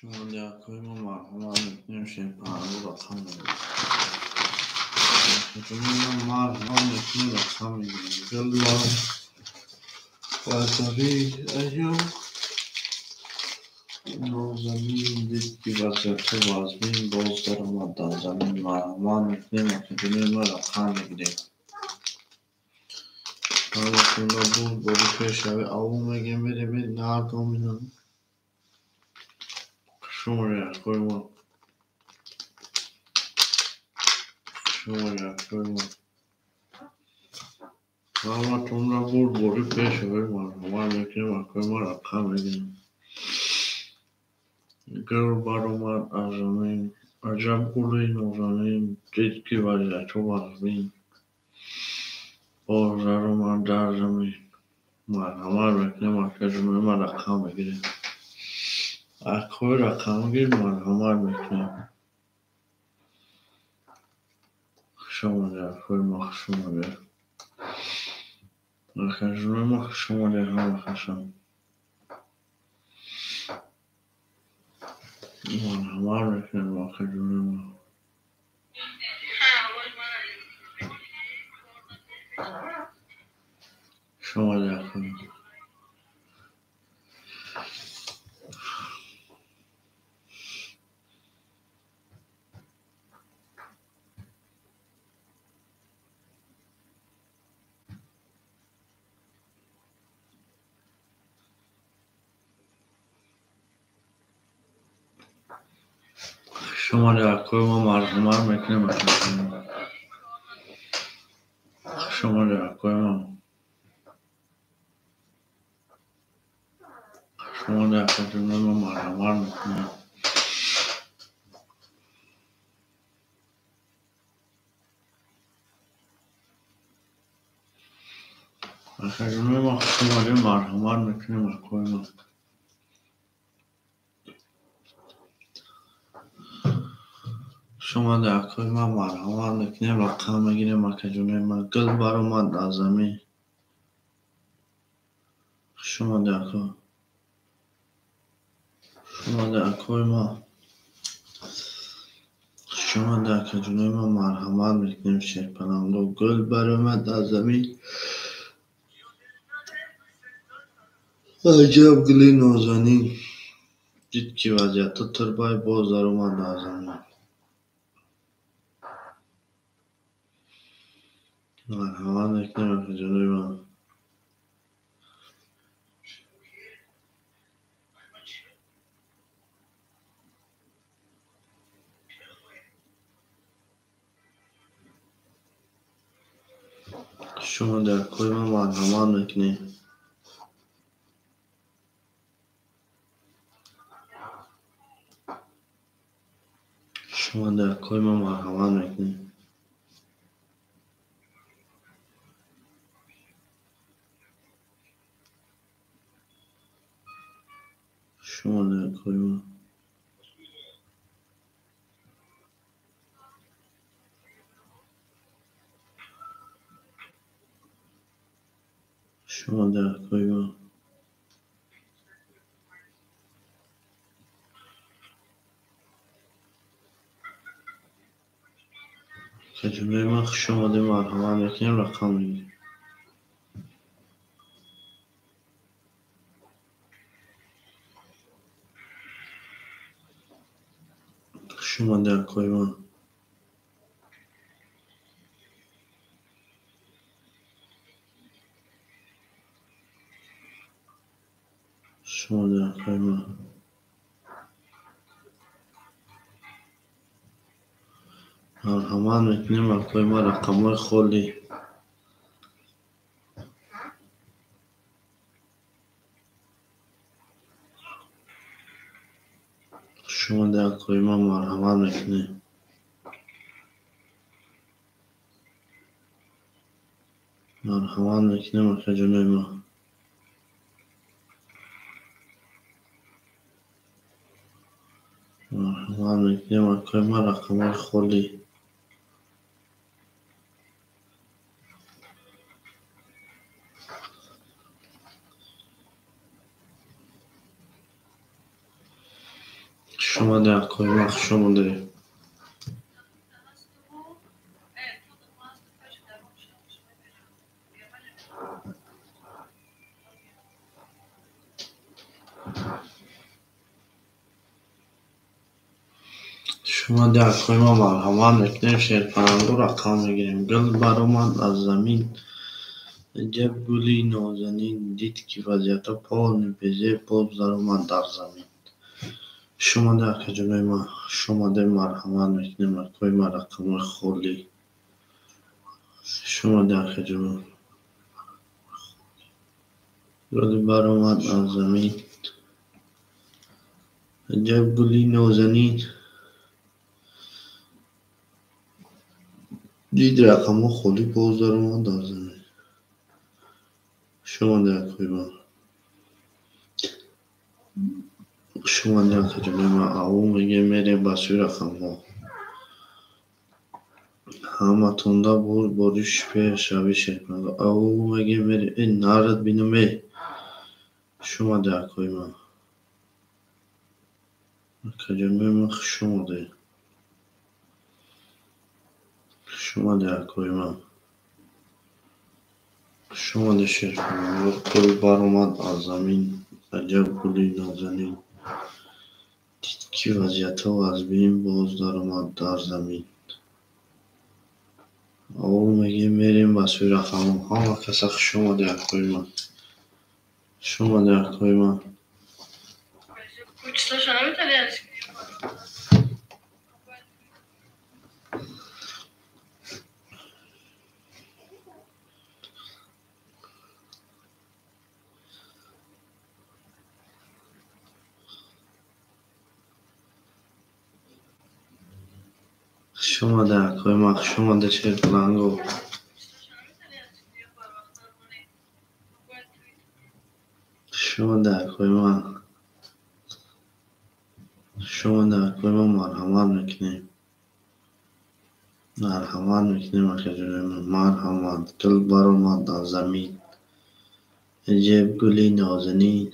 Шумо мо марҳамат мекунем, шерпаҳлу рақам мегирем. Марҳамат мекунем, рақам мегирем. Гулман вазавин аёб нозанин дид ки вазъиятҳо вазмин боз даромад дар замин. Марҳамат мекунем, акаҷонои ма, рақам мегирем. Ҳаматонро буд бори пешрави аввал мегем, мерем нардоминам. Шуморе акои мо. Шуморе акои мо. Ҳаматонро буд бори пешрави, марҳамат мекунем, акои ма, рақам мегирем. Гул баромад аз замин, аҷаб гули нозанин, дид ки вазъиятҳо вазмин боз даромад дар замин. Марҳамат мекунем, акаҷонои ма, рақам мегирем. Акои рақамгир, марҳамат мекунем. Хуш омадед, акои ма, хуш омадед. Акаҷонои ма, хуш омадед ҳама касам. Марҳамат мекунем, акаҷонои ма. Хуш омадед, акои. Хуш омадед, акои ма, марҳамат мекунем, акаҷонои ма. Хуш омадед, акои ма. Хуш омадед, акаҷонои ма, марҳамат мекунем. Акаҷонои ма, хуш омадед, марҳамат мекунем, акои ма. Хуш омадед, акои ма, марҳамат мекунем, рақам мегирем, акаҷонои ма. Гул баромад аз замин. Хуш омадед, ако. Хуш омадед, акои ма. Хуш омадед, акаҷонои ма, марҳамат мекунем, шерпаланго. Гул баромад аз замин. Аҷаб гули нозанин. Дид ки вазъиятҳо тирбай боз даромад дар замин. Марҳамат мекунем, акаҷонои ма. Хуш омадед, акои ма, марҳамат мекунем. Хуш омадед, акои ма, марҳамат мекунем. Хуш омадед, акои ма. Хуш омадед, акои ма. Акаҷонои ма, хуш омадед, марҳамат мекунем, рақам мегирем. Хуш омадед, акои ма. Хуш омадед, акои ма. Марҳамат мекунем, акои ма, рақамҳои холӣ. Хуш омадед, акои ма, марҳамат мекунем. Марҳамат мекунем, акаҷонои ма. Марҳамат мекунем, акои ма, рақамҳои холӣ. Хуш омадед, акои ман, хуш омадед. Хуш омадед, акои ман, марҳамат мекунем, шерпалангу рақам мегирем. Гул баромад аз замин, аҷаб гули нозанин, дид ки вазъиятҳо полный безеб, боз даромад дар замин. Хуш омадед, акаҷонои ман, хуш омадед, марҳамат мекунем, акои ман, рақамҳои холӣ. Хуш омадед, акаҷонон. Гул баромад аз замин, аҷаб гули нозанин, дид рақамҳо холӣ, боз даромад дар замин. Хуш омадед, акои ман. Хуш омадед, акаҷонои ман. Аввал мегӯем, мерем ба сӯи рақамҳо. Ҳаматонда бориш пешравӣ шерпаланг. Аввал мегӯем, мерем. Э, нарад бинам, э. Хуш омадед, акои ман. Акаҷонои ман, хуш омадед. Хуш омадед, акои ман. Хуш омадед, шерпаланг. Гул баромад аз замин, аҷаб гули нозанин, дид ки вазъиятҳо вазбин, боз даромад дар замин. Аввал мегӯем, мерем ба сӯи рақамҳо. Ҳама каса хуш омадед, акои ман. Хуш омадед, акои ман. Хуш омадед, акои ман, хуш омадед, шерпаланго. Хуш омадед, акои ман. Хуш омадед, акои ман, марҳамат мекунем. Марҳамат мекунем, акаҷонои ман, марҳамат. Гул баромад аз замин, аҷаб гули нозанин,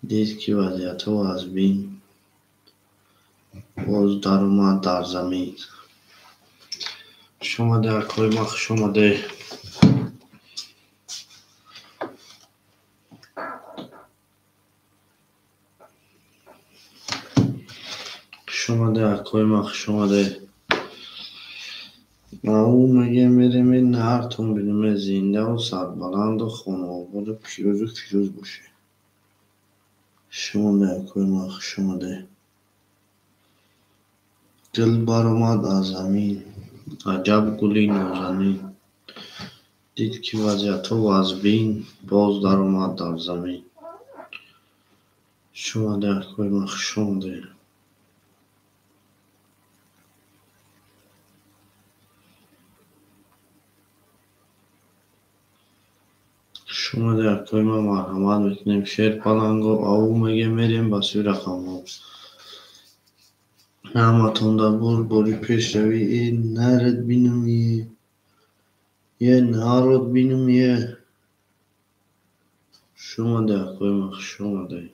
дид ки вазъиятҳо вазбин, боз даромад дар замин. Хуш омадед, акои ман, хуш омадед. Хуш омадед, акои ман, хуш омадед. Аввал мегӯем, мерем, наҳартон бинем, зиндаву сарбаланду хонаободу пирӯзу фирӯз бошед. Хуш омадед, акои ман, хуш омадед. Гул баромад аз замин, аҷаб гули нозанин, дид ки вазъиятҳо вазбин, боз даромад дар замин. Хуш омадед, акои ман, хуш омадед. Хуш омадед, акои ман, марҳамат мекунем, шерпаланго. Аввал мегӯем, мерем ба сӯи рақамҳо. Ҳаматонда боз бори пешравӣ. Э, нарад бинам, е. Е, народ бинам, е. Хуш омадед, акои ман, хуш омадед.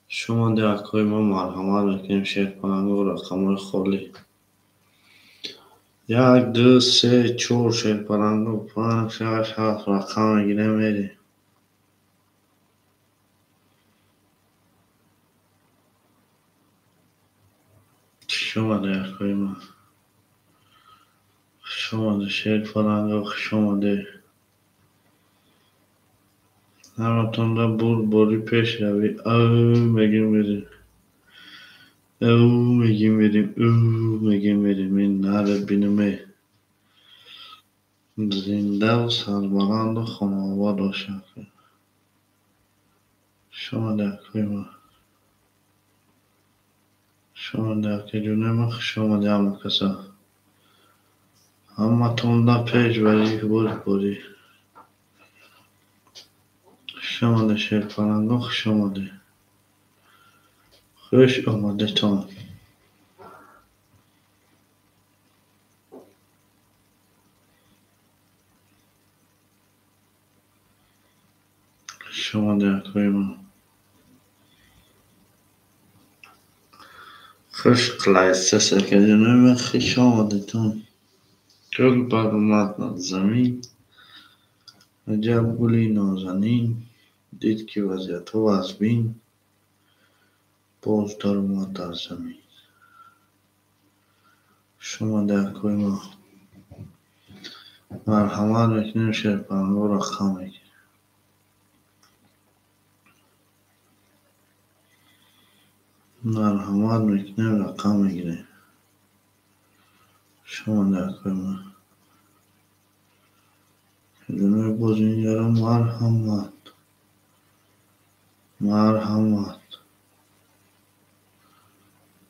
Хуш омадед, акои ман, марҳамат мекунем, шерпаланго, рақамҳои холӣ. 1, 2, 3, 4, шерпаланго, 5, 6, 7 рақам мегирем, мерем. Хуш омадед, акои ман. Хуш омадед, шерпаланго, хуш омадед. Ҳаматонда бори пешравӣ. Ав мегӯем, мерем. Ав мегӯем, мерем. Ӯ мегӯем, мерем. Ин нарад бинам, э. Зиндаву сарбаланду хонаобод бошед. Хуш омадед, акои ман. Хуш омадед, акаҷонои ман, хуш омадед ҳама каса. Ҳаматонда пешбарӣ бурдборӣ. Хуш омадед, шерпаланго, хуш омадед. Хуш омадетон. Хуш омадед, акои ман. Хуш қилайсиз, акаҷонои ман, хуш омадедтон. Гул баромад аз замин, аҷаб гули нозанин, дид ки вазъиятҳо вазбин, боз даромад дар замин. Хуш омаде, акои ма. Марҳамат мекунем, шерпаланго рақам мегирем. Марҳамат мекунем, рақам мегирем. Хуш омаде, акои ма. Акаҷонои бозингаро марҳамат. Марҳамат.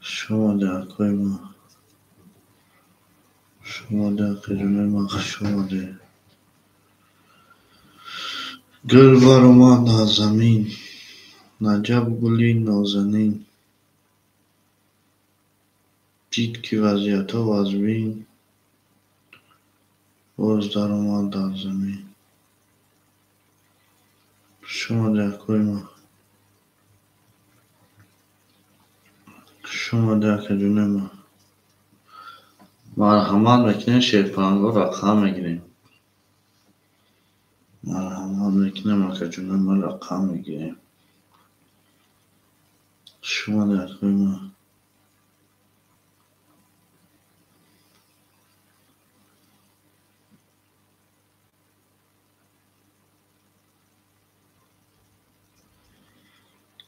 Хуш омаде, акои ма. Хуш омаде, акаҷонои ма, хуш омаде. Гул баромад аз замин, аҷаб гули нозанин, дид ки вазъиятҳо вазбин, боз даромад дар замин. Хуш омаде, акои ма. Хуш омаде, акаҷонои ма. Марҳамат мекунем, шерпаланго рақам мегирем. Марҳамат мекунем, акаҷонои ма, рақам мегирем. Хуш омаде, акои ма.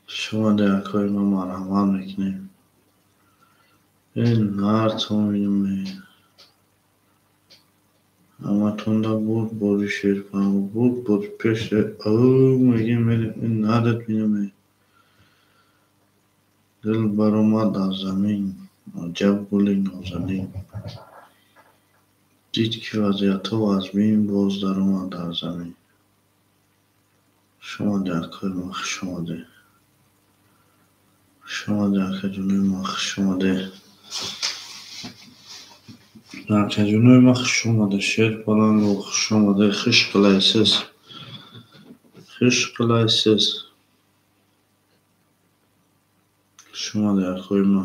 Хуш омаде, акои ма, марҳамат мекунем. Э, нартон бинем. Ҳаматонда бурд бори шерпаланго, бурд бори пеш мегем, мерем, нарат бинем. Гул баромад аз замин, аҷаб гули нозанин, дид ки вазъиятҳо вазбин, боз даромад дар замин. Хуш омаде, акои ма, хуш омаде. Хуш омаде, акаҷонои ма, хуш омаде. Акаҷонои ма, хуш омаде, шерпаланго, хуш омаде, хуш қилайсиз. Хуш қилайсиз. Хуш омаде, акои ма.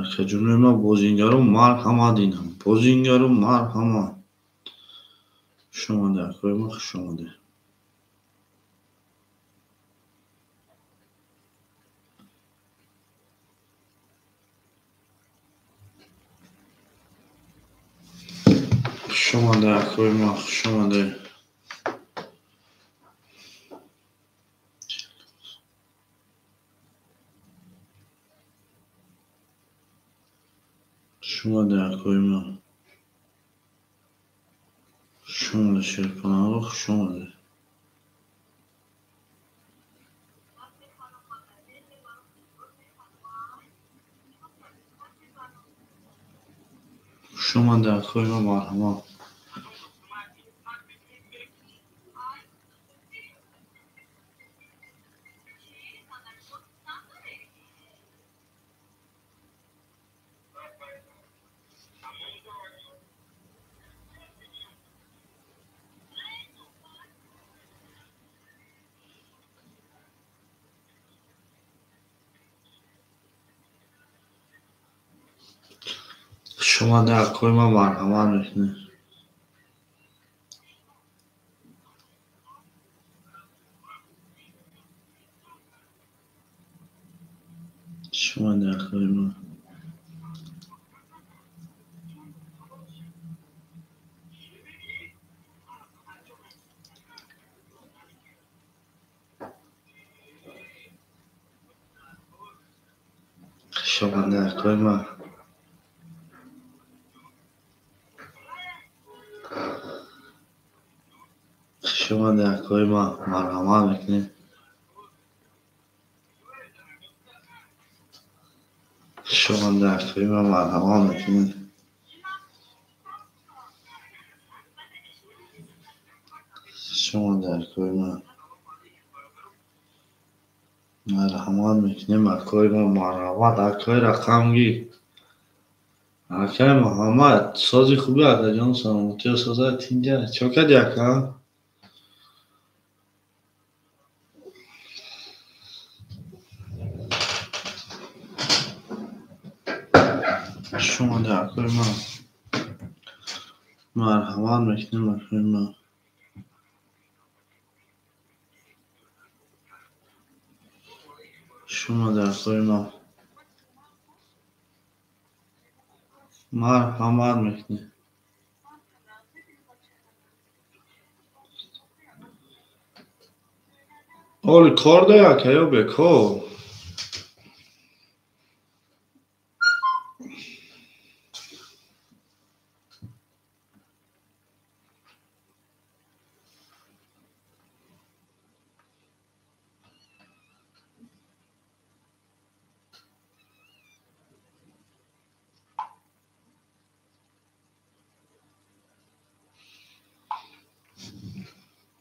Акаҷонои ма, бозингаро марҳамат инам. Бозингаро марҳамат. Хуш омаде, акои ма, хуш омаде. Хуш омаде, акои ма, хуш омаде. Хуш омаде, акои ма. Хуш омаде, шерпаланго, хуш омаде. Хуш омаде, акои ма, марҳамат. Хуш омаде, акои ма, марҳамат мекунем. Хуш омаде, акои ма. Хуш омаде, акои ма. Хуш омаде, акои ма, марҳамат мекунем. Хуш омаде, акои ма, марҳамат мекунем. Хуш омаде, акои ма. Марҳамат мекунем, акои ма, марҳамат, акои рақамгир. Акай Муҳаммад, сози хуби, акаҷон, саломатиё соза, тинҷа. Чо кардӣ, ака? Хуш омадед, акои ман. Марҳамат мекунем, акои ман. Хуш омадед, акои ман. Марҳамат мекунем. Оли кор дорӣ, ака, ё бекор?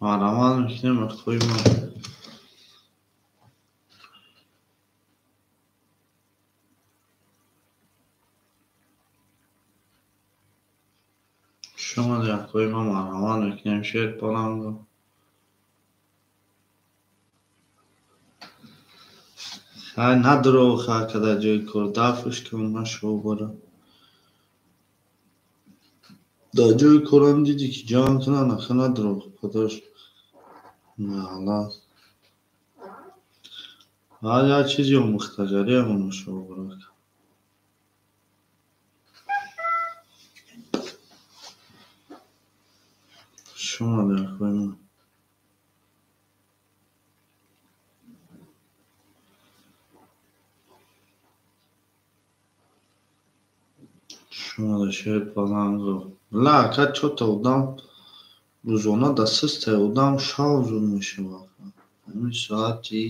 Марҳамат мекунем, акои ман. Хуш омадед, акои ман. Марҳамат мекунем, Шерпаланго. Хай надро ха када ҷои кор дафш кун нашо бара. Дар ҷои корам дидӣ ки ҷанг кунанд, аха надро падарш. Налат. Баъд як чизи омӯхтагариам нашо бара. Хуш омадед, акои ман. Хуш омадед, Шерпаланго. Ла, ака, чота одам рӯзона дар систаи одам шав зуд мешавад. Ҳамин соати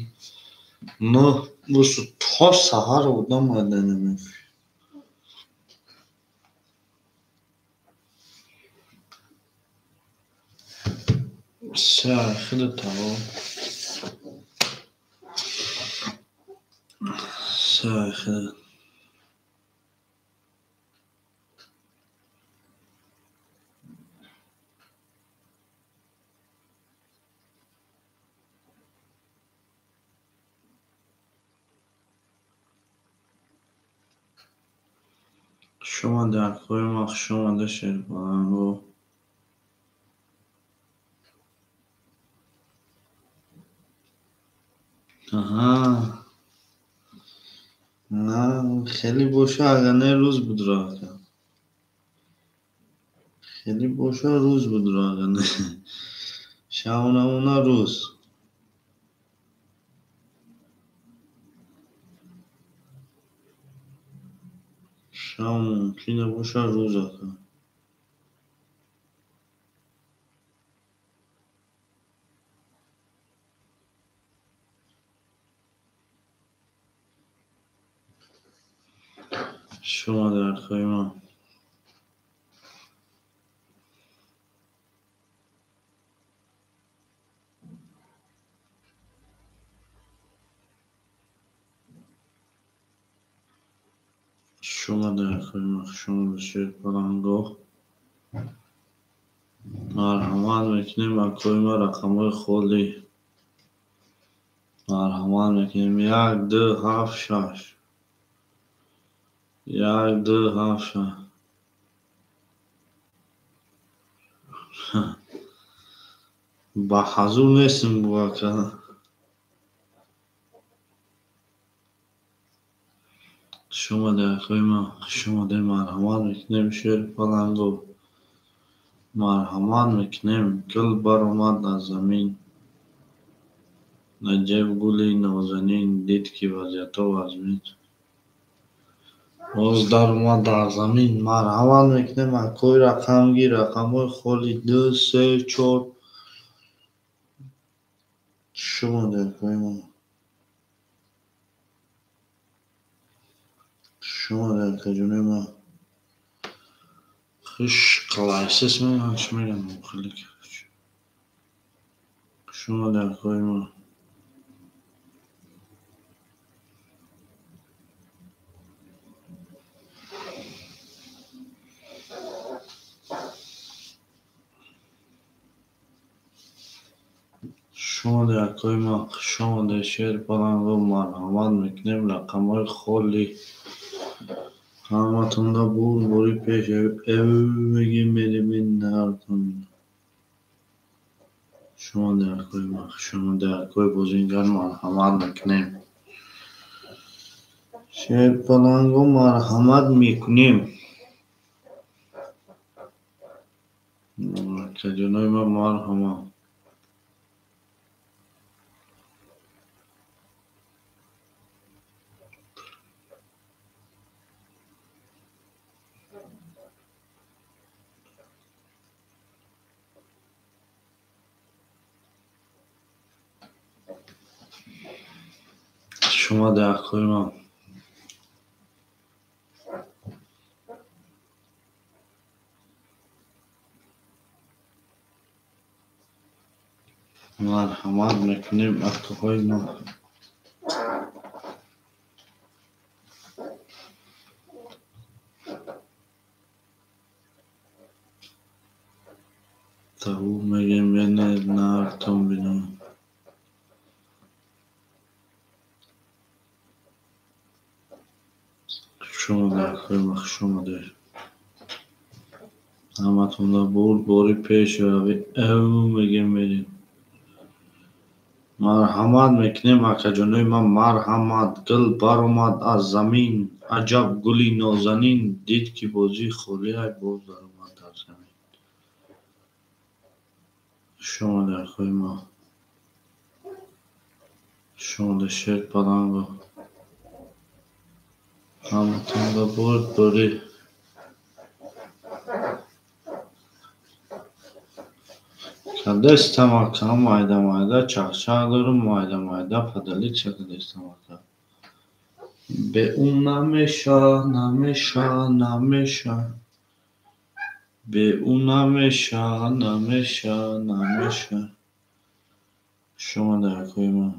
9 бошад то саҳар одам майда намешавад. Се хеле таво. Се хеле. Хуш омадед, акои ман. Хуш омадед, Шерпаланго. Аҳа. На, хеле боша, агар не рӯз будро, ака. Хеле боша, рӯз будро, агар не. Шав намона рӯз. Шав мумкин набоша рӯз, ака. Хуш омадед, акои ман. Хуш омадед, акои ман. Хуш омадед, Шерпаланго. Марҳамат мекунем, акои ман, рақамҳои холӣ. Марҳамат мекунем. 1, 2, 7, 6. 1, 2, 7, 6. Ба ҳазур нестем бу, ака. Хуш омадед, акои ман. Хуш омадед. Марҳамат мекунем, Шерпаланго. Марҳамат мекунем. Гул баромад аз замин. Наҷиб гули нозанин дид, ки вазъиятҳо вазмин. Боз даромад дар замин. Марҳамат мекунем, акои рақамгир, рақамҳои холӣ 2, 3, 4. Хуш омадед, акои ман. Хуш омадед, акаҷони ман. Хуш қалайсис мегӯянд, чӣ мегӯянд хеле. Хуш омадед, акои ман. Хуш омадед, акои ман. Хуш омадед, Шерпаланго. Марҳамат мекунем, рақамҳои холӣ. Ҳаматонда бурдборӣ пеш мегем мерем нартон. Шумо даркои ма, шумо даркои бозингар марҳамат мекунем. Шерпаланго марҳамат мекунем. Акаҷонои ма марҳамат. Шумо даркои ма. Марҳамат мекунем акаҳои ма. Таву мегем мене нартон бинам. Хуш омадед акаҳои ма, хуш омадед. Ҳаматонда бурдборӣ пеш мегем мерем. Марҳамат мекунем акаҷонои ма, марҳамат. Гул баромад аз замин, аҷаб гули нозанин, дид ки бозӣ холиай, боз даромад дар замин. Хуш омадед акаҳои ма. Хуш омадед Шерпаланго. Ҳаматонда бурдборӣ. Кадестам ака, майда майда чахчах дорум, майда майда падалица кадестам ака. Бе ӯ намеша, намеша, намеша. Бе ӯ намеша, намеша, намеша. Хуш омадед акаҳои ма.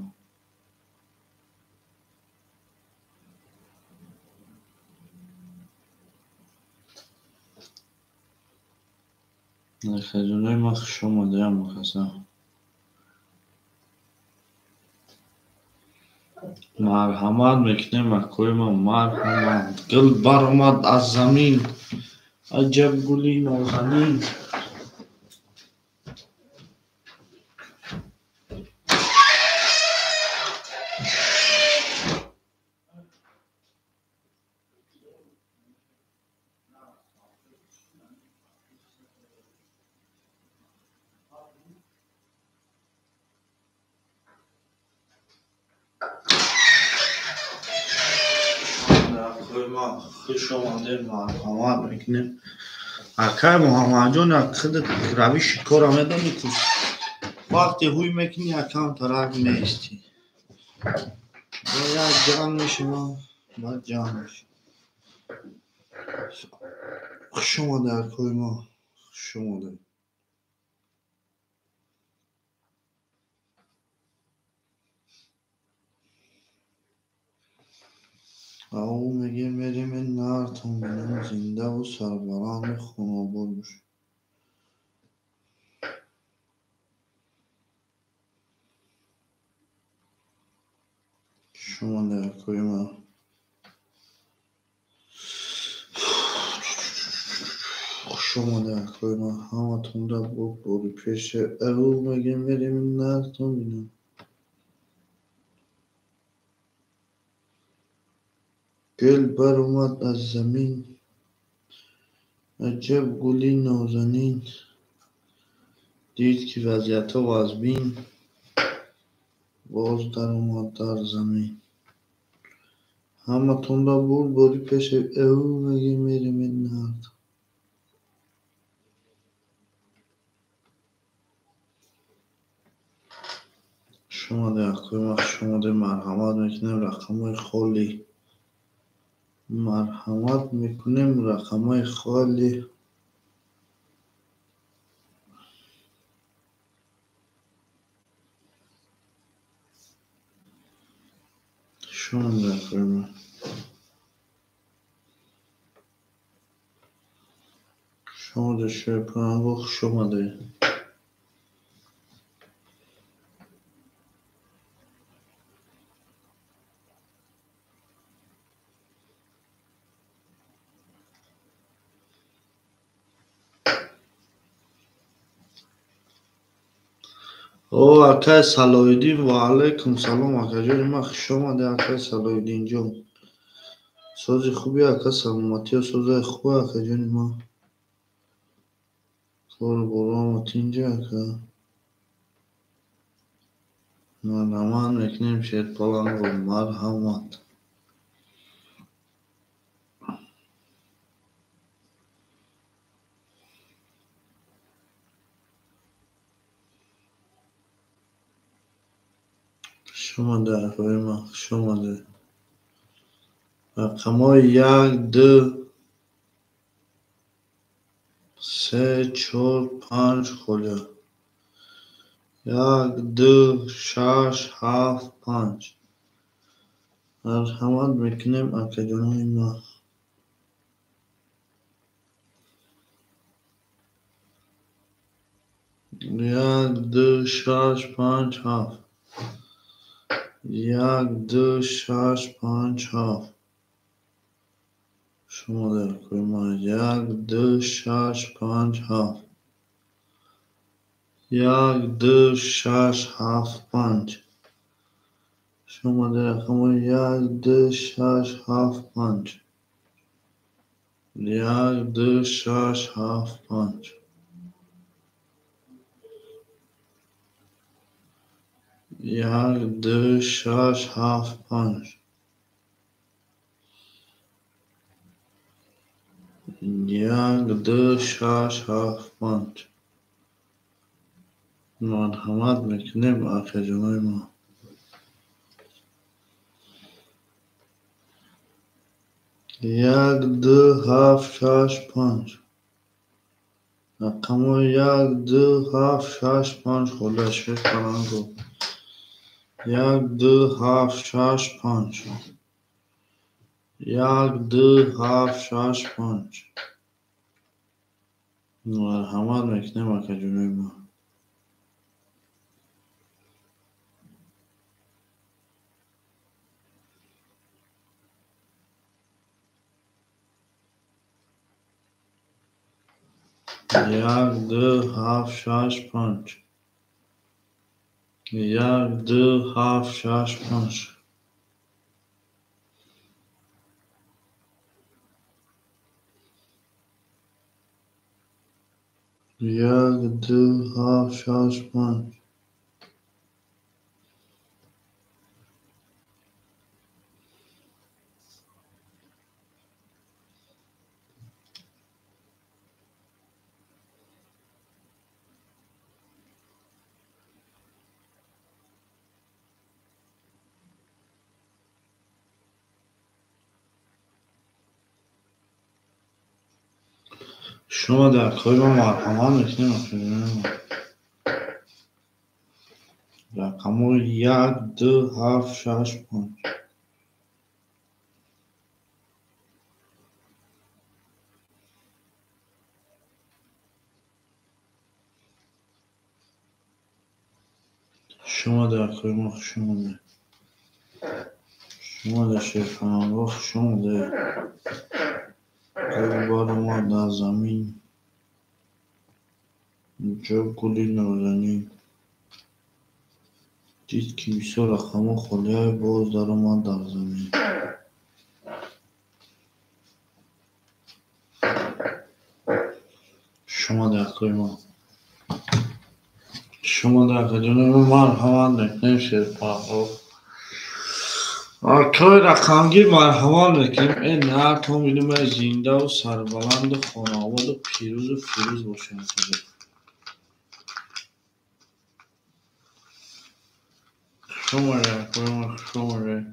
Акаҷонои ма хуш омадед ҳамакаса. Марҳамат мекунем акаҳои ма, марҳамат. Гул баромад аз замин, аҷаб гули нозанин. Хуш омадед, марҳамат мекунем. Акай Муҳаммадҷон, худат равиши корро медонӣ ки вақте ҳуй мекунӣ, якам тарак меистӣ. Як ҷанг мешавам, баъд ҷанг мешавам. Хуш омадед акаҳои ма, хуш омадед. Ау мегем мерем нартон бинам, зиндаву сарбаланду хонобод бошед. Хуш омадед акаҳои ма. Хуш омадед акаҳои ма. Ҳаматонда бурдборӣ пеш. Ау мегем мерем нартон бинам. Гул баромад аз замин, аҷаб гули нозанин, дид ки вазъиятҳо вазмин, боз даромад дар замин. Ҳаматонда бурдборӣ пеш. Ау мегем мерем нартон. Хуш омадед акаҳои ма, хуш омадед. Марҳамат мекунем рақамҳои холӣ. Марҳамат мекунем рақамҳои холӣ. Хуш омадед акаҳои ма. Хуш омадед Шерпаланго, хуш омадед. О, акай Салоҳиддин, ва алайкум салом, акаҷони ман, хуш омадед, акай Салоҳиддинҷон. Сози хуби, ака, саломатиё, созаи хуба, акаҷони ман. Кору боро ҳама тинҷа, ака. Марҳамат мекунем, шерпаланго, марҳамат. Хуш омадед, акои ман, хуш омадед. Рақамҳои 1, 2, 3, 4, 5 холия. 1, 2, 6, 7, 5. Марҳамат мекунем, акаҷонои ман. 1, 2, 6, 5, 7. 1, 2, 6, 5, 7. Хуш омадед, акои ман. 1, 2, 6, 5, 7. 1, 2, 6, 7, 5. Хуш омадед, рақамҳои 1, 2, 6, 7, 5. 1, 2, 6, 7, 5. 1, 2, 6, 7, 5. 1, 2, 6, 7, 5. Марҳамат мекунем, акаҷонои ман. 1, 2, 7, 6, 5. Рақамҳои 1, 2, 7, 6, 5 холия, шерпаланго. 1, 2, 7, 6, 5. 1, 2, 7, 6, 5. Марҳамат мекунем, акаҷонои ман. 1, 2, 7, 6, 5. 1, 2, 7, 6, 5. 1, 2, 7, 6, 5. Шумо дар кори мо марҳамат мекунем, рақамҳои 1, 2, 7, 6, 5. Шумо дар кори мо хуш омадед. Шумо дар шерпаланго хуш омадед. Гул баромад дар замин, ҷо гули нозанин. Дид, ки бисёр рақамҳо холия, боз даромад дар замин. Хуш омадед, акои ман. Хуш омадед, акаҷонои ман, марҳамат мекунем, шерпаланго. Акои рақамгир марҳамат мекунем. Э нартон бинем, зиндаву сарбаланду хонаободу пирӯзу фирӯз бошед, акаҷон. Хуш омадед, акои ман, хуш омадед.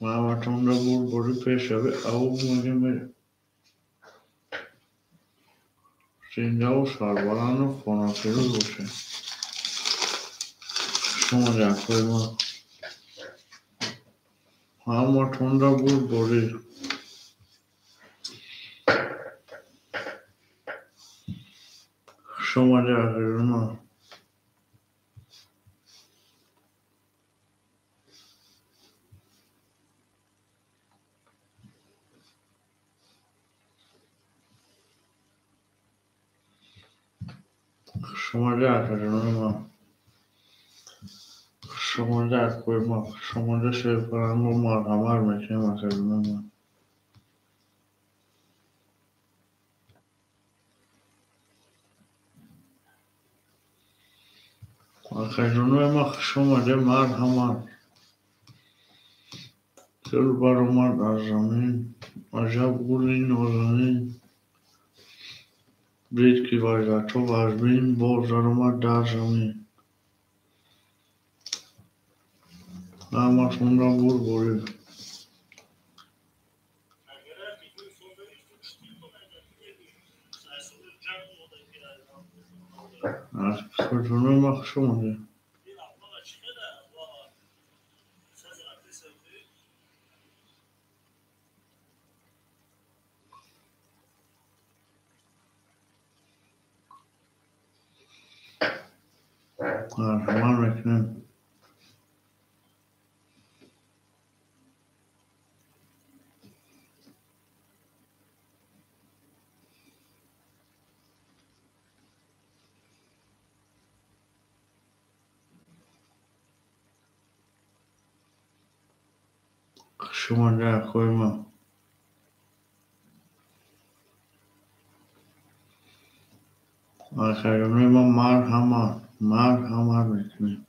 Ҳаматонро бурдборӣ пешравӣ ав мегем мерем. Зиндаву сарбаланду хонафирӯз бошед. Хуш омадед, акои ман. Ҳаматонро бурдборӣ. Хуш омадед, акаҷони ман. Хушомадед, акаҷонои ман. Хушомадед, акои ман. Хушомадед, шерпаланго, марҳамат мекунем, акаҷонои ман. Акаҷонои ман, хушомадед, марҳамат. Гул баромад аз замин, аҷаб гули нозанин. Дид, ки вазъиятҳо вазмин, боз даромад дар замин. Ҳаматонро бурдборӣ. Акаҷонои ман, хушомадед. Марҳамат мекунем. Хушомадед, акои ман. Акаҷонои ман, марҳамат, марҳамат мекунем.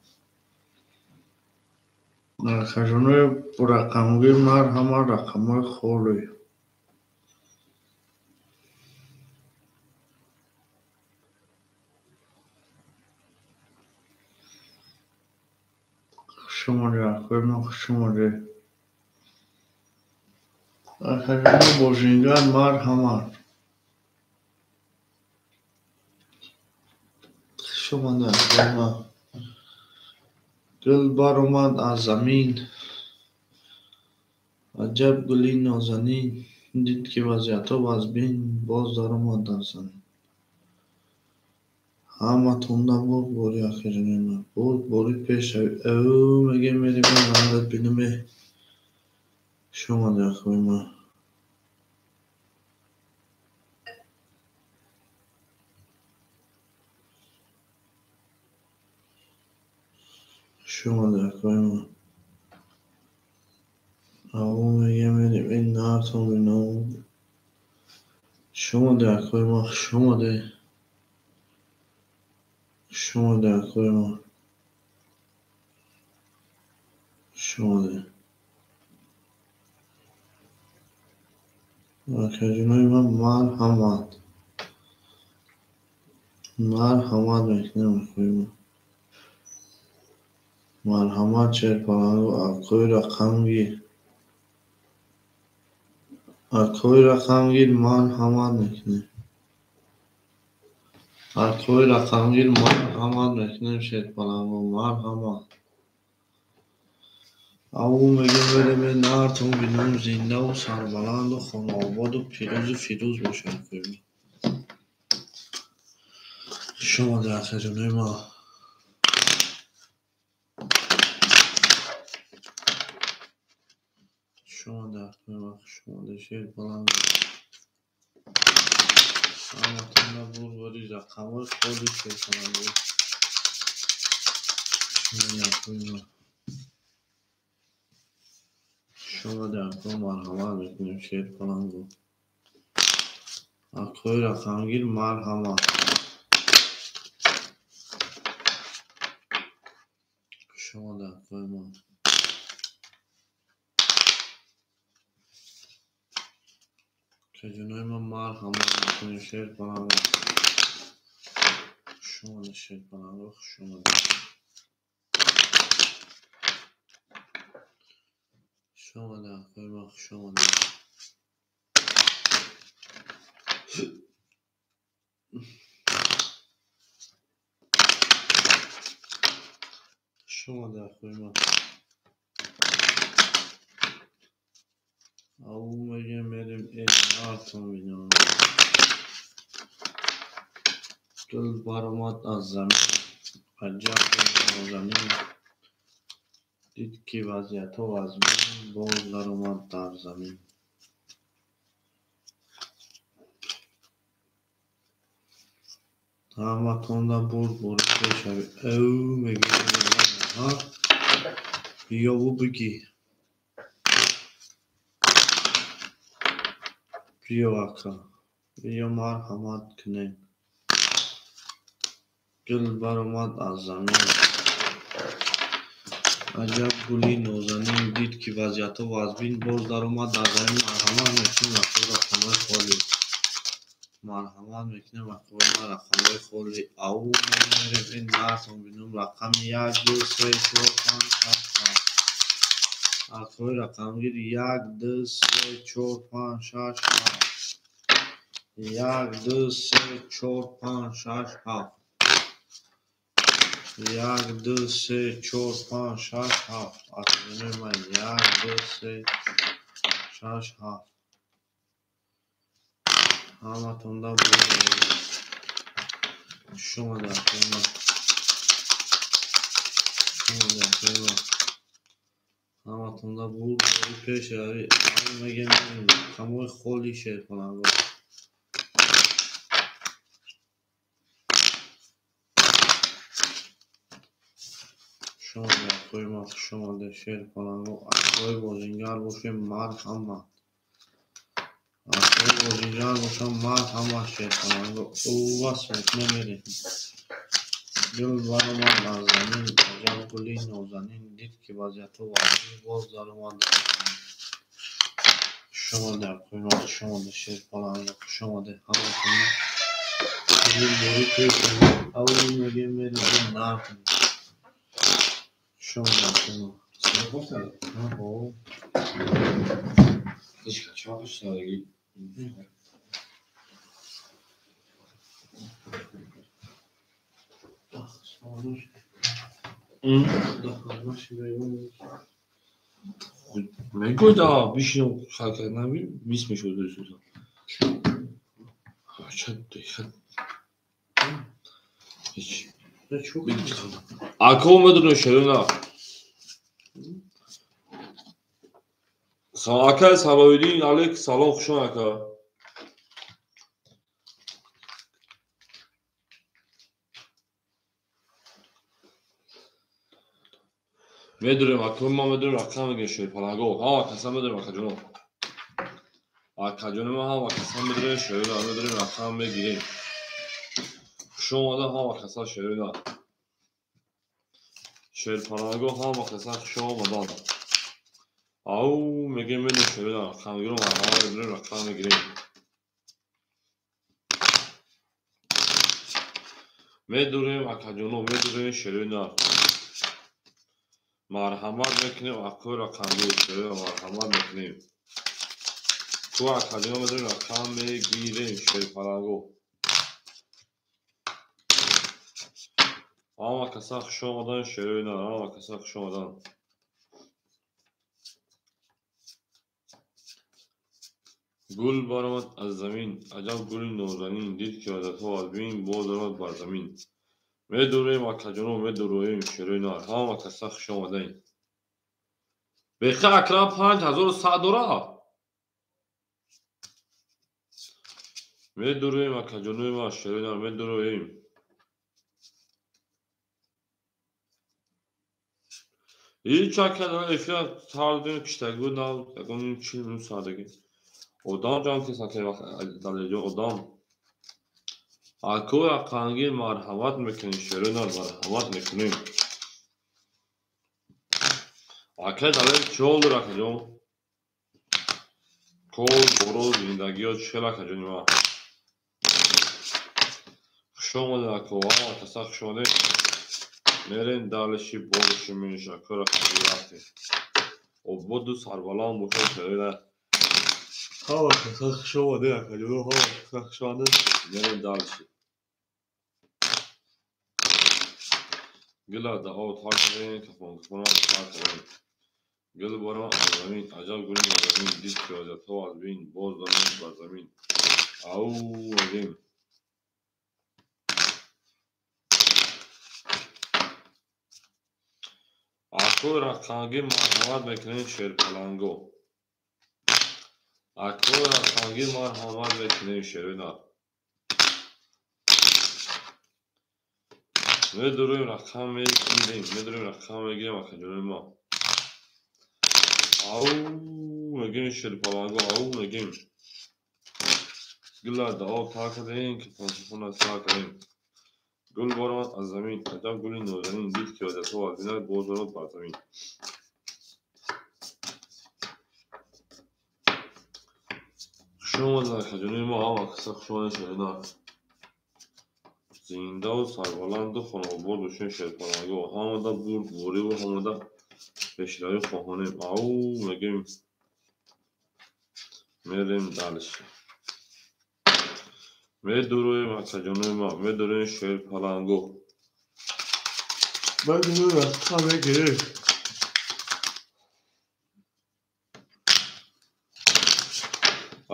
Акаҷонои рақамгир, марҳамат, рақамҳои холӣ. Хушомадед, акои ман, хушомадед. Акаҷонои бозингар, марҳамат. Хушомадед, акои ман. Гул баромад аз замин, аҷаб гули нозанин. Дид, ки вазъиятҳо вазмин, боз даромад дар замин. Ҳаматонда бурдборӣ, акаҷонои ман. Бурдборӣ пешравӣ. Ӯ мегем, мерем, нарат бинаме. Хушомадед, акои ман. Хушомадед, акои ман. Ав мегем, мерем, ин нартон бинам. Хушомадед, акои ман, хушомадед. Хушомадед, акои ман. Хушомадед. Акаҷонои ман, марҳамат. Марҳамат мекунем, акои ман. Марҳамат, шерпаланго, акои рақамгир. Акои рақамгир, марҳамат мекунем. Акои рақамгир, марҳамат мекунем, шерпаланго, марҳамат. Ав мегем, мерем, нартон бинам, зиндаву сарбаланду хонаободу пирӯзу фирӯз бошад, акои ман. Хушомадед, акаҷонои ман. Хушомадед, акои ман, хушомадед, шерпаланго. Ҳаматонда бурдборӣ, рақамҳои холи, шерпаланго. Хушомадед, акои ман. Хушомадед, ако, марҳамат мекунем, шерпаланго. Акои рақамгир, марҳамат. Хушомадед, акои ман. Акаҷонои ман, марҳамат мекунем, шерпаланго. Хушомадед, шерпаланго, хушомадед. Хушомадед, акои ман, хушомадед. Хушомадед, акои ман. Ав мегем, мерем, нартон бинам. Гул баромад аз замин, аҷаб гули нозанин. Дид, ки вазъиятҳо вазмин, боз даромад дар замин. Ҳаматонда бурдборӣ пешавӣ. Ӯ мегӯяд, биёву бигӣ. Биё ака, биё марҳамат кунем. Гул баромад аз замин. Аҷаб гули нозанин, дид ки вазъиятҳо вазбин, боз даромад дар замин. Марҳамат мекунем акои рақамҳои холӣ. Марҳамат мекунем акои рақамҳои холӣ. Ау мерем ин нархон бинем рақами 1, 2, 3, 4, 5, 6, 7. Акои рақамгир 1, 2, 3, 4, 5, 6, 7. 1, 2, 3, 4, 5, 6, 7. 1, 2, 3, 4, 5, 6, 7. Акои ман 1, 2, 3, 6, 7. Ҳаматонда хуш омадед акои ман. Хуш омадед акои ман. Ҳаматонда бурдборӣ пешравӣ. Ау мегем рақамҳои холӣ шерпаланго. Хуш омадед акои ман, хуш омадед шерпаланго. Акои бозингар бошем, марҳамат. Акои бозингар бошам, марҳамат шерпаланго. Ӯ вас мекунем мерем. Гул баромад аз замин, аҷаб гули нозанин, дид ки вазъиятҳо вазбин, боз даромад дар замин. Хуш омадед акои ман, хуш омадед шерпаланго, хуш омадед ҳаматонда. Бурдборӣ пешравӣ. Ау мегем мерем ин нарх. Хуш омадед акои ман. Аҳо. Мегӯй да бишинам харкат наби бист мешуд дӯстон. Ако медонем шерина. Ака Салоҳиддин алейк салом, хуш омад ака. Медурем ака, ма медурем рақам мегирем шерпаланго. Ҳама каса медурем акаҷоно. Акаҷоно ма ҳама каса медурем шерина, медурем рақам мегирем. Хуш омада ҳама каса шерина. Шерпаланго ҳама каса хуш омаданд. Ау мегем медурем шерина, рақам мегирем, марҳамат медурем рақам мегирем. Медурем акаҷоно, медурем шерина. Марҳамат мекунем акои рақамгир шерина, марҳамат мекунем. Ту акаҷоно медурем рақам мегирем шерпаланго. Ҳама каса хуш омаданд шерина, ҳама каса хуш омаданд. Гул баромад аз замин, аҷаб гули нозанин, дид ки вазъиятҳо вазбин, боз даромад бар замин. Медурем акаҷоно, медуроем шерина, ҳама каса хуш омадаед. Беха Акрам 5100 дорад. Медуроем акаҷонои ман шерина, медуроем. Ҳеҷ ака эфира тардем киштагу нав ягон 40 минут садаги. Одам ҷамъ кесан ки далелҷон одам. Акои рақамгир марҳамат мекунем шерина, марҳамат мекунем. Акай далел чӣ ҳол дор акаҷон? Кор, боро, зиндагиё чӣ хел акаҷони ман? Хуш омадед ако, ҳама каса хуш омадед. Мерем далеши бориши мениш акои рақамгир рафтем. Ободу сарбаланд бошад шерина. Ҳама каса хуш омадед акаҷоно, ҳама каса хуш омадед. Мерем далеши. Гула даъо тар кардем, кафонкафонам тар кардем. Гул баромад аз замин, аҷаб гули нозанин, дид ки вазъиятҳо вазбин, боз даромад бар замин. Ау мегем. Акои рақамгир марҳамат мекунем шерпаланго. Акои рақамгир марҳамат мекунем шерина. Медуроем рақам мегирем, медуроем рақам мегирем акаҷонои ма. Ау мегирем шерпаланго, ау мегирем. Гула да об тар кардем, кафончафона сар кардем. Гул баромад аз замин, аҷаб гули нозанин, дид ки вазиятҳо аз бинад, боз орад бар замин. Хуш омадед акаҷонои мо, ҳама каса хуш омадед шерина. Зиндаву сарбаланду хонаобод бошед шерпаланго. Ҳамада бурдбориву ҳамада пешравӣ хоҳонем. Ау мегӯем, мерем дальше. Медуроем акаҷонои ма, медуроем шерпаланго. Медуроем раққа мегирем.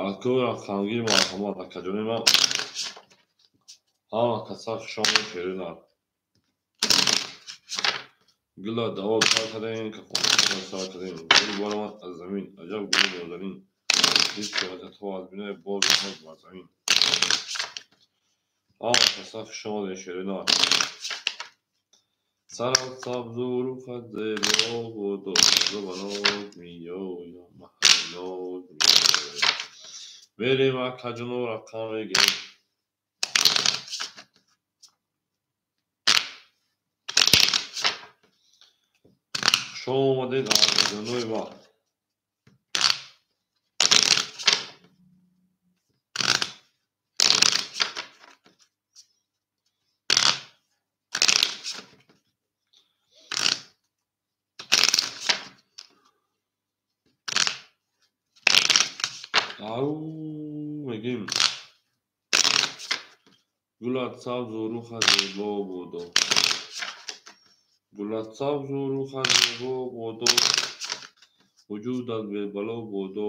Ако рақамгир марҳамат акаҷонои ма. Ҳама каса хуш омадед шерина. Гула да об тар кардем, кафончафона сар кардем. Гул баромад аз замин, аҷаб гули нозанин, дид ки вазиятҳо аз бинои боз омад бар замин. Ҳама каса хуш омадед шерина. Сарат сабзу рухат зебо буду, ба ноз меоям, маҳали ноз меоям. Мерем акаҷоно рақам мегирем. Хуш омадед акаҷонои ма. Ау мегӯем. Гулат сабзу рухат зебо будо. Гулат сабзу рухат зебо будо. Вуҷудат бебало будо.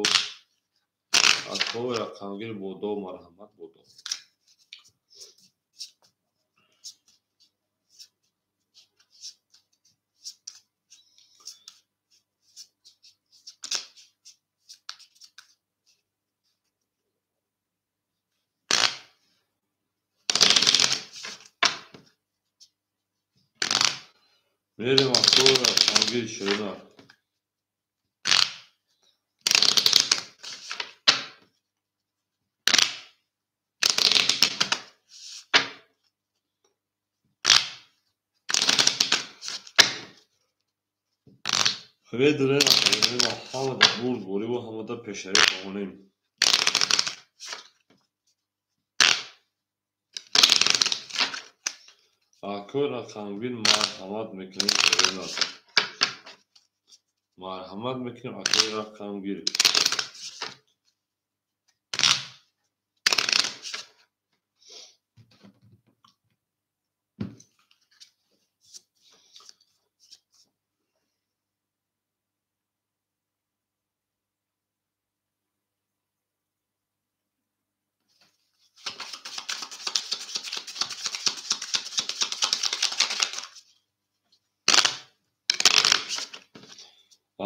Акои рақамгир будо, марҳамат будо. Мерем акои рақамгир шерина. Медуроем акаҷонои ма, ҳамада бурдбориву ҳамада пешравӣ хоҳонем. Акои рақамгир марҳамат мекунем шерина. Марҳамат мекунем акои рақамгир.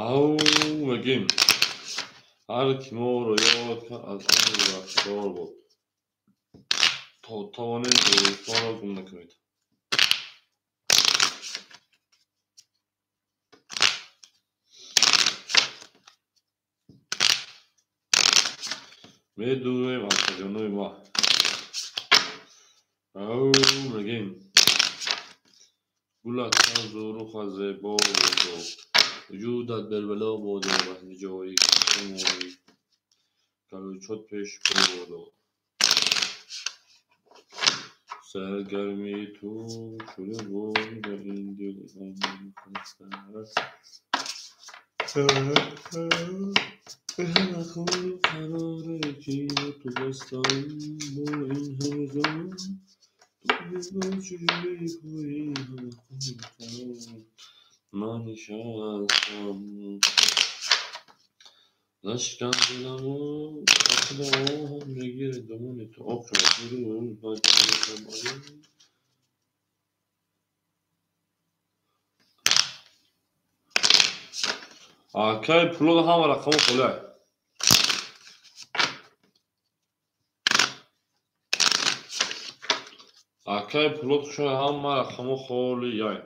Ау мегӯем. Ҳар ки моро ёд кард, аз он гузаштор буд. То тавонед дӯстонро гум накунед. Медуроем акаҷонои ма. Ау мегӯем. Гулат сабзу рухат зебо будо. Вуҷудат белбало будо, баҳри ҷои кушмоӣ калучот пеш будо. Саргармии ту шуда буд ба ин дил ғами хаста. Ба ҳама қавлу қароре ки бо ту бастам, бо ин ҳама замон ту бо чӣ мехоҳӣ? Ҳама қавлу қарор ман нишастам. Нашкан диламу оҳам мегирад домони ту об шавад рӯз ба ҷои. Акай пулода ҳама рақамо холиай. Акай пулот хушояд, ҳама рақамҳо холияй.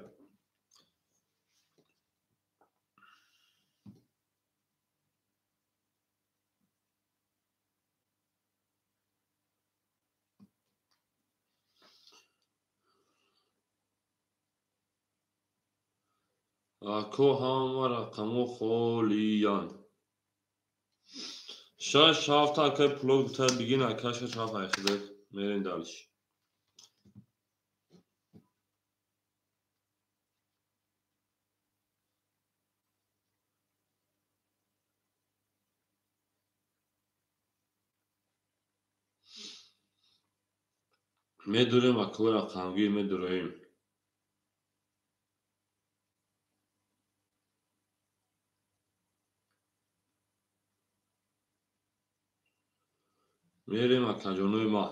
Ако ҳама рақамҳо холиянд. Шаш ҳафта акай пулот гуфта бигин ака шаш ҳафт айхидат мерем дальше. Медурем акои рақамгир медуроем. Мерем акаҷонои ма.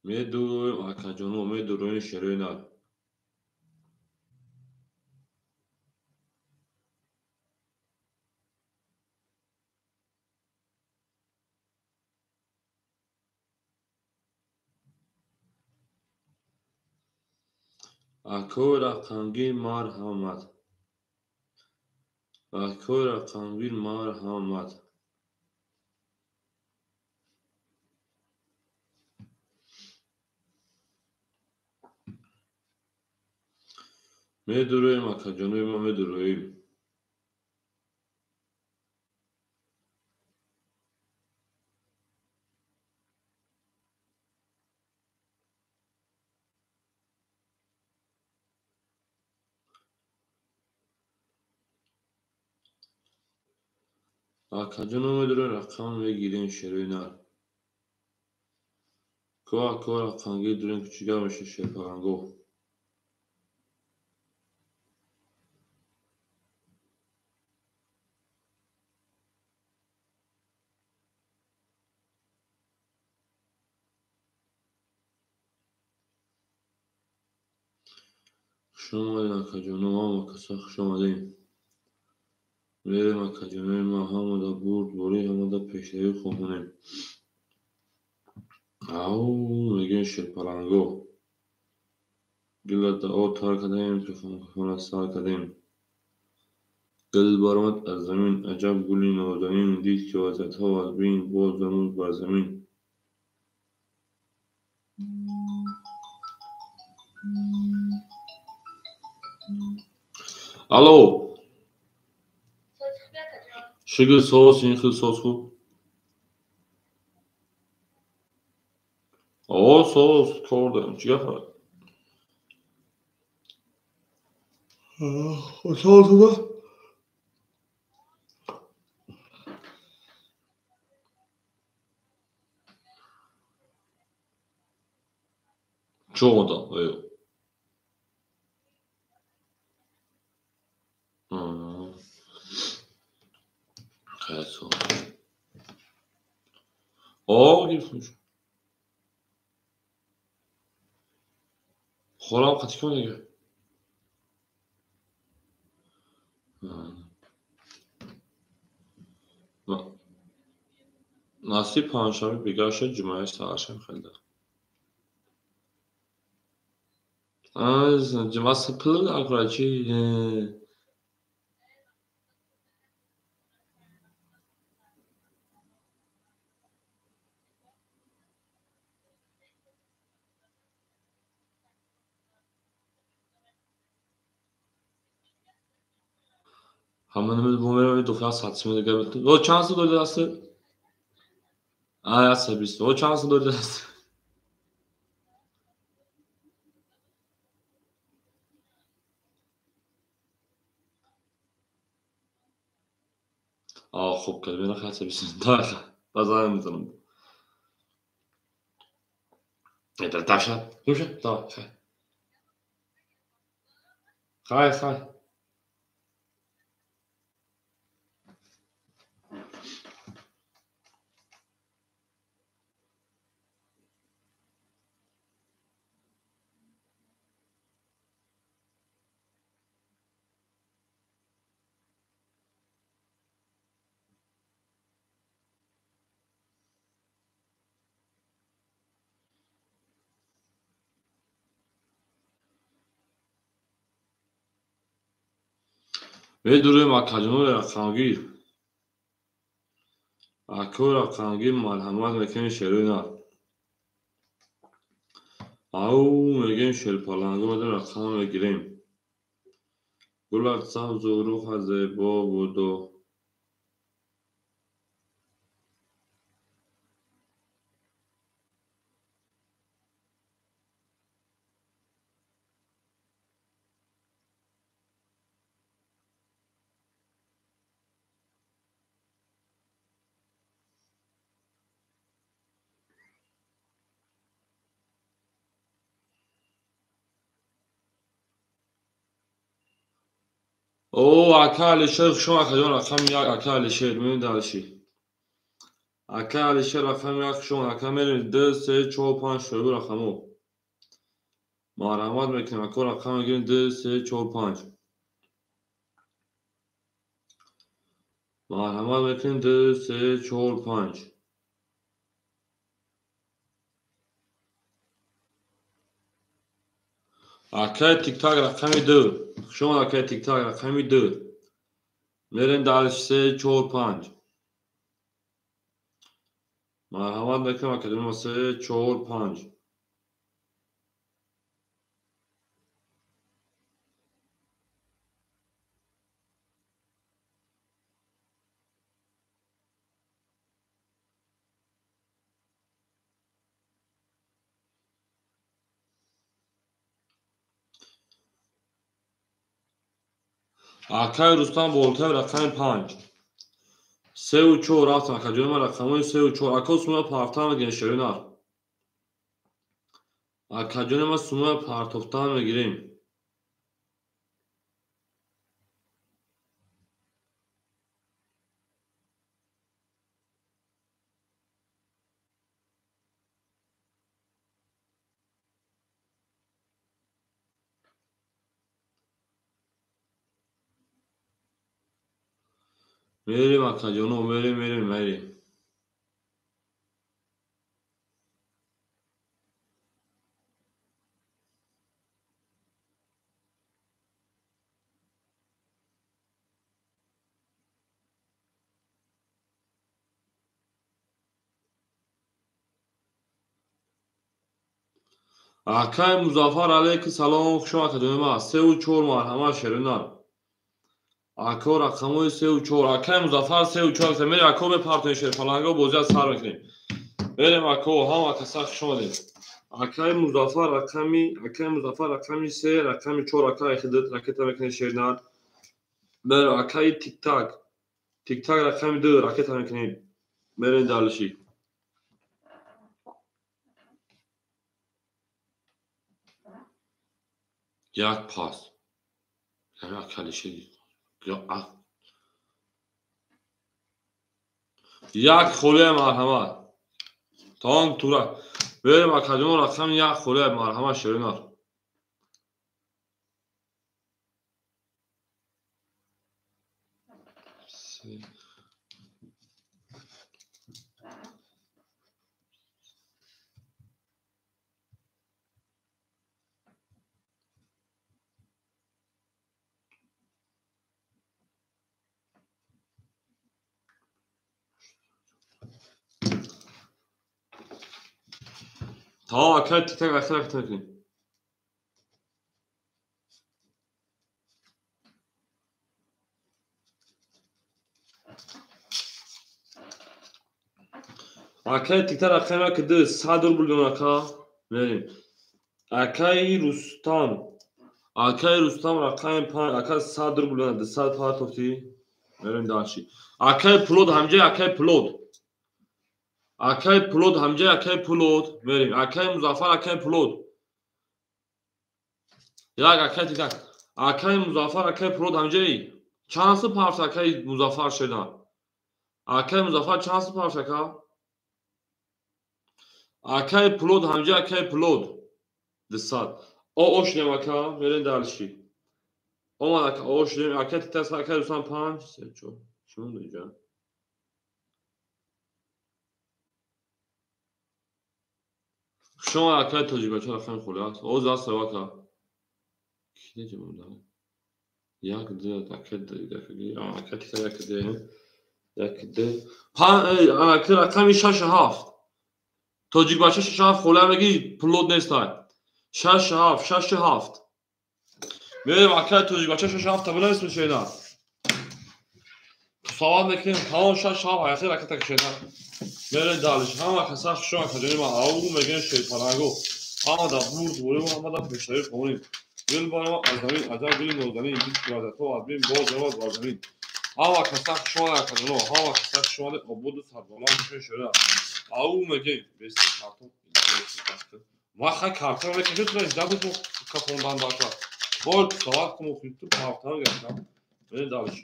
Медуроем акаҷоно, медуроем шерои нар. Акои рақамгир марҳамат. Акои рақамгир марҳамат. Медуроем акаҷонои ма, медуроем. Акаҷоно медуроем, рақам мегирем шерои нар. Ко ако рақамгир дурем, чӣ гап мешавад шерпаланго? Хуш омадед акаҷоно, ҳама каса хуш омадем. Мерем акаҷонои ма, ҳамада бурдборӣ, ҳамада пешравӣ хоҳонем. Ау, мегӯем шерпаланго. Гила дао тар кардем, пифонкафона сар кардем. Гул баромад аз замин, аҷаб гули нозанин, дид ки вазиятҳо аз бин, боз намуд бар замин. Алло. Шугр соз, ин хел соз хуб. О, соз, кор дорам. Чӣ гап? Соз хуб? Чӣ одам? Ё. О, гирифтем. Хорам қатӣ кун дига. Насиб панҷшанбе бегаша, ҷумъаи саҳаршам хелда. Ҷумъа пул акура чи? Ҳаманамез бо меравем дуфра садсима дига. О, чанд сум дори даст? А, 120. О, чанд сум дори даст? А, хуб кардем, ина 120. Давай, базар мезанам. Это даша. Слушай, давай, хай. Хай, хай. Медурем акаҷонои рақамгир. Акои рақамгир марҳамат мекунем шерои нар. Ау мегем шерпаланго медем рақам мегирем. Гулат сабзу рӯҳат зебо буду. О, ака Алишер, шумо акаҷон рақами як, ака Алишер, мебинед Алишер. Ака Алишер рақами як, шумо ака мерем 2, 3, 4, 5 шоигу рақамо. Марҳамат мекунем, ака рақам мегирем 2, 3, 4, 5. Марҳамат мекунем 2, 3, 4, 5. Акай тиктак рақами 2. Шумо акай тиктак рақами 2. Мерем дар 3, 4, 5. Марҳамат мекунем акаҷон 3, 4, 5. Акай Рустам Болтаев рақами 5. 3 4 рафтам акаҷони ман рақамҳои 3 4. Ако сумма партофтан мегирем шерои нар. Акаҷони ман сумма партофтан мегирем. Мерем акаҷоно, мерем, мерем, мерем. Акай Музаффар алейки салом, хуш омад акаҷони ман. 3 4 марҳамат шерои нар. Ако рақамҳои 3 4. Акай Музаффар 3 4. Мерем ако мепартоем шерпаланго бозият сар мекунем. Мерем ако, ҳама каса хуш омадем. Акай Музаффар рақами, акай Музаффар рақами 3, рақами 4 акай хидат ракета мекунем шернар. Мерем акай тиктак. Тиктак рақами 2 ракета мекунем. Мерем далши. Як пас. Як калиши. Як холия марҳамат. Тон тура. Берем акаҷон рақами як холия марҳамат шеринар. Та акай тиктак ахир ракета мекунем. Акай тиктак рақами як 2 100 рубл дон ака. Мерем. Акай Рустам. Акай Рустам рақами 5 ака 100 рубл дон 200 партофти. Мерем дальше. Акай Пулод ҳамҷа акай Пулод. Акай Пулод ҳамҷа акай Пулод. Мерем. Акай Музаффар акай Пулод. Як акай тиктак. Акай Музаффар акай Пулод ҳамҷаи. Чанд су парт акай Музаффар шедан? Акай Музаффар чанд су парт ака? Акай Пулод ҳамҷа акай Пулод. 200. О ошнем ака, мерем дальше. Омад ака, ошнем акай тиктак акай Рустам 5 3 4. Чӣ монда инҷа? Шумо акай тоҷик бача рақами холӣ аст. Оз аст ака. Ки неҷа монда? Як, ду, ака, ду, ака, тика, як, ду, як, ду. Панҷ, ака, рақами шаш, ҳафт. Тоҷикбача шаш, ҳафт, хола мегӣ, плот нестай. Шаш, ҳафт, шаш, ҳафт. Мерем, ака, тоҷикбача шаш, ҳафт, табила мешена. Савол мекунем, тамом шаш, ҳафт, аяхи ракета кашена. Мерем далиш, ҳама каса хушо, акаҷони ма, ау мегӯем шерпаланго. Ҳама да бурд, бурем, ҳама да пешравӣ қонем. Гул барома аз замин, аҷаб гули нозанин, дид ки вазато аз бин боз равад бар замин. Ҳама каса хуш омад, акаҷоно, ҳама каса хуш омад, ободу сарбаланд бошед шуда. Ау мегӯем, бест картон, ма хай картон мекашем, ту жда буд кафондан дака. Бол сават кун, ту картон гаштам. Мерем далиш.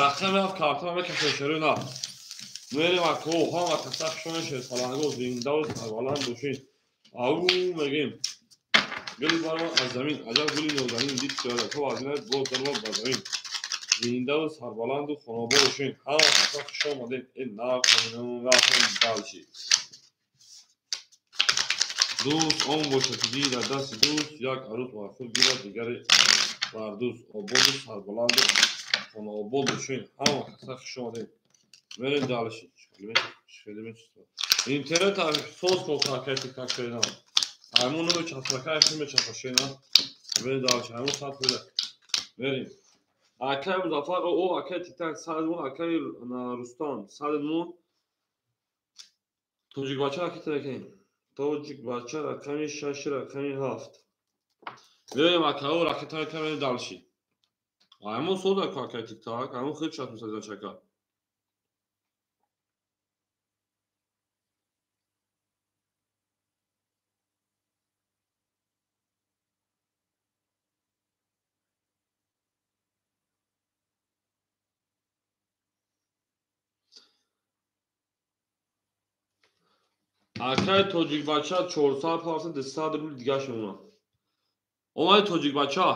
Рақами ҳафт картон мекашем шуда. Мерем ако, ҳама каса хуш омад, шерпаланго, зиндаву сарбаланд бошед. Ау мегӯем. Гул барома аз замин, аҷаб гули нозанин, дид ки вазато аз бин боз равад бар замин. Зиндаву сарбаланду хонобод бошед. Ҳама каса хуш омадед. Э нақам далши. Дӯст он бошад ки гирад дасти дӯст, як арӯс бар худ гирад, дигаре бар дӯст. Ободу сарбаланду хонобод бошед. Ҳама каса хуш омадед. Мерем далши. Интернет соз кун ҳаракати как шена. Аймон намечаспа, кай мечаспа шена. Мерем далши, аймон сад фоиза. Мерем. Акай Музаффар, о, акай Титак, садмон, акай Рустам, садмон. Тоҷикбача ракета мекунем. Тоҷикбача рақами шаш, рақами ҳафт. Мерем акао ракета мекунем, мерем далши. Аймон соз акай Титак, аймон хеле часп месаза чака. Акай тоҷикбача 400 парса 200 рубл дигаш мемонад. Омади тоҷикбача.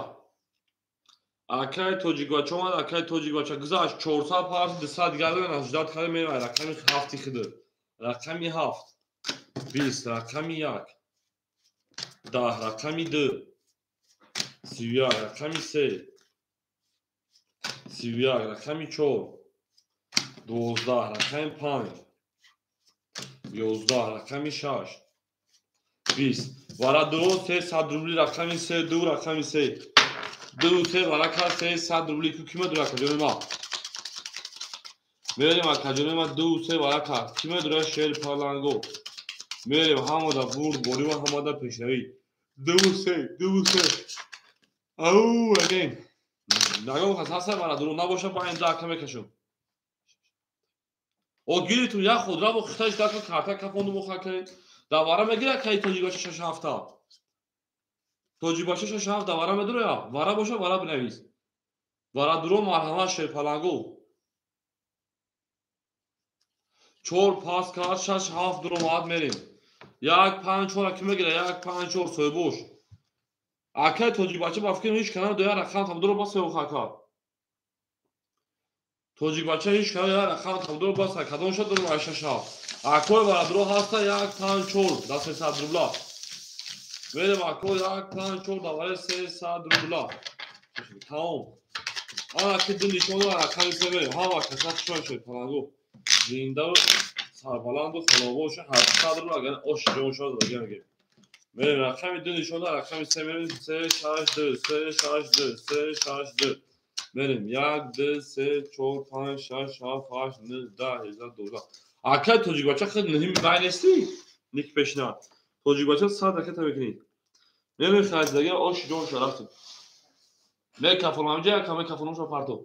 Акай тоҷикбача омад, акай тоҷикбача гузашт 400 парса 200 дигар ждать кардем, мерем рақами ҳафти хиду. Рақами ҳафт. 20, рақами як. 10, рақами ду. 31, рақами се. 31, рақами чор. 12, рақами панҷ. 11, рақами шаш. 20. Вара ду, се, сад рубли, рақами се, ду, рақами се. Ду, се, варака, се, сад рубли. Ку кима дура, акаҷони ма? Мерем, акаҷони ма, ду, се, варака. Кима дура, шер паланго. Мерем, ҳамада бурд, борива, ҳамада пешравӣ. Ду, се, ду, се. Ау, агем. Нагон кас ҳаста вара дуру набоша, ба ин дака мекашум. О гиритун як худра бо хиташ дака карта кафонду мохаке. Давара мегира кай тоҷикбача шаш ҳафта. Тоҷикбача шаш ҳафт давара медуроя. Вара боша вара бинавис. Вара дуро марҳамат шерпаланго. Чор пас кард шаш ҳафт дуро маат мерем. Як панҷ чор ки мегира як панҷ чор соҳибош. Акай тоҷикбача ба фикр ҳеч канал доя рақам там дуро бас хака. Тоҷикбача ҳеч канал доя рақам там дуро бас кадом шад дуро шаш ҳафт. Акой вара дуро ҳаста як панҷ чор да 300 рубла. Мерем ако як панҷ чор даваре 300 рубла. Тамом. Ана ки ду нишон рақами се мерем. Ҳама каса хушон шуд паланго. Зиндаву сарбаланду хонобод шуд 800 рубла агар ош ҷон шуд дага мегирем. Мерем рақами ду нишон рақами се мерем. 3 6 2 3 6 2 3 6 2. Мерем 1 2 3 4 5 6 7 8 9 10 11 12. Акай тоҷикбача хел муҳими бай нестӣ? Ник пешна. Тоҷикбача сад ракета мекунӣ. Мерем харидагӣ ош ҷон шуд рафтем. Мекафонам инҷа якам мекафонам шо парто.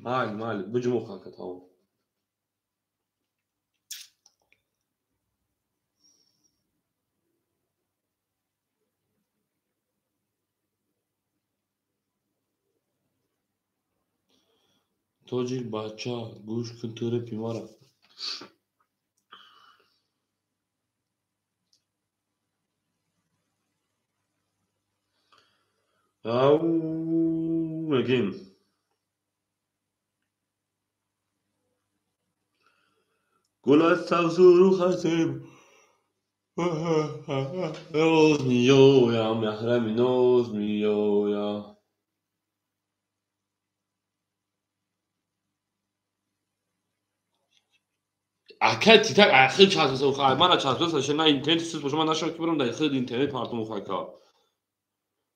Майли, майли, буҷуму хака тамом. Тоҷикбача гӯш кун ту репи мара. Ау мегем. Гул аз сабзу рух аз Ноз миёям, маҳрами ноз миёям. Акай титак ахир часписа ухай, мана часписа ше на интернет сиз боша, ман нашав ки бирам дар хид интернет партум ухай ка.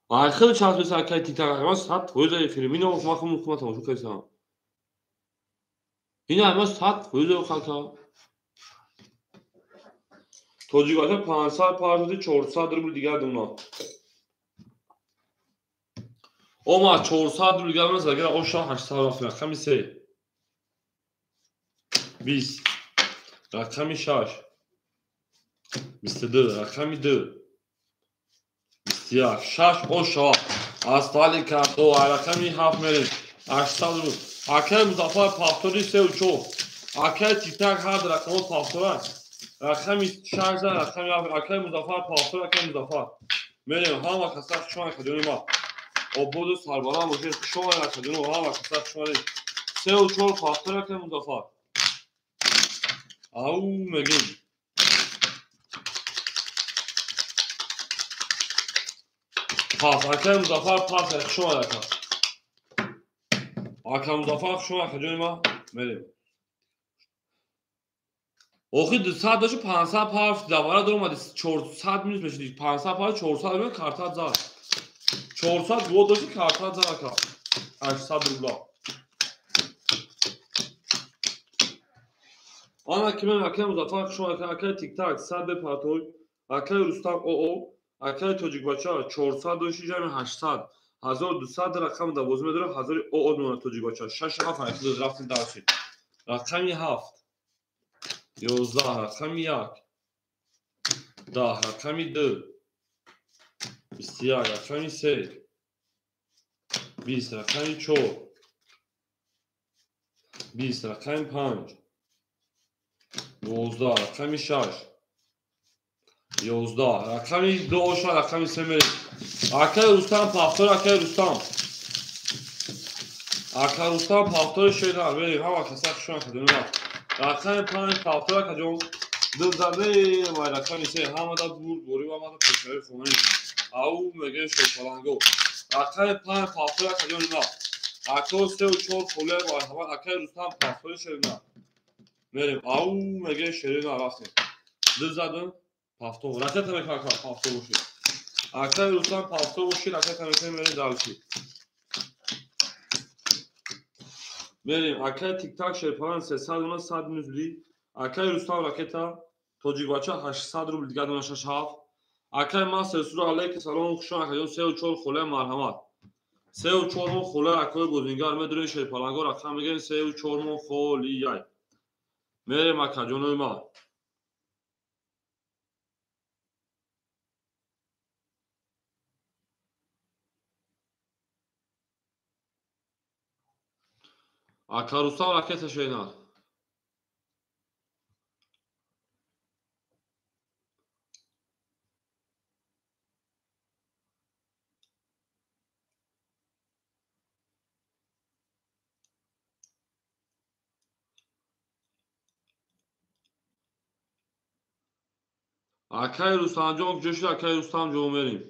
Ахир часписа акай титак, ман 100% эфир мино ман хум хум тамошо кардам. Ина ман 100% ухай ка. Тоҷикбача 500 партоди 400 рубл дигар дуна. Омад 400 рубл дигар дуна, загира оша 800 рафт, рақами 3. 20, рақами 6, 22, рақами 2, 21, 6 оша. Аз тали карто, рақами 7 мерем. 800 рубл. Акай Музаффар пафтори 3 4. Акай титак ҳар рақамо пафтора. Рақами 6, рақами 7, акай Музаффар пафтор, акай Музаффар. Мерем, ҳама каса хуш омадед, акаҷони ма. Ободу сарбаланд бошед, хуш омадед, акаҷони ма, ҳама каса хуш омадед. 3 4 пафтор, акай Музаффар. Ау мегем. Пас, акай Музаффар пас, хуш омадед, ака. Акай Музаффар хуш омадед, акаҷони ма. Мерем. Охи 200 дошт 500 парф давара даромади 400 минус мешуди 500 парф 400 рубл карта зад 400 гол дошт карта зад ака 800 рубла. Ана ки мен акай Музаффар хуш омадед, акай тик-так 100 бепартой, акай Рустам оо, акай Тоҷикбача 400 дошти ҷамъи 800 1200 рақам да боз медорам 1000 оо мемонад Тоҷикбача 6 7 рафтем дарси рақами 7 11, рақами 1, 10, рақами 2, 21, рақами 3, 20, рақами 4, 20, рақами 5, 12, рақами 6, 11, рақами 2 оша, рақами 3 мерем. Акай Рустам пафтор, акай Рустам. Акай Рустам пафтори шедар, мерем, ҳама каса хуш омадед. Рақами 5 пафтор, акаҷон. Ду заде ва рақами 3 ҳамада бур борӣ ва ҳамада пешави хонӣ. Ау мегӯем шоҳпаланго. Рақами 5 пафтор, акаҷон ма. Ако 3 4 холе ва ҳама акай Рустам пафтори шерина. Мерем. Ау мегӯем шерина рафтем. Ду задам пафтор. Ракета мекунам ака пафтор бошед. Акай Рустам пафтор бошед, ракета мекунем мерем дальше. Мерем, акай тик-так шерпалан 300 дуна 100 минус буди. Акай Рустам ракета, Тоҷикбача 800 рубл дигар дуна 6 7. Акай ман сесура алейки салом хуш омадед, акаҷон 3 4 холе марҳамат. 3 4 мон холе акои бозингар медурем шерпаланго рақам мегирем 3 4 мон холияй. Мерем акаҷонои ман. Ака Рустам ракета шенар. Акай Рустамҷон куҷо шуд? Акай Рустамҷон мерем.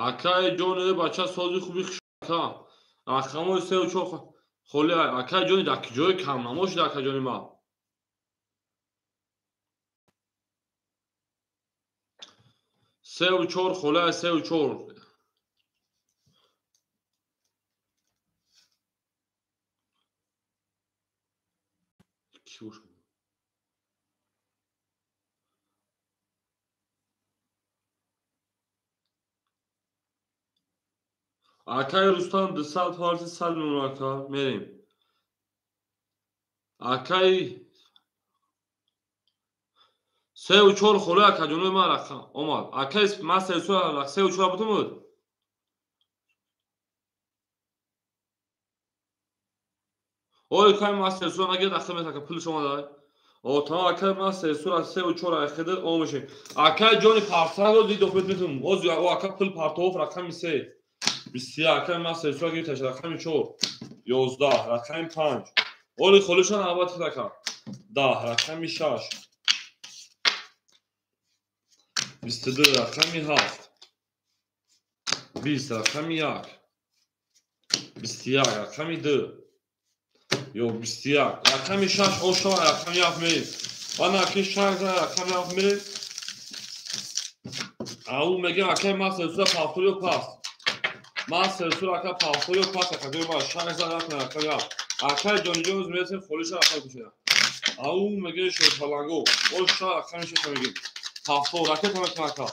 Акай ҷон бача сози хуби хуш ака. Рақамои 3 4 холи акай ҷони дар куҷои камнамо шуд акай ҷони ман. 3 4 холи 3 4. Акай Рустам 200 фарзи 100 мемон ака мерем. Акай 3 4 холе акаҷонои ман рақам омад. Акай ман 3 4 бутум буд. Ой кай ман 3 4 нагирд ахир мет ака пулш омада. О тамом акай ман 3 4 3 4 ахир омешем. Акай ҷони парсанго дид дохмет метум. Оз ака пул партоф рақами 3. 21 акай мастер сура гирифташ рақами 4 11 рақами 5 оли холишан аввал тирака 10 рақами 6 22 рақами 7 20 рақами 1 21 рақами 2 ё 21 рақами 6 ошо рақами 7 мерем ана ки 6 рақами 7 мерем ау мегем акай мастер сура пафтор ё паст мастер сура ака пафтор ё паст акаҷои ма 6 рақами 7 акай ҷониҷон мерасем холиша рақами кушоя ау мегем шерпаланго оша рақами 6 мегем пафтор ракета мекунам ака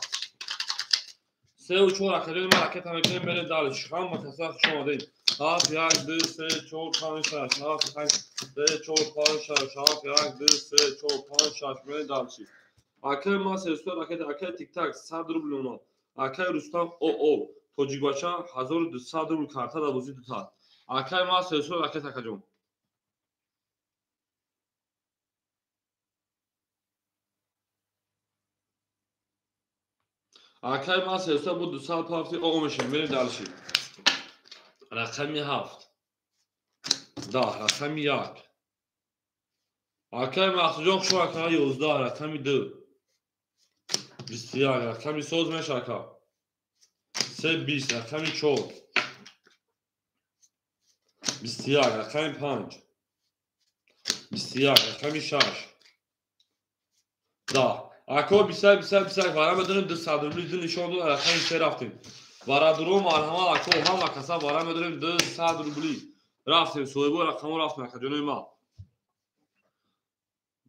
3 4 акаҷони ма ракета мекунем мерем дальше ҳама каса хуш омадед 7 1 2 3 4 5 6 7 8 3 4 5 6 7 1 2 3 4 5 6 мерем дальше акай мастер сура ракета акай тик-так 100 рубл омад акай Рустам ОО тоҷикбача 1200 рубл карта дар бозии дута акай мастер сура ракета акаҷон акай мастер сура бо 200 пафти ОО мешавем мерем дальше рақами 7 10 рақами 1 акай Мақсудҷон хуш ака 11 рақами 2 21 рақами соз меша ака 3 20 рақами 4 21 рақами 5 21 рақами 6 10 ако 21 21 21 вара медонем 200 рубли ду нишон дод рақами 3 рафтем варадуро марҳамат ако ҳама каса вара медонем 200 рубли рафтем соҳибо рақамо рафтем акаҷонои ма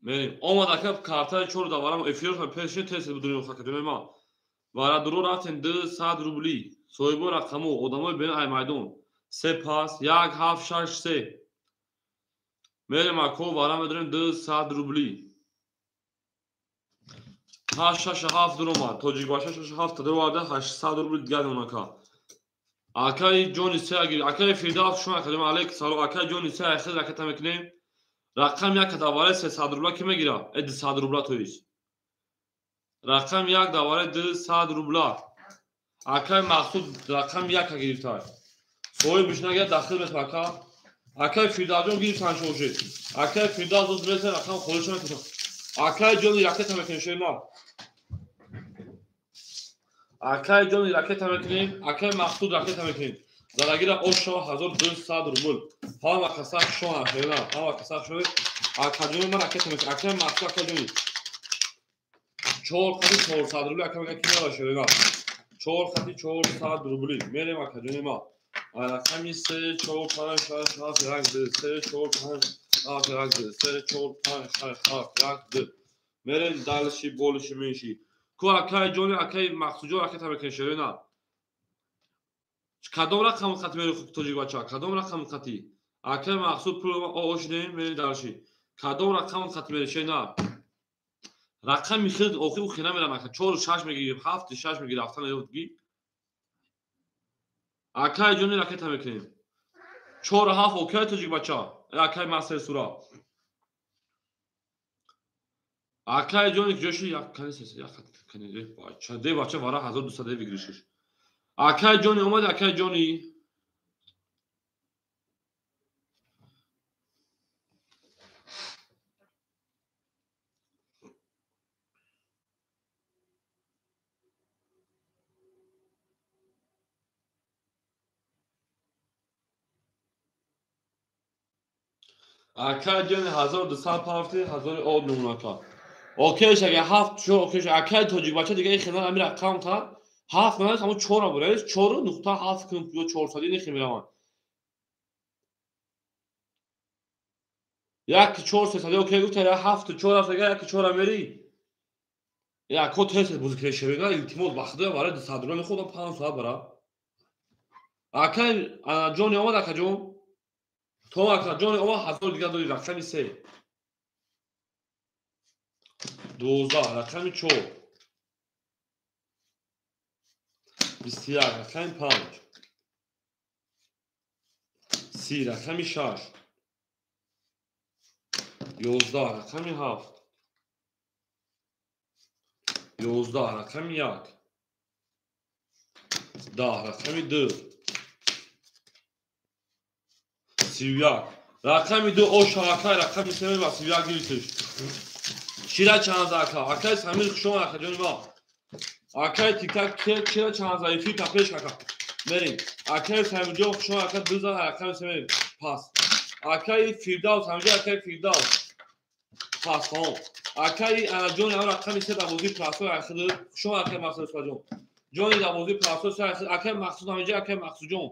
мерем омад ака картаи 4 да варам эфиротон пеши тез будурем акаҷонои ма варадуро рафтем 200 рубли соҳибо рақамо одамои бен ай майдон 3 пас 1 7 6 3 мерем ако вара медонем 200 рубли 8 6 7 дуромад тоҷикбаша 6 7 дуроварда 800 рубли дигар онака акаи ҷони се агир акаи Фирдавс шумо акаҷон алейк салом акаи ҷони се айхез ракета мекунем рақам 1 давараи 300 рубла ки мегирад 200 рубла тоист рақам 1 давараи 200 рубла акаи Мақсуд рақам 1 гирифта соҳибиш нагирад дахил метавад ака акаи Фирдавсҷон гирифтан шошед акаи Фирдавс доз мерасад рақам холиша мекунад акаи ҷони ракета мекунем шерна акаи ҷони ракета мекунем акаи Мақсуд ракета мекунем зарагира ошо 1200 рубл ҳама каса шона шерна ҳама каса шона акаҷони ма ракета мекунем акаи Мақсуд акаҷони 4 хати 400 рубли ака мегӯяд ки мера шерна 4 хати 400 рубли мерем акаҷони ма рақами 3 4 5 6 7 1 2 3 4 5 7 1 2 3 4 5 6 7 1 2 мерем дальше больше меньше ку акаи ҷони акаи Мақсудҷон ракета мекунем шерена кадом рақам хати мери тоҷикбача кадом рақам хати акаи Мақсуд пул ОО шудем мерем дальше кадом рақам хати мери шерена рақами хел охир ӯ хела мерам ака 4 6 мегири 7 6 мегири рафтан ёдги акаи ҷони ракета мекунем 4 7 окей тоҷикбача акаи мастер сура акаи ҷони ҷоши як кани як кани бача де бача вара 1200 де выигрыш акаи ҷони омад акаи ҷони акаи ҷони 1200 пафти 1000 об мемонака окейш агар 7 4 окейш акаи тоҷикбача дига ин хела ами рақам та 7 мемонад ҳамон 4 буреш 4.7 кун ё 400 ин хел мераванд 1 4 300 окей гуфта 7 4 рафт агар 1 4 мери яко тез бозӣ кунед шерина илтимос ба худоя барои 200 рубла мехӯрдам 5 соат бара акаи ҷони омад акаҷон то акаҷони омад 1000 дигар дори рақами 3 12 рақами 4 21 рақами 5 30 рақами 6 11 рақами 7 11 рақами 1 10 рақами 2 31. Рақами 2 ош акай, рақами 3 ба 31 гирифтиш. Чира чанд ака? Акай Самир хушон ака ҷони ма. Акай тиктак чира чанд заифи тапеш ака. Мерим. Акай Самирҷон хушон ака 2 зан рақами 3 пас. Акай Фирдавс ҳамҷа акай Фирдавс. Пас тамом. Акай Анаҷон ҳам рақами 3 дар бозии прасой ахид. Хушон акай Мақсуд ҷон. Ҷони дар бозии прасой ахид. Акай Мақсуд ҳамҷа акай Мақсудҷон.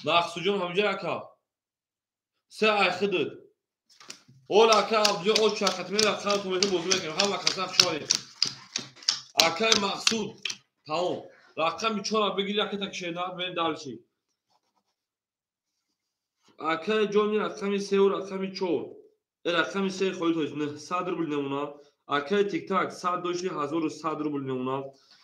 Мақсудҷон ҳамҷа ака. 3 ахид. Ол ака Абдуҷон оч шақатме рақам тумети бозӣ мекунем. Ҳама каса хушоед. Акай Мақсуд тамом. Рақами 4 бигир якта кишена мен далчи. Акай ҷони рақами 3 ва рақами 4. Рақами 3 хоҳӣ тоҷ 900 рубл намуна. Акай тиктак 100 дошти 1100 рубл намуна.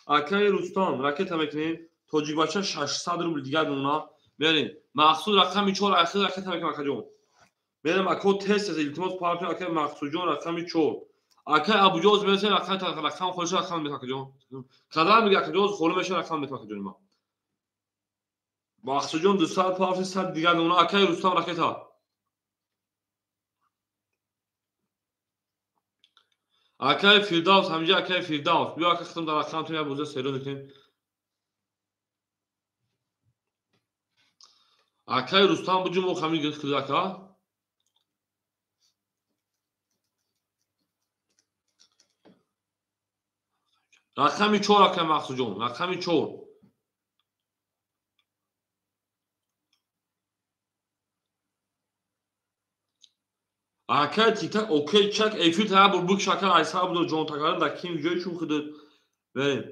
Акай Рустам ракета мекунем. Тоҷикбача 600 рубл дигар намуна. Мерем. Мақсуд рақами 4 ахир ракета мекунем акаҷон. Мерем ако тест илтимос партия акай Мақсудҷон рақами 4. Акай Абуҷоз мерасем рақам хоҳиш рақам мекунем акаҷон. Кадам мега акаҷон холӣ меша рақам мекунем акаҷони ма. Мақсудҷон 200 партия 100 дигар намуна. Акай Рустам ракета. Акай Фирдавс ҳамҷа акай Фирдавс. Биё ака хитм дар рақам ту як боза серёз мекунем. Акай Рустам буҷум о ҳамин гирифт куд ака. Рақами 4 акай Мақсудҷон, рақами 4. Акай тиктак окей чак эфир та бур бук шака айса буд ҷон такаран да ким ҷой чун худат. Берем.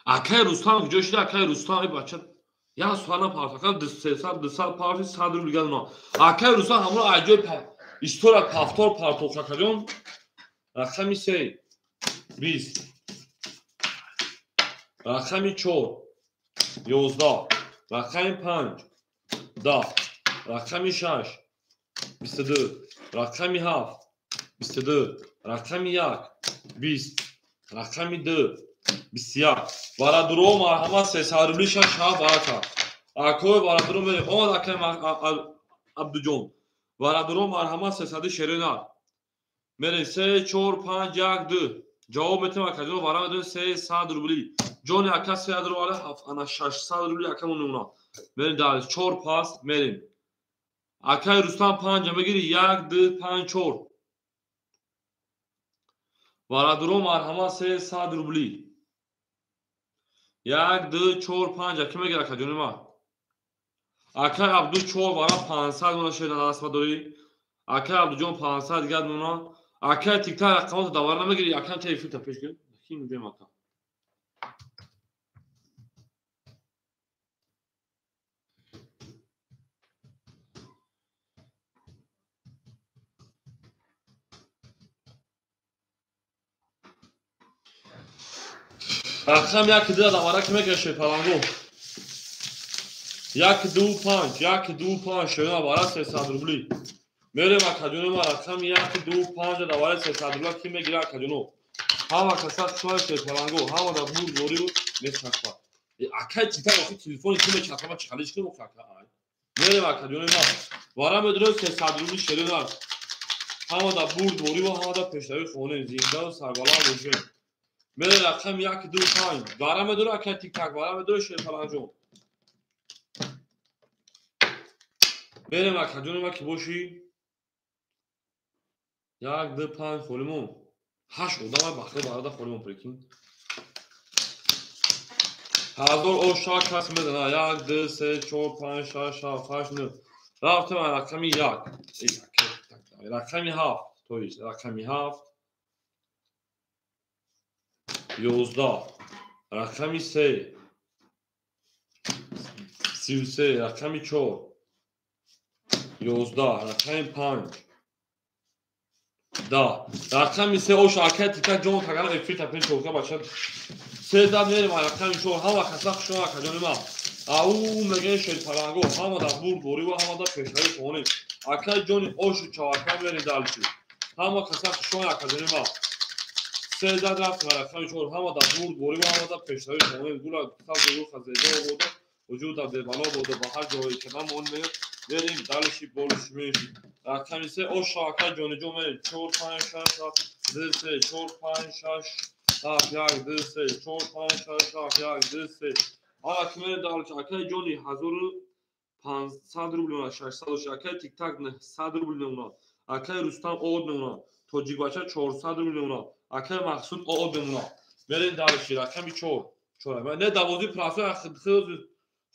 Акай Рустам куҷо шуда? Акай Рустам эй бача як суана партака 300 200 парти 100 рубл дигар на. Акай Рустам ҳамро аҷоиб истора пафтор партоқ акаҷон. Рақами 3 20. Рақами 4 11. Рақами 5 10. Рақами 6 22. Рақами 7 22. Рақами 1 20. Рақами 2 21. Барадуро марҳамат 300 рубли 6 7 барака. Акой барадуро мерем. Омад акай Абдуҷон. Барадуро марҳамат 300 шерена. Мерем 3 4 5 1 2. Ҷавоб метем акаҷон вара медонем 300 рубли. Ҷони ака 300 рубли, ана 600 рубли акамон намуна. Мерем дар 4 пас мерем. Акай Рустам 5 мегири 1 2 5 4. Барадуро марҳамат 300 рубли. 1 2 4 5 аки мегир акаҷони ма. Акай Абду 4 вара 500 мона шеда насба дорӣ. Акай Абдуҷон 500 дигар мона. Акай тиктак рақамото давара намегири, акам та эфир та пеш гир. Ки меҷоем ака. Рақам 1 2 давара ки мегирад шерпаланго. 1 2 5 1 2 5 шерна вара 300 рубли. Мерем акаҷоно ма рақами 1 2 5 давара 300 рубла ки мегирад акаҷоно. Ҳама каса шояд шерпаланго, ҳама дар бур борию мечарха. Акай тита охи телефони ки мечарха, ма чалиш кунам ака. Мерем акаҷоно ма. Вара медорем 300 рубли шерна. Ҳама дар бур борию ҳама дар пешравии хоне зинда ва сарбаланд бошем. Мере рақами 1 2 5 вара медора акай тиктак вара медора шерпаланҷон. Мерем акаҷоно ма ки бошӣ 1 2 5 холимон. 8 одам бахта барода холимон прикинь. 1000 оша кас мезана 1 2 3 4 5 6 7 8 9. Рафтем рақами 1. Рақами 7, то есть рақами 7 11. Рақами 3 33. Рақами 4 11. Рақами 5 10. Рақами 3 ош акай тиктак ҷон тагарам эфир тапен чорка бача. 3 зад мерем рақами 4 ҳама каса хушон акаҷони ма. Ау мегӯяд шерпаланго ҳама дар бур борӣ ва ҳама дар пешравии хоне. Акай ҷони ошу чавака мерем далчи. Ҳама каса хушон акаҷони ма. Се зад рафт рақами чор. Ҳама да бурд борӣ ва ҳама да пешравӣ хонем. Гула сабзу руха зебо бода, вуҷуда бебало бода, ба ҳар ҷое ки намон мерем далиши болиши меши. Рақами се оша акай ҷониҷон мерем. 4 5 6 7 2 3 4 5 6 7 1 2 3 4 5 6 7 1 2 3. Ҳала ки мерем далиши акай ҷони 1500 рубл меона, 600 акай тиктак 900 рубл меона, акай Рустам од меона, тоҷикбача 400 рубл меона, акай Мақсуд од меона. Мерем далиши рақами 4. 4. Не давози прасо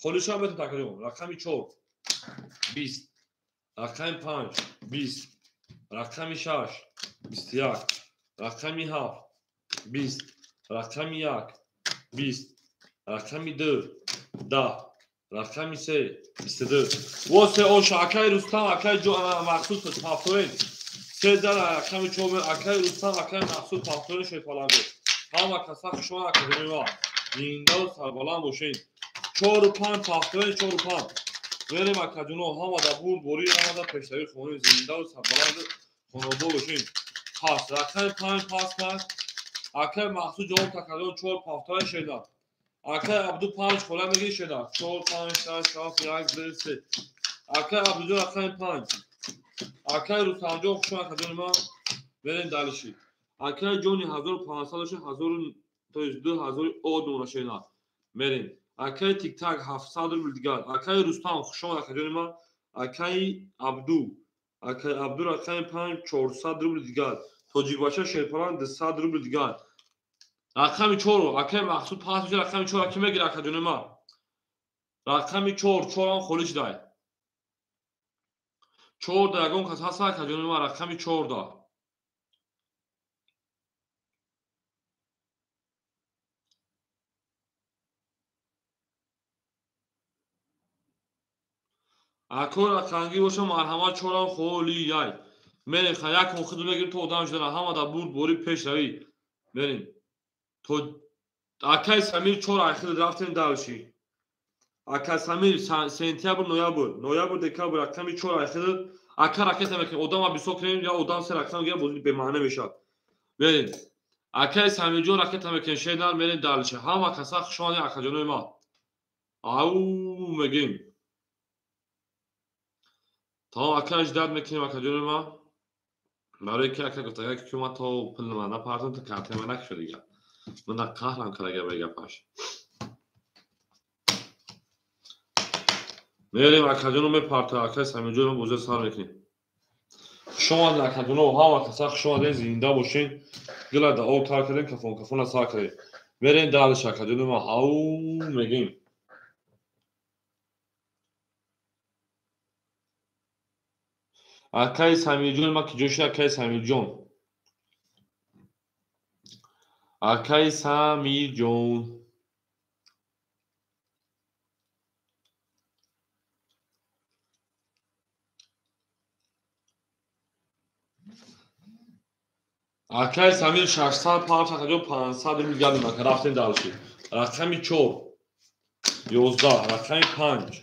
холишам метон такрим. Рақами 4 20, рақами 5 20, рақами 6 21, рақами 7 20, рақами 1 20, рақами 2 10, рақами 3 22. Во се оша акай Рустам, акай Мақсуд пафторен. Се дар рақами 4 акай Рустам, акай Мақсуд пафторен шефаланго. Ҳама каса хушомад академия ма. Зиндаву сарбаланд бошед. 4 5 пафторен 4 5. Мерем акаҷуно ҳама да бурд борӣ, ҳама да пешравӣ хонем. Зиндаву сарбаланд хонобо бошед. Пас рақами 5 пас пас. Акай Мақсуд ҷавоб такардон 4 пафторен шеда. Акай Абду 5 хола мегири шеда. 4 5 6 7 1 2 3. Акай Абдуҷон рақами 5. Акай Рустамҷон хушомад акаҷони ман. Мерем далиши. Акай ҷони 1500 бошад, 1000 то есть 2000 од мона шеда. Мерем. Акай Тиктак 700 рубл дигар. Акай Рустам хушомад акаҷони ман. Акай Абду. Акай Абду рақами 5 400 рубл дигар. Тоҷикбача Шерпалан 200 рубл дигар. Рақами 4 акай Мақсуд пас мешад. Рақами 4 ки мегирад акаҷони ман? Рақами 4 4 ҳам холӣ шудай. 4 да ягон кас ҳаст акаҷони ман? Рақами 4 да. Ако рақамгир боша марҳамат, 4 ҳам холӣ яй. Мерем ха як кун худ мегирем то одам шудана. Ҳама да бурд борӣ пешравӣ. Мерем. То акай Самир 4 айхид рафтем далши. Акай Самир сентябр, ноябр, ноябр, декабр рақами 4 айхид. Ака ракета мекунем, одама бисёр кунем, я одам се рақам гирад, бозӣ бемаъна мешавад. Мерем. Акай Самирҷон ракета мекунем, шенар мерем далши. Ҳама каса хушомадед акаҷонои ман. Ау мегем. Тамом ака ждат мекунем акаҷонои ман. Барои ки ака гуфт агар ки ман то пул ман напартам, то картаи ман накушад дигар. Ман да қаҳрам кард агар ба гапаш. Мерем акаҷоно мепарта, акай Самирҷонро бозиро сар мекунем. Хушомадед акаҷоно, ҳама каса хушомадед, зинда бошед. Гила да об тар кардем, кафон кафона сар кардем. Мерем далиш акаҷоно ман ау мегем. Акай Самирҷон ма ки ҷо шуд акай Самирҷон. Акай Самирҷон. Акай Самир 600 пафт акаҷон 500 рубл гардем ака рафтем далши. Рақами 4 11, рақами 5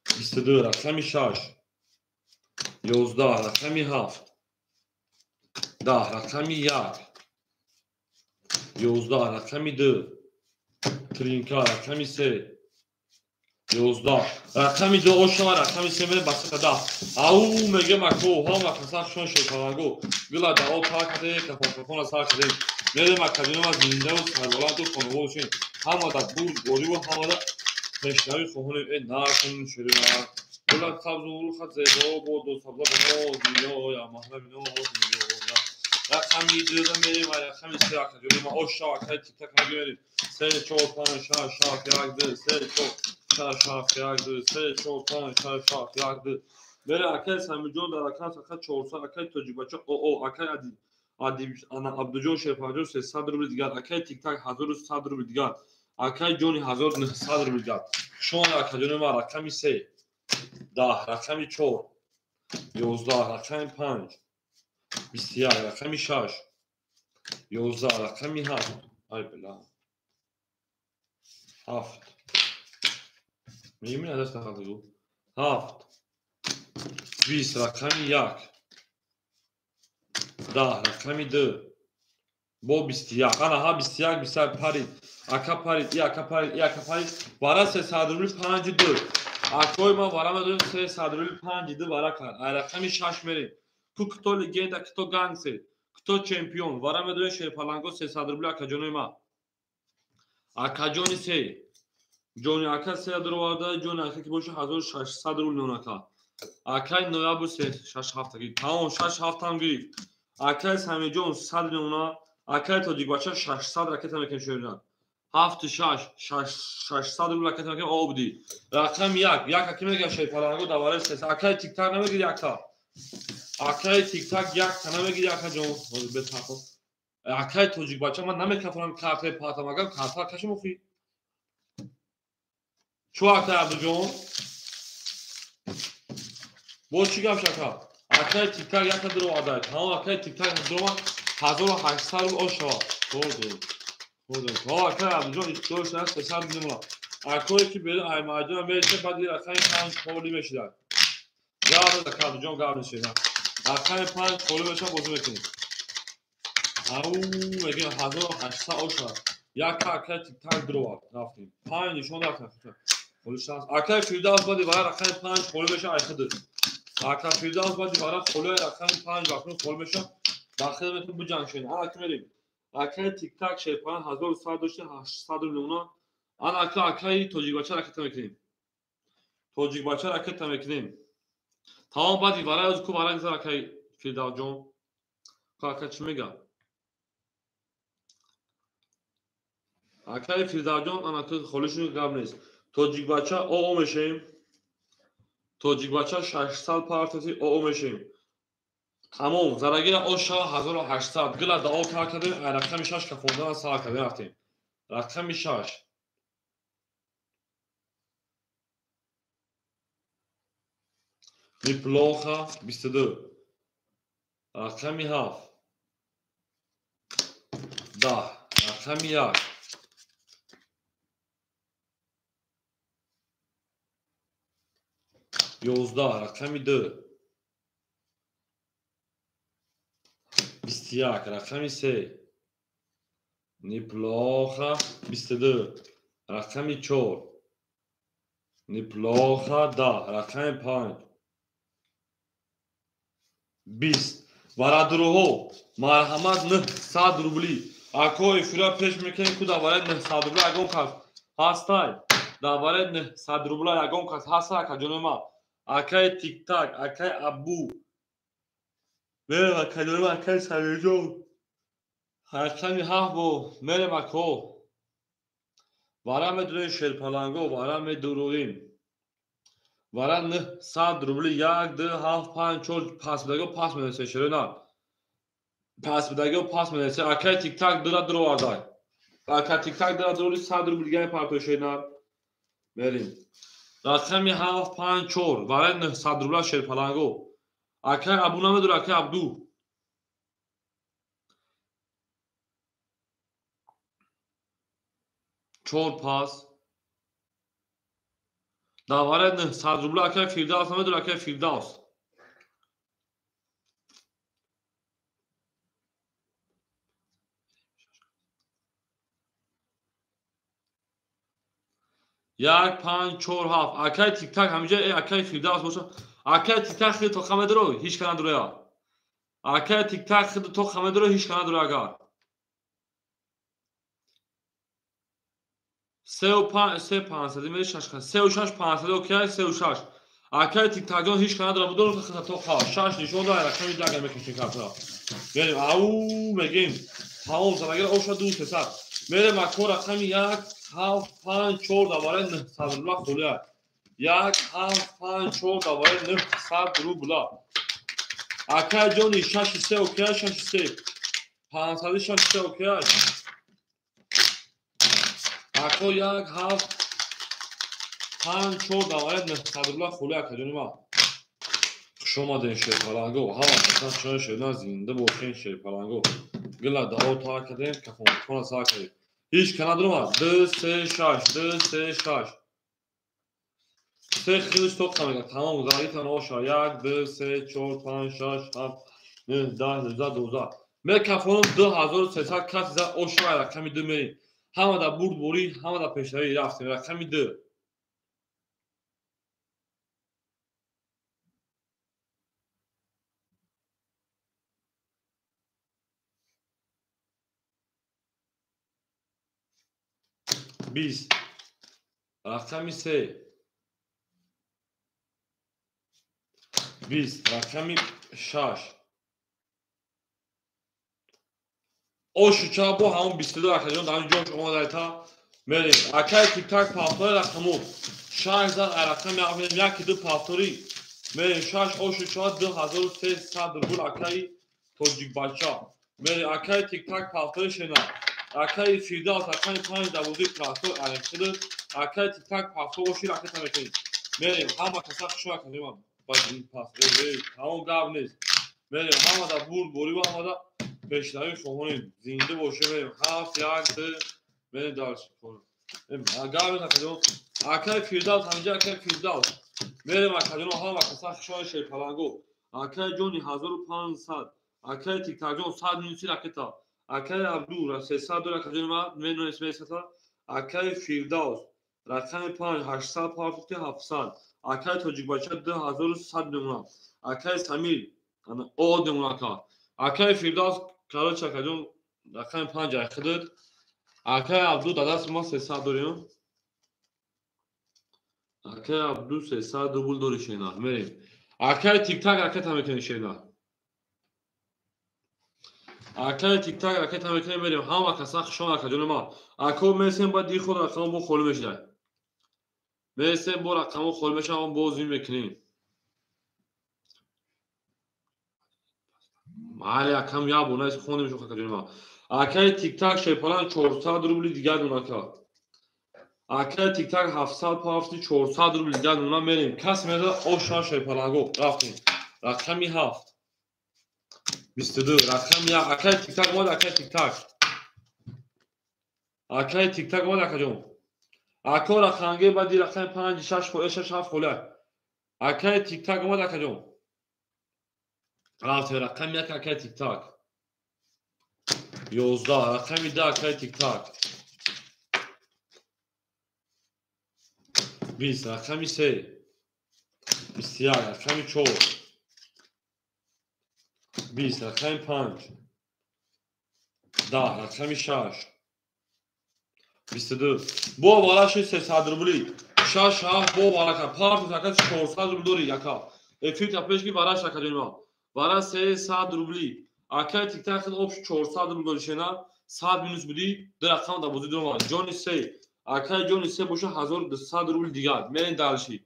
22, рақами 6 11, рақами 7 10, рақами 1 11, рақами 2 тринка, рақами 3 11, рақами 2 ошава, рақами 3 мерем ба 10. Ау мегем ако ҳама каса хушон шерпаланго. Гила да об тар кардем, кафон кафона сар кардем. Мерем акаҷоно ма зиндаву сарбаланду хонобо бошем. Ҳама да бурд бориву ҳама да пешравӣ хоҳонем. Э накун ширина. Гула сабзу руха зебо бодо сабза бино дунё я маҳра бино дунё. Рақами 2 да мерем ва рақами 3 акаҷоно ма ошава акай тиктак мегирем. 3 4 5 6 7 1 2 3 4 6 7 1 2 3 4 5 6 7 1 2. Мере акай Самирҷон дар рақам фақат 400, акай Тоҷикбача оо акай Адиб ана Абдуҷон Шерпанҷон 300 рубл дигар, акай Тиктак 1100 рубл дигар, акай Ҷони 1900 рубл дигар. Шумо акаҷони ман рақами 3 10, рақами 4 11, рақами 5 21, рақами 6 11, рақами 7 ай била 7 мебинӣ даст нахалтагу 7 20, рақами 1 10, рақами 2 Бо 21. Ана ҳа 21 21 парид. Ака парид, и ака парид, и ака парид. Вара 300 рубли 5 2. Акои ма вара медонем 300 рубли 5 2 вара кард. Ай рақами 6 мерем. Ку кто легенда, кто гангстер, кто чемпион. Вара медонем шерпаланго 300 рубли акаҷонои ма. Акаҷони се. Ҷони ака 300 рубл, ҷони ака ки боша 1600 рубл нон ака. Акай ноябр 6 ҳафта гирифт. Тамом 6 ҳафтам гирифт. Акай Самиҷон 100 миллиона, акай Тоҷикбача 600 ракета мекунем шоирна. 7 6 600 рубл ракета мекунем обди. Рақам 1, як аки мега шерпаланго даваре 3. Акай тиктак намегири якта. Акай тиктак якта намегири акаҷон. Ҳозир бетақо. Акай Тоҷикбача ман намекафонам картаи патам агар карта кашим охи. Чу акай Абдуҷон? Бо чӣ гап шака? Акай тиктак якта дуроварда. Тамом акай тиктак дуровард 1800 рубл ошава. Хӯрдем. Хӯрдем. Тамом акай Абдуҷон ихтиёр шуда 300 миллион. Акое ки берун ай маҷмӯа мераса баъд ин рақами 5 холӣ мешидад. Гап ака Абдуҷон гап мешидад. Рақами 5 холӣ мешавад бозӣ мекунем. Ау мегӯем 1800 ошава. Якта акай тиктак дуровард. Рафтем. 5 нишон рафтем. Холӣ шаст. Акай Фирдавс баъди вара рақами 5 холӣ мешавад ай худ. Ака Фирдавс баъди вара холӣ рақами 5 вақт холӣ мешавад. Дахил метон биҷанг шавед. Ана ки мерем. Акай тиктак шерпан 1100 дошта 800 миллиона. Ана ака акай тоҷикбача ракета мекунем. Тоҷикбача ракета мекунем. Тамом баъди вара аз ку вара гузар акай Фирдавсҷон. Ку ака чӣ мега? Акай Фирдавсҷон ана ки холӣ шуд гап нест. Тоҷикбача оо мешавем. Тоҷикбача 600 партияси оо мешавем. Тамом зарагира оша 1800 гила дао кар кардем, ай рақами 6 кафондан сар кардем рафтем. Рақами 6. Неплохо 22. Рақами 7. 10. Рақами 1. 11. Рақами 2. 21. Рақами 3. Неплохо 22. Рақами 4. Неплохо 10. Рақами 5. 20. Бародарҳо, марҳамат 900 рубли. Ако эфира пеш мекунем ку даваре 900 рубли ягон кас ҳастай. Даваре 900 рубла ягон кас ҳастай ака ҷонои ма. Акай тиктак, акай Абу. Мерем акай ҷонои ма, акай Самирҷон. Рақами 7 бо мерем ако. Вара медурем шерпаланго, вара медуруем. Вара 900 рубли 1 2 7 5 4 пас бидаго пас менесе шерена. Пас бидаго пас менесе. Акай тиктак дура дуровардай. Акай тиктак дура дурули 100 рубли дигари партои шерена. Мерем. Рақами 7 5 4 вара 900 рубла шерпаланго. Акай Абу намедура, акай Абду. 4 пас. Даваре 900 рубла акай Фирдавс намедура, акай Фирдавс. 1 5 4 7 акай тиктак ҳамиҷа акай Фирдавс боша. Акай тиктак хеле тоқа медуро, ҳеҷ ка надуроя. Акай тиктак хеле тоқа медуро, ҳеҷ ка надуро агар. 3 5 3 500 мери 6 3 6 500 окей 3 6. Акай тиктакҷон ҳеҷ ка надура будор хеле тоқа 6 нишон дора рақами дагар мекашем карта. Мерем ау мегем. Тамом зарагира оша 2 300. Мерем ако рақами 1 7 5 4 даваре 900 рубла холия. 1 7 5 4 даваре 900 рубла. Акай ҷони 6 3 окей 6 3. 500 6 3 окей. Ако 1 7 5 4 даваре 900 рубла холия ака ҷони ма. Хуш омадем шерпаланго. Ҳама касан шумо шерна зинда бошен шерпаланго. Гила дао та кардем, кафонхона сар кардем. Ҳеҷ ка надуромад. 2 3 6 2 3 6. 3 хелиш тоқа мега. Тамом заритан оша. 1 2 3 4 5 6 7 9 10 11 12. Мекафонам 2300 каси зад ошава рақами 2 мерем. Ҳама да бурдборӣ, ҳама да пешравӣ рафтем. Рақами 2. Бист. Рақами 3. 20. Рақами 6. Ошу чабо ҳамон 22 акаҷон дар ҷош омадайта мерем. Акай тиктак пафтори рақамо 6 зад рақами мерем 1 2 пафтори мерем 6 ошу ча 2300 рубл акаи тоҷикбача мерем. Акай тиктак пафтори шена. Акаи Фирдавс рақами 5 дар бозии трактор александр. Акаи тиктак пафтор оши ракета мекунем. Мерем ҳама каса хушо акаҷон ба пас. Ҳамон гап нест. Мерем ҳама дар бурд борӣ ва ҳама дар пешравӣ хоҳонем. Зинда бошем. Мерем 7 1 2 мерем дарс. Гап нест акаҷон. Акаи Фирдавс ҳаминҷа акаи Фирдавс. Мерем акаҷон ҳама каса хушо шерпаланго. Акаи ҷони 1500. Акаи тиктакҷон 100 минуси ракета. Акаи Абду 300 дора акаҷони ма менонес месата. Акаи Фирдавс рақами 5 800 пафти 700. Акаи тоҷикбача 2100 мемона. Акаи Самир од мемона ака. Акаи Фирдавс короче акаҷон рақами 5 айхидид. Акаи Абду дадаст ма 300 дорем. Акаи Абду 300 рубл дори шена. Мерем. Акаи тиктак ракета мекунем шена. Акаи тиктак ракета мекунем мерем. Ҳама каса хушон акаҷони ма. Ако месем ба диход рақамо бо холӣ мешидай. Месем бо рақамо холӣ мешавам бозӣ мекунем. Майли акам як бор наист хонда мешавам акаҷони ма. Акаи тиктак шерпалан 400 рубли дигар дона ака. Акаи тиктак 700 пафти 400 рубли дигар дона мерем. Кас меда ошан шерпаланго рафтем. Рақами 7. 22 рақами 1. Акаи тиктак омад акаи тиктак. Акаи тиктак омад акаҷон. Ако рақамге баъди рақами 5 6 холе 6 7 холе. Акаи тиктак омад акаҷон. Рафтем рақами 1 акаи тиктак. 11 рақами 2 акаи тиктак. 20 рақами 3. 21 рақами 4. 20 рақами 5. 10 рақами 6. 22 бо вараши 300 рубли. 6 7 бо варака. Парту ака 400 рубл дори ака. Эфир та пеш ки вараш акаҷони ма. Вара 300 рубли. Акаи тиктак хел обш 400 рубл дори шена. 100 минус буди. Ду рақам дар бозӣ дуромад. Ҷони 3. Акаи ҷони 3 боша 1200 рубл дигар. Мерем дарши.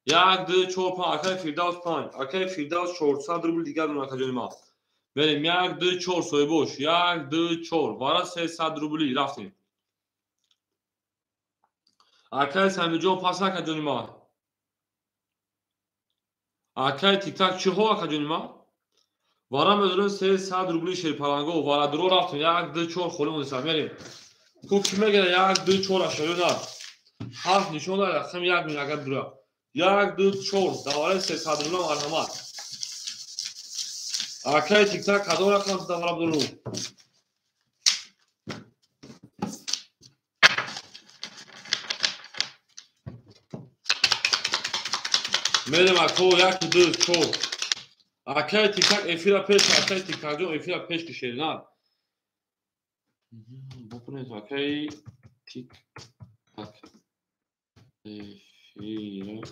1 2 4 5 акаи Фирдавс 5. Акаи Фирдавс 400 рубл дигар дорам акаҷони ма. Мерем 1 2 4 соҳибош. 1 2 4 вара 300 рубли рафтем. Акаи Самирҷон пас акаҷони ма. Акаи тиктак чиҳо акаҷони ма? Вара медорем 300 рубли шерпаланго. Вара дуро рафтем. 1 2 4 холӣ мондеса. Мерем. Ку ки мегира 1 2 4 ашаё на. Ҳафт нишон дорад рақами 1 мин агар дура. 1 2 4 давараи 300 рубла марҳамат. Акаи тиктак кадом рақам давара дуру? Мерем ако 1 2 4. Акаи тиктак эфира пеш, акаи тиктакҷон эфира пеш ки шерина. Бупунед акаи тиктак. Эфира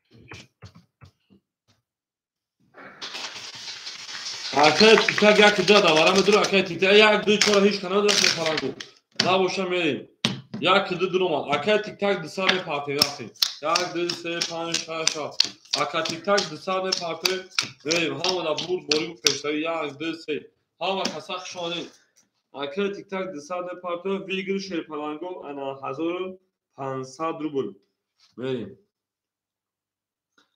пеш. Акаи тиктак 1 2 давара медур акаи тиктак 1 2 4 ҳеч кана надорад мепараду. Набоша мерем. 1 2 дуромад. Акаи тиктак 200 мепартем рафтем. 1 2 3 5 6 7. Ака тиктак 200 мепартем. Мерем ҳама дар бурд борӣ пешравӣ 1 2 3. Ҳама каса хуш омадед. Акаи тиктак 200 мепартем. Вигр шерпаланго ана 1500 рубл. Мерем.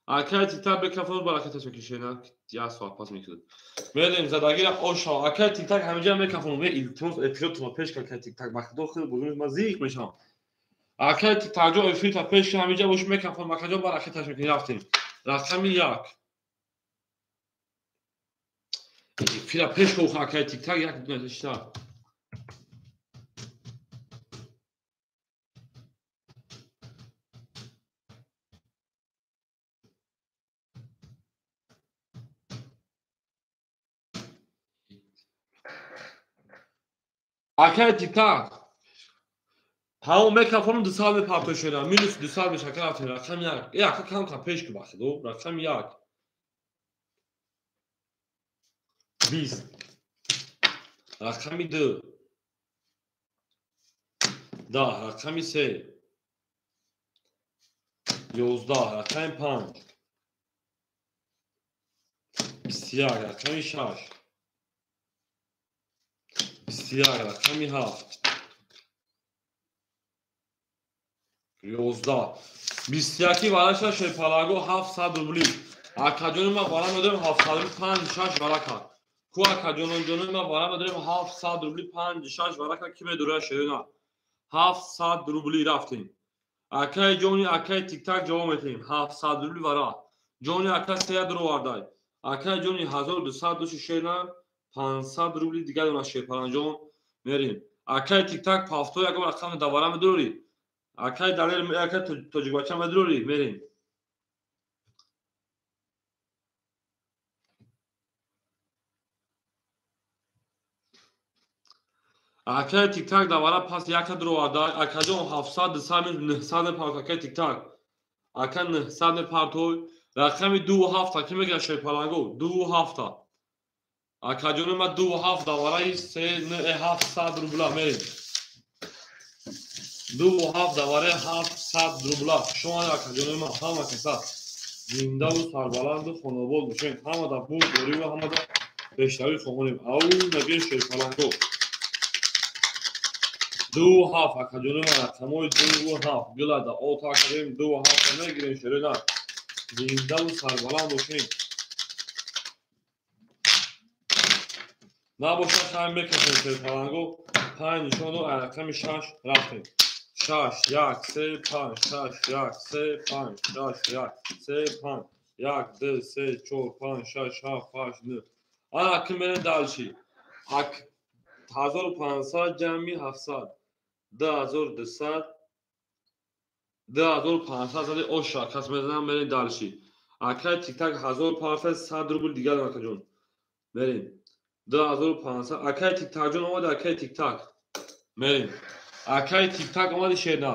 Акаи тиктак бекафон баракаташ мекишена. Як соат пас мекунад. Мерем задагира оша. Акаи тиктак ҳаминҷа мекафон. Илтимос эфиротонро пеш кар акаи тиктак. Ба худо хеле бузург ман зиқ мешавам. Акаи тиктакҷон эфирта пеш кар ҳаминҷа бош мекафон. Акаҷон баракаташ мекунем. Рафтем. Рақами 1. Эфира пеш ко акай тиктак як дунашта. Акай тиктак. Ҳамон микрофоном 200 мепарто шуда. Минус 200 мешака рафтем. Рақами 1. Ака кам кам пеш ку бахидо. Рақами 1. 20. Рақами 2. 10. Рақами 3. 11. Рақами 5. 21. Рақами 6. 21. Рақами 7. 11. 21 вараша шерпалаго 700 рубли. Акаҷони ма вара медорем 700 рубли 5 6 варака. Ку акаҷонони ма вара медорем 700 рубли 5 6 варака ки медоря шерина. 700 рубли рафтем. Акаи ҷони акаи тиктак ҷавоб метиҳем. 700 рубли вара. Ҷони ака 3 дуровардай. Акаи ҷони 1200 души шерина 500 рубли дигар дона шерпаланҷон мерем. Акаи тиктак пафто ягон рақам давара медорӣ? Акай далер акай тоҷикбача медрори мерем. Акай тиктак давара пас яка дуроварда. Акаҷон 700 200 900 мепарт акай тиктак. Ака 900 мепартой. Рақами 2 7 ки мегирад шерпаланго 2 7. Акаҷони ма 2 7 давараи 3 9 700 рубла мерем. 2 7 давараи 700 рубла. Шумо акаҷони ма ҳама каса зиндаву сарбаланду хонобод бошед. Ҳамада бурд дорию ҳамада пешравӣ хоҳонем. Ау нагин шерпаланго. 2 7 акаҷони ма рақамои 2 7 гилада ота академ 2 7 мегирем шерина. Зиндаву сарбаланд бошед. Набошад хайм мекашем шерпаланго. 5 нишону рақами 6 рафтем. 6 1 3 5 6 1 3 5 6 1 3 5 1 2 3 4 5 6 7 8 9. Ана ки мерем дальше. Ак 1500 ҷамъи 700 2200 2500 зади оша кас мезанам мерем дальше. Акай тиктак 1500 100 рубл дигар акаҷон. Мерем. 2500 акай тиктак ҷон омад акай тиктак. Мерем. Акай тиктак омади шерна.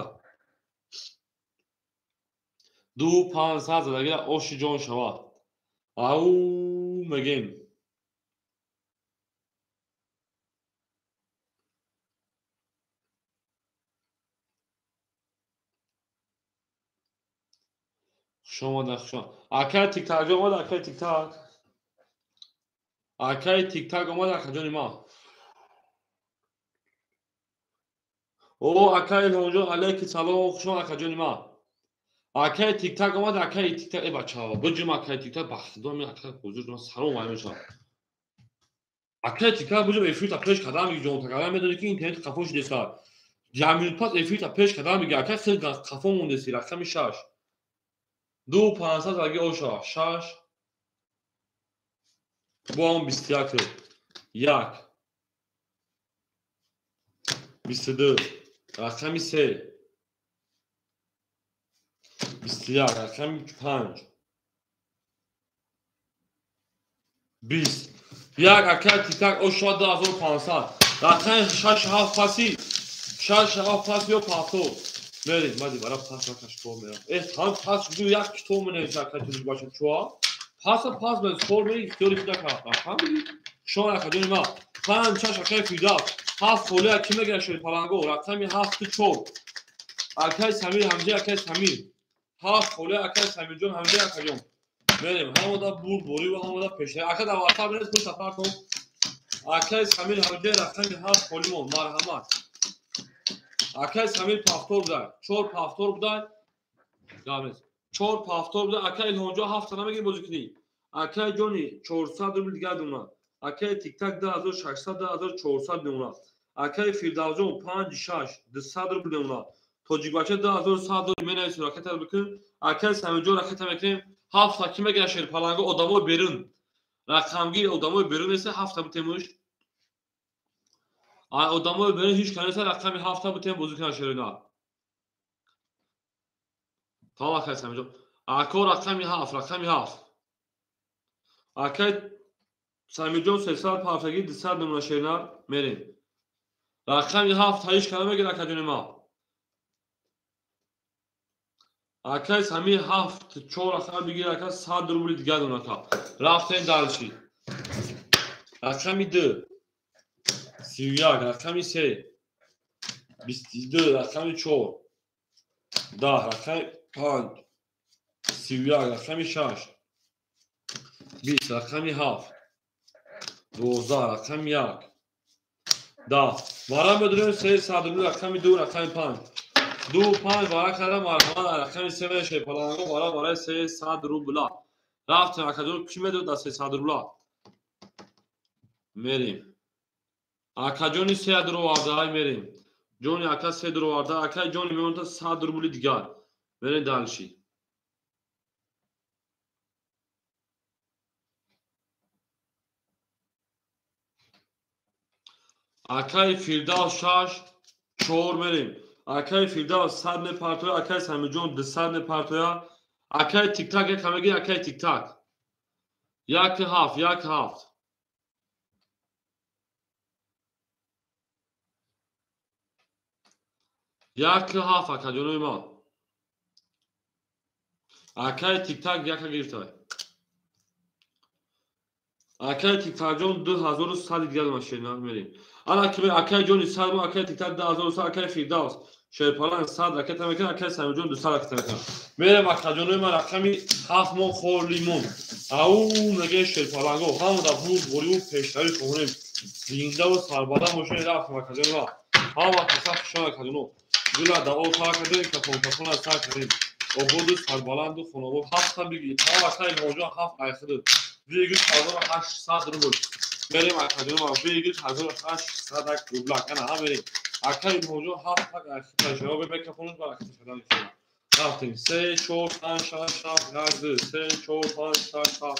2500 задагира оши ҷон шава. Ау мегем. Хуш омада, хуш омада. Акай тиктак ҷон омад, акай тиктак. Акай тиктак омад, акаҷони ма. О, акай Илҳомҷон, алайки салом, хуш омад акаҷони ма. Акай тиктак омад, акай тиктак. Э бачаҳо, биҷум акай тиктак, ба худо ми акай ҳузур ман салом вай мешавам. Акай тиктак биҷум эфирта пеш кардам меги ҷон такара медонӣ ки интернет қафо шудеса. Як минут пас эфирта пеш кардам меги акай хеле қафо мондеси рақами 6. 2 500 аги оша 6 бо ҳам 21 1 22 рақами 3 21 рақами 5 20 1 акай тиктак оша 2500 рақами 6 7 паси 6 7 паси ё пафто мерем. Мади бара пас накаш то мерам. Э ҳам пас ду як китоб менависа акай тоҷик бача чуа паса пас мен скор меги ихтиёри худа кард. Фаҳмидӣ? Шон акаҷони ма 5 6 акай фидав 7 холия ки мегирад шерпаланго рақами 7 4 акай Самир ҳамҷа акай Самир 7 холия акай Самирҷон ҳамҷа акаҷон мерем. Ҳамада бурд борӣ ва ҳамада пешравӣ. Ака дар ватсап бинес пул сафар кун. Акай Самир ҳамҷа рақами 7 холимон марҳамат. Акай Самир пафтор будай 4 пафтор будай гамес 4 пафтор будай. Акай Илҳомҷон 7 намегирӣ бозӣ кунӣ. Акай ҷони 400 рубл дигар дона. Акай тиктак 2600 2400 дона. Акай Фирдавсҷон 5 6 200 рубл дона. Тоҷикбача 2100 доллар менависӣ ракета бикун. Акай Самирҷон ракета мекунем. 7 ки мегирад шерпаланго одамои берун. Рақамгир одамои берун неста ҳафта бутемуш. Одамои берун ҳеч кас неста рақами ҳафта бутем бозӣ кунад шерина. Тамом акай Самиҷон. Ако рақами ҳафт, рақами ҳафт. Акай Самиҷон 300 партагӣ 200 намуна шерина мерем. Рақами ҳафт ҳеч кас намегирад акаҷони ман. Акай Сами ҳафт чор рақам бигир ака 100 рубли дигар донака. Рафтем дальше. Рақами ду 31, рақами се 22, рақами чор 10, рақами панҷ 31, рақами шаш 20, рақами ҳафт 12, рақами як 10. Вара медонем 300 рубли рақами ду рақами панҷ. Ду панҷ вара карда марҳамат рақами се шерпаланго вара барои 300 рубла. Рафтем акаҷон кӣ медод дар 300 рубла? Мерем. Акаҷони се дуроварда мерем. Ҷони ака се дуроварда, акаи ҷони мемонда 100 рубли дигар. Мерем дальше. Акаи Фирдавс 6 4 мерем. Акаи Фирдавс 100 мепартоя, акаи Самиҷон 200 мепартоя. Акаи Тиктак як мегир, акаи Тиктак. 1 7 1 7. Як ҳафт акаҷонои ман. Акаи Тиктак яка гирифта. Акаи Тиктакҷон 2100 дигар машина мерем. Ана ки акаи ҷони 100, акаи Тиктак 2100, акаи Фирдавс шерпалан 100 ракета мекунад, акаи Самиҷон 200 ракета мекунад. Мерем акаҷонои ман рақами ҳафт мо холимон. Ау меге шерпаланго ҳама дар бурдбориву пешравӣ хоҳонем. Зиндаву сарбаланд бошем рафтем акаҷонои ман. Ҳама каса хушон акаҷоно. Гула дао сар кардем, кафон кафона сар кардем. Ободу сарбаланду хонобод ҳафта бигир. Тамом акаи Илҳомҷон ҳафт айхиду. Бигир 1800 рубл. Мерем акаҷоно ман бигир 1800 рубла. Ана ҳа мерем. Акаи Илҳомҷон ҳафт так айхиду. Шумо бекафонуш бар акаи шадан мешавад. Рафтем. 3 4 5 6 7 1 2 3 4 5 6 7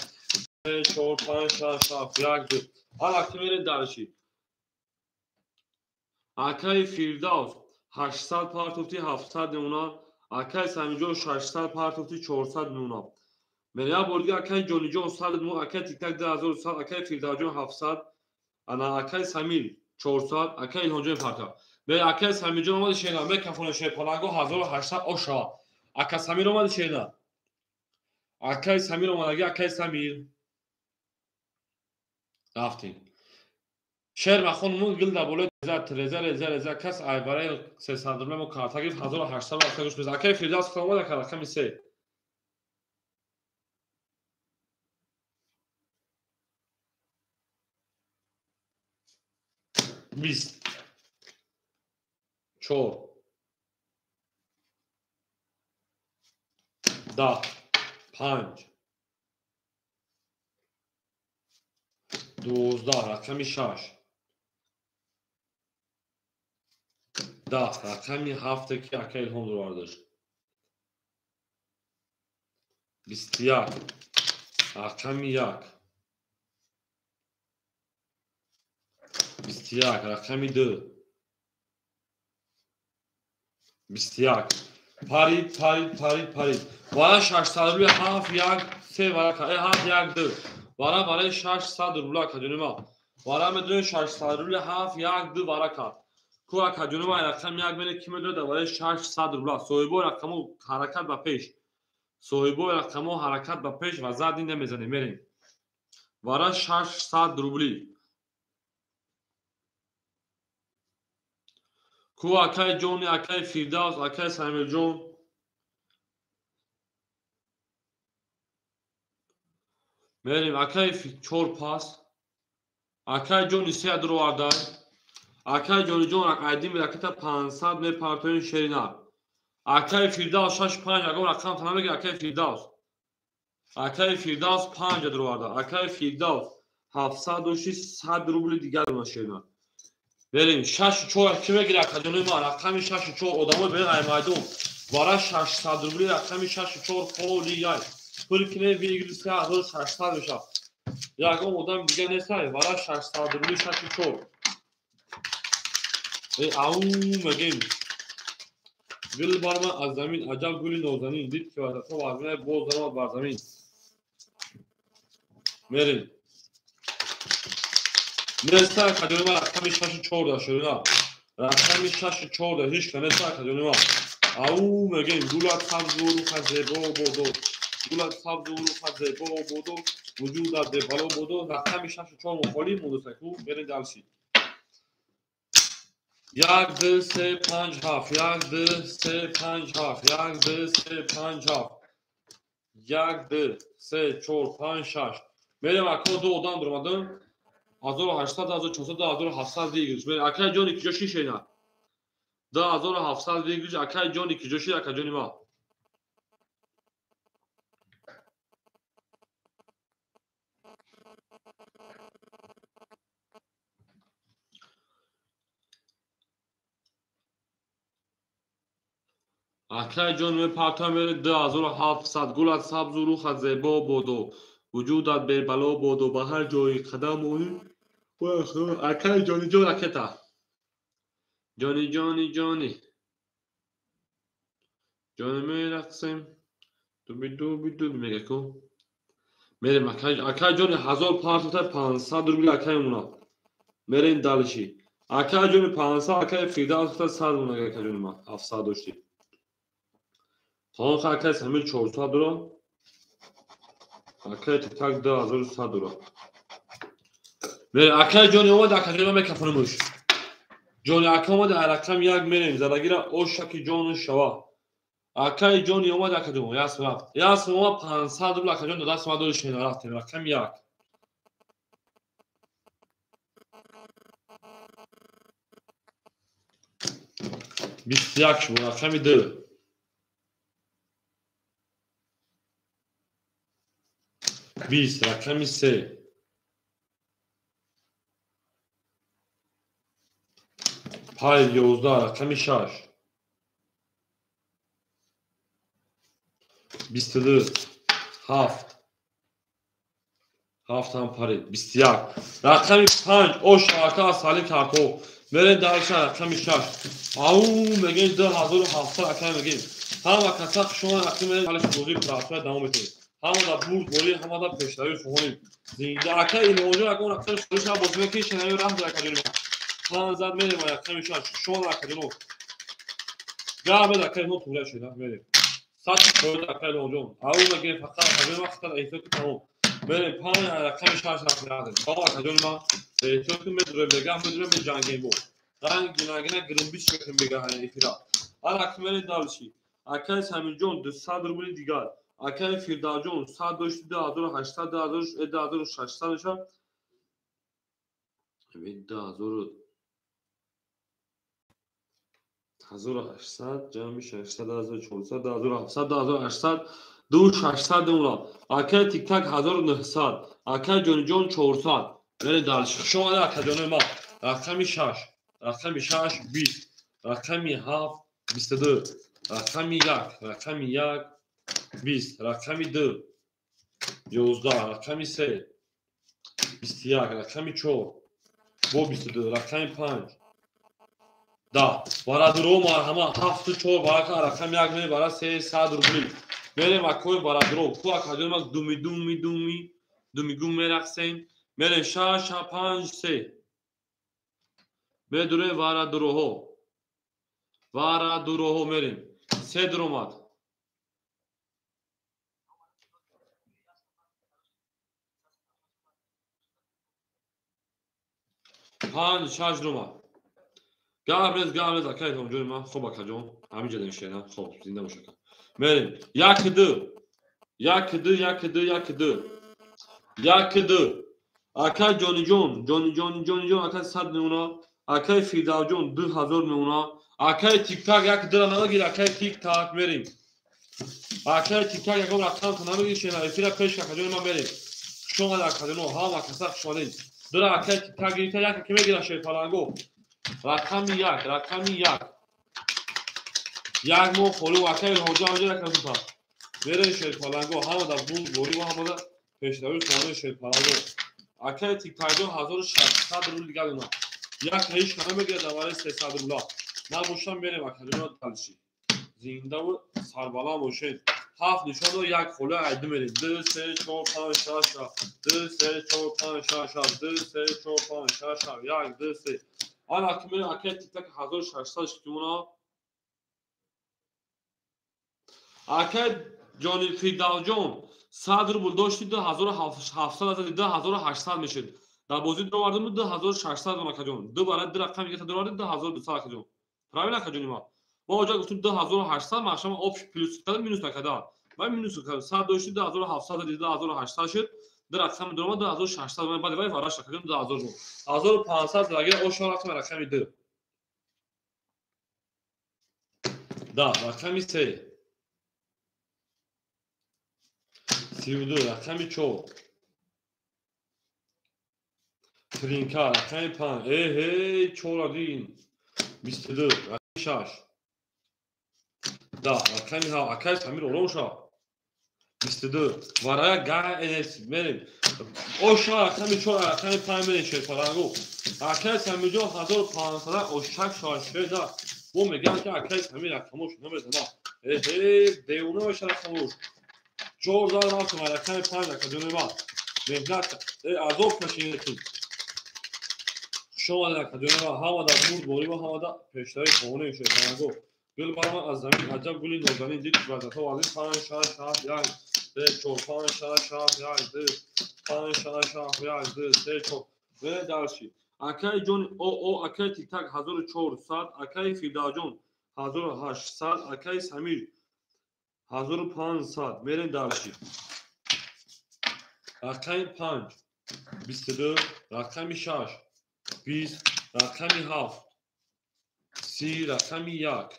3 4 5 6 7 1 2. Ҳала ки мерем дальше. Акаи Фирдавс 800 партофти 700 мемона, акаи Самиҷон 600 партофти 400 мемона. Мерем бор дига акаи Ҷониҷон 100 мемона, акаи Тиктак 2100, акаи Фирдавсҷон 700, ана акаи Самир 400, акаи Илҳомҷон партофт. Мерем акаи Самиҷон омади шена, мекафоне шерпаланго 1800 оша. Ака Самир омади шена. Акаи Самир омадаги, акаи Самир. Рафтем. Шер махонумон гил дар болои реза реза реза кас ай барои 300 рубла мо карта гирифт 1800 рафта гӯш мезад. Акаи Фирдавс омада ака рақами се. Бист. Чор. 10. Панҷ. 12, рақами шаш. 10, рақами ҳафте ки ака Илҳом дурвардашт. 21, рақами як. 21, рақами ду. 21. Парид, парид, парид, парид. Вара 600 рубли 7 1 3 вара 7 1 2. Вара барои 600 рубла акаҷони ман. Вара медонем 600 рубли 7 1 2 вара кард. Ку акаҷони ман рақами як мене ки медонад дар барои 600 рубла. Соҳибои рақамо ҳаракат ба пеш. Соҳибои рақамо ҳаракат ба пеш ва зад намезанем мерем. Вара 600 рубли. Ку акаи Ҷони, акаи Фирдавс, акаи Самирҷон. Мерем акаи чор пас. Акаи Ҷони се дуровардай. Акаи Ҷониҷон айдин ракета 500 мепартоем шерина. Акаи Фирдавс 6 5 ягон рақам та намегир акаи Фирдавс. Акаи Фирдавс 5 дуроварда. Акаи Фирдавс 706 100 рубли дигар дона шерина. Мерем 6 4 ки мегир акаҷони ман рақами 6 4 одамои берин ай майдон. Вара 600 рубли рақами 6 4 холияй. Пул ки мегир 3600 мешавад. Ягон одам дига нестай, вара 600 рубли 64. Ау мегем. Гул барма аз замин, аҷаб гули нозанин, дид ки вазато вазмина боз даромад бар замин. Мерем. Неста акаҷони ман рақами 64 да шурина. Рақами 64 да ҳеч ка неста акаҷони ман. Ау мегем гулат сабзу руха зебо бодо. Гулат сабзу руха зебо бодо. Вуҷудат бебало бодо. Рақами 64 мухолиф мондасаку. Мерем дальше. 1, 2, 3, 5, 7. 1, 2, 3, 5, 7. 1, 2, 3, 5, 7. 1, 2, 3, 4, 5, 6. Мерем ака ду одам дуромадам. 1800, 1400, 1700 выигрыш. Мерем акай ҷони киҷо шишена? 2700 выигрыш. Акай ҷони киҷо ши, ака ҷони ма. Акай ҷон мепарта мере 2700. Гулат сабзу рухат зебо бодо. Вуҷудат бебало бодо. Ба ҳар ҷои қадам монӣ. Акай ҷони ҷон ракета. Ҷони ҷони ҷони. Ҷони мерақсем. Дуби дуби дуби мега ку. Мерем акай ҷони 1000 партота 500 рубли акай мона. Мерем дальше. Акай ҷони 500, акай Фирдавс 100 мона акай ҷони ма. 700 дошти. Тамом акай Самир 400 дура. Акай Тиктак 2100 дура. Мере акай ҷони омад, акай ҷони мекафонемуш. Ҷони ака омад, рақам 1 мерем. Задагира ошаки ҷону шава. Акай ҷони омад, ака ҷон. Яс рафт. Яс омад 500 рубл ака ҷон даст ма дори шена рафтем. Рақам 1. Бист як шуд. Рақами 2. 20, рақами 3. Пай 11, рақами 6. 22, 7. 7 ҳам парид. 21. Рақами 5 ош ака аз Салим Картов. Мерем дальше рақами 6. Ау мегем 2700 ака мегем. Ҳама каса шумо рақами мерем дальше бозии пратсия давом метем. Ҳамада бурд борӣ, ҳамада пешравӣ хоҳонем. Зинда ака Илҳомҷон акон рақами 6 бозӣ мекунӣ, шанави раҳм дар акаҷони ма. 5 мерем рақами 6. Шумо акаҷоно. Гап бед ака Илҳом туғра шуда мерем. 100 ака Илҳомҷон. Ау мегем фақат акаҷони ма фақат эҳтиёт тамом. Мерем 5 рақами 6 рафтем. Бо акаҷони ма эҳтиёт медурем, бегам медурем, меҷангем бо. Ранг гинагина гирумбич мекунем бега эфира. Ана ака мерем дальше. Акаи Самирҷон 200 рубли дигар. Акаи Фирдавҷон 100 дошти 2800 2600 мешавад. 2800 ҷамъи 600 2400 2700 2800 2600 мемонад. Акаи Тиктак 1900, акаи Ҷониҷон 400. Мерем дальше. Хуш омадед акаҷонои ман. Рақами 6, рақами 6 20, рақами 7 22, рақами 1, рақами 1 20, рақами 2 11, рақами 3 21, рақами 4 бо 22, рақами 5 10. Барадуро марҳама 7 4 барака рақами 1 мерем бара 300 рубли. Мерем акои барадуро. Ку акаҷони ма думи думи думи думи гум мерақсем. Мерем 6 5 3. Медурем варадуроҳо. Варадуроҳо мерем. 3 дуромад. 5 6 дуромад. Гап нез, гап нез, акай ҷони ман. Хоб акаҷон, ҳамин ҷо мешинам. Хоб, зинда бош ака. Мерем. 1 2 1 2 1 2 1 2 1 2. Акай Ҷониҷон, Ҷониҷон, Ҷониҷон, акай 100 мемона. Акай Фирдавҷон 2000 мемона. Акай Тиктак 1 2 намегир, акай Тиктак мерем. Акай Тиктак ягон рақам то намегир, шена эфира пеш акаҷони ман мерем. Хуш омадед акаҷоно, ҳама каса хуш омадед. Дура акай Тиктак гирифта, яке ки мегира шерпаланго. Рақами 1, рақами 1. Як моҳ холу акай Илҳомҷон ҳамҷо рақам зудтар. Мерем шерпаланго, ҳамада бурд борӣ ва ҳамада Пешравии хонаи шерпаланго. Акаи тиктакҷон 1600 рубл дигар дона. Як ҳеҷ намегирад дар барои 300 рубла. Набошам мерем акаҷон дальше. Зиндаву сарбаланд бошед. 7 нишон дор, як хола айди мерем. 2 3 4 5 6 7 2 3 4 5 6 7 2 3 4 5 6 7 1 2 3. Ана ки мерем акаи тиктак 1600 шитимона. Акаи ҷони Фирдавсҷон 100 рубл дошти 2700 азад 2800 мешид. Дар бозӣ даровардем 2600 дон акаҷон. Ду барои ду рақам гирифта даровардем 2200 акаҷон. Правильно акаҷони ма? Мо оҷа гуфтем 2800 машама общ плюс кардем минус накарда. Вай минус кардем. 100 дошти 2700 азад 2800 шуд. Ду рақам даромад 2600 баъд вай вараш акаҷон 2000 рубл. 1500 лагер ошо рақам рақами 2. Да, рақами 3. 32 рақами 4. Тринка рақами 5. Эҳей, 4 дин. 22 рақами 6. Да, рақами 7. Акай Самир ором шав. 22. Варая га энес мерем. Оша рақами 4 рақами 5 мерем шерпалангу. Акай Самирҷон 1500 ошак шашеда. Бо мегӯям ки акай Самир рақамош намезана. Эҳей, девона меша рақамош. 4 зар рафтем рақами 5 акаҷони ман. Меҳнат азоб кашидем. Хуш омадед акаҷони ман. Ҳамада бурдборӣ ва ҳамада пешравии хонаи шерпалангу. Гул баромад аз замин, аҷаб гули нозанин дид вазифа вазиф 5 6 7 1 3 4 5 6 7 1 2 5 6 7 1 2 3 4. Ве дарши. Акаи ҷони ОО, акаи Тиктак 1400, акаи Фирдавсҷон 1800, акаи Самир 1500. Мерем дарши. Рақами 5 22, рақами 6 20, рақами 7 30, рақами 1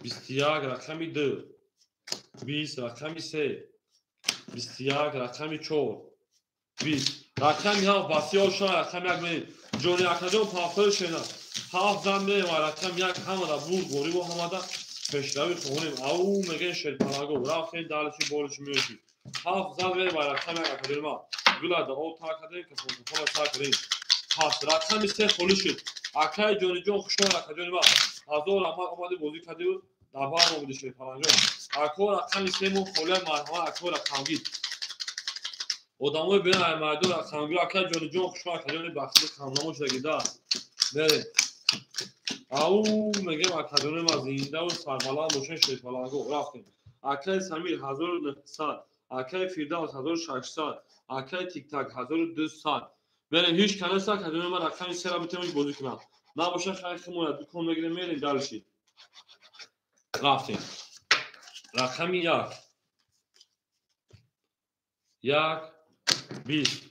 21, рақами 2 20, рақами 3 21, рақами 4 20, рақами 7 баси оша рақами 1 мерем. Ҷони акаҷон пафтори шена 7 зан мерем ва рақами 1 ҳамада бурд ғорибо ҳамада пешравӣ хонем. Ау мегӯем шерпалаго рафтем далиши болиши меёши. 7 зан мерем ва рақами 1 акаҷони ман. Гулада об тар кардем, кафонтофона сар кардем. Пас рақами 3 холӣ шуд. Акаи ҷониҷон хуш омад акаҷони ман. 1000 раҳмат омадӣ бозӣ кардию дар бар омадӣ шерпаланҷон. Ако рақами 3 мо холия марҳамат ако рақамгир. Одамои бина ай майдон рақамгир. Акаи ҷониҷон хуш омад акаҷони бахти камнамо шудагида. Мерем. Ау мегӯем акаҷони ман зиндаву сарбаланд бошен шерпаланго. Рафтем. Акаи Самир 1900, акаи Фирдавс 1600, акаи Тиктак 1200. Мерем ҳеҷ канеса акаҷони ман рақами 3-ра битавонем бозӣ кунам. Набоша хайр химоя дукон мегирем мерем дальше. Рафтем. Рақами 1 1 20,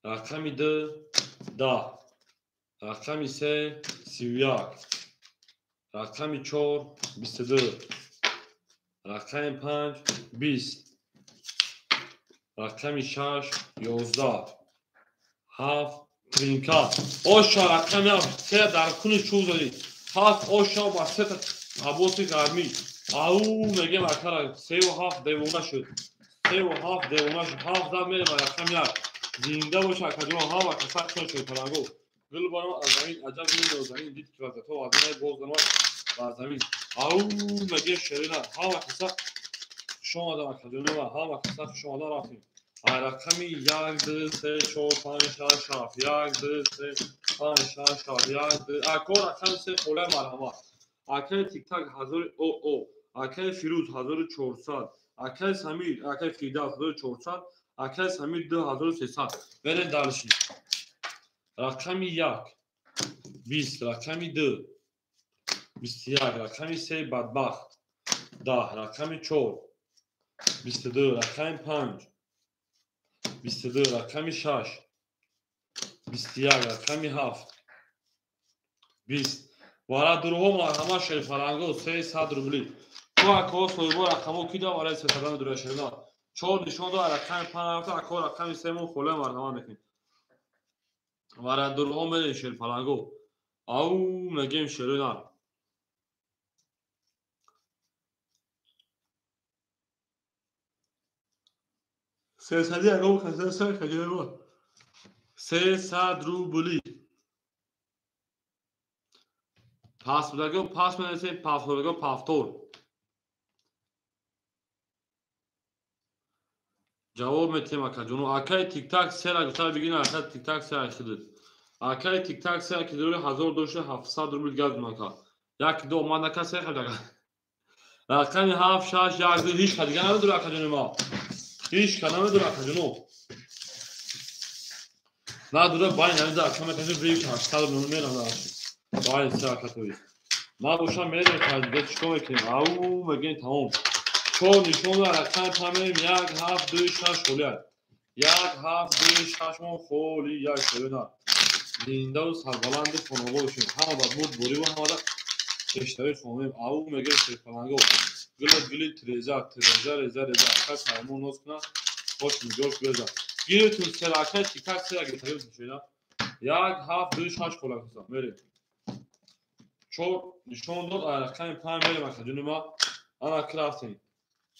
рақами 2 10, рақами 3 31, рақами 4 22, рақами 5 20, рақами 6 11, 7 тринка. Оша рақами 7 се дар куни чӯб задӣ. 7 оша ба се абоси гармӣ. Ау мегӯем акара 3 ва 7 девона шуд. 3 ва 7 девона шуд. 7 зад мерем рақами 1. Зинда боша акаҷон, ҳама каса чон шерпаланго. Гул баромад аз замин, аҷаб гули нозанин дид ки вазифа вазифаи боз даромад ба замин. Ау мегӯем шерина, ҳама каса хуш омадам акаҷони ман, ҳама каса хуш омадан рафтем. Рақами 1 2 3 4 5 6 7 1 2 3 5 6 7 1 2. Ако рақами 3 холаи марҳамат. Акаи Тиктак 1000 ОО, акаи Фирӯз 1400, акаи Самир, акаи Фирдавс 1400, акаи Самир 2300. Мерем дальше. Рақами 1 20, рақами 2 21, рақами 3 бадбахт 10, рақами 4 22, рақами 5 22, рақами 6 21, рақами 7 20. Варадурҳо марҳамат шерпаланго 300 рубли. Ту акаҳо соҳибо рақамҳо кида вараи сесадами дурашерина. 4 нишон дод рақами 5 рафта акаҳо рақами 3 мо холаи марҳамат мекунем. Варадурҳо мерем шерпаланго. Ау мегӯем шерина. Сесади ягон каса каҷои 300 рубли. Пас будаго пас менависем, пафтордаго пафтор. Ҷавоб метиҳем акаҷоно. Акаи тиктак сера гуфта бигин, ака тиктак сера хидид. Акаи тиктак сера ки дори 1000 дошта 700 рубл газ нака. Як ду омад нака се хаб. Рақами 7 6 1 2 ҳеч ка дига намедура акаҷони ма. Ҳеч ка намедура акаҷоно. Надура бай намеда ака метавонӣ бри 800 рубл мерам. Бай се ака тои. Ма бошам мерем таҷриба чикор мекунем? Ау мегӯем тамом. Чор нишон рақами памем 1 7 2 6 холия. 1 7 2 6 мо холи 1 шоёна. Зиндаву сарбаланду хонобод бошем. Ҳама ба бурд бориву ҳамада пештави хонем. Ау мегӯем шерпаланго. Гула гули тиреза, тиреза, реза, реза. Ака сармон ноз кунад, хош миҷош гуреза. Гиритун сера ака тиктак сера гиритагим шоёна. 1 7 2 6 хола куса. Мерем. Чор нишон дод, рақами 5 мерем акаҷони ма. Ана ки рафтем.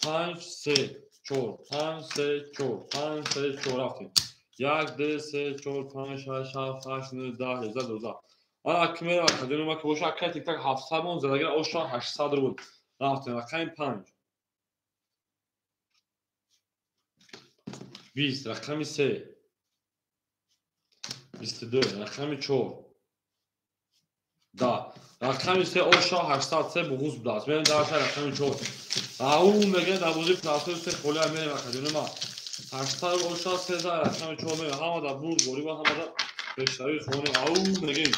5 3 4 5 3 4 5 3 4 рафтем. 1 2 3 4 5 6 7 8 9 10 11 12. Ана ки мерем акаҷони ма ки боша ака тиктак 700 мон задагира оша 800 рубл. Рафтем рақами 5. 20 рақами 3. 22 рақами 4. 10 рақами 3 оша 803 буғуз будааст. Мерем дар рақами 4. Ау мегӯем дар бозии пласои се холия мерем акаҷони ма. 800 оша 13 рақами 4 мерем. Ҳама дар бурд бориба, ҳама дар пештави хонем. Ау мегӯем.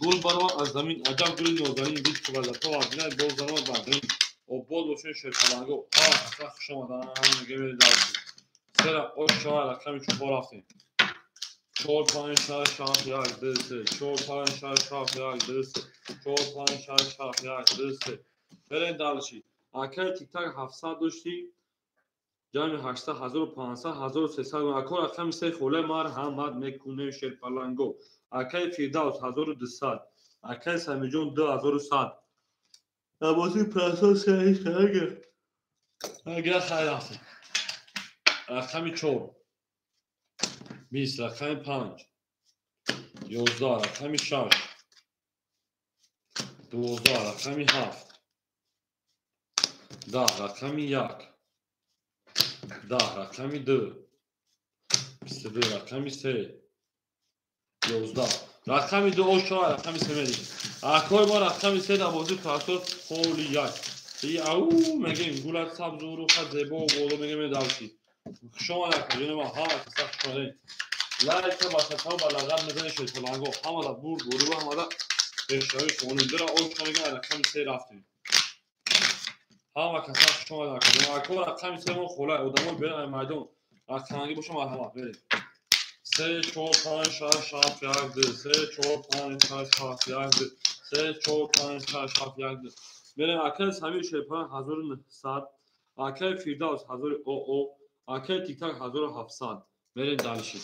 Гул баромад аз замин, аҷаб гули нозанин, бит кубазато аз бинай боз даромад бар замин. Обод бошед шерпаланго. Ҳама каса хуш омадан мегӯем дар сера оша рақами 4 рафтем. 4 5 6 7 1 2 3 4 5 6 7 1 2 3 4 5 6 7 1 2 3. Мерем дальше. Акаи тиктак 700 дошти, ҷамъи 800 1500 1300. Ако рақами 3 холе марҳамат мекунем шерпаланго. Акаи Фирдавс 1200, акаи Самиҷон 2100. Набози прасо се ага хайр рафтем. Рақами 4 20 рақами 5 11 рақами 6 12 рақами 7 10 рақами 1 10 рақами 2 22 рақами 3 11 рақами 2 оша рақами 3 мерем. Акои мо рақами 3 дар бозии прасор холи 1. Ау мегӯем гулат сабзу рухат зебо боло мегӯем давши. Хуш омадед акаҷони ма, ҳама каса хуш омадед. Лайка ба сатҳо ба лағат мезанед шерпаланго. Ҳама дар бурд бориба, ҳама дар пешравӣ хонем. Дира оша мегӯем рақами 3 рафтем. Ҳама каса хуш омадед акаҷони ма. Ако рақами 3 мо холай одамо берем ай майдон. Рақаманги боша марҳамат берем. 3 4 5 6 7 1 2 3 4 5 6 7 1 2 3 4 5 6 7 1 2. Мерем акаи Самир Шерпаланг 1900, акаи Фирдавс 1000 ОО, акаи Тиктак 1700. Мерем дальше.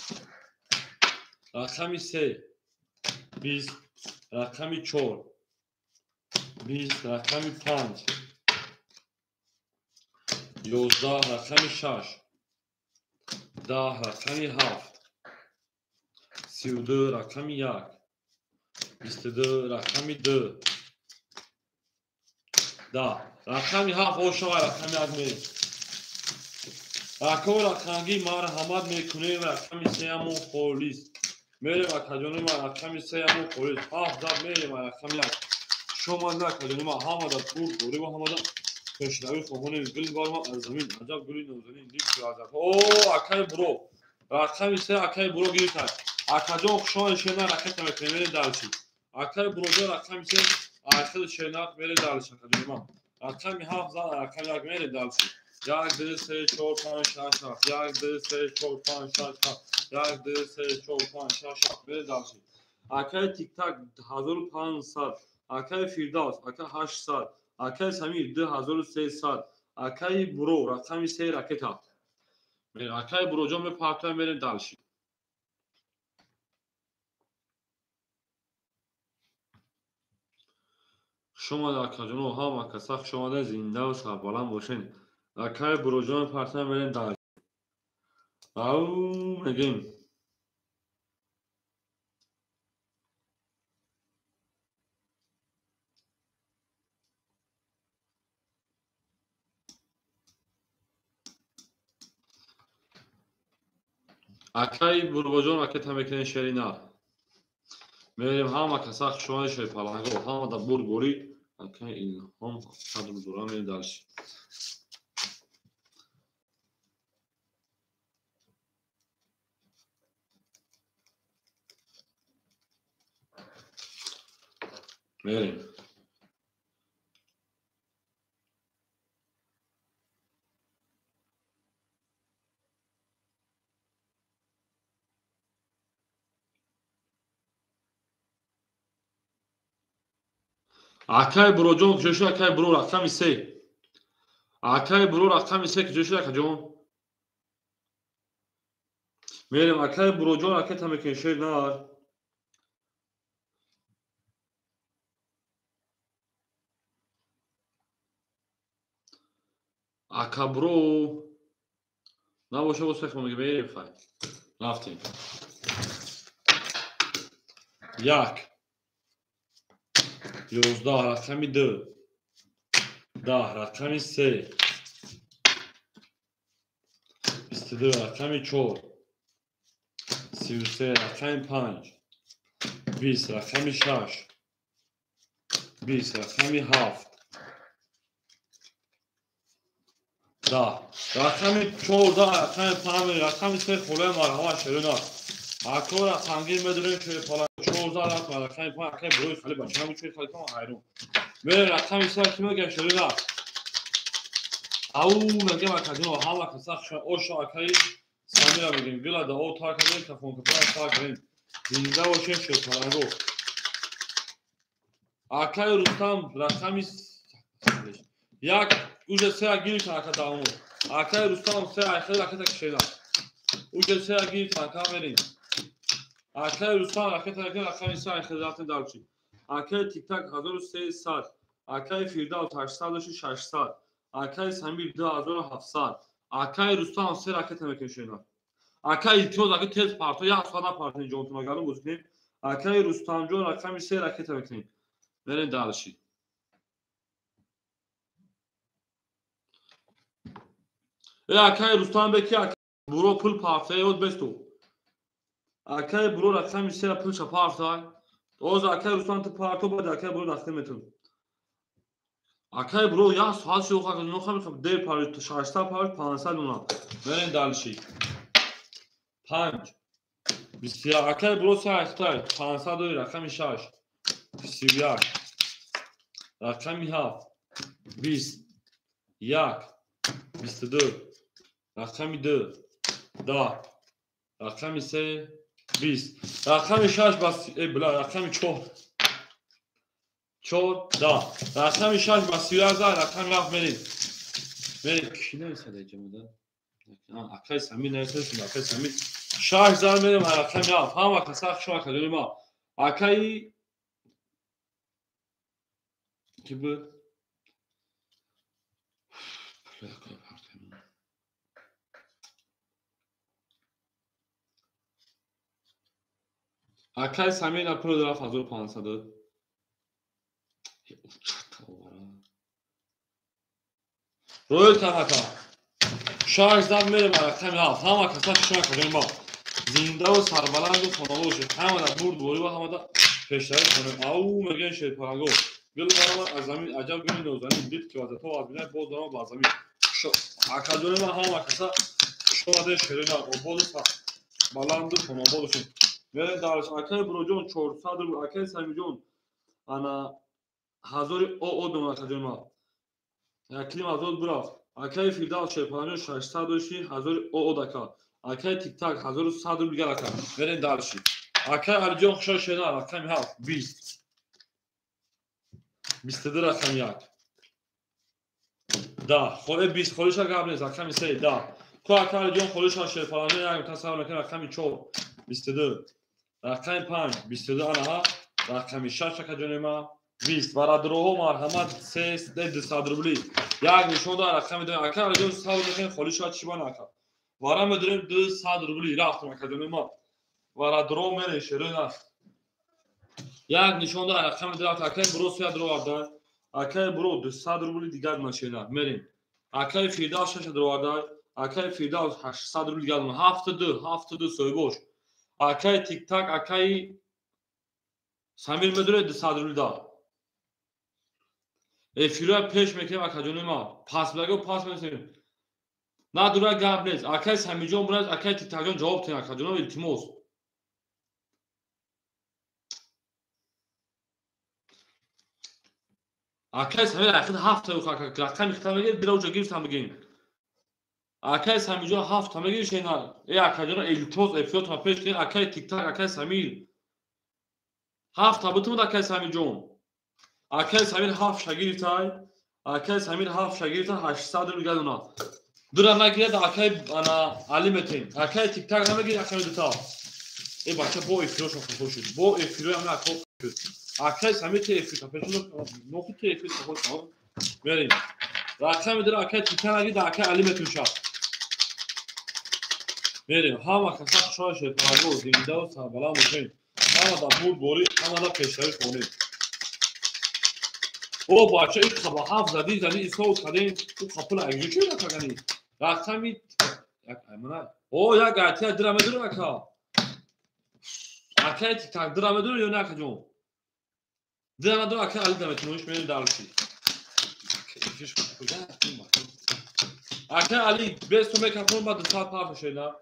Рақами 3 20 рақами 4 20 рақами 5 11 рақами 6 10 рақами 7 32 рақами 1 22 рақами 2 10 рақами 7 оша рақами 1 мерем. Ако рақамги марҳамат мекунем рақами 3 холис. Мерем акаҷони ма рақами 3 холис. 7 зад мерем рақами 1. Шумо акаҷони ма ҳама дар бурд бориба, ҳама дар пешравӣ хоҳонем. Гул баромад аз замин, аҷаб гули нозанин, дид азаб. О акаи буро рақами 3 акаи буро гирифтад. Акаҷон хуш омадед шерна ракета мекунем мерем дальше. Акаи буроҷон рақами 3 ахир шерна мерем дальше акаҷони ма. Рақами 7 зад рақами 1 мерем дальше. 1 2 3 4 5 6 7 1 2 3 4 5 6 7 1 2 3 4 5 6 7 мерем дальше. Акаи Тиктак 1500, акаи Фирдавс ака 800, акаи Самир 2300, акаи Буро рақами 3 ракета. Акаи Буроҷон мепартоем мерем дальше. Хуш омадед акаҷоно, ҳама каса хуш омадед, зиндаву сарбаланд бошед. Акаи Буроҷон мепартоем мерем дальше. Ау мегем. Акай Бурбоҷон ракета мекунем шерина. Мерем ҳама каса хушомадед шерпаланго, ҳама да бурдборӣ. Акай Илҳом қадр дора мерем дальше. Мерем. Акай Буроҷон куҷо шуд? Акай Буро рақами се. Акай Буро рақами се куҷо шуд, акаҷон? Мерем, акай Буроҷон ракета мекунем шер нар. Ака Буро набоша боз фекр мегем, мерем хай. Рафтем. Як. 11 рақами 2, 10 рақами 3, 22 рақами 4, 33 рақами 5, 20 рақами 6, 20 рақами 7, 10 рақами 14 рақами 5, рақами 3 холаи марҳамат шерина. Акора қангир медонем шерпала 14 рақами 5 акай бурои хали бача чӯи хали кама ҳайрон. Мерем рақами 3 ки мегӯям шерина. Ау мегӯям акаҷон ҳама каса оша акаи Самира мегӯем гила да о тар кардем тафонкапара тар кардем. Зинда бошем шерпаланго. Акаи Рустам рақами 1 уже 3 гирифтан ака давомо. Акаи Рустам 3 айхел ракета кишеда. Уже 3 гирифтан ака мерем. Акаи Рустам ракета мекунем рақами 3 айхел рафтем дарчи. Акаи Тиктак 1300, акаи Фирдавс 800 600, акаи Самир 2700, акаи Рустам 3 ракета мекунем шена. Акаи Илтимос ака тез парто, як соат напартем ҷонтон агару боз кунем. Акаи Рустамҷон рақами 3 ракета мекунем. Мерем дарчи. Акаи Рустам беки акаи Буро пул парта ёд бесту. Акаи Буро рақами 3 пулша парта. Оз акаи Рустам ту парто бад акаи Буро рафта метун. Акаи Буро як соат шуд хака нохам мехоҳам дер пари 600 пари 500 луна. Мерем дальше. 5 21 акаи Буро 3 ахтай 500 дори рақами 6 21 рақами 7 20 1 22 рақами 2 10 рақами 3 20 рақами 6 бас бла рақами 4 4 10 рақами 6 ба 31 рақами 7 мерем. Мерем ки нависад ҷамода? Акаи Самир нависад, акаи Самир 6 зар мерем рақами 7. Ҳама каса хуш акаҷони ма. Акаи ки буд? Акаи Самир на пул рафт 1500. Роёл танака. 6 зар мерем рақами 7. Ҳама каса хуш акаҷони ма. Зиндаву сарбаланду хонавод бошед. Ҳама да бурдборӣ ва ҳама да пешравӣ хонем. Ау мегӯем шерпаланго. Гул баромад аз замин аҷаб гули нозанин дид ки вазъиятҳо аз бинай боз даромад ба замин. Акаҷони ма ҳама каса хуш омадед шерина ободу баланду хонавод бошед. Мерем дарш акаи Буроҷон 400 рубл, акаи Самирҷон ана 1000 ОО дом акаҷони ма. Яклим азод бурафт. Акаи Фирдавс шерпаланҷон 600 дошти 1000 ОО дака. Акаи Тиктак 1100 рубл дигар ака. Мерем дарши. Акаи Алиҷон хушо шена рақами 7 20 22 рақами 1 10 холе 20 холиша гап нест рақами 3 10 ку акаи Алиҷон холиша шерпаланҷон як тасаввур мекунем рақами 4 22 рақами 5 22 анаҳа рақами 6 акаҷони ма 20 барадроҳо марҳамат 3 200 рубли як нишон дор рақами 2 акаи Алиҷон савр мекунем холиша чӣ бана ака. Вара медорем 200 рубли рафтем акаҷони ма. Вара дро мерем шерина. Як нишон да рақами ду рафт. Акай бро 300 роварда. Акай бро 200 рубли дигар машина. Мерем. Акай Фирдавс 600 роварда. Акай Фирдавс 800 рубли дигар. 72, 72 соҳибош. Акай Тик-так, акай Самир медоре 200 рубли да. Эфирро пеш мекунем акаҷони ма. Пас баго пас мекунем. На дура гап нест. Акай Самирҷон бурад, акай Тик-такҷон ҷавоб тен акаҷоно илтимос. Акай Самир ахир 7 та рақами хита мегирд, бира уҷа гирифтам бигем. Акай Самирҷон 7 та мегирд шена. Э акаҷоно илтимос эфиротон пеш кунед. Акай Тик-так, акай Самир. 7 та бутумад акай Самирҷон. Акай Самир 7 ша гирифтай. Акай Самир 7 ша гирифта 800 рубл гадона. Дура нагирад акай ана Али метем. Акай Тик-так намегирад акай дута. Э бача бо эфирошон хато шуд. Бо эфирои ҳама ако шуд. Акай Самир те эфир та пешон нохи те эфир та хо. Мерим. Рақами дура акай Тик-так нагирад акай Али метем ша. Мерим. Ҳама каса хушҳол шуд. Парво зинда ва сарбаланд бошед. Ҳама да бурд борӣ, ҳама да пешравӣ хонед. О бача ин хаба ҳафт зади зади исоб кардем. Ӯ қапула агҷо чӣ накардани? Рақами як аймана. О як атия дира медур ака. Акай Тик-так дира медур ё не акаҷон? Дира надор акай Али да метунуш мерем дарши. Акай Али без то мекафон ба 200 паф шена.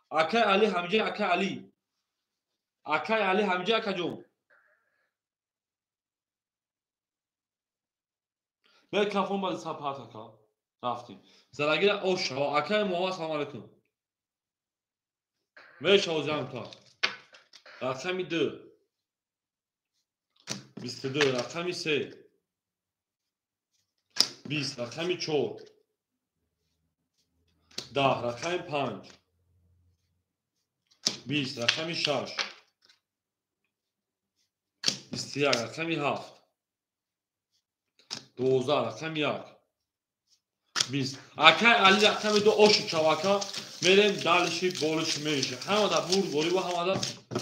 Акай Али ҳамҷа акай Али. Акай Али ҳамҷа акаҷон. Мекафон ба 200 паф ака. Рафтем. Зарагира ош шава. Акай Муҳаммад салом алейкум. Мешава ҷамта. Рақами 2. 22, рақами 3. 20, рақами 4. 10, рақами 5. 20, рақами 6. 21, рақами 7. 12, рақами 1. 20. Акай Али рақами 2 ошу чавака. Мерем далиши болиши меши. Ҳама да бурд борӣ ва ҳама да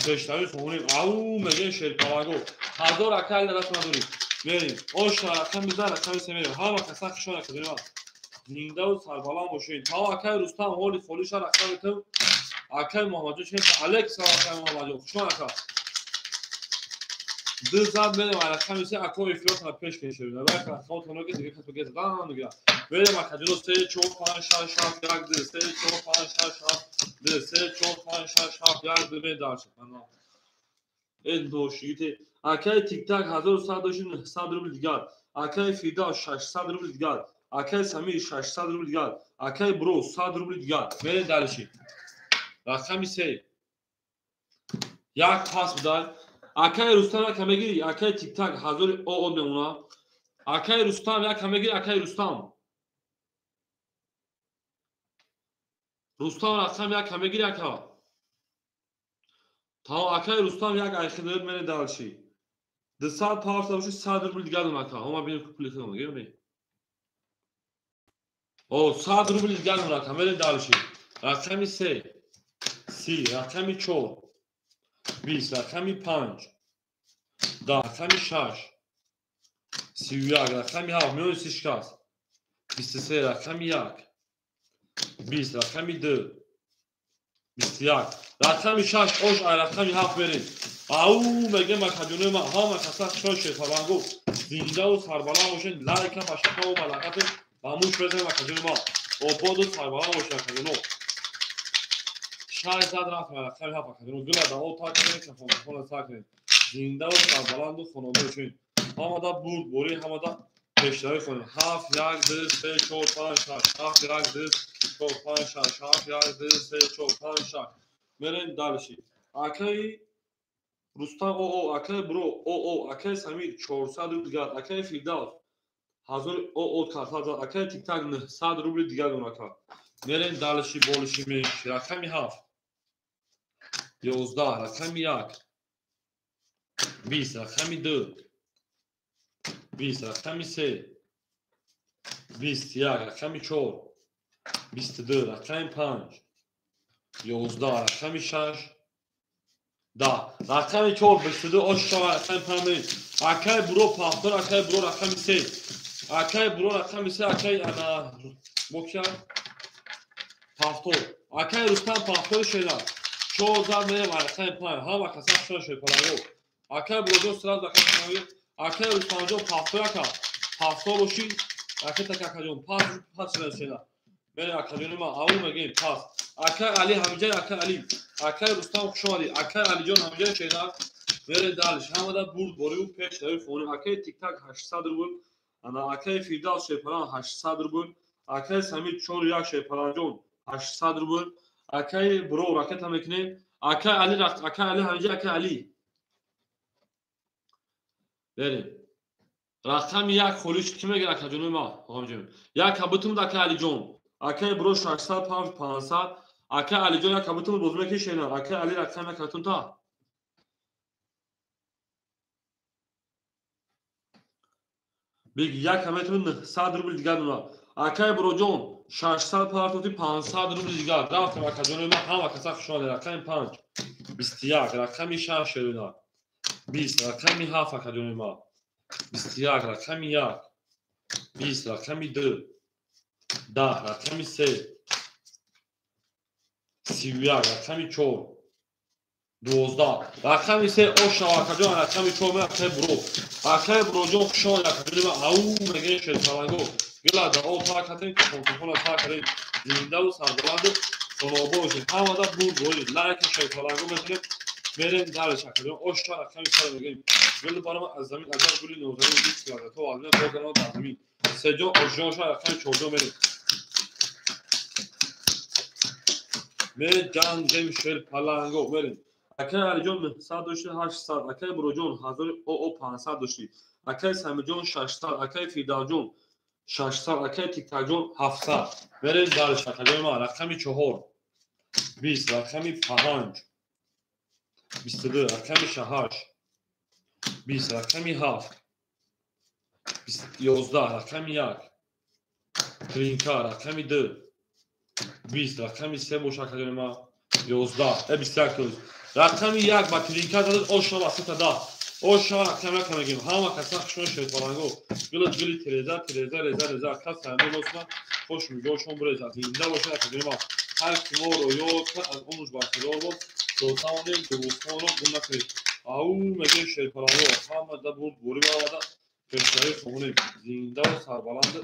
пешравӣ хонем. Ау мегем шерпалаго. 1000 акай Али даст надорӣ. Мерем. Ош рақами 2, рақами 3 мерем. Ҳама каса хушон академия. Зиндаву сарбаланд бошед. Та акай Рустам ҳоли холиша рақами 2. Акай Муҳаммадҷон чен Алекс акай Муҳаммадҷон хушон ака. 2 зад мерем рақами 3 ако эфиротона пеш кешем. Навай рақамотон ки дига кас бигез дан дига. Мерем акаҷоно 3 4 5 6 7 1 2 3 4 5 6 7 2 3 4 5 6 7 1 2 мен дарш. Э ношигите. Акай Тик-так 1100 дошин 900 рубл дигар. Акай Фирдавс 600 рубл дигар. Акай Самир 600 рубл дигар. Акай Бро 100 рубл дигар. Мерем дарши. Рақами 3. Як пас бидай. Акай Рустам як мегири, акай Тик-так 1000 оо мемона. Акай Рустам як мегири, акай Рустам. Рустам рақам як мегири ака. Та акай Рустам як айхидер мене дарши. 200 парса боши 100 рубл дигар дон ака. Ҳама бинем пули худам гирем. О 100 рубл дигар дон ака, мене дарши. Рақами 3. 30, рақами 4. 20, рақами 5. 10, рақами 6. 31, рақами 7, миёни 30 шикаст. 23, рақами 1. 20, рақами 2. 21, рақами 6, ош ай рақами 7 мерем. Ау мегем акаҷонои ман, ҳама каса хушҳол шерпалангу. Зиндаву сарбаланд бошед, лайка ба шакаву малақату ба муш безанем акаҷонои ман. Ободу сарбаланд бошед акаҷоно. 6 зад рафт рақами 7 акаҷоно. Гула да о так кунед, кафона так кунед. Зиндаву сарбаланду хонадор бошед. Ҳамада бурд борӣ, ҳамада пешравӣ хонем. 7 1 2 3 4 5 6 7 1 2 4 5 6 7 1 2 3 4 5 6. Мерем дарши. Акай Рустам оо, акай Бро оо, акай Самир 400 рубл дигар, акай Фирдавс 1000 оо карта зад, акай Тик-так 900 рубл дигар дон ака. Мерем дарши болиши меши. Рақами 7. 11, рақами 1. 20, рақами 2. 20, рақами 3. 21, рақами 4. 22, рақами 5. 11 рақами 6 10 рақами 4 22 ош шава рақами 5 акай буро пахтор акай буро рақами 3 акай буро рақами 3 акай ана бокша пахтор акай Рустам пахтор шеда 4 зад мерем рақами 5 ҳама каса шуна шед паланго акай буроҷон сразу рақами 5 акай Рустамҷон пахтор ака пахтор боши акай так акаҷон пас пас шеда шеда мерем акаҷони ма ау мегем пас акай Али ҳамиҷай акай Али акай Рустам хуш омадӣ акай Алиҷон ҳамиҷай шеда мерем далиш ҳамада бурд бориву пеш дави хонем акай Тиктак 800 рубл ана акай Фирдавс Шерпалан 800 рубл акай Самир 41 Шерпаланҷон 800 рубл акай Бро ракета мекунем акай Али акай Али ҳамиҷай акай Али берем рақами 1 холиш кӣ мегирад акаҷони ма як кабутум акай Алиҷон акай Бро 600 500 акай Алиҷон як кабутум боз мекишена акай Али рақами як кабутум та биг як кабутум 900 рубл дигар дуна акай Броҷон 600 партоти 500 рубл дигар рафтем акаҷони ма ҳама каса хуш омадед рақами 5 21 рақами 6 шерина 20 рақами 7 акаҷони ма 21 рақами 1 20 рақами 2 10 рақами 3 31 рақами 4 12 рақами 3 ошава акаҷон рақами 4 ме акай Бро акай Броҷон хуш омадед акаҷони ма ау мегӯем шерпаланго гила да об тар кардем телефона тар кардем зиндаву сарбаланду хонобод бошед ҳамада бурд борид лайка шерпаланго мезанем мерем далиш акаҷон оша рақами 4 мегӯем гул барама аз замин аҷаб гули нозанин дид то азмин бозанон дар замин сеҷон ошҷонша рақами 4 мерем меҷангем шерпаланго мерем акай Алиҷон 900 дошти 800 акай Буроҷон 1000 500 дошти акай Самирҷон 600 акай Фирдавсҷон 600 акай Тиктакҷон 700 мерем далиш акаҷони ман рақами 4 20 рақами 5 22 рақами 6 20 рақами 7 11 рақами 1 тринка рақами 2 20 рақами 3 боша акаҷони ман 11 21 тоиз рақами 1 ба тринка задад ошава 310 ошава рақами 1 мегем ҳама каса хушон шерпаланго гила гили тереза тереза реза реза кас ҳамин лосма хуш мигоҳшон буреза зинда бошад акаҷони ман ҳар ки моро ёд кард аз онуш бархилор бод то тавонем дӯстонро гум накунед ау мегем шерпаланго ҳамада бурд борӣ баромада пешравӣ хонем зиндаву сарбаланду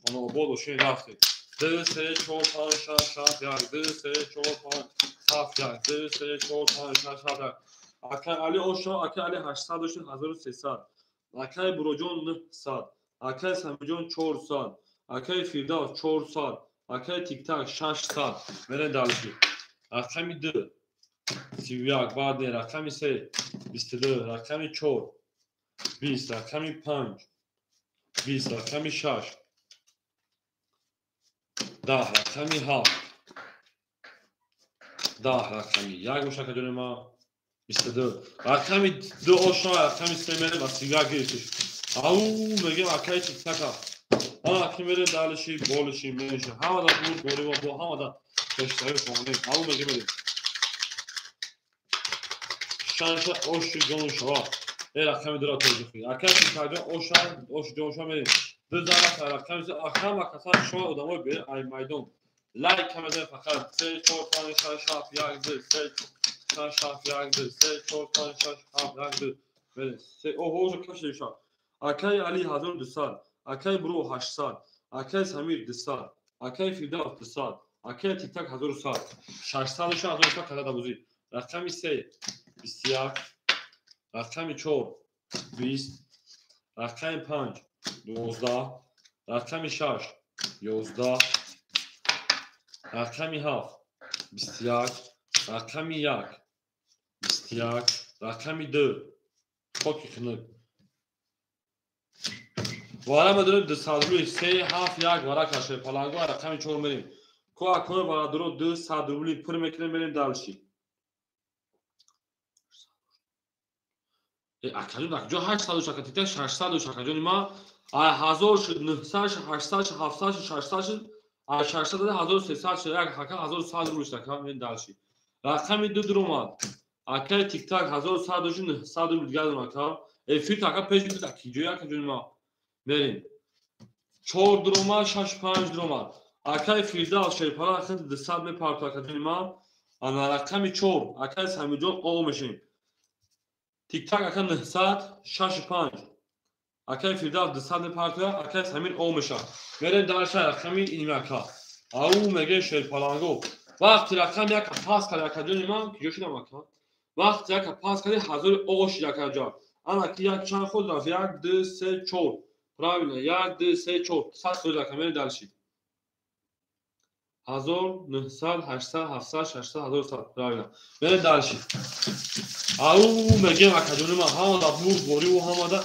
хонаобод бошем рафтем 2 3 4 5 6 7 1 2 3 4 5 7 1 2 3 4 5 6 7 1 акай Али ошо акай Али 800 дошти 1300 акай Буроҷон 900 акай Самирҷон 400 акай Фирдавс 400 акай Тиктак 600 мерем далиши рақами 2 31 баъд рақами 3 22 рақами 4 20 рақами 5 20 рақами 6 10 рақами 7 10 рақами 1 боша акаҷони ма 22 рақами 2 ошно рақами 3 мерем аз 31 гирифтиш ау мегем акаи Тиктака ҳама ки мерем далиши болиши мениши ҳамада бурд борима бо ҳамада пешравӣ хонем ау мегем мерем шанша оши ҷон шава э рақами 2 тоҷихи акаи Тиктакҷон оша оши ҷон шава мерем ду зара рақами ҳама каса шумо одамои бе ай майдон лайк мезанем фақат 3 4 5 6 7 1 2 3 6 7 1 2 3 4 5 6 7 1 2 мерем се оҳо ожа кашида шав акаи Али 1200 акаи Бро 800 акаи Самир 200 акаи Фирдавс 200 акаи Тиктак 1100 600 1100 када бозӣ рақами 3 21 рақами 4 20 рақами 5 12 рақами 6 11 рақами 7 21 рақами 1 21 рақами 2 хоки хунук вара медорем 200 рубли 3 7 1 вара каше паланго рақами 4 мерем ко акои варадоро 200 рубли пур мекунем мерем дальше акаҷон акаҷон 800 шака тита 600 шакаҷони ма ай 1000 шуд 900 шуд 800 шуд 700 шуд 600 шуд Аз 600 дода 1300 шуд, як ҳака 1100 рубл шуд, ака, мен дальше. Рақами 2 дуромад. Акаи тиктак 1100 дошт, 900 рубл дигар дорам, ака. Эфир ака пеш буд, аки ҷои ака ҷони ма. Мерем. 4 дуромад, 6 5 дуромад. Акаи Фирдавс Шерпаланг хеле 200 мепарто, ака ҷони ма. Ана рақами 4, акаи Самиҷон о мешем. Тиктак ака 900, 6 5. Акаи Фирдавс 200 мепартоя, акаи Самир о меша. Мерем дальше рақами инми ака. Ау меге Шерпаланго. Вақти рақами яка пас кард, ака ҷони ман, киҷо шудам ака? Вақти яка пас карди 1000 о шид, ака ҷон. Ана ки як чанд ход рафт? 1 2 3 4. Правильно, 1 2 3 4. 100 ход ака, мерем дальше. 1900, 800, 700, 600, 1100. Правильно. Мерем дальше. Ау мегем ака ҷони ман, ҳамада бурдборӣ ва ҳамада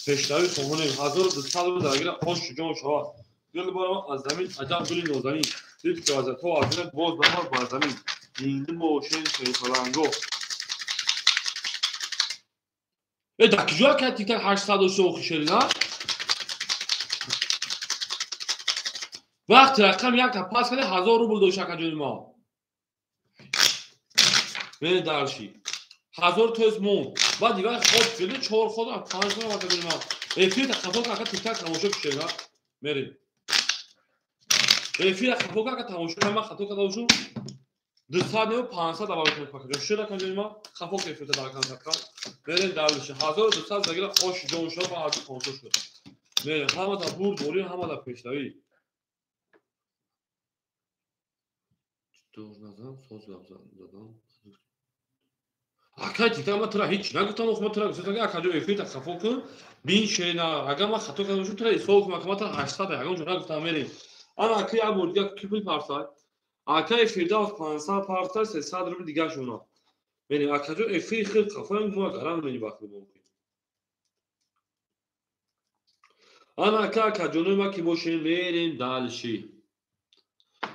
пешравӣ хоҳонем. 1200 рубл даргира ош ҷон шавад. Гул барам аз замин, аҷаб гули нозанин. Дид ки вазиятҳо аз замин боз намад бар замин. Зинда бошен Шерпаланго. Э, дар киҷо ака тиктак 800 дошта охи шерина? Вақти рақам якта пас карди 1000 рубл дошт, ака ҷони ма. Мерем дальше. 1000 тоест монд. Баъд дигар ход кирди, 4 ход, 5 ход, ака ҷони ма. Эфир хафо ака тиктак тамошо кушем, мерем. Эфир хафо ака тамошо кунем, ман хато карда бошум. 200 не 500 аввал кунем, ака ҷон. Шуд, ака ҷони ма, хафо ки эфирта дар кан ака. Мерем дальше. 1200 загира ош ҷон шуд, ба 1500 шуд. Мерем, ҳамада бурдборӣ, ҳамада пешравӣ. Дур назан, соз гап задам. Акай тиктак ман тура ҳеҷ нагуфтам, охи ман тура гуфтам, ака ҷон эфирта хафо кун, бин шерина. Агар ман хато карда бошам, тура ислоҳ кун, ака ман тура 800 ягон ҷо нагуфтам, мерем. Ана ака як бор дигар ки пул парсай? Акаи Фирдавс 500 парсай, 300 рубл дигар шуна. Мерем, ака ҷон эфир хел хафоем, мо гарам мени вақт бо. Ана ака, ака ҷонои ма ки бошем, мерем дальше.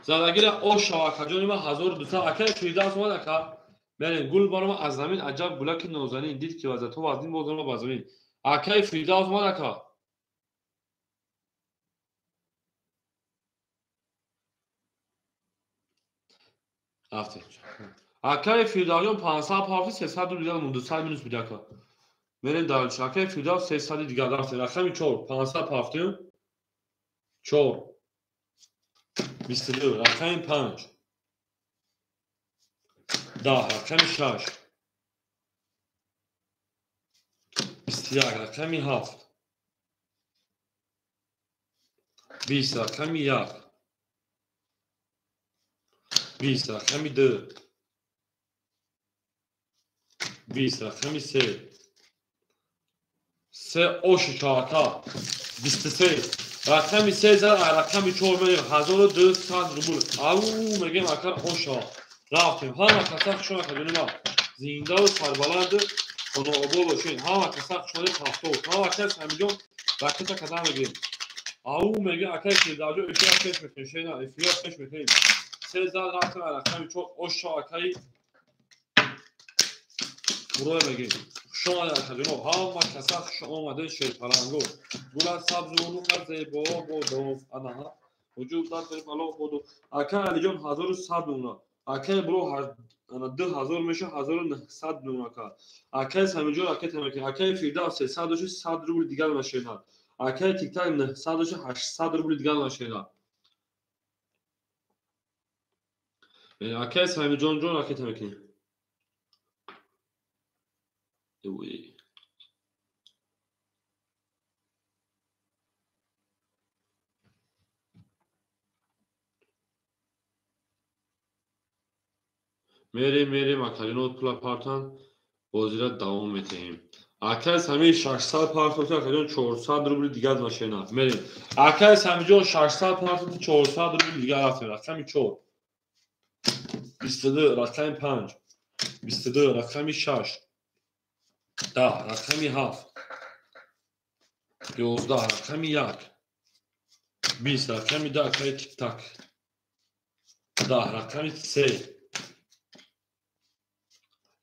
Задагира ош шава, ака ҷони ма 1200, акаи Фирдавс омад, ака. Мерем, гул барома аз замин, аҷаб гулаки нозанин, дид ки вазиятҳо вазнин боз омад бар замин. Акаи Фирдавс омад, ака. Рафтем. Акаи Фирдавсҷон 500 парти, 300 рубл дигар монд, 200 минус буд, ака. Мерем дальше. Акаи Фирдавс 300 дигар рафтем. Рақами 4, 500 пафтем. 4. 22, рақами 5. 10, рақами 6. 21, рақами 7. 20, рақами 1. 20, рақами 2. 20, рақами 3. 3 оши чака. 23. Рақами 3 зад, рақами 4 мерем 1200 рубл. Ау мегем акар оша. Рафтем. Ҳама каса хуш омад, ҷони ма. Зиндаву сарбаланд хонаобод бошед. Ҳама каса хуш омадед, ҳафтод. Ҳама кас ҳамиҷон ракета када мегирем. Ау меге акай Фирдавсҷон эфира пеш мекунем. Шена эфира пеш мекунем. 3 зад рафтем, рақами 4 оша акаи Буроя мегем. Хуш омадед, ака ҷоно. Ҳама каса хуш омадед, Шерпаланго. Гула сабзу руха зебо бодов. Анаҳа. Вуҷуд дар бало бодов. Ака Алиҷон 1100 мемонад. Акаи Буро 2000 меша, 1900 мемонад, ака. Акаи Самиҷон ракета мекунад. Акаи Фирдавс 300 дошт, 100 рубл дигар нашенад. Акаи Тиктак 900 дошт, 800 рубл дигар нашенад. Акаи Самиҷон ҷон ракета мекунем. Мерем, мерем, акаҷоно пула партан, бозира давом метаҳем. Акаи Самир 600 партофти, акаҷон 400 рубли дигар нашенад. Мерем. Акаи Самирҷон 600 партофти, 400 рубли дигар рафтем. Рақами 4. 22, рақами 5. 22, рақами 6. 10, рақами 7. 11, рақами 1. 20, рақами 2, акаи Тиктак. 10, рақами 3.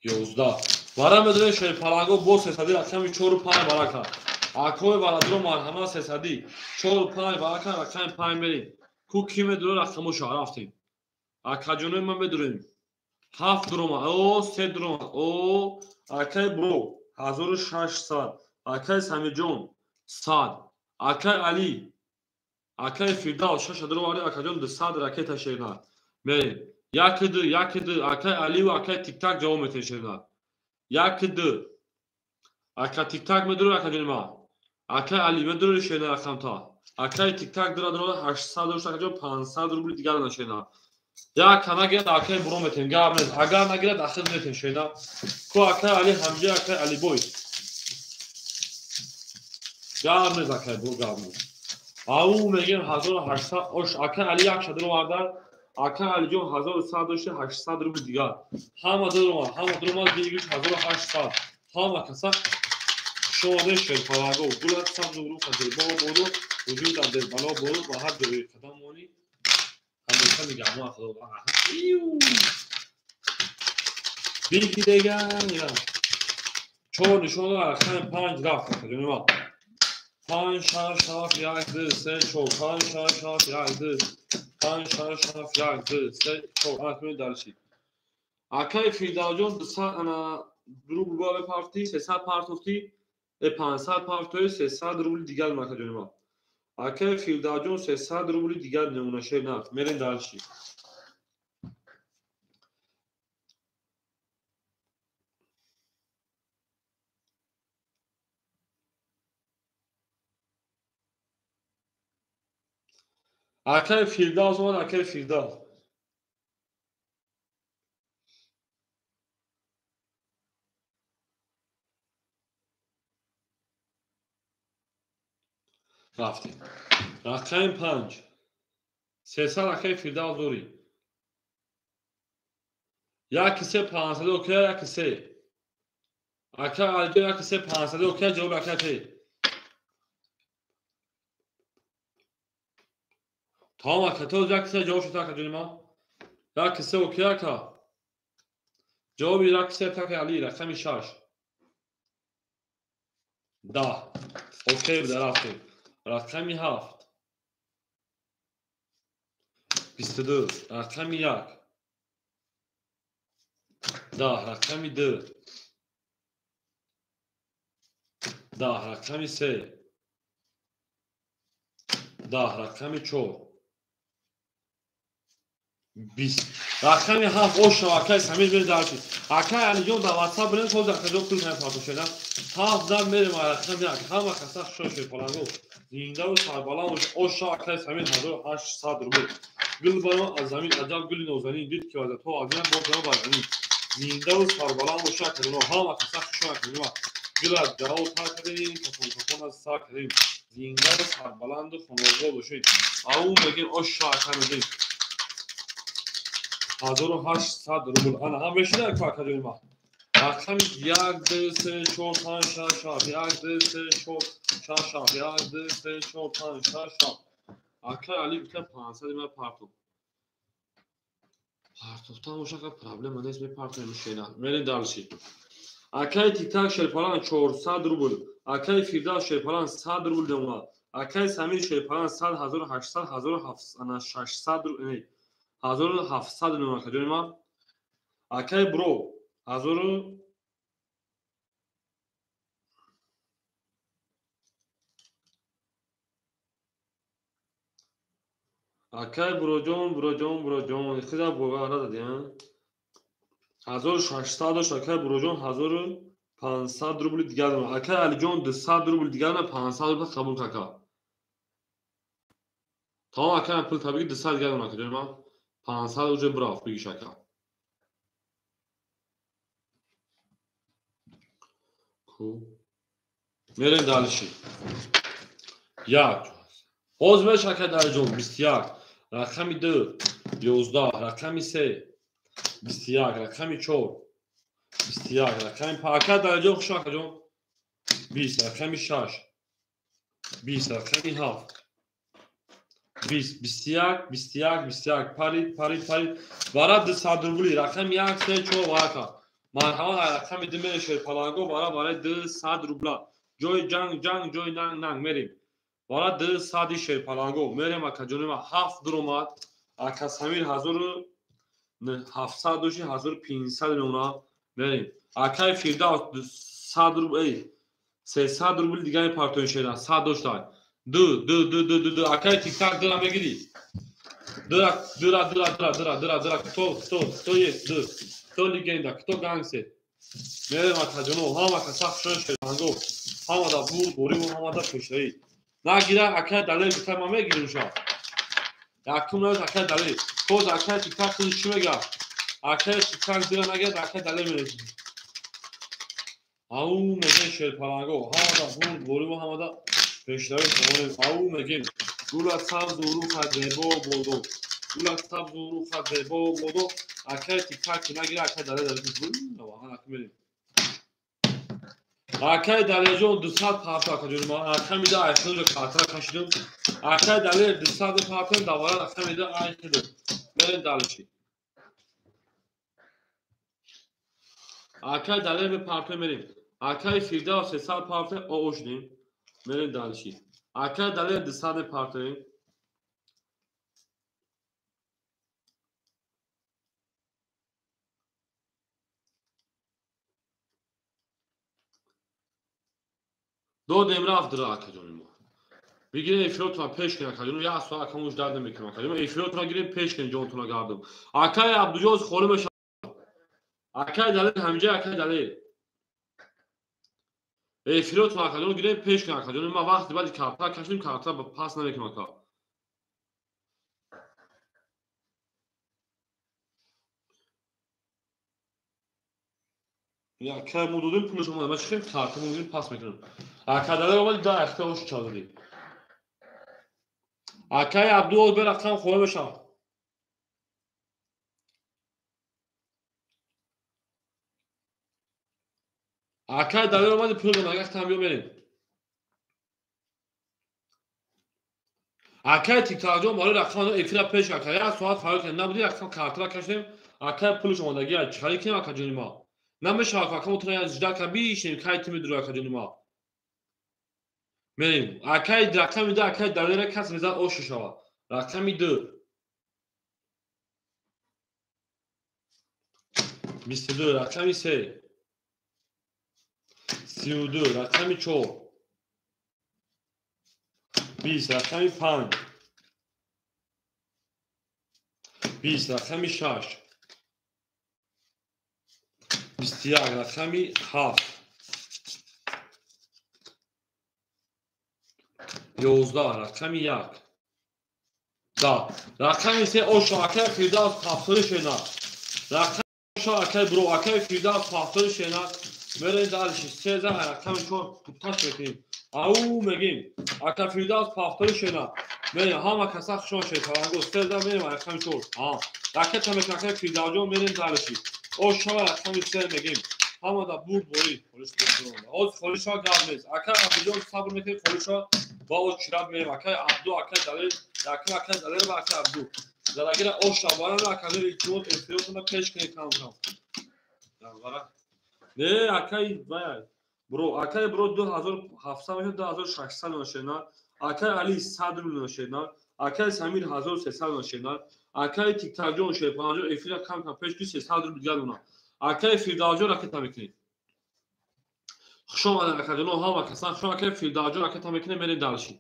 11. Вара медонем Шерпаланго бо 300 рақами 4 5 барака. Акои барадро марҳама 300 4 5 барака, рақами 5 мерем. Ку ки медура рақамоша рафтем. Акаҷонои ман медурем. 7 дурома. О, 3 дурома. О, акай бро 1600. Акай Самирҷон 100. Акай Али, акай Фирдавс 6 дуромари акаҷон 200 ракета шерна. Мерем. 1 2 1 2 акай Аливу акай Тиктак ҷавоб метен шерна. 1 2 ака Тиктак медура акаҷони ман. Акай Али медура шерна рақамта. Акай Тиктак дура дура 800 дошт акаҷон 500 рубли дигар нашерна. Як нагирад акай буро метем, гап нест. Агар нагирад ахир метем шерна. Ку акай Али ҳамҷа акай Алибой. Гап нест акай буро гап нест. Ау мегем 1800 ош акай Али як шадро варда. Акай Алиҷон 1100 дошт 800 рубли дигар. Ҳама дурома, ҳама дурома дигиш 1800. Ҳама каса шоне шерпалаго гулат сабзу руха зебо боду вуҷудам бебало боду ба ҳар ҷое қадам монӣ ҳамеша нигаҳбон худо. Биги деган чор нишон рақами 5 рафт акаҷони ман. 5 6 7 1 2 3 4 5 6 7 1 2 5 6 7 1 2 3 4 акаи дарши. Акаи Фирдавсҷон 200 ана рубл ба партӣ 300 партофтӣ 500 партои 300 рубли дигар акаҷони ман. Акаи Фирдавсҷон 300 рубли дигар намуна шер нафт. Мерем дарши. Акаи Фирдавс омад, акаи Фирдавс. Рафтем. Рақами 5. 300 акаи Фирдавс дорӣ. 1 3 500 окей 1 3. Акаи Алиҷон 1 3 500 окей ҷавоб акаи те. Тамом ака то 1 3 ҷавоб шуд акаҷони ман. 1 3 окей ака. Ҷавоби 1 3 акаи Али рақами 6. 10. Окей буда рафтем. Рақами 7. 22. Рақами 1. 10. Рақами 2. 10. Рақами 3. 10. Рақами 4. 20. Рақами 7 ошо акай Самир бери дарши. Акай Алиҷон дар WhatsApp бирем то акаҷон пул партоф шуда. 7 зан мерем рақами 1. Ҳама каса хушо шерпаланго. Зиндаву сарбаланд ошо акай Самир 1800 рубл. Гул барон аз замин аҷаб гули нозанин дид ки вазато аз ин боз зан бар замин. Зиндаву сарбаланд ошо акаҷон ҳама каса хушо акаҷон. Гул аз ҷавоб тар кардем, кафон кафон аз сар кардем. Зиндаву сарбаланду хонобод бошед. Ау мегем ошо акай мегем. 1800 рубл. Ана ҳам мешида ку акаҷони ман. Рақами 1 2 3 4 5 6 7 1 2 3 4 6 7 1 2 3 4 5 6 7. Акай Али гуфта 500 ман партоф. Партофтан ошака проблема нест, мепартоем шена. Мерем дарши. Акай Тиктак шерпалан 400 рубл. Акай Фирдавс шерпалан 100 рубл демона. Акай Самир шерпалан 100 1800 1700 600 рубл. 1700 номер акаҷони ман. Акай бро 1000 акай броҷон броҷон броҷон хида бовар нададем. 1600 дошт акай броҷон 1500 рубли дигар. Акай Алиҷон 200 рубли дигар 500 рубл қабул кака. Тамом акай пул табиги 200 дигар акаҷони ман. 500 уже брафт бигиш ака. Ку. Мерем дальше. 1. Ҳоз меш ака Далиҷон 21. Рақами 2 11, рақами 3 21, рақами 4 21, рақами 5 ака Далиҷон хуш акаҷон 20, рақами 6 20, рақами 7 20, 21, 21, 21, парид, парид, парид. Вара 200 рубли, рақами 1, 3, 4 варака. Марҳамат, рақами 2 мере шерпаланго, вара барои 200 рубла. Ҷои ҷанг, ҷанг, ҷои нанг, нанг мерем. Вара 200 шерпаланго. Мерем акаҷони ма 7 дуромад. Ака Самир 1700 доши 1500 мемона. Мерем. Акай Фирдавс 100 рубл, эй 300 рубл дигари партои шера 100 дошта. 2 2 2 2 2 акай тик-так дира мегири. Дира дира дира дира дира дира дира кто кто кто есть д кто легенда кто гангстер. Мерем акаҷоно ҳама каса хушон шерпаланго. Ҳама да бур бориву ҳама да пешраӣ. Нагира акай далел бита ма мегирим ша. Якум навис акай далел. Коз акай тик-так худиш чӣ мега? Акай тик-так дира нагирад акай далел мерасид. Ау мегем шерпаланго. Ҳама да бур бориву ҳама да пешравӣ хонем. Ау мегем. Гула сабзу руха зебо бодо. Гула сабзу руха зебо бодо. Акай тик-так нагира акай далел дарисид. Мерем. Акай Далерҷон 200 парто акаҷони ма. Ака мида айхилро картара кашидам. Акай Далер 200 парто даваран ака мида айхилро. Мерем далиши. Акай Далер ме парто мерем. Акай Фирдавс 300 парто оошдем. Мерем далиши. Акай Далер 200 парто. Додем рафт дира акаҷони мо. Бигирем эфиротона пеш кунем акаҷони, як соат акамуш дард намекунам акаҷони. Эфиротона гирем пеш кунем ҷонтона гардам. Акай Абдуҷоз холӣ мешавад. Акай Далер ҳаминҷа акай Далер. Эфиротона акаҷони гирем пеш кунем акаҷони. Ма вақти баъди карта кашидем, карта пас намекунам ака. Акай мо додем пулаш омада. Ма чӣ хел карта мо гирем пас мекунем. Акай Далер омади да ахта ош чалдӣ. Акай Абдуоз бе рақам холӣ мешавад. Акай Далер омади пул дод, агар там биё мерем. Акай Тиктакҷон барои рақам эфира пеш акай. Як соат фарёд кардем, набуди рақам картара кашидем. Акай пулаш омадагӣ. Чӣ харид кунем акаҷони ма? Намешавад акам утра як жда ка бишинем, кай ту медури акаҷони ма. Мерем. Акай рақами 2 акай Далера кас мезад ош шавад. Рақами 2. 22 рақами 3. 32 рақами 4. 20 рақами 5. 20 рақами 6. 21 рақами 7. 11 рақами 1. 10 рақами 3 ошо акай Фирдавс 70 шена. Рақами ошо акай бро акай Фирдавс 70 шена. Мерем дальше. 3 рақами 4 туташ мекунем. Ау мегим. Ака Фирдавс 70 шена. Мерем ҳама каса хушон шеталанго. 3 мерем рақами 4. Ҳа. Ракета мекунем акай Фирдавсҷон мерем дальше. Ошо рақами 3 мегим. Ҳама да бур борӣ. Холиш бурд. Ҳоз холишо гап нест. Акай Абдуҷон сабр мекунем холишо ва оз чираб мерем. Акай Абду, акай Далер, акай акай Далер ва акай Абду. Зарагира оша барана акай илтимос эфиротона пеш кунед кам кам. Вара. Не, акай вай. Бро, акай бро 2700 мешад 2600 мешад. Акай Али 100 рубл мешад. Акай Самир 1300 мешад. Акай Тиктакҷон шерпанҷон эфира кам кам пеш кунед 300 рубл дигар мона. Акай Фирдавсҷон ракета мекунед. Хуш омадед акаҷоно ҳама касан хуш акай Фирдавсҷон ракета мекунед мерем дальше.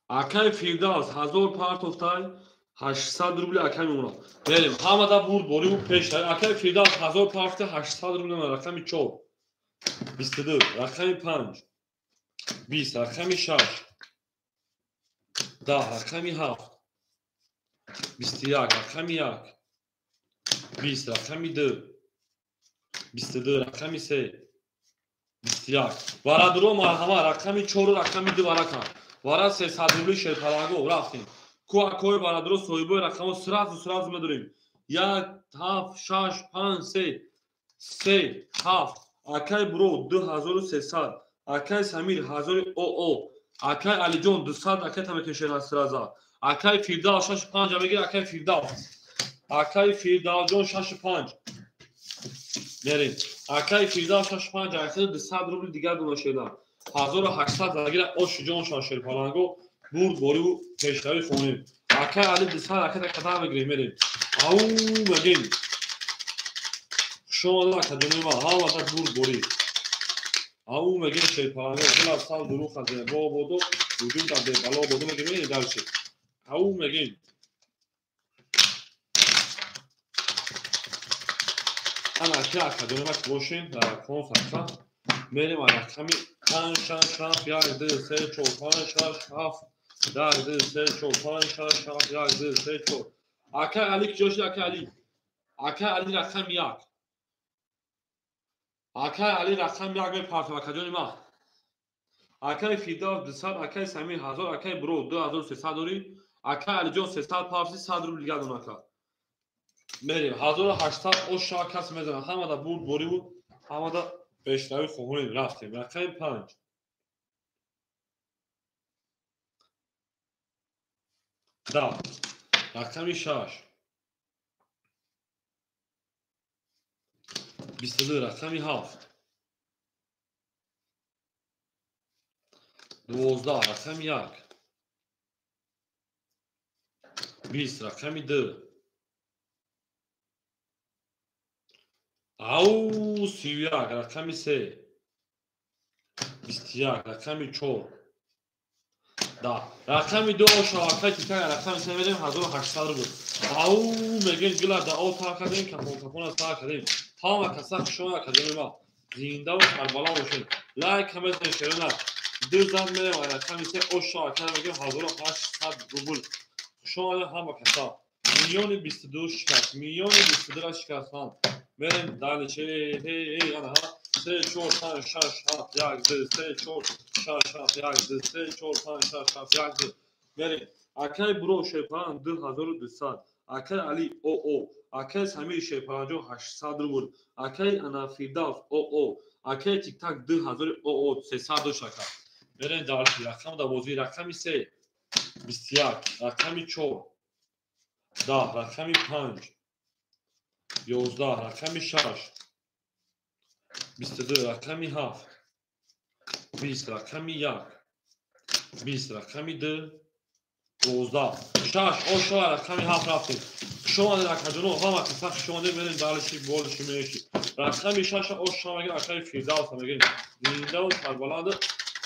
Акай Фирдавс 1000 партофтай 800 рубли акай мемонад. Мерем ҳама да бурд бориву пеш. Акай Фирдавс 1000 партофтай 800 рубли мемонад. Рақами 4. 22 рақами 5. 20 рақами 6. 10 рақами 7. 21 рақами 1. 20 рақами 2. 22 рақами 3. 21. Варадуро марҳама рақами 4 рақами 2 варака. Вара 300 рубли шерпаланго рафтем. Ку акои барадуро соҳибои рақамо сразу сразу медорем. 1 7 6 5 3 3 7. Акай бро 2300. Акай Самир 1000 ОО. Акай Алиҷон 200 акай тамекешена сраза. Акай Фирдавс 6-5 мегир, акай Фирдавс. Акай Фирдавсҷон 6-5. Мерем. Акай Фирдавс 6-5, акай 200 рубл дигар дона шерна. 1800 загира ош ҷон шон шерпаланго бурд бориву пешравӣ хонем. Акай Али 200 ракета қадам мегирем, мерем. Ау мегем. Хуш омадед акаҷони ман, ҳамада бурд борӣ. Ау мегем шерпаланго, дила сал дурух аз зебо бодо, вуҷуд аз бебало бодо мегем, мерем дальше. Ау мегем. Ана ки акаҷони ман бошем дар кон сафа. Мерем рақами 5 6 7 1 2 3 4 5 6 7 1 2 3 4 5 6 7 1 2 3 4. Акай Али куҷо шуд? Акай Али. Акай Али рақами 1. Акай Али рақами 1 мепартам акаҷони ман. Акай Фирдавс 200, акай Самир 1000, акай Бро 2300 дорӣ. Акай Алиҷон 300 парси 100 рубл дигар дона кард. Мерем 1800 оша кас мезанад. Ҳамада бурд бориву ҳамада пешравӣ хоҳонем. Рафтем. Рақами 5. 10. Рақами 6. 22. Рақами 7. 12. Рақами 1. 20. Рақами 2. Ау 31. Рақами 3. 21. Рақами 4. Да. Рақами 2 оша акай тикай рақами 3 мерем 1800 рубл. Ау мегем гила да о та кардем, капон капона та кардем. Ҳама каса хушон академи ма. Зиндаву сарбаланд бошед. Лайк ҳамезан шерона. Ду зан мерем рақами 3 оша акай мегем 1800 рубл. Хушон ҳама каса. Миллиони 22 шикаст. Миллиони 22 шикастанд. Мерем дальше. Эй, ана 3 4 5 6 7 1 2 3 4 6 7 1 2 3 4 5 6 7 1 2. Мерем. Акай Бро Шерпалан 2200. Акай Али ОО. Акай Самир Шерпаланҷон 800 рубл. Акай ана Фирдавс ОО. Акай Тиктак 2000 ОО 300 дошака. Мерем дальше. Рақам да бозӣ рақами 3. 21. Рақами 4. 10. Рақами 5. 11. Рақами 6. 22. Рақами 7. 20. Рақами 1. 20. Рақами 2. 12. 6. Оша рақами 7 рафтем. Хуш омадед акаҷоно, ҳама каса хуш омадед. Мерем дальше болиши меши. Рақами 6 оша мегем акаи Фирдавс мегем. Зиндаву сарбаланд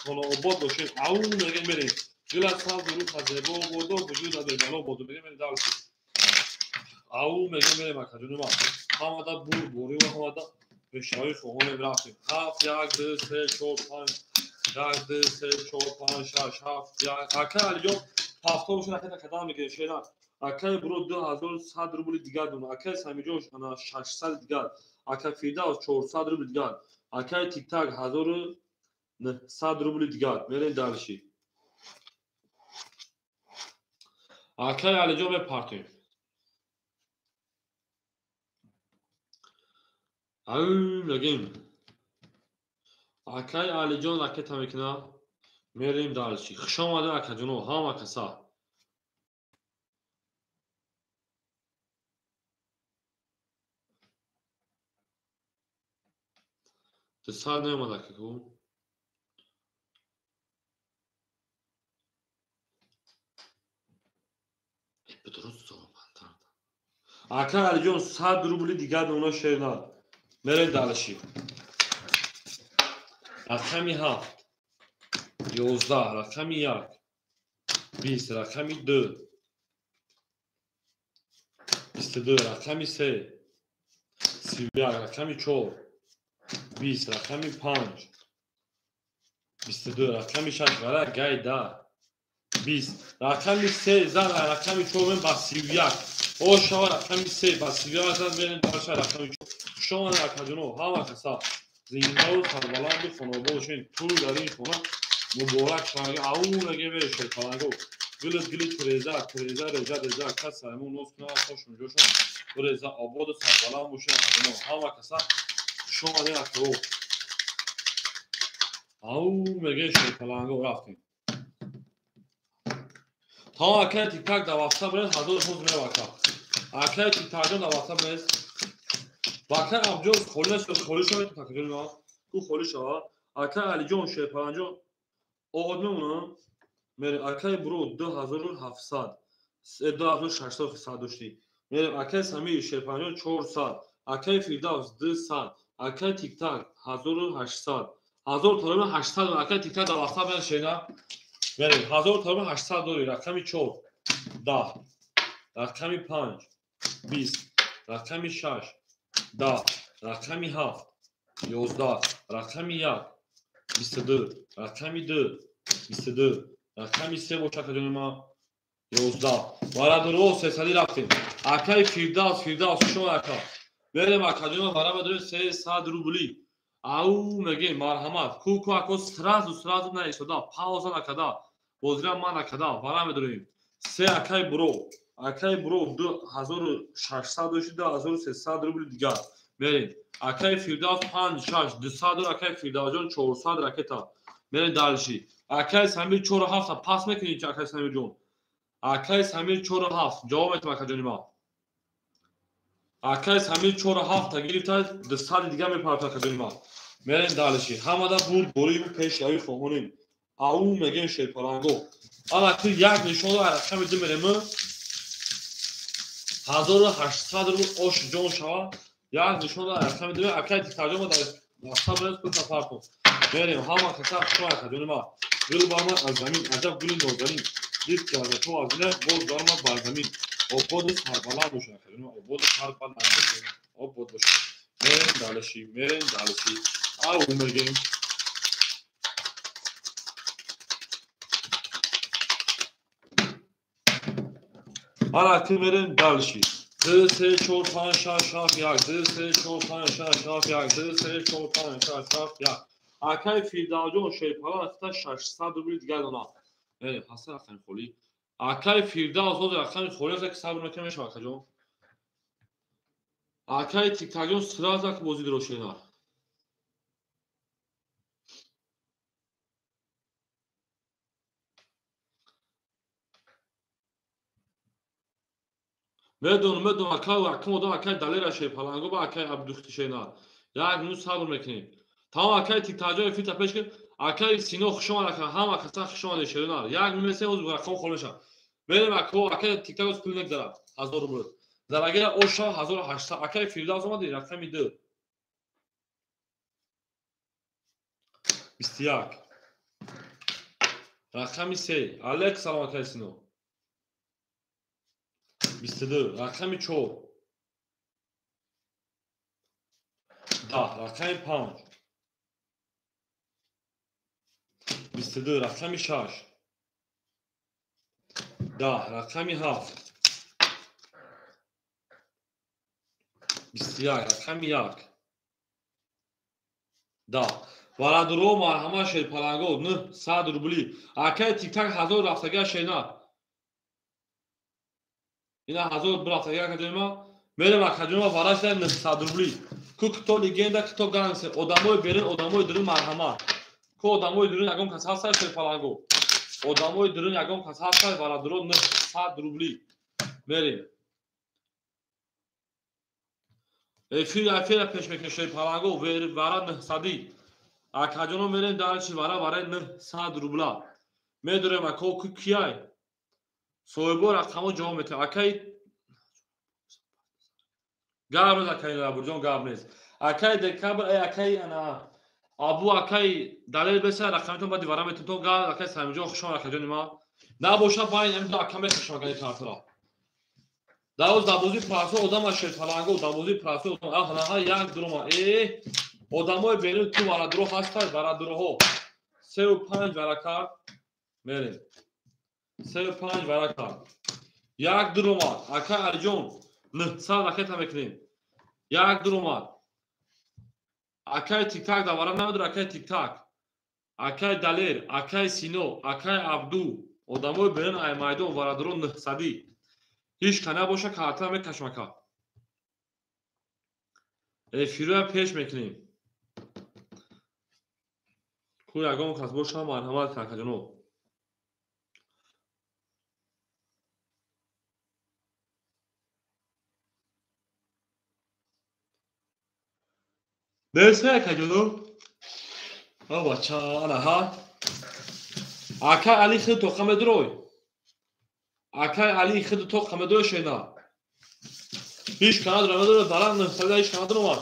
хонаобод бошед. Ау мегем мерем. Дила сабз рух аз зебо бодо, вуҷуд аз бебало бодо мегем мерем дальше. Ау мегем мерем акаҷоно ма. Ҳамада бурд бориву ҳамада пешравӣ хоҳонем. Рафтем. 7 1 2 3 4 5 1 2 3 4 5 6 7 1. Акай Алиҷон ҳафто бошад ракета кадам мегирем шеран. Акай Бро 2100 рубли дигар дона. Акай Самиҷон ана 600 дигар. Акай Фирдавс 400 рубли дигар. Акай Тиктак 1900 рубли дигар. Мерем дальше. Акай Алиҷон мепартем. Ау мегем. Акай Алиҷон ракета мекунад. Мерем дальше. Хуш омадед акаҷоно, ҳама каса. Дусад наомад акаку. Акай Алиҷон 100 рубли дигар дона шерна. Мерем дальше. Рақами 7. 11. Рақами 1. 20. Рақами 2. 22. Рақами 3. 31. Рақами 4. 20. Рақами 5. 22. Рақами 6. Гара гайда. 20. Рақами 3 зан рақами 4 ба 31. Ошава рақами 3 ба 31 зан мерем дальше рақами 4. Хуш омадед акаҷоно, ҳама каса. Зиндаву сарбаланду хонаобод бошед. Тӯй дар ин хона муборак шавад. Ау мегем шерпаланго. Гилит гилит реза, реза реза реза кас саймон ноз кунад хошун ҷошон. Реза ободу сарбаланд бошед акаҷоно, ҳама каса. Хуш омадед акао. Ау мегем шерпаланго рафтем. Тамом акай тиктак дар ватсап рез 1000 ҳоз мерава ака. Акай тиктакҷон дар ватсап рез. Ва акай Абдуҷон холӣ нашуд, холӣ шавад акаҷони ман. Ку холӣ шава. Акай Алиҷон Шерпаланҷон оғоз мемонам. Мерем акай бро 2700. 2600 доштӣ. Мерем акай Самир Шерпаланҷон 400. Акай Фирдавс 200. Акай Тиктак 1800. 1000 толори 800 акай Тиктак дар ватсап рез шена. Мерем 1000 толори 800 дори рақами 4 10 рақами 5 20 рақами 6 10 рақами 7 11 рақами 1 22 рақами 2 22 рақами 3 бошад акаҷони ман 11 варадуро 300 рафтем. Акай Фирдавс Фирдавс шумо ака. Мерем акаҷони ман вара медорем 300 рубли. Ау мегем марҳамат. Ку ку ако сразу сразу наистода пауза накарда бозира ман накарда вара медорем. Се акай бро. Акай бро 2600 дошти 2300 рубли дигар. Мерем. Акай Фирдавс 5 6 200 дор акай Фирдавсҷон 400 ракета. Мерем дальше. Акай Самир 4 7 пас мекунӣ чи акай Самирҷон? Акай Самир 4 7 ҷавоб метам акаҷони ман. Акай Самир 4 7 гирифта 200 дигар мепарта акаҷони ман. Мерем дальше. Ҳамада бурд борию пешравӣ хоҳонем. Ау мегем шерпаланго. Ана ки як нишон рақами ду мерем 1800 рубл ош ҷон шава. Як нишон рақами ду акай тиктарҷон дар ватсап рез кун сафар кун. Мерем ҳама каса шумо акаҷони ман. Гул баромад аз замин аҷаб гули нозанин. Дид ки аз то аз ина боз баромад бар замин. Ободи сарбаланд бошад акаҷони ман. Ободи сарбаланд бошад. Обод бошад. Мерем дальше, мерем дальше. Ау мегем. Ана ки мерем дальше. 2 3 4 5 6 7 1 2 3 4 5 6 7 1 2 3 4 5 6 7 1. Акай Фирдавсҷон Шерпалан рафта 600 рубли дигар дона. Ҳаса рақами холӣ. Акай Фирдавс ҳозир рақами холӣ аст, ки сабр мекунем мешавад акаҷон. Акай Тиктакҷон сразу ак бозӣ дро шена. Медонам, медонам, акай, акам одам акай Далера Шерпаланго ба акай Абдухти шена. Як минут сабр мекунем. Тамом акай Тиктакҷон эфирта пеш кун. Акай Сино хуш омад ака, ҳама каса хуш омадед шерона. Як минут месем ҳозир рақам холӣ мешавад. Мерем ако акай Тиктак ҳозир пул мегзарад 1000 рубл. Зарагира оша 1800. Акай Фирдавс омади рақами 2. 21. Рақами 3. Алейк салом акай Сино. 22. Рақами 4. 10. Рақами 5. 22. Рақами 6. 10. Рақами 7. 21. Рақами 1. 10. Варадуро марҳама Шерпаланго 900 рубли. Акай Тиктак 1000 рафтага шена. Ина 1000 рафтага акаҷони ман. Мерем акаҷони ман варашда 900 рубли. Ку кто легенда, кто гангстер. Одамои берун, одамои дурун марҳама. Ку одамои дурун ягон кас ҳаста Шерпаланго. Одамои дурун ягон кас ҳаста варадуро 900 рубли. Мерем. Эфир эфира пеш мекунем Шерпаланго вара 900. Акаҷоно мерем дарчи вара вара 900 рубла. Медорем ако ку кияй. Соҳибо рақамо ҷавоб метавад. Акай гап нест, акай Лабурҷон гап нест. Акай декабр, акай ана Абу акай Далел беса рақамитон баъди вара метавонтон гап, акай Самиҷон хуш омад акаҷони ман. Набошад байн ҳамин ду ака мехушам акаи картара. Давоз дабози прасо одам аз Шерпаланго, дабози прасо одам аҳ як дурома. Одамои берун ту варадуро ҳастанд, варадуроҳо. 3 5 вара кард. Мерем. 3 5 вара кард. Як дуромад. Акай Алиҷон 900 ракета мекунем. Як дуромад. Акай Тиктак да вара намедора, акай Тиктак. Акай Далер, акай Сино, акай Абду. Одамои берун ай майдон варадуро 900. Ҳеҷ ка набоша карта мекашам ака. Эфироя пеш мекунем. Ку ягон кас боша марҳамат акаҷоно. Нест акаҷоно? О бача, ана ҳа. Акай Али хид тоқа медурой. Акай Али хид тоқа медурой шена. Ҳеҷ канадро медурой, баланд нӯҳсада ҳеҷ канадро омад.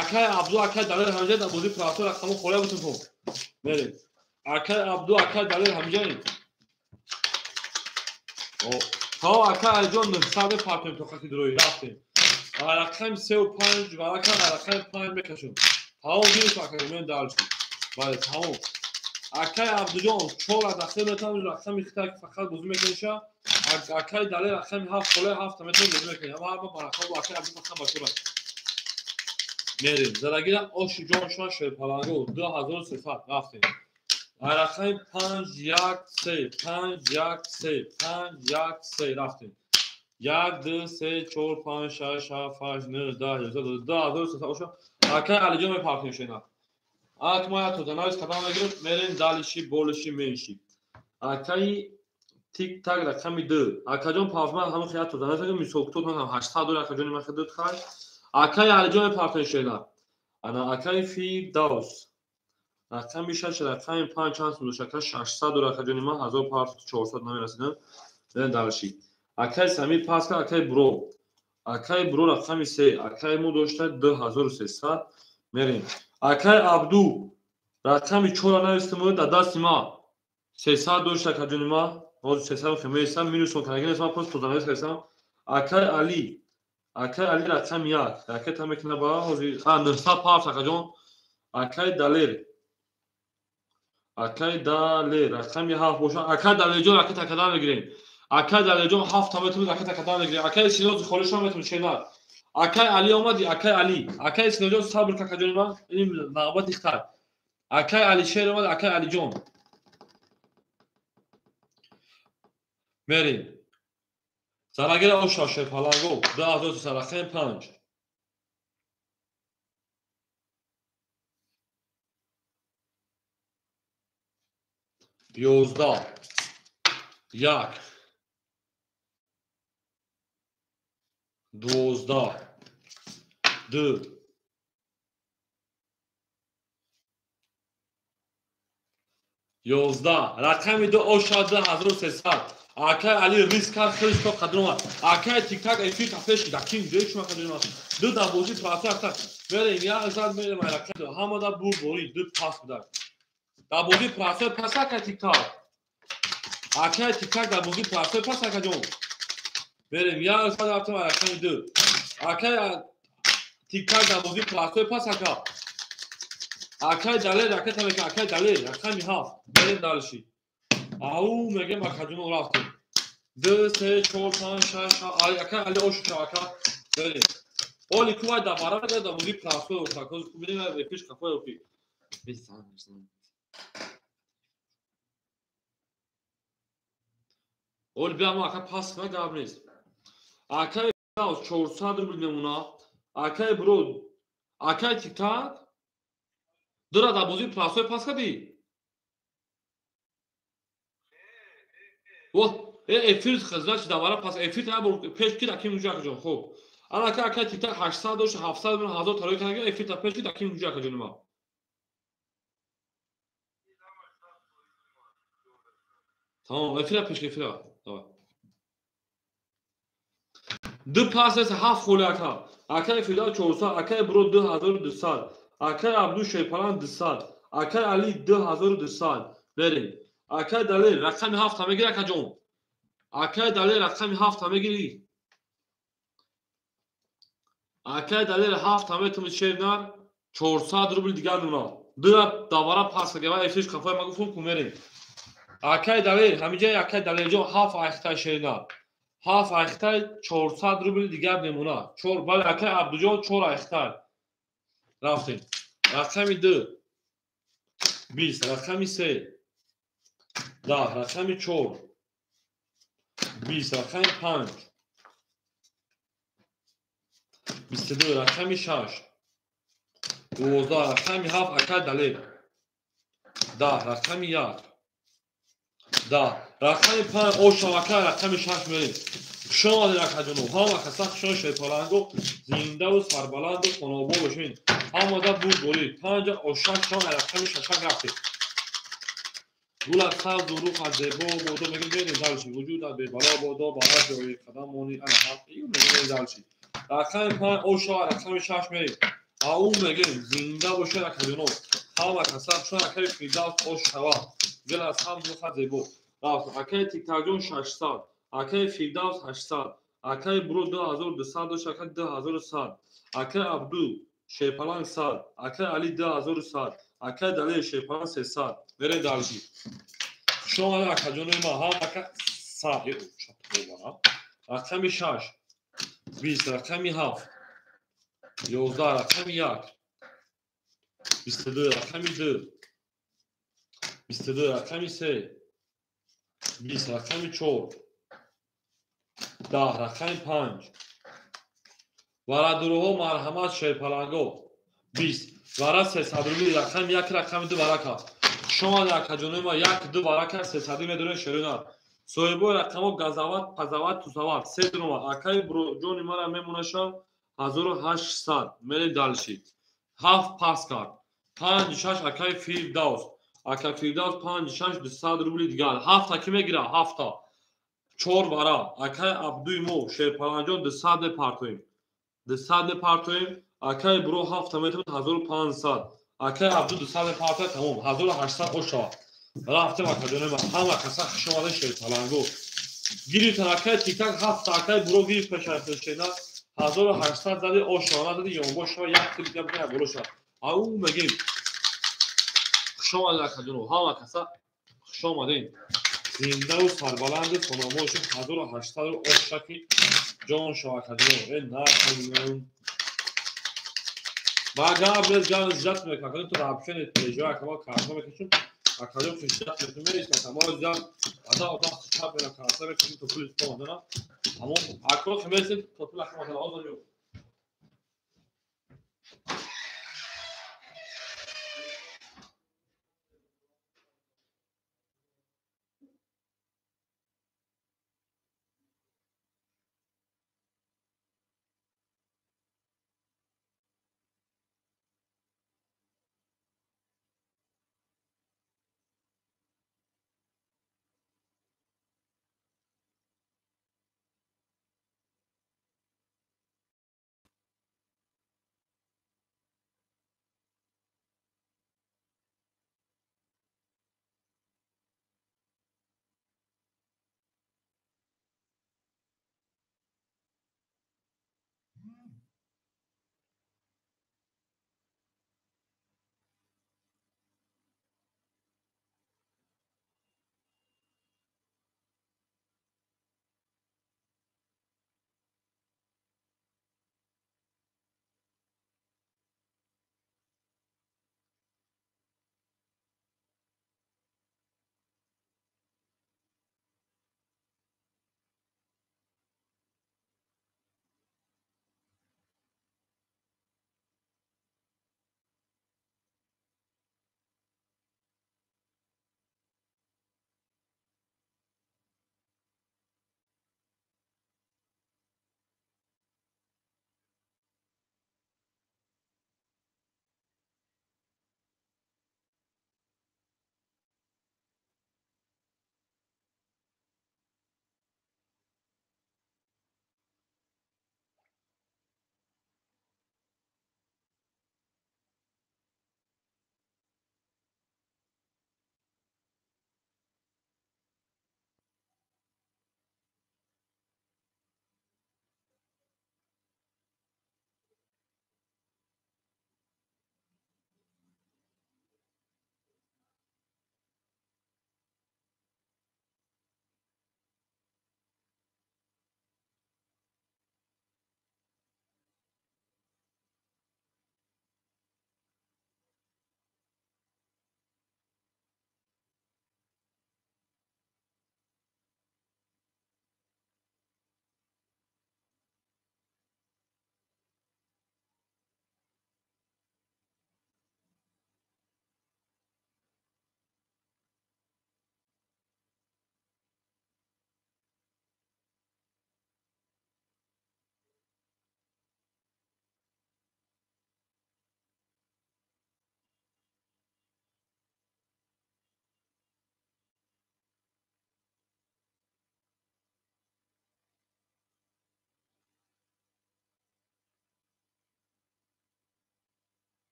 Акай Абду, акай Далер ҳамҷа дар бозии прасой рақаму холия бутун кун. Мерем. Акай Абду, акай Далер ҳамҷаи. То акай Алиҷон 900 партоем тоқа ки дурои рафтем. Рақами 3 ва 5 ва рақами 5 мекашем. Тамом гирифт акай, мен дальше. Бале, тамом. Акай Абдуҷон 4 дақиқа метавонем рақами хита фақат бозӣ мекуниша. Акай Далер рақами 7 холе 7 метавонем бозӣ мекунем. Ҳама ҳама рақам акай Абду фақат бачора. Мерем. Зарагира оши ҷон шума шерпаланго 2300 рафтем. Рақами 5 1 3 5 1 3 5 1 3 рафтем. 1 2 3 4 5 6 7 8 9 10 11 12 13 оша. Акай Алиҷон мепартем шена. Ак мо як тозанавис қадам мегирем, мерем далиши болиши менши. Акай тик так рақами 2. Акаҷон пафман ҳамон хият тозанавис мегирем, мисол кутот ман 800 дор акаҷони ман хидат хай. Акай Алиҷон мепартем шена. Ана акай Фирдавс. Рақами 6 рақами 5 чанд сум дошт? Ака 600 дор акаҷони ман 1400 намерасидам. Мерем далиши. Акай Самир паска, акай Бро. Акай Бро рақами 3, акай мо дошта 2300 мерем. Акай Абду рақами 4 навистем дар дасти ма 300 дошта акаҷони ма. Ҳозир 300 хемесам минус он канаги нестам, просто тозанавис кардам. Акай Али, акай Али рақами 1, ракета мекунад ба ҳозир 900 парт акаҷон. Акай Далер, акай Далер рақами 7 боша. Акай Далерҷон ракета кадан мегирем. Акай Далерҷон 7 метавонад ракета кадан мегирем. Акай Синоз холишон метавонад шена. Акай Али омади, акай Али. Акай Синоҷон сабр какаҷони ман, ин навбат ихтар. Акай Алишер омад, акай Алиҷон. Мерем. Зарагира оша шерпаланго 2300 рақами 5. 11 1 12 2 11 рақами 2 оша 2300. Акай Али риск кард, хеле то қадр омад. Акай тик-так эфир тафеш дакин ҷои шума қадр омад. Ду дар бозӣ прасой так. Мерем як зад мерем рақами 2. Ҳама да бур борид, ду пас будар. Дар бозӣ прасой пас акай тик-так. Акай тик-так дар бозӣ прасой пас акаҷон. Мерем як зад рафтем рақами 2. Акай тик-так дар бозӣ прасой пас ака. Акай Далер ракета мекунад, акай Далер рақами 7. Мерем далши. Ау мегем акаҷоно рафтем. 2 3 4 5 6 7 акай Али ошу ака. Мерем. Оли кувай дар барабар дар бозӣ прасой оша. Коз бинем эфиш қафои офи. Бизан бизан. Оли биям ака пас на гап нест. Акай 400 рубл мемона. Акай Бро, акай тик-так. Дура дар бозии прасой пас кардӣ? Во, эфир хизмат давара пас эфир та бор пеш ки даким уҷа акаҷон. Хуб. Ана ака акай тик-так 800 дошт, 700 мемона, 1000 тарои кардагӣ, эфир та пеш ки даким уҷа акаҷони ма. Тамом, эфира пеш ки эфира. Давай. Ду пас аст 7 холи ака. Акай Фирдавс 400, акай Бро 2200, акай Абду Шерпалан 200, акай Али 2200. Мерем. Акай Далер рақами 7 мегири акаҷон. Акай Далер рақами 7 мегири. Акай Далер 7 метавонад шернар 400 рубл дигар мемонад. Ду давара пас гава эфиш қафои ма гуфтум ку мерем. Акай Далер ҳамиҷа акай Далерҷон 7 айхтай шернар. 7 айхтай 400 рубл дигар мемонад. 4 бале акай Абдуҷон 4 айхтай. Рафтем. Рақами 2 20, рақами 3 10, рақами 4 20, рақами 5 22, рақами 6 12, рақами 7 акай Далер 10, рақами 1 10, рақами 5 оша акай рақами 6 мерем. Хуш омадед акаҷоно, ҳама каса хушон шерпаланго, зиндаву сарбаланду хонобо бошед. Ҳамада бурдборӣ. Панҷа ошак шон рақами шашак рафтед. Гулат сабзу рухат зебо бодо мегӯем мерем дальше. Вуҷудат бебало бодо ба ҳар ҷое қадам монӣ ана ҳақ мегӯем дальше. Рақами панҷ оша рақами шаш мерем. Ау мегӯем зинда бошед акаҷоно. Ҳама каса хушон акаи Фирдавс ош шава. Гулат сабз рухат зебо. Рафт акаи Тиктакҷон 600, акаи Фирдавс 800, акаи Буро 2200 дошт, акаи 2100, акаи Абду шерпаланг 100, акаи Али 2100, акаи Далер шерпаланг 300. Мерем дальше. Хуш омадед акаҷонои ман, ҳама ака 100 рақами 6 20, рақами 7 11, рақами 1 22, рақами 2 22, рақами 3 20, рақами 4 10, рақами 5. Варадуруҳо марҳамат шерпаланго 20 вара 300 рубли рақами 1 рақами 2 варака. Хуш омадед акаҷонои ман, 1 2 варака 300 медорем шерона. Соҳибои рақамҳо газават, пазават, тусават се дурома. Акаи ҷони мара мемонаша 1800. Мерем дальше. 7 пас кард. 5 6 акаи Фирдавс. Ака Фирдавс 5 6 200 рубли дигар. 7 ки мегира? 7 4 вара. Акаи Абдуи мо шерпаланҷон 200 мепартоем. 200 мепартоем. Акаи Буро 7 метавонад 1500. Акаи Абду 200 мепартояд, тамом 1800 ошава. Рафтем акаҷонои ман, ҳама каса хуш омадед шерпаланго. Гирифтан акаи Тиктак 7 акаи Буро гирифт пешафешена 1800 зади ошава, надади ёнбо шава, як тил дигар бикунад боло шава. Ау мегем. Хуш омадед акаҷоно, ҳама каса хуш омадед. Зиндаву сарбаланду хонамон шуд 1800 ошаки ҷон шава акаҷоно. Э нақалон. Ба гап без гап зиёд мекунад, ту рабшени пежа акама карта мекашум. Акаҷон хишдат мекунем, мо зиёд ада одам чап мера карта мекунем то пули то мадана. Тамом, акро химесид то пул акама озор.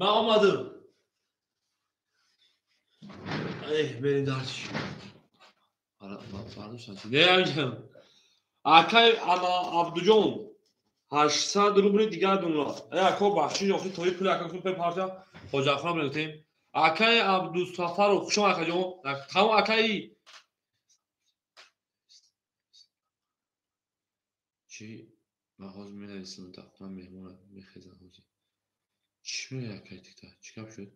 Ман омадам. Эҳ, мерем дальше. Акай ана Абдуҷон 800 рубли дигар дунла. Э, ако бахшиш охи тои пули ака кун пе парча хоҷахон мегуфтем. Акай Абдусафаров хуш омад акаҷон. Тамом акай чӣ ман ҳозир менависам дар хона меҳмона мехезанд ҳозир. Чӣ мегӯяд акай тикта? Чӣ гап шуд?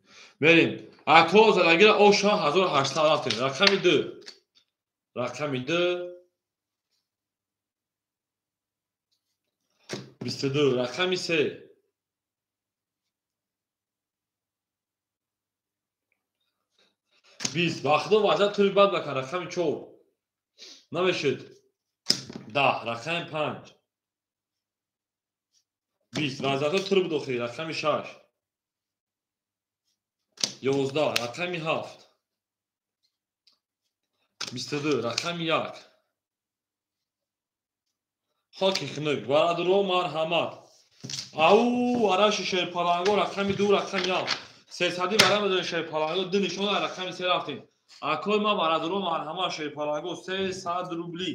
Мерем. Ако задагира оша 1800 рафтем. Рақами 2. Рақами 2 22, рақами 3 20. Ба худо вазъият тури бад бакан. Рақами 4 намешуд. 10. Рақами 5 20. Вазъиятҳо тур буд охири. Рақами 6 11. Рақами 7 22. Рақами 1 хоки хунук. Бародаро марҳамат. Ау араши шерпаланго рақами 2 рақами 7 сесади вара медонем шерпаланго ду нишона рақами 3 рафтем. Акои ма бародаро марҳамат шерпаланго 300 рубли.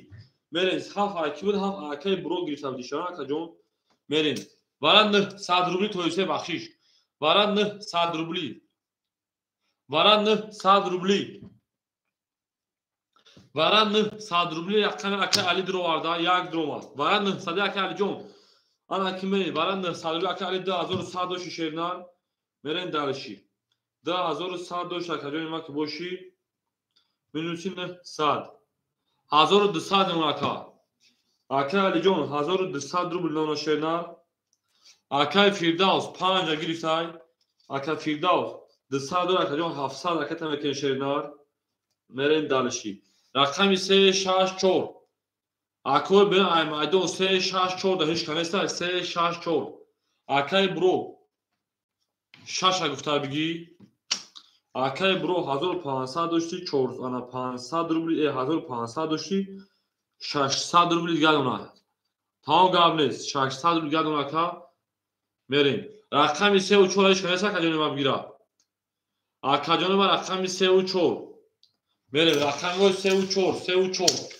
Мерем ҳафт аки буд ҳафт акаи буро гирифта буд ишора акаҷон. Мерем. Вара 900 рубли тоисе бахшиш. Вара 900 рубли. Вара 900 рубли. Вара 900 рубли рақами ака Али дуроварда як дуромад. Вара 900 ака Алиҷон. Ана ки мерем. Вара 900 рубли ака Али 2100 дошти шернар. Мерем дарши. 2100 дошт акаҷони ма ки боши. Минуси 900. 1200 мон ака. Ака Алиҷон 1200 рубл нона шернар. Акаи Фирдавс 5 гирифтай. Ака Фирдавс 200 дор акаҷон 700 ака тамекен шернар. Мерем дарши. Рақами 3 6 4. Акои бин ай майдон 3 6 4 да ҳеч канеста 3 6 4. Акаи бро 6 гуфта бигӣ. Акаи бро 1500 дошти 4 ана 500 рубли 1500 дошти 600 рубли дигар дона. Тамом гап нест. 600 рубли дигар дона ака. Мерем. Рақами 3 ва 4 ҳеч канеста акаҷони ма бигира. Акаҷони ма рақами 3 ва 4. Мерем рақамҳои 3 ва 4, 3 ва 4.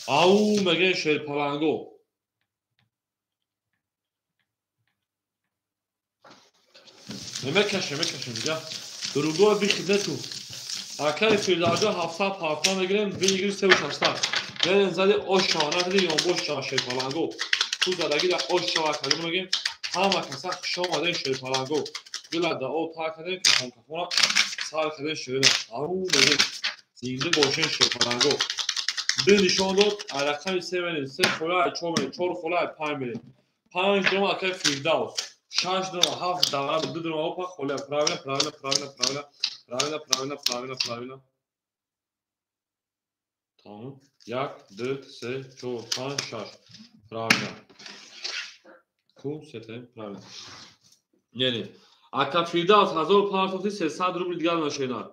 Ау мегӯем шерпаланго. Мекашем, мекашем дига. Дуругоҳ бихидне ту. Акаи Фирдавсҷон 700 пафта мегирем, бигири 3 ва 600. Мерем зади ош шава, надади ёнбош шава шерпаланго. Ту задаги да ош шава акаҷон мегӯем. Ҳама каса хуш омадем шерпаланго. Дила да об тар кардем, кафон кафона сар кардем ширина. Ау мегӯем зинда бошем шерпаланго. Ду нишон дод, рақами 3 мерем, 3 хола, 4 мерем, 4 хола, 5 мерем. 5 дума акаи Фирдавс. 6 дума, 7 давра, 2 дума опа хола. Правильно, правильно, правильно, правильно. Правильно, правильно, правильно, правильно. Тамом. 1 2 3 4 5 6. Правильно. Ку сетем, правильно. Мерем. Ака Фирдавс 1500 300 рубли дигар нашенад.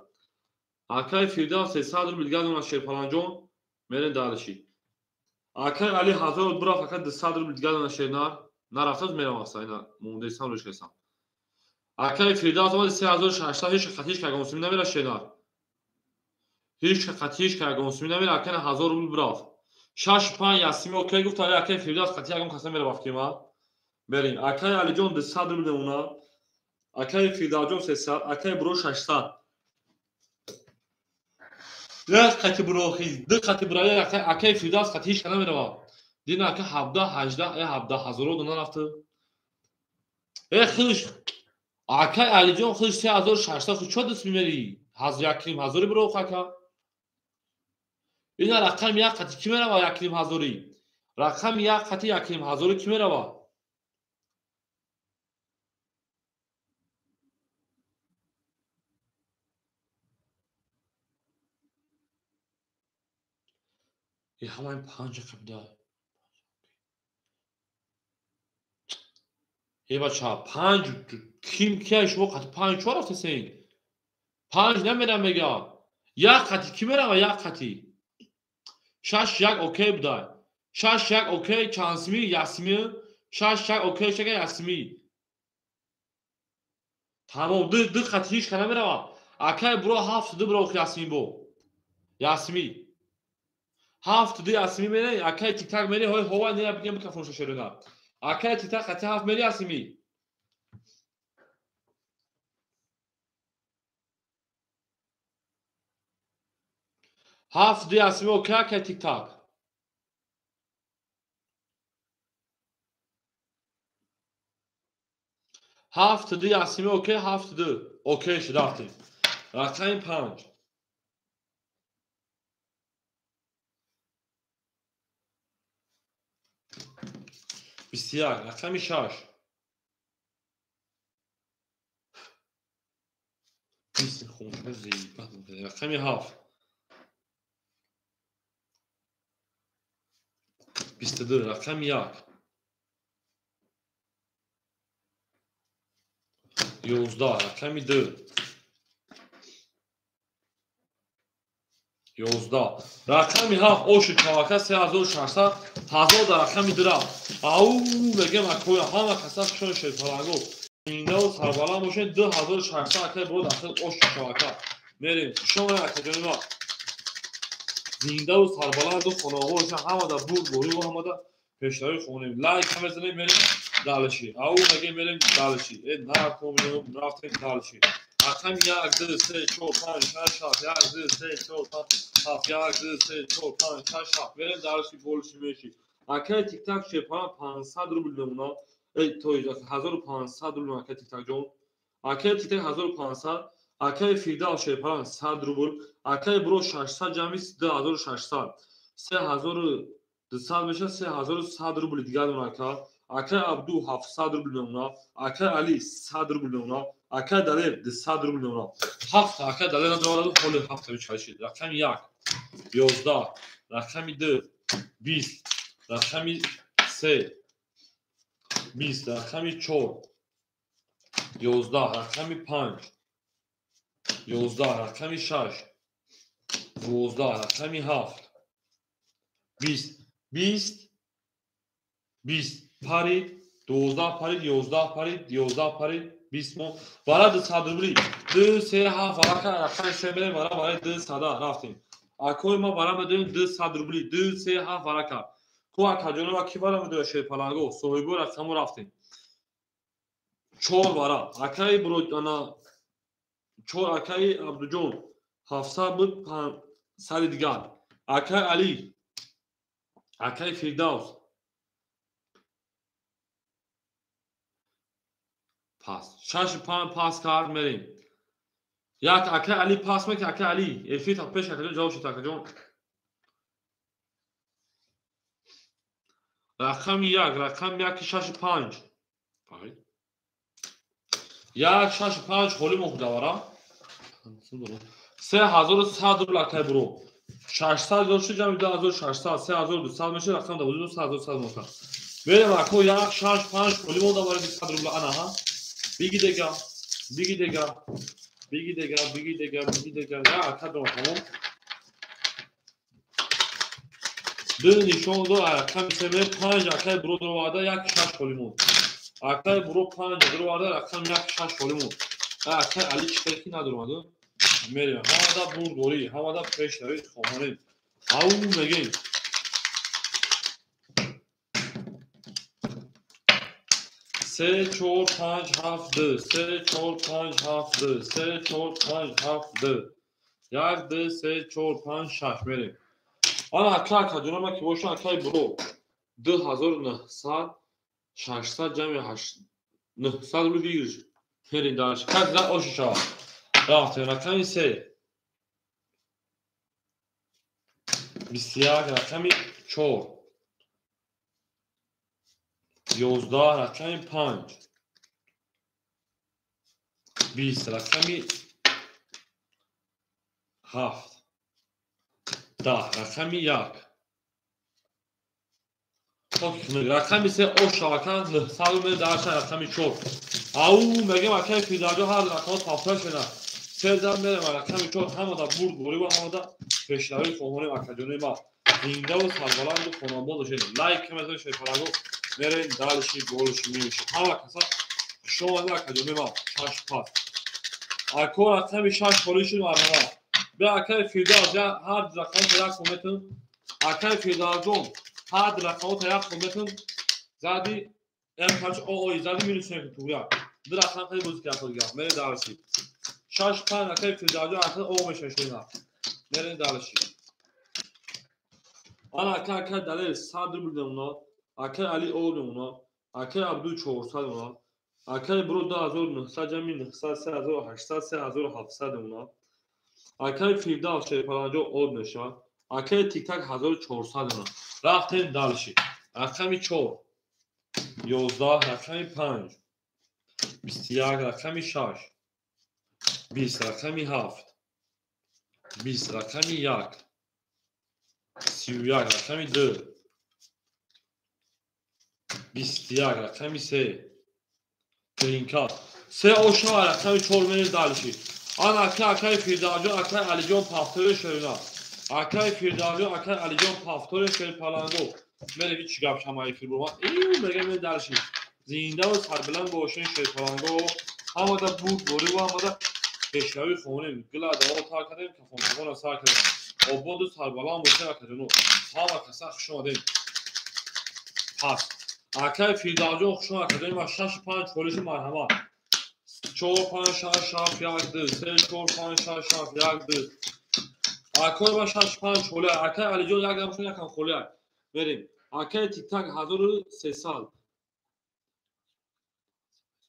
Акаи Фирдавс 300 рубли дигар на шерпаланҷон. Мерем дарши. Акаи Али 1000 бурафт ака 200 рубли дигар нашенад. Нарафтаз мерам аста ина мондесам рӯш кесам. Акаи Фирдавс омад 3600 ҳеч хатиш кагонсими намера шенад. Ҳеч хатиш кагонсими намера акаи 1000 рубл бурафт. 6 5 ясими окей гуфт али акаи Фирдавс хати ягон каса мера вақти ма. Мерем. Акаи Алиҷон 200 рубл мемона. Акаи Фирдавсҷон 300, акаи Буро 600. Як қати бурохи, ду қати бураи акаи Фирдавс қати ҳеч кана мерава. Дина ака 17, 18, 17 ҳазоро дона рафта. Худш акаи Алиҷон худш 3600 худ чо даст мемери? Як ним ҳазори бурох ака. Ина рақами як қати ки мерава як ним ҳазори? Рақами як қати як ним ҳазори ки мерава? Ҳамаи панҷ қабда. Бача, панҷ ким кия шумо қати панҷ чо рафтесен? Панҷ намерам мега. Як қати ки мерава як қати? 6 1 окей будай. 6 1 окей чанд сими ясми? 6 1 окей шага ясми. Тамом, ду хати ҳеч ка намеравад. Акай буро 7-2 буро Ясмин бо. Ясми. 7-2 Ясми мере, акай тик-так мере, ҳой ҳова не бигем микрофоншо шерона. Акай тик-так хати 7 мере Ясми. 7-2 Ясми окей, акай тик-так. 7-2 Ясми окей, 7-2. Окей шуд, рафтем. Рақами 5. 21, рақами 6. 20 хунша зиба. Рақами 7. 22, рақами 1. 11, рақами 2. 11. Рақами 7 оши чавака 3600 ҳазор дар рақами 2 рафт. Ау мегем акоя ҳама каса хушон шерпаланго. Зиндаву сарбаланд бошед 2600 акай бо дахил оши чавака. Мерем. Хушон акаҷони ма. Зиндаву сарбаланду хонаҳо бошед ҳамада бурд борӣ ва ҳамада пешравӣ хонем. Лайк мезанем мерем дальше. Ау мегем мерем дальше. Э на коминем рафтем дальше. Рақами 1, 2, 3, 4, 5, 6, 7, 1, 2, 3, 4, 5, 7, 1, 2, 3, 4, 5, 6, 7. Мерем дальше больше меши. Акай тик-так шерпалан 500 рубл мемона. Эй, то есть 1500 рубл акай тик-так ҷон. Акай тик-так 1500, акай Фирдавс шерпалан 100 рубл, акай бро 600 ҷамъи 2600. 3200 меша 3100 рубл дигар дона ака. Акай Абду 700 рубл мемона, акай Али 100 рубл мемона, акай Далер 200 рубл мемона. 7 акай Далер надорад, ҳоли 7 чашид. Рақами 1 11, рақами 2 20, рақами 3 20, рақами 4 11, рақами 5 11, рақами 6 12, рақами 7 20, 20, 20 парид, 12 парид, 11 парид, 11 парид, 20 мо. Вара 200 рубли. 2, 3, 7 варака рақами 3 мерем, вара барои 200 рафтем. Акои ма вара медоем 200 рубли, 2, 3, 7 варака. Ку акаҷонова ки вара медоя шерпаланго, соҳибо рақамо рафтем. 4 вара. Акаи бро ана 4 акаи Абдуҷон 700 буд, 500 дигар. Акаи Али, акаи Фирдавс пас 6 5 пас кард мерем. Як акаи Али пас мекунад, акаи Али эфир та пеш акаҷон ҷавоб шуд акаҷон. Рақами 1, рақами 1 6 5. 1 6 5 холӣ мохӯрда вара. 3100 рубл акаи бро. 600 дошт ҷамъи 2600, 3200 мешавад, рақам да вуҷуд 3100 мошад. Мерем ако 1 6 5 холӣ монда барои 200 рубл ана ҳа. Биги дега, биги дега, биги дега, биги дега, биги дега. Я ака дом тамом. Ду нишон до рақами 3 5 акаи бро дароварда 1 6 холӣ монд. Акаи бро 5 дароварда рақами 1 6 холӣ монд. Акаи Али чӣ ки надаромад? Мерем. Ҳамада бурдорӣ, ҳамада пешравӣ хонем. Ау мегем. 3 4 5 7 2 3 4 5 7 2 3 4 5 7 2 1 2 3 4 5 6 мерем. Ана ака акаҷонама ки боша акаи бро 2900 600 ҷамъи 900 рубл выигрыш. Мерем дальше. Как да оши шавад. Рафтем рақами 3 21, рақами 4 11, рақами 5 20, рақами 7 10, рақами 1. Рақами 3 ош шавака 900 рубл дарша рақами 4. Ау мегем акаи Фирдавсҷон ҳар рақамҳо тафтар шуда. Се зан мерем рақами 4 ҳамада бурд борӣ ва ҳамада пешравӣ хоҳонем акаҷони ма. Зиндаву сарбаланду хонобод бошед. Лайк мезанед шерпаланго мерем дальше больше меши. Ҳама каса хуш омадед акаҷони ма. 6 пас. Ако рақами 6 холӣ шуд марҳамат. Бе акаи Фирдавс ҳар рақамото як сом метун. Акаи Фирдавсҷон ҳар рақамото як сом метун. Зади МКЧ ООИ зади минус мекун туя. Ду рақам хеле бозӣ кард дигар. Мерем дарси. 6 5 акаи Фирдавсҷон акаи О мешавад шуна. Мерем дарси. Ана ака ака Далер 100 рубл мемона. Акаи Али О мемона. Акаи Абду 400 мемона. Акаи Бро 2900 ҷамъи 900 3800 3700 мемона. Акаи Фирдавс шерпаланҷо од мешавад. Акаи Тиктак 1400 мемона. Рафтем дальше. Рақами 4 11, рақами 5 21, рақами 6 20, рақами 7 20, рақами 1 31, рақами 2 21, рақами 3 тринка 3 ошава рақами 4 мерем дальше. Ана ака акаи Фирдавсҷон акаи Алиҷон пафтори шерина. Акаи Фирдавсҷон акаи Алиҷон пафтори шерпаланго. Мерем ҳеч гап шамаи фирбурма. Мегем мерем дальше. Зиндаву сарбиланд бошен шерпаланго. Ҳамада бурд бориву ҳамада пешравӣ хонем. Гила даво тар кардем, кафонкафона сар кардем. Ободу сарбаланд бошен акаҷоно. Ҳама каса хуш омадем. Пас акаи Фирдавсҷон хуш омад акаҷони ман 6 5 холиши марҳамат. 4 5 6 7 1 2 3 4 5 6 7 1 2. Акаи ман 6 5 холия. Акаи Алиҷон як дамшон якам холия. Мерем. Акаи Тиктак 1300.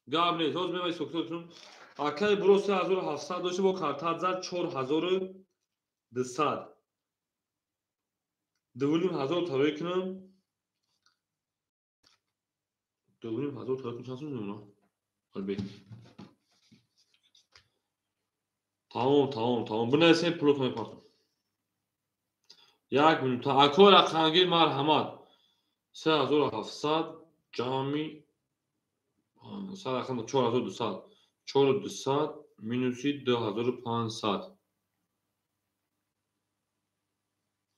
Гап нест. Ҳозир мемай соксотун. Акаи Бро 3700 дошт бо картат зад 4200. 2500 тарои кунам. 2500 тарои кунам чанд сум мемонад? Албе. Тамом, тамом, тамом. Бинависем пулотон мепартам. Як минута. Акои рақамгир марҳамат. 3700 ҷамъи 4200. 4200 минуси 2500.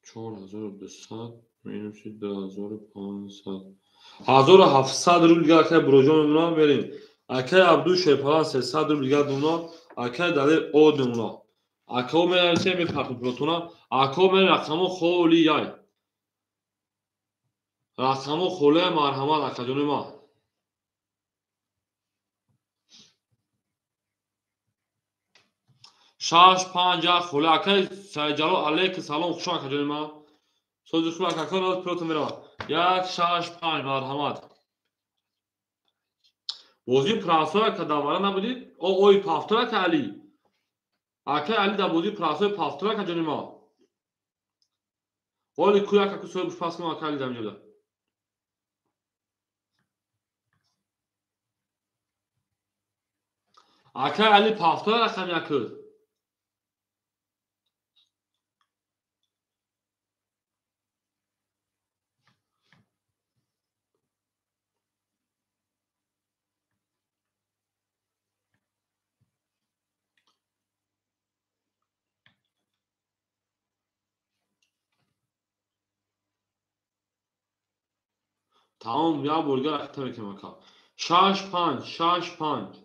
4200 минуси 2500. 1700 рубл дигар акаи Буроҷон мемонад. Мерем. Акаи Абду Шерпалан 300 рубл дигар мемонад. Акаи Далер од мемонад. Акао мерасем мепартем пулотона. Акао мерем рақамо холияй. Рақамо холияй марҳамат акаҷони ман. 6 5 1 холия. Акаи Сайҷалол алейкум салом, хуш омад акаҷони ман. Сози хуб акако роз пулотон меравад. 1 6 5 марҳамат. Бозии прасоя ка давара набудӣ? Ой пафтора ка Али. Акаи Али дар бозии прасои пафтора ка ҷони ма. Оли куяк аку соҳиб пас кунам акаи Али дар инҷода. Акаи Али пафтора рақам якуд. Тамом, як бор дигар рақита мекунем ака. 6 5 6 5.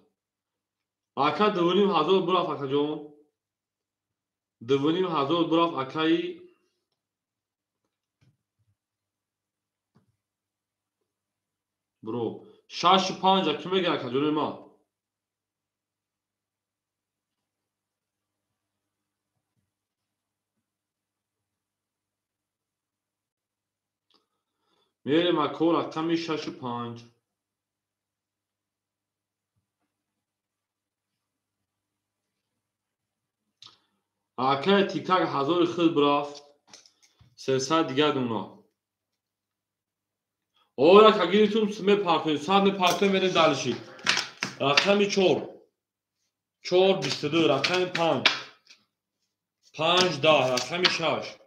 Ака 2500 бурафт акаҷон. 2500 бурафт акаи бро. 6 5 аки мегӯяд акаҷони ман. Мерем ако рақами 6 5. Акаи Тиктак 1000 худ бурафт. 300 дигар мемонад. Ора ка гирифтум мепартоем, 100 мепартоем мерем дальше. Рақами 4. 4 22, рақами 5. 5 10, рақами 6.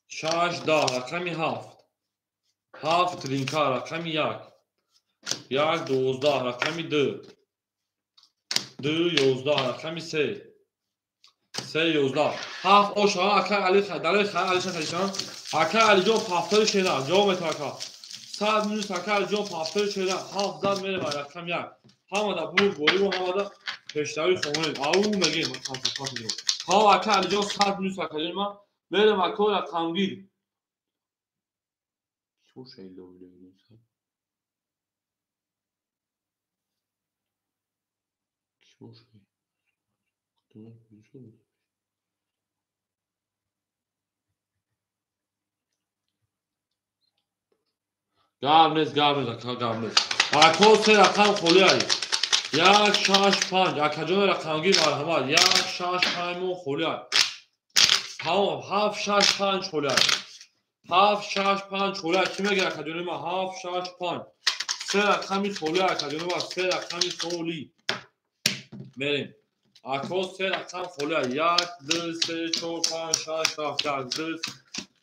6 10, рақами 7. 7 тринка, рақами 1. 1 12, рақами 2. 2 11, рақами 3. 3 11. 7 ошава акаи Али Далер Али Шахалишан. Акаи Алиҷон пафтори шера, ҷавоб метавад ака. 100 минус акаи Алиҷон пафтори шера, 7 зад мерем рақами 1. Ҳамада бурд бориву ҳамада Пешравӣ хоҳонем. Ау мегем ҳо ака Алиҷон 100 минус акаҷони ман. Мерем ако рақамгир. Гап нест, гап нест, ака, гап нест. Ако се рақам холӣ ай. 1 6 5 акаҷони рақамгир марҳамат. 1 6 5 мо холӣ ай. Тамом 7 6 5 холӣ ай. 7 6 5 холӣ ай. Кӣ мегирад акаҷони ман? 7 6 5. Се рақами холӣ ай акаҷони ман, се рақами холӣ. Мерем. Ако се рақам холӣ ай. 1 2 3 4 5 6 7 1 2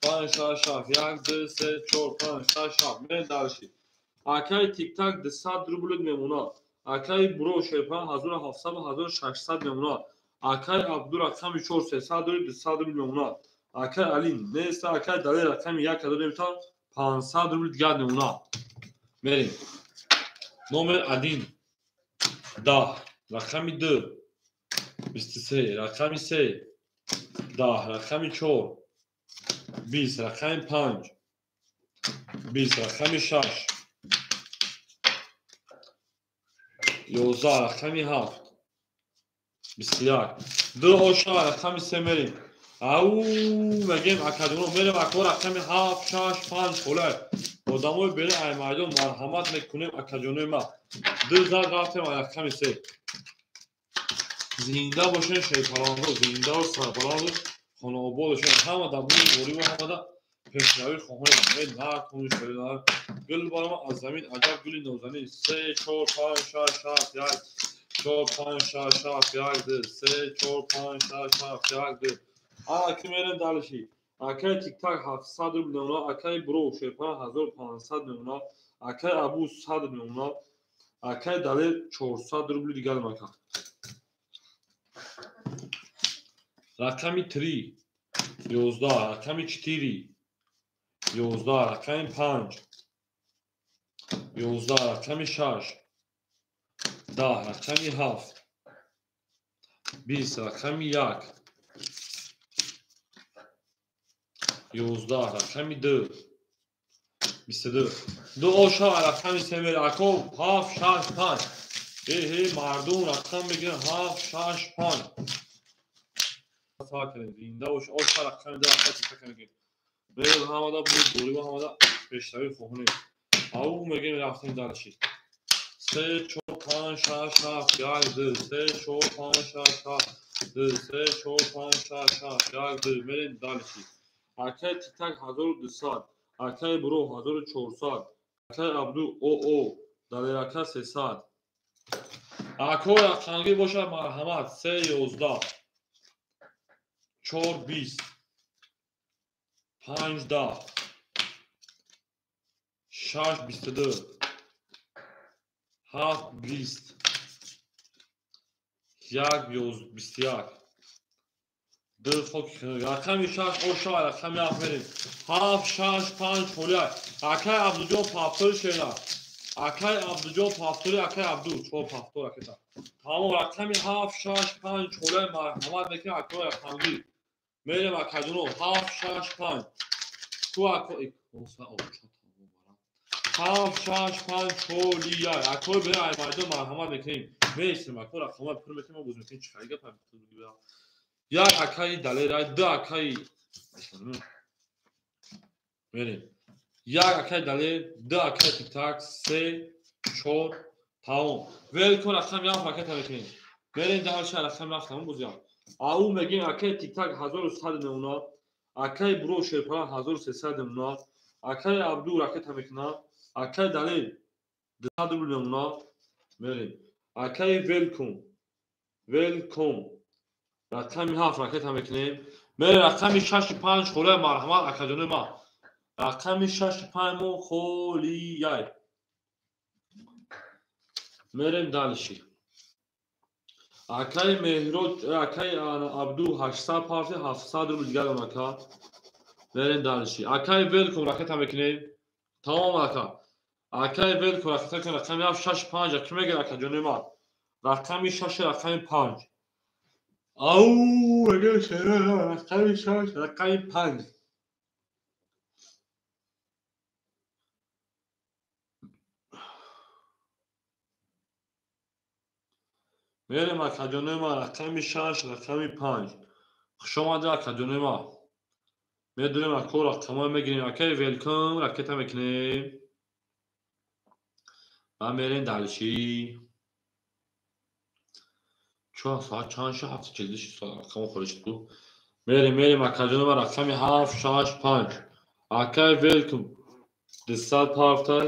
5 6 7 1 2 3 4 5 6 7. Мерем дальше. Акаи тик-так 200 рубл мемонад. Акаи буро шерпан 1700 1600 мемонад. Акаи Абду рақами 4 300 рубл 200 рубл мемонад. Акаи Али нест. Акаи Далер рақами 1 кадо 500 рубл дигар мемонад. Мерем. Номер 1 10, рақами 2 23, рақами 3 10, рақами 4 20, рақами 5 20, рақами 6 11, рақами 7 21. 2 оша рақами 3 мерем. Ау мегем акаҷоно мерем ако рақами 7 6 5 холай. Одамои бери ай майдон марҳамат мекунем акаҷонои ма. 2 зад рафтем ай рақами 3. Зинда бошен шерпаландо, зиндаву сарбаланду хонаобод бошен. Ҳама дар буи бориву ҳама да пешравӣ хоҳонем. Э накунӣ шерна. Гул барома аз замин аҷаб гули нозанин. 3 4 5 6 7 1 4 5 6 7 1 2 3 4 5 6 7 1 2. Ана ки мерем дальше. Акаи тик-так 700 рубл мемонад. Акаи бро шерпан 1500 мемонад. Акаи Абу 100 мемонад. Акаи Далер 400 рубли дигар мака. Рақами 3 11, рақами 4 11, рақами 5 11, рақами 6 10, рақами 7 20, рақами 1 11, рақами 2 22. 2 оша рақами 3 мер. Ако 7 6 5. Э мардум рақам мегиранд 7 6 5. Зинда бош. Оша рақами 2 рақами мегирем. Мерем ҳамада буд бориву ҳамада пешравӣ хоҳонем. Ау мегирем рафтем дальше. 3 4 5 6 7 1 2 3 4 5 6 7 2 3 4 5 6 7 1 2. Мерем дальше. Акаи тик-так 1200, акаи бро 1400, акаи Абду ОО, Далерака 300. Ако рақамгир бошад марҳамат. 3 11 4 20 5 10 6 22 7 20 1 21 2 хок рақами 6 оша рақами 7 мерем. 7 6 5 холӣ. Акаи Абдуҷон пафтори шера. Акаи Абдуҷон пафтори акаи Абду 4 пафтор аката. Тамом рақами 7 6 5 холӣ марҳамат мекунем акаи рақамгир. Мерем акаҷоно 7 6 5. Ку ако 7 6 5 холӣ. Акаи бере ай майдон марҳамат мекунем. Меистем ако рақамҳои пур мекунем, мо боз мекунем чӣ харига пам. 1 акаи Далер, 2 акаи мерем. 1 акаи Далер, 2 акаи тик-так, 3 4 тамом. Велкон рақами 7 ракета мекунем. Мерем дальше рақами 7 тамом бозиям. Ау мегем акаи тик-так 1100 мемонад. Акаи бро шерпалан 1300 мемонад. Акаи Абду ракета мекунад. Акаи Далер 200 рубл мемонад. Мерем. Акаи Велкон. Велкон рақами 7 ракета мекунем. Мерем рақами 6 5 холия марҳамат акаҷонои ман. Рақами 6 5 мо холияй. Мерем дальше. Акаи Меҳрод, акаи Абду 800 парти 700 рубл дигар ака. Мерем дальше. Акаи Велком ракета мекунем. Тамом ака. Акаи Велком ракета мекунем. Рақами 7 6 5 ки мегирад акаҷонои ман? Рақами 6, рақами 5. Ау, мегем шерои на, рақами 6, рақами 5. Мерем акаҷонои ман, рақами 6, рақами 5. Хуш омадед акаҷонои ман. Медонем ако рақамҳо мегирем. Акай велком ракета мекунем. Ва мерем дальше. Чор соат чанд шуд? 7:46 соат рақамҳо холӣ шуд ку. Мерем, мерем акаҷонои ман, рақами 7, 6, 5. Акай велком 200 партай,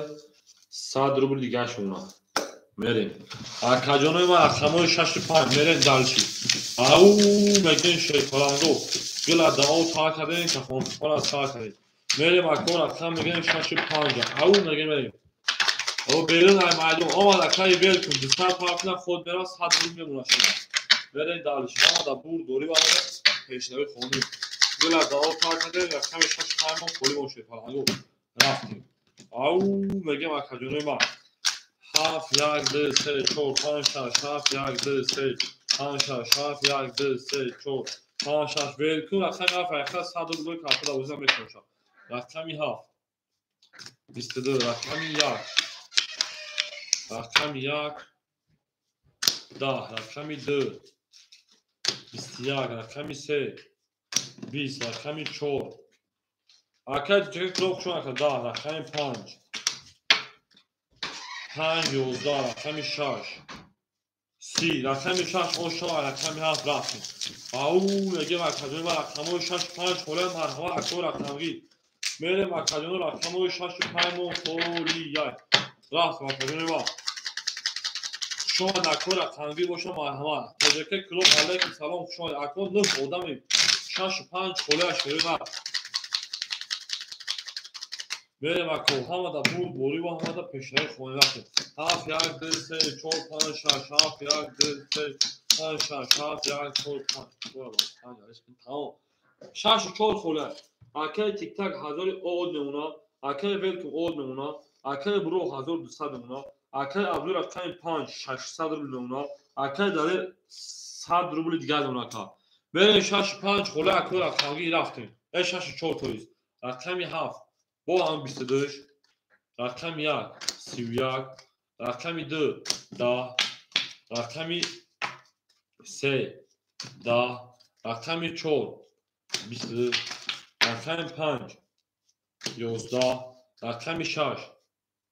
100 рубл дигаш монад. Мерем. Акаҷонои ман, рақамҳои 6 5, мерем дальше. Ау, мегем шерпаланго. Гила дао та кардем, кафонхона сар кардем. Мерем ако рақам мегем 6 5. Ау, мегем мерем. О, берун ай майдон омад акай велком 200 партна худ мера 100 рубл мемонад шумо. Мерем дальше. Омада бур дори ва пешравӣ хоним. Гила дао та кардем, рақами 6 5 мо холӣ мо шерпаланго. Рафтем. Ау, мегем акаҷонои ман. 7, 1, 2, 3, 4, 5, 6, 7, 1, 2, 3, 5, 6, 7, 1, 2, 3, 4, 5, 6. Велкум рақами 7, айха 100 рубл карта давоза мешавад. Рақами 7, 22, рақами 1, рақами 1, 10, рақами 2, 21, рақами 3, 20, рақами 4. Акай чеки клоп шуна ака 10, рақами 5. 5, 11, рақами 6, 30, рақами 6, ошо, рақами 7 рафтем. Ау, мегем акаҷони ман, рақамҳои 6, 5 холия, марҳамат ако рақамгӣ. Мерем акаҷони рақамҳои 6, 5 мо холия. Рафтем акаҷони ман. Хуш омад ако рақамгӣ боша, марҳамат. Тоҷака клуб алайкум салом, хуш омад. Ако 9 одами 6, 5 холия шерои ман. Мерем ако ҳамада бурд борӣ ва ҳамада пешравӣ хонӣ рафтем. 7, 1, 2, 3, 4, 5, 6, 7, 1, 2, 3, 5, 6, 7, 1, 4, 5, 5, тамом. 6, 4 холия. Акай тик-так 1000 од мемонад, акай велком од мемонад, акай бро 1200 мемонад, акай Абдур рақами 5, 600 рубл мемонад, акай Далер 100 рубли дигар мемонад. Мерем 6, 5 холия ако рақамгӣ рафтем. 6, 4 тоист. Рақами 7 бо ҳам 22, рақами 1, 31, рақами 2, 10, рақами 3, 10, рақами 4, 22, рақами 5, 11, рақами 6,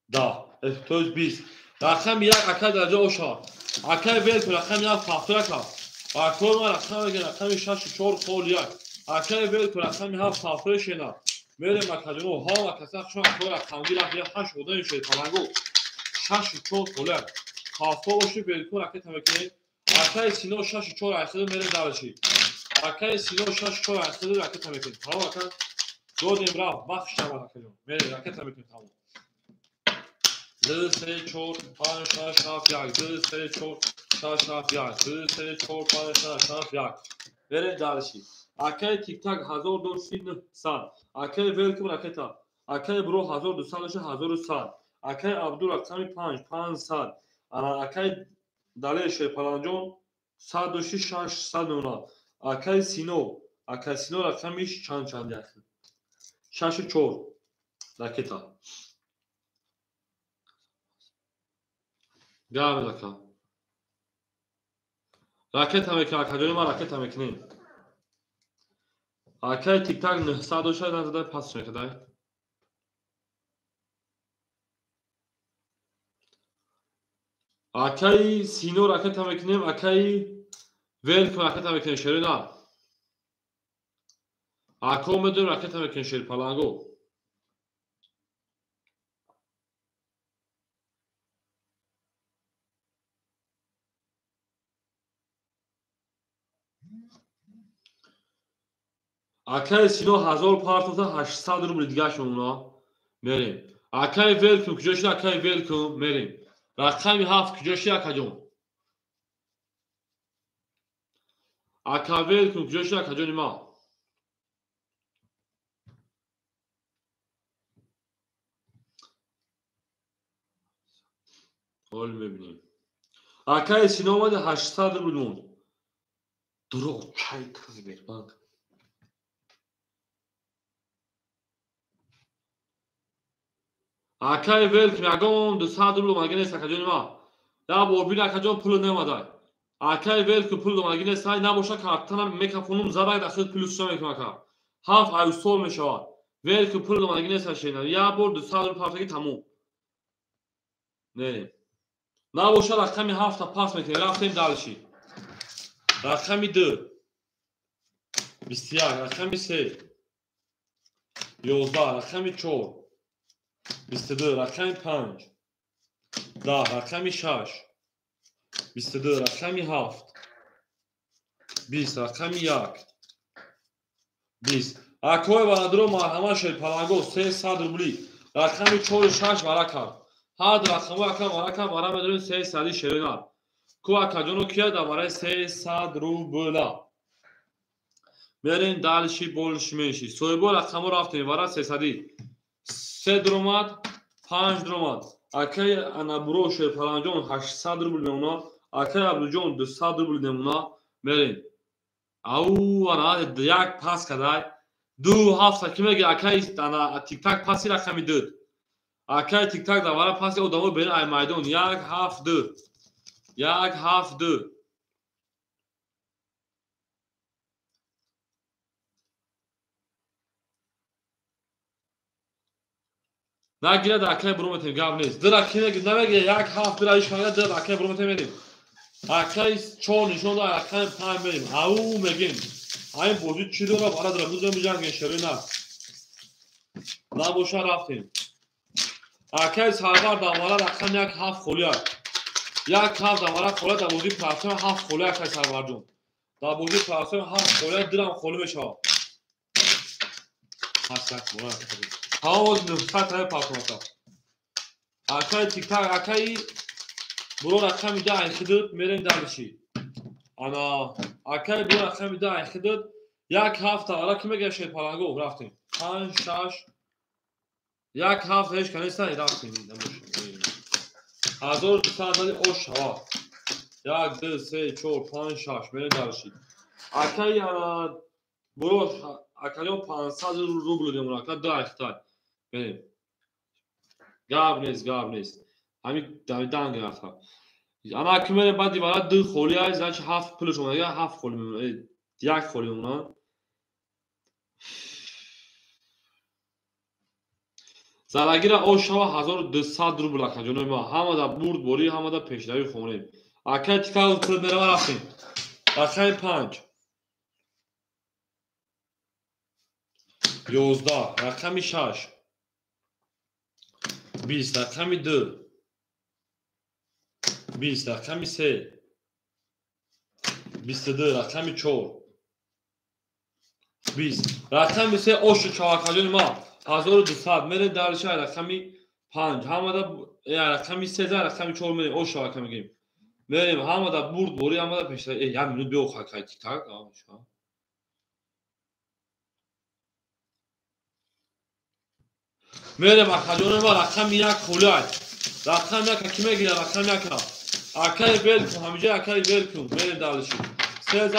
10, то есть 20. Рақами 1 акай дараҷа оша. Акай велку рақами 1 фактура кард. Акой ман рақам мегирам, рақами 6, 4, хол 1. Акай велку рақами 7 фактура шена. Мерем акаҷоно, ҳама каса хушон акой рақамгӣ рафт, 8 одами шерпаланго. 6, 4 хола. Ҳафто боши велку ракета мекунем. Акай Сино 6, 4 айхиду мерем дальше. Акай Сино 6, 4 айхиду ракета мекунем. Тамом ака. Додем рафт, бахш шавад акаҷон. Мерем ракета мекунем тамом. 2, 3, 4, 5, 6, 7, 1, 2, 3, 4, 6, 7, 1, 2, 3, 4, 5, 6, 7, 1. Мерем дальше. Акай тик-так 1200. Акай велком ракета. Акай бро 1200 1100. Акай Абдур рақами 5, 500. Акай Далер Шерпаланҷон 106, 600 мемонад. Акай Сино, акай Сино рақами чанд чанд яхи? 6, 4 ракета. Гав ака. Ракета мекунем, акаҷони ман ракета мекунем. Акай тик-так 900 дошад, назадай пас мекардай. Акай Сино ракета мекунем, акай велком ракета мекунем, шерои на. Ако медонем ракета мекунем, шерпаланго. Акай Сино 1000 партота 800 рубл дигаш мемонад. Мерем. Акай велком куҷо шуд? Акай велком мерем. Рақами 7 куҷо шуд акаҷон? Ака велком куҷо шуд акаҷони ман? Ҳол мебинем. Акаи Сино омади 800 рубл монд. Дурӯғ чайка Сбербанк. Акаи Велк ягон 200 рубл омадагӣ нест акаҷони ман. Як бор бин акаҷон пул немадай. Акаи Велк пул омадагӣ нест, набоша картанам мекафонум зарак дахил плюс мекунам ака. 7 аю сол мешавад. Велк пул омадагӣ нест ашена. Як бор 200 рубл партагӣ тамом. Не. Набоша рақами 7-та пас мекунем, рафтем дальше. Рақами 2 21, рақами 3 11, рақами 4 22, рақами 5 10, рақами 6 22, рақами 7 20, рақами 1 20. Акои бародаро марҳамат шед паланго 300 рубли. Рақами 4 6 вара кард. Ҳар рақамҳо ака вара кард, вара медонем 300 шерина. Ку акаҷоно кия дар вараи 300 рубла. Мерем дальше больше меньше. Соҳибо рақамҳо рафтем вара 300. 3 дромад, 5 дромад. Акаи Анабуро Шерпаланҷон 800 рубл мемона, акаи Абдуҷон 200 рубл мемона. Мерем. Ау, ана як пас кадай. 2 7 ки меги акаи ана тиктак паси рақами 2. Акаи тиктак дар вара паси одамо берин ай майдон 1 7 2. 1 7 2. Нагирад акай бурометем, гап нест. Дира ки меги намеги 1 7 дира иш меги дира акай бурометем мерим. Акай 4 нишон дод, акай 5 мерим. Ау мегим. Айн бозӣ чӣ дора барадара бузем биҷангем шерои на. Набоша рафтем. Акай Сарвар давара рақам 1 7 холӣ аст. 1 7 давара холӣ дар бозии платформа 7 холӣ акай Сарварҷон. Дар бозии платформа 7 холӣ дирам холӣ мешавад. 8 бора. Ҳавоз 900 тая платформа. Акай тиктак акай буро рақами 10 айхидид мерем дальше. Ана акай буро рақами 10 айхидид 1 7 давара ки мега шерпаланго рафтем. 5 6 1 7 ҳеч канеста рафтем. 1200 зади ош шава. 1 2 3 4 5 6 мерем дальше. Акай ана буро акаҷон 500 рубл мемона, ака 2 айхитай. Мерем. Гап нест, гап нест. Ҳамин данг рафта. Ана ки мерем баъди вара 2 холӣ аст, значит 7 пулш омада, 7 холӣ мемона, 1 холӣ мемона. Зарагира ош шава 1200 рубл акаҷонои ма. Ҳамада бурд борӣ, ҳамада пешравӣ хонем. Акай тикал пул мерава рафтем. Рақами 5 11, рақами 6 20, рақами 2 20, рақами 3 22, рақами 4 20, рақами 3 ошу чавакаҷони ма 1200 мерем дальше рақами 5 ҳамада рақами 3 рақами 4 мерем ош чавака мегирем. Мерем ҳамада бурд борӣ, ҳамада пешравӣ. Як минут биё хакай тиктак. Мерем акаҷони ма рақами 1 холӣ аст. Рақами 1 ки мегирад рақами 1. Акаи Велкум, ҳамиҷа акаи Велкум мерем дальше. 3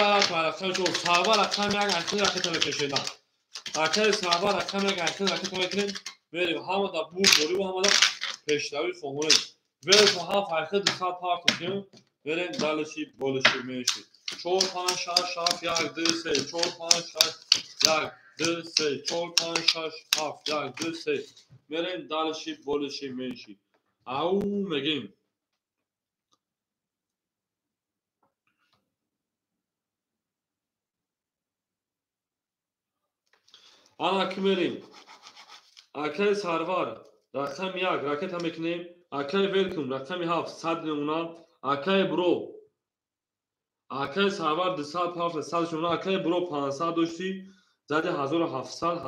рақами 4 Сарвар рақами 1 айхид ракета мекашена. Акаи Сарвар рақами 1 айхид ракета мекунем. Мерем ҳамада бурд борӣ ва ҳамада пешравӣ хоҳонем. Велкум 7 айхид 200 партов кунем. Мерем дальше больше меньше. 4 5 6 7 1 2 3 4 5 6 1 2 3 4 5 6 7 1 2 3. Мерем дальше больше меньше. Ау мегим. Ана ки мерем. Акаи Сарвар рақами 1 ракета мекунем. Акаи Велкум рақами 7 100 мемона. Акаи Бро акаи Сарвар 200 пафта 100 мемона. Акаи Бро 500 доштӣ зади 1700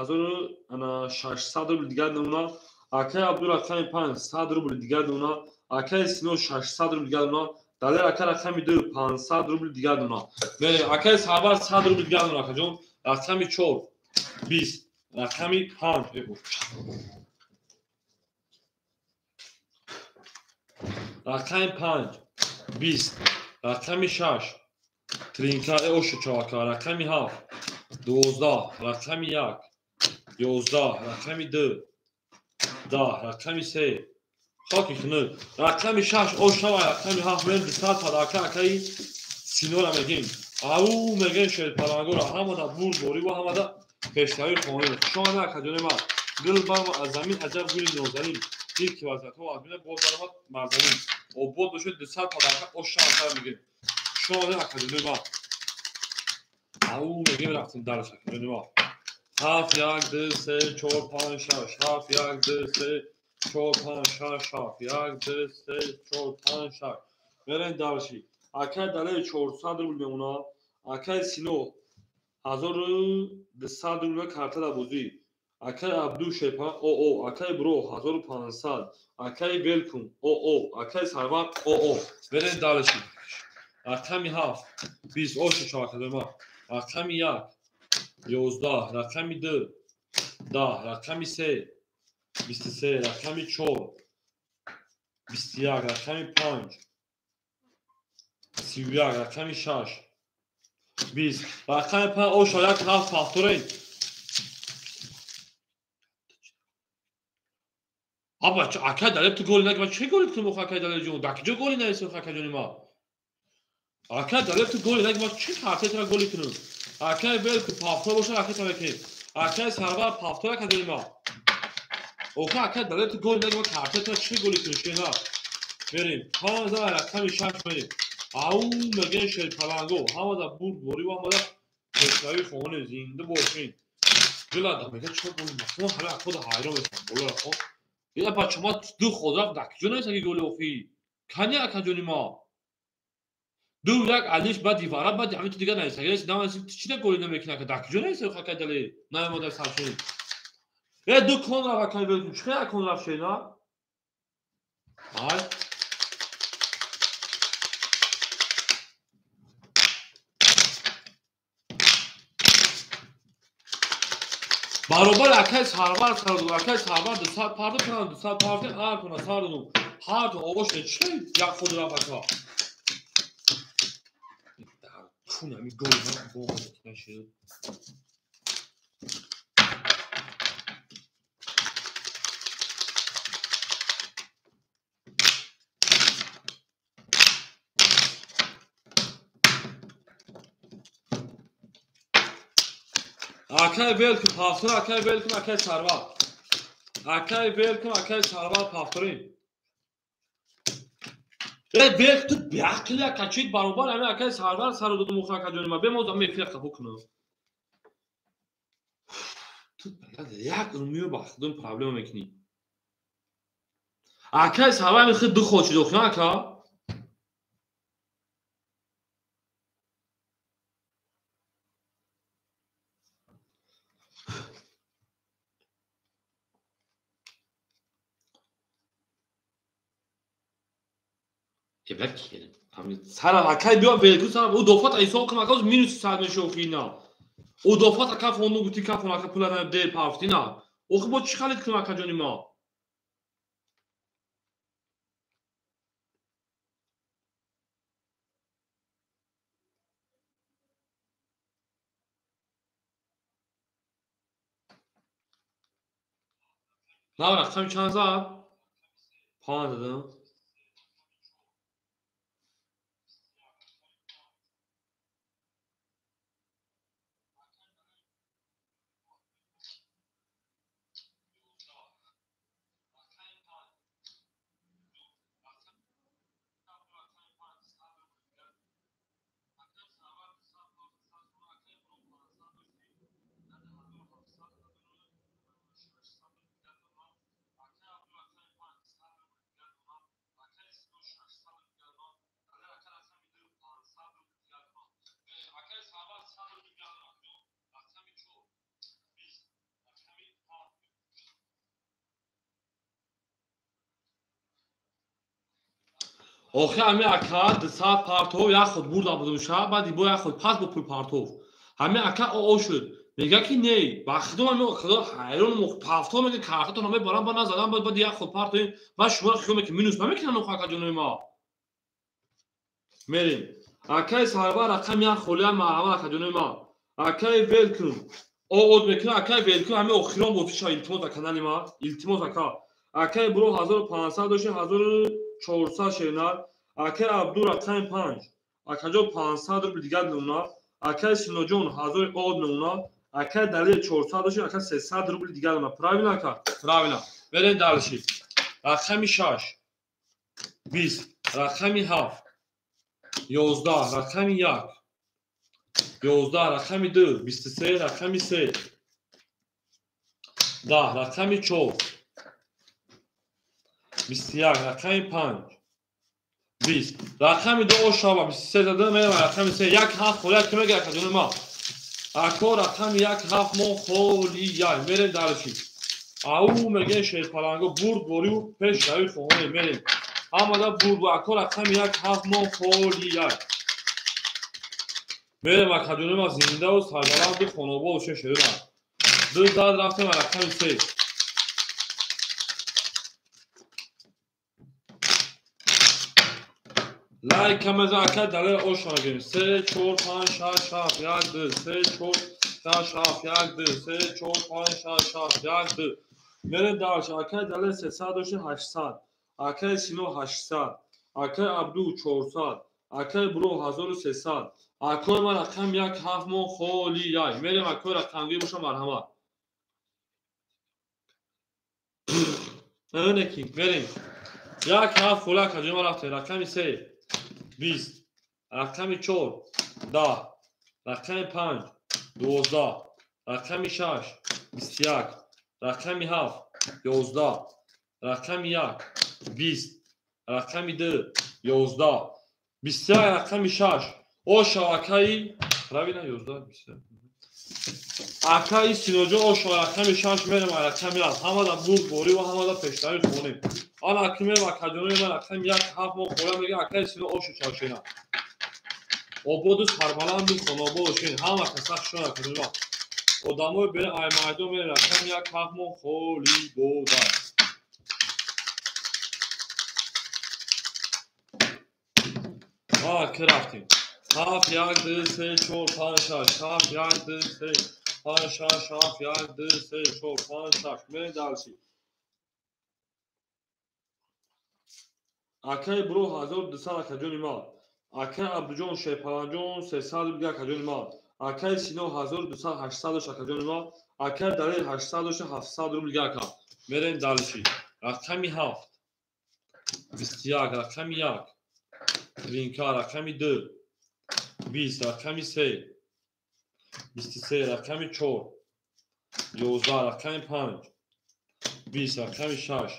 1600 рубл дигар мемона. Акаи Абду рақами 5 100 рубл дигар мемона. Акаи Сино 600 рубл дигар мемона. Далер ака рақами 2 500 рубл дигар мемона. Мерем акаи Сарвар 100 рубл дигар мемона акаҷон. Рақами 4 20, рақами 5 рақами 5 20, рақами 6, тринка ошу чавака, рақами 7, 12, рақами 1, 11, рақами 2, 10, рақами 3, хоки хунук, рақами 6 ошава, рақами 7 мер 200 падака акаи Синора мегем. Ау мегем шерпалангора, ҳамада бурд борӣ ва ҳамада пешравӣ хонем. Хуш омадед акаҷони ман. Гул баромад аз замин, аҷаб гули нозанин. Дид ки вазиятҳо аз бина боз баромад марзанин. Обод бошед, 200 падака ошава акаи мегем. Хуш омадед акаҷони ман. Ау мегем рафтем дарш акаҷони ман. 7 1 2 3 4 5 6 7 1 2 3 4 5 6 7 1 2 3 4 5 6. Мерем дарши. Акай Далер 400 рубл мемона. Акай Сино 1200 рубл карта да бозӣ. Акай Абду Шепа ОО, акай Бро 1500, акай Велкум ОО, акай Сарвар ОО. Мерем дарши. Рақами 7 20 ошу чавакадои ман. Рақами 1 11, рақами 2 10, рақами 3 23, рақами 4 21, рақами 5 31, рақами 6 20, рақами 5 оша 1 7 повторен. Аба акай Далер ту голи нагӣ, ман чӣ голи кунам охо акай Далер ҷон? Дар куҷо голи нависӣ охо акай ҷони ман? Акай Далер ту голи нагӣ, ман чӣ картаи тура голи кунам? Акай Велку повтор боша, акай Тавакел. Акай Сарвар повтор акай ҷони ман. Охо акай Далер ту голи нагӣ, ман картаи тура чӣ голи кунам шена? Мерем. 5 рақами 6 мерем. Ау мегем шерпаланго, ҳамада бурд борӣ ва ҳамада пешравӣ хоҳонем, зинда бошем. Дилада мега чӣ голи махмон ҳама акода ҳайрон мешавам. Боло рафтон. Ила бача ма ду ход рафт, дар куҷо нависаги голи охӣ? Кани акаҷони ма? Ду як алиш баъди вара баъди ҳамин ту дигар нависаги. Нависи ту чӣ да голи намекунӣ ака? Дар куҷо нависи акай Далер? Наомада саршин. Э ду кон рафт акай Велкум. Чӣ як кон рафт шена? Ай. Баробар акай Сарвар сар дод, акай Сарвар 200 парда кунам, 200 парда ҳар куна сар додум. Ҳар ту овош чӣ як худ рафт ака. Дар кун ами голи ман бо нашид. Акай Велкум повтор, акай Велкум, акай Сарвар. Акай Велкум, акай Сарвар повторим. Э Велк ту беақли ака чит баробар ами акай Сарвар сар додум охо ака ҷони ман. Бемоз ами эфир қабул кунам. Ту як умиё ба худум проблема мекунӣ. Акай Сарвар ами худ ду ход шуд охи ака. Сара акай биё Велку сара ӯ дофат ҳисоб кун ака минус 100 меши охи ина. Ӯ дофат ака фонду гути кафон ака пула на дер пафти на. Охи бо чӣ халид кунам ака ҷони ма? На рақами чанд зад? 5 задам. Охи ҳами ака 200 партов як ход бурда будум ша, баъди бо як ход пас бо пул партов. Ҳами ака оо шуд. Мега ки не, ба худо ҳами худо ҳайрон пафтов мега картатон мебарам ба назадам, баъд як ход партоем, баъд шумо хиёл мекунед минус намекунам охи ака ҷонои ма. Мерем. Акай Сарвар рақами 1 холия марҳамат акаҷонои ман. Акай Велкун. Од мекунам, акай Велкун ҳамин охирон бозӣ шава, илтимос ба канали ман. Илтимос ака. Акай Буро 1500 дошт, 1400 шернар. Акай Абду рақами 5. Акаҷон 500 рубл дигар мемонад. Акай Синоҷон 1000 од мемонад. Акай Далер 400 дошт, ака 300 рубл дигар мемонад. Правильно ака? Правильно. Мерем дальше. Рақами 6. 20. Рақами 7. 11. Рақами 1. 11. Рақами 2. 23. Рақами 3. 10. Рақами 4. 21. Рақами 5. 20. Рақами 2 ошава 23 зада мерем рақами 3. 1 7 холия ки мега акаҷони ман. Ако рақами 1 7 мо холия. Мерем дальше. Ау мегӯем шерпаланго бурд борию пеш рави хоҳонем мерем. Ҳамада бурд ако рақами 1 7 мо холия. Мерем акаҷони ман зиндаву сарбаланду хонободу шерина. 2 зад рафтем рақами 3. Лайк камеза ака Далер оша мегирем. 3 4 5 6 7 1 2 3 4 6 7 1 2 3 4 5 6 7 1 2. Мерем дальше. Акай Далер 300 дошт 800. Акай Сино 800. Акай Абду 400. Акай Буро 1300. Акой ман рақам 1 7 мо холия. Мерем акой рақамгир боша марҳамат. Ки мерем. 1 7 холия акаҷони ман рафтем. Рақами 3. 20. Рақами 4. 10. Рақами 5. 12. Рақами 6. 21. Рақами 7. 11. Рақами 1. 20. Рақами 2. 11. 21. Рақами 6. Оша акаи правильно 11 21. Акаи Синоҷон оша рақами 6 мерем рақами 7. Ҳамада бурд борӣ ва ҳамада пештари хонем. Ана аки мерем акаҷонои ман рақами 1 7 мо холия мегӯем акаи Сино ошу чавшена. Ободу сарбаланду хонободу шин. Ҳама каса хушон акаҷонои ман. Одамои берем ай майдон мерем рақами 1 7 мо холи бода. Ки рафтем. 7 1 2 3 4 5 6 7 1 2 3 5 6 7 1 2 3 4 5 6. Мерем дальше. Акай Буро 1200 акаҷони ман. Акай Абдуҷон Шерпаланҷон 300 рубл акаҷони ман. Акай Сино 1200 800 акаҷони ман. Акай Далер 800 700 рубл ака. Мерем дальше. Рақами 7. 21. Рақами 1. Тринка. Рақами 2. 20. Рақами 3. 23. Рақами 4. 11. Рақами 5. 20. Рақами 6.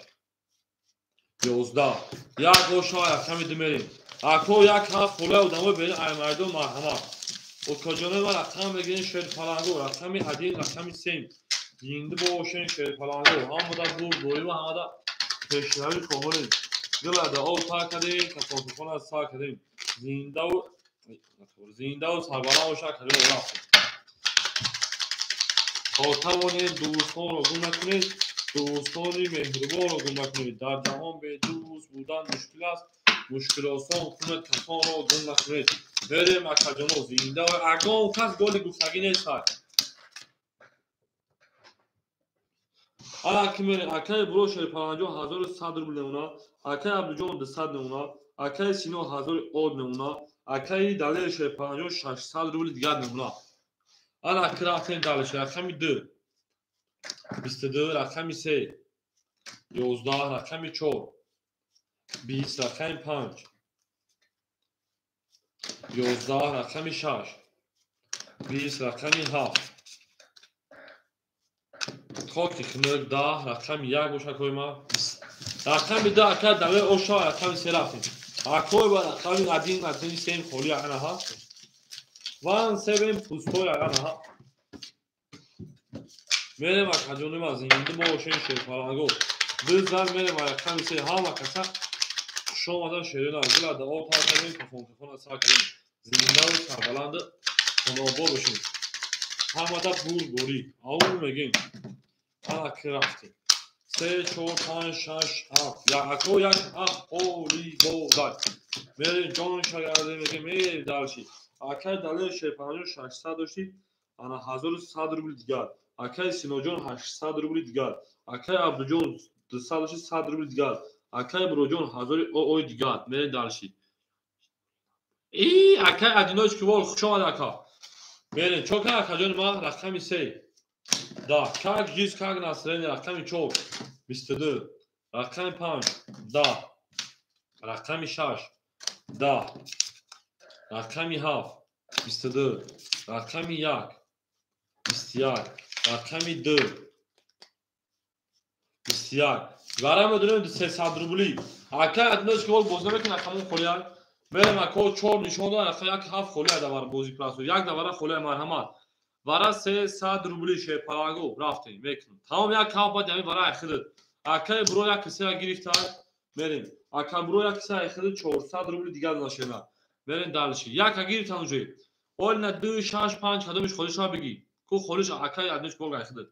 11. 1 оша рақами 2 мерем. Ако 1 7 холия одамои берин ай майдон марҳамат. Окаҷонои ман рақам мегирем шерпаланго рақами 1 рақами 3. Зинда бошен шерпаланго. Ҳамада бурд борӣ ва ҳамада пешравӣ хоҳонем. Гилада об тар кардем, касонтухона сар кардем. Зиндаву сарбаланд боша акаҷоно рафтем. То тавонед дӯстонро гум накунед, дӯстони меҳрубонро гум накунед. Дар ҷаҳон бе дӯст будан мушкил аст, мушкилосон кунад касонро гум накунед. Мерем акаҷоно зинда. Агон кас голи гуфтагӣ нест. Ана ки мерем. Акаи Буро Шерпаланҷон 1100 рубл мемонад. Акаи Абдуҷон 200 мемонад. Акаи Сино 1000 од мемонад. Акаи Далер Шерпаланҷон 600 рубл дигар мемонад. Ана ки рафтем дальше. Рақами 2. 22. Рақами 3. 11. Рақами 4. 20. Рақами 5. 11. Рақами 6. 20. Рақами 7. Хоки хунук 10. Рақами 1 боша акои ман. Рақами 2 ака Далер оша рақами 3 рафтем. Акои ба рақами 1 1 3 холия анаҳа. 1 7 пустой анаҳа. Мерем акаҷони ман зинда бошен шерпаланго. 2 зан мерем рақами 3. Ҳама каса хуш омадан шерина. Гилада об тар кардем, кафонкафона сар кардем. Зиндаву сарбаланду хонобод бошем. Ҳамада бурд борӣ. Ау мегем. Ана ки рафтем. 3 4 5 6 7. Ако 1 7 холи бодай. Мерем ҷон шагарде мегем, мерем дальше. Акай Далер Шерпаланҷон 600 дошти, ана 1100 рубли дигар. Акай Синоҷон 800 рубли дигар. Акай Абдуҷон 200 дошти, 100 рубли дигар. Акай Буроҷон 1000 ой дигар. Мерем дальше. И акай Адиноч Кивол хуш омад ака. Мерем чока акаҷони ман рақами 3. Да, как жизнь, как настроение, рақами 4, 22, рақами 5, да, рақами 6, да, рақами 7, 22, рақами 1, 21, рақами 2, 21. Вара медонем 300 рубли. Акай Адиноч Кивол боз намекунад рақамон холия. Мерем ако 4 нишон дод, рақами 1 7 холия давар бози прасо. Як давара холия марҳамат. Вара 300 рубли Шерпаланго рафтем мекунем. Тамом як ҳафт баъд ҳамин вара айхидид. Акай буро як киса гирифта мерем. Ака буро як киса айхидид 400 рубли дигар нашена. Мерем дальше. Яка гирифтан уже. Оли на 2 6 5 кадомиш холиш бигӣ. Ку холиш акай Адиноч Кивол айхидид.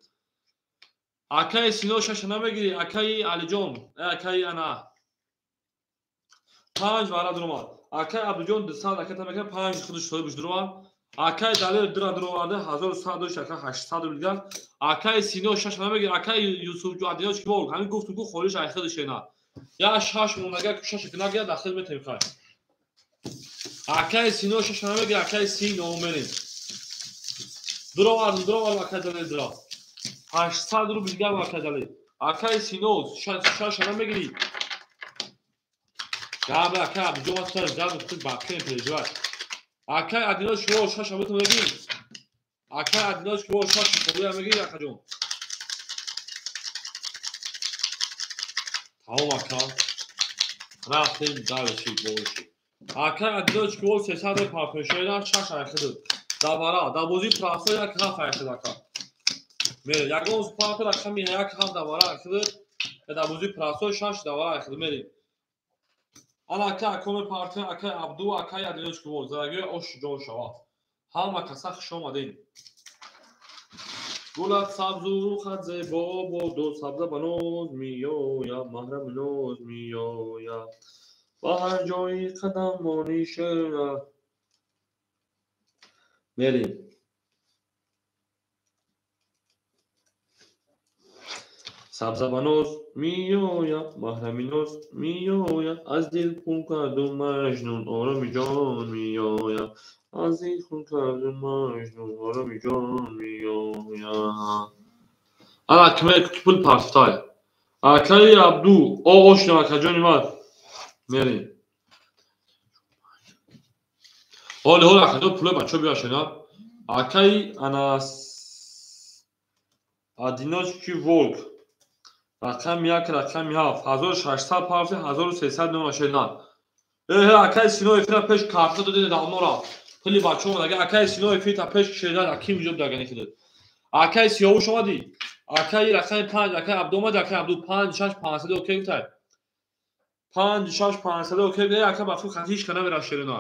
Акай Сино 6 намегирӣ, акай Алиҷон, акай ана 5 вара дуромад. Акай Абдуҷон 200 ака тамака 5 худаш соҳибаш дуромад. Акай Далер 2 дуроварда 1100 дошт, ака 800 рубли дигар. Акай Сино 6 намегирӣ, акай Юсуф Адиноч Кивол ҳамин гуфтум ку холиш айхидиш ена. Я 6 монага ку 6 нагирад дахил метем хай. Акай Сино 6 намегирӣ, акай Сино мерем. Дуровард акай Далер 2. 800 рубли дигар акай Далер. Акай Сино 6 намегирӣ. Габ акай Абдуҷон сар зад худ бақин переживай. Акай Адиноч Кивол 6 абуту мегирӣ. Акай Адиноч Кивол 6 холия мегирӣ акаҷон. Тамом ака. Рафтем дальше больше. Акай Адиноч Кивол 300 парпешоидан 6 айхидид. Давара, да бозии прасо як ҳафт айхид ака. Мерем, ягон парпе рақами як ҳафт давара айхидид. Да бозии прасо 6 давара айхидид мерем. Ана акай акоме партия, акай Абду, акай Адиноч Кивол, зарагиҳои ош ҷон шавад. Ҳама каса хуш омадем. Гулат сабзу рухат зебо бодо, сабза ба ноз меояд, маҳрами ноз меояд. Ба ҳар ҷои қадам монӣ шера. Мерем. Сабза ба ноз меояд, маҳрами ноз меояд, аз дил хун карду маҷнун ороми ҷон меояд, аз дил хун карду маҷнун ороми ҷон меояд. Ана киме пул партифтай. Акаи Абду, ошна акаҷони ман. Мерем. Ҳоли ҳол акаҷон пулои бачаҳо биёшена. Акаи ана Адиноч Кивол рақами 1, рақами 7, 1600 парти, 1300 нонашена. Акай Сино эфира пеш карта додед давнора. Пули бачаҳо омад. Акай Сино эфир пеш кишида, аким вуҷуд дагани худат. Акай Сиёвуш омадӣ. Акай рақами 5, акай Абду омад, акай Абду 5 6 500 окей гуфтай. 5 6 500 окей гуфтай, ака ба худ хати ҳеч кана мера шерина.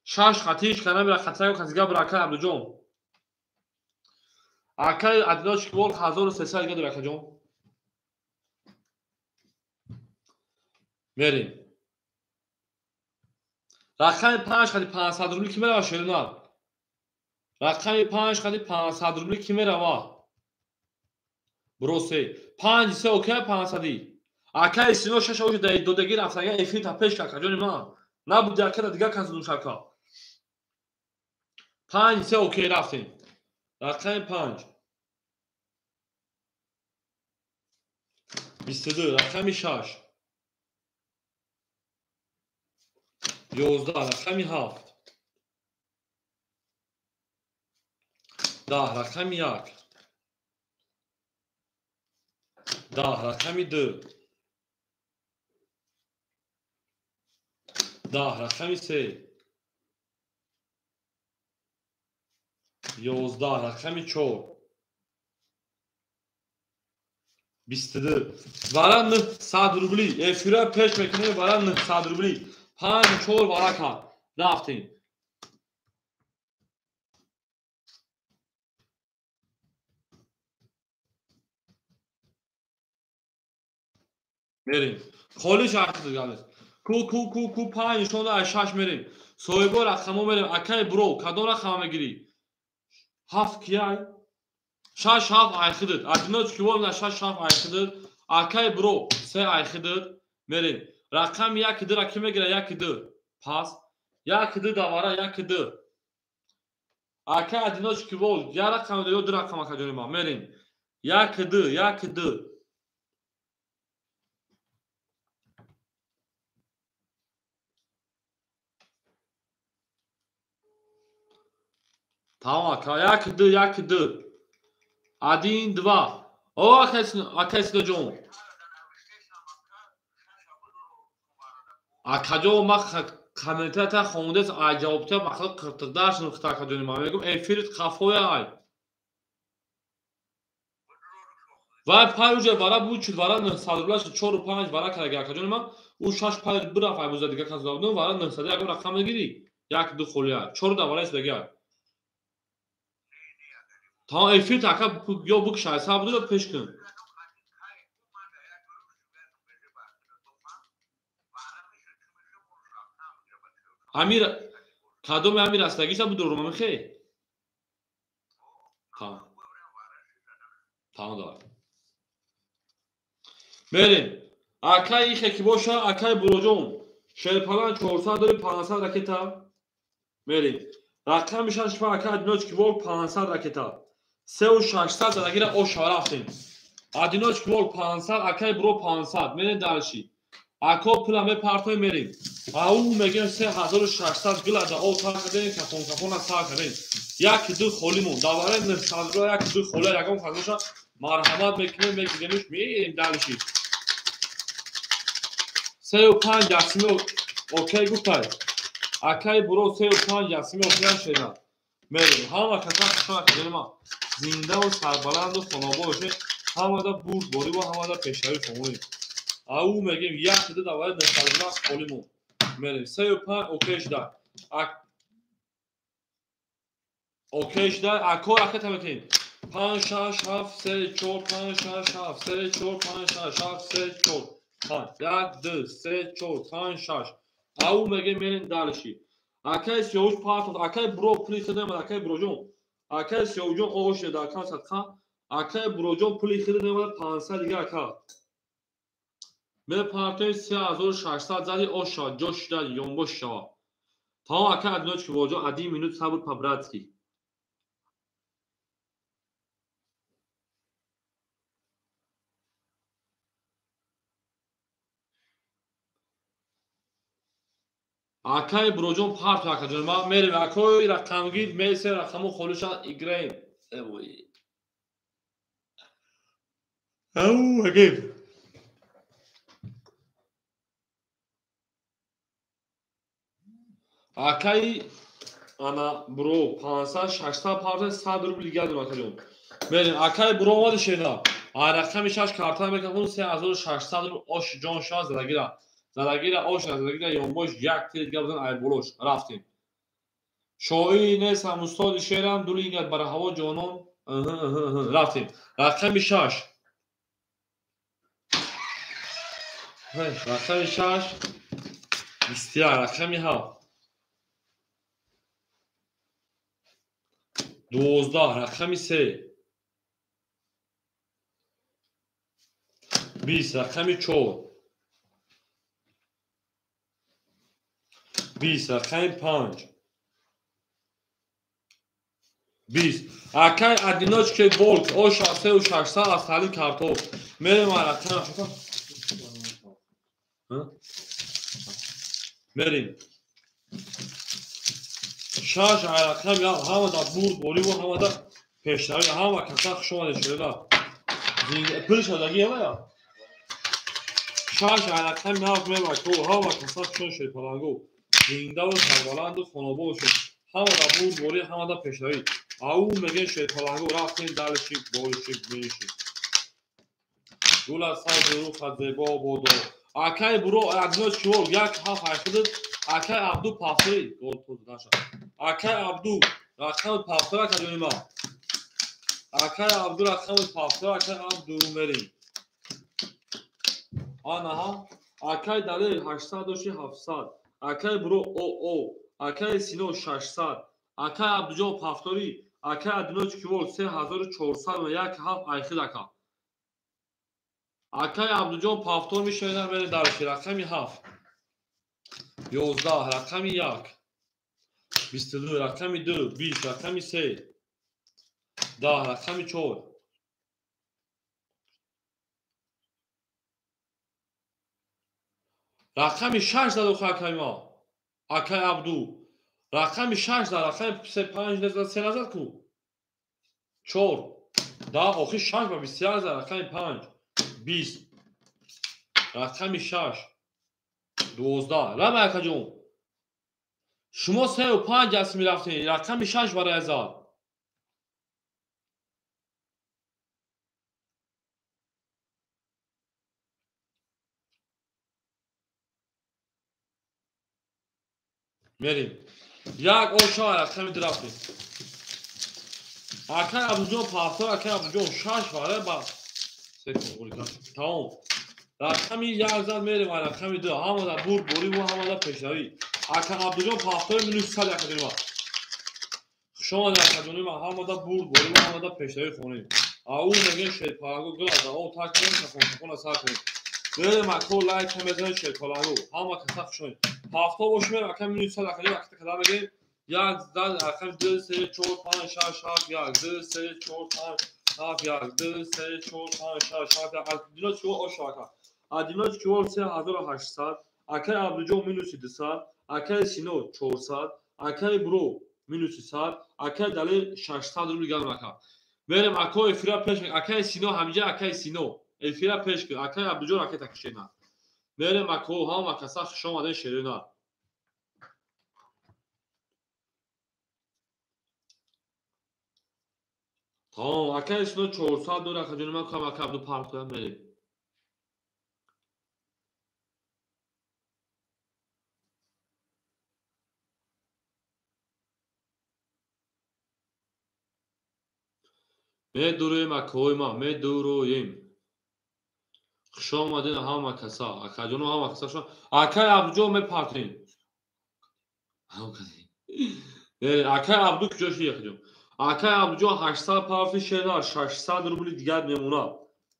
6 хати ҳеч кана мера хатра хатига бир акай Абдуҷон. Акай Адиноч Кивол 1300 дига дор акаҷон. Мерем. Рақами 5 хати 500 рубли ки мерава шерина? Рақами 5 хати 500 рубли ки мерава? Бро се. 5 се окей 500. Акай Сино 6 оҷа додагӣ рафтага эфир та пеш акаҷони ман. Набуди ака дигар кас душака. 5 се окей рафтем. Рақами 5. 22 рақами 6. 11 рақами 7. 10 рақами 1. 10 рақами 2. 10 рақами 3. 11 рақами 4. 22 вара 900 рубли. Эфира пеш мекунем вара 900 рубли. 5 4 вара кард. Рафтем. Мерем. Холиш ҳақиқат. Ку ку ку ку панҷ нишон ай шаш мерем. Соҳибо рақамо мерем. Акай бро, кадом рақама мегирӣ? Ҳафт кияй? Шаш ҳафт айхидид. Одиночки волк на шаш ҳафт айхидид. Акай бро, се айхидид. Мерем. Рақами як ду ра ки мегира? Як ду. Пас. Як ду давара, як ду. Акай одиночки волк, як рақам ё ду рақам акаҷони ман. Мерем. Як ду, як ду. Тамом ака, як ду, як ду. Один, два. О, акай Синоҷон. Акаҷон, ман комментарията хондес, ай ҷавобтия мақсад қиртиқдаш нухта акаҷони ман. Мегӯм эфирит қафоя ай. Вай пай уҷа вара бучуд, вара 900 рубла шуд, 4 5 вара кардаги акаҷони ман. Ӯ шаш пай бирафт, ай буза дига кас додам, вара 900 ягон рақам мегирӣ. Як ду холия. Чор да вара истаги. Тамом эфирт ака ё бикшай, сабр ё пеш кун. Амир кадоми амир астагиша будурум амихе? Тамом. Тамом давай. Мерем. Акай ихе ки боша, акай Буроҷон. Шерпалан 400 дори 500 ракета. Мерем. Рақами шаш па акай одиночки волк 500 ракета. 3600 задагира оша рафтем. Одиночки волк 500, акай бро 500. Мерем дальше. Ако пула мепартоем мерем. Ау мегем 3600 гила да об тар кардем, кафон кафона сар кардем. Як ду холимон. Даваре 900 рубла як ду хола ягон фазоша марҳамат мекунем, мегиремш, мерем дальше. 35 ясими окей гуфтай. Акай бро 35 ясими окей шеда. Мерем. Ҳама каса хушона кардем. Зиндаву сарбаланду хонобод бошед. Ҳамада бурдборӣ ва ҳамада пешравӣ шомолем. Ау мегем як ду даваре 900 рубла холимон. Мерем. 35 окей шуда. Окей шуда. Ако ракета мекунем. 5 6 7 3 4 5 6 7 3 4 5 6 7 3 4 5 1 2 3 4 5 6. Ау мегем мерем дальше. Акай сиёвуш партот, акай бро пули хид намад, акай броҷон. Акай сиёвуҷон оғош шуда акан садқа. Акай броҷон пули хид намад 500 дига ака. Мепартои 3600 зади ош шавад, ҷош шуда, ёнбош шавад. Тамом акай одиночки волк, один минут сабр по-братски. Акай броҷон парту акаҷон, ман мерем акои рақамгир, месе рақамо холиша играем. Ау, агем. Акай ана бро 500 600 парта 100 рубл дига дорам акаҷон. Мерем акай бро омади шена. А рақами шаш карта мекунам 3600 рубл ош ҷон шава задагира. Задагира ош задагира ёнбош як тир дига бизан ай болош рафтем. Шоири нестам устоди шеърам дулингат бар ҳаво ҷонон. Рафтем. Рақами шаш. Рақами шаш 21, рақами ҳафт 12, рақами се 20, рақами чор 20, рақами панҷ 20. Акай одиночки волк оша 3600 аз таълим картоф. Мерем рақами мерем. Шаш рақам ҳамада бурдборӣ ва ҳамада пешравӣ, ҳама каса хуш омадед шуда. Пул шудагӣ ҳамая. Шаш рақами ҳафт мебако ҳама каса хуш омадед паланго. Зиндаву сарбаланду хонобод бошед. Ҳамада бурдборӣ, ҳамада пешравӣ. Ау мегем шерпаланго рафтем дальше больше меньше. Гула сабзи руха зебо бодо. Акай бро одиночки волк як ҳафт айхидид. Акай Абду пафтори гол туз наша. Акай Абду рақами пафтора каҷони ман. Акай Абду рақами пафтора, акай Абду мерем. Анаҳа. Акай Далер 800 дошти 700. Акай Буро ОО. Акай Сино 600. Акай Абдуҷон Пафторӣ. Акай Адиноч Кивол 3400 як ҳафт айхид ака. Акай Абдуҷон Пафтор мешавед мере дарши рақами 7. 11 рақами 1. 22 рақами 2, 20 рақами 3. 10 рақами 4. Рақами 6 зад охо акай ма. Акай Абду. Рақами 6 зад, рақами 3 5 назад, 3 назад ку. 4. 10 охи 6 ба 21 зад, рақами 5. 20. Рақами 6. 12. Рама акаҷон. Шумо 3 ва 5 аст мерафтед, рақами 6 барои зад. Мерим. Як оша рақами 2 рафтем. Акай Абдуҷон Пафтор, акай Абдуҷон 6 барои ба тамом. Рақами 1 зад мерем, рақами 2. Ҳамада бурд борӣ ва ҳамада пешравӣ. Ака Абдуҷон Пафтор минус 100 акаҷони ма. Хуш омадед акаҷони ма, ҳамада бурд борӣ ва ҳамада пешравӣ хонем. Ау мегӯем шерпалангу гул аз ав так кунем, шафон-шафона сар кунем. Мерем ако лайк мезанем шерпалангу. Ҳама каса хуш омадед. Пафтор бошем, ака минус 100 акаҷон акта када мегӯем. 1 зад рақами 2 3 4 5 6 7 1 2 3 4 5 7 1 2 3 4 5 6 7 1. Адиноч кивол оша ака. Адиноч кивол 3800, акай Абдуҷон минуси 200, акай Сино 400, акай Буро минуси 100, акай Далер 600 рубл гам ака. Мерем ако эфира пеш, акай Сино ҳамиҷа, акай Сино эфира пеш кун, акай Абдуҷон ракета кишена. Мерем ако ҳама каса хуш омадед шерина. Тамом, акай Сино 400 дора, акаҷони ман кам ака Абду партоя мерем. Медуроем акои ма, медуроем. Хуш омадед ҳама каса, акаҷоно ҳама каса шо. Акай Абдуҷон мепартоем. Акай Абду куҷо шуд акаҷон? Акай Абдуҷон 800 парти шернар, 600 рубли дигар мемонад.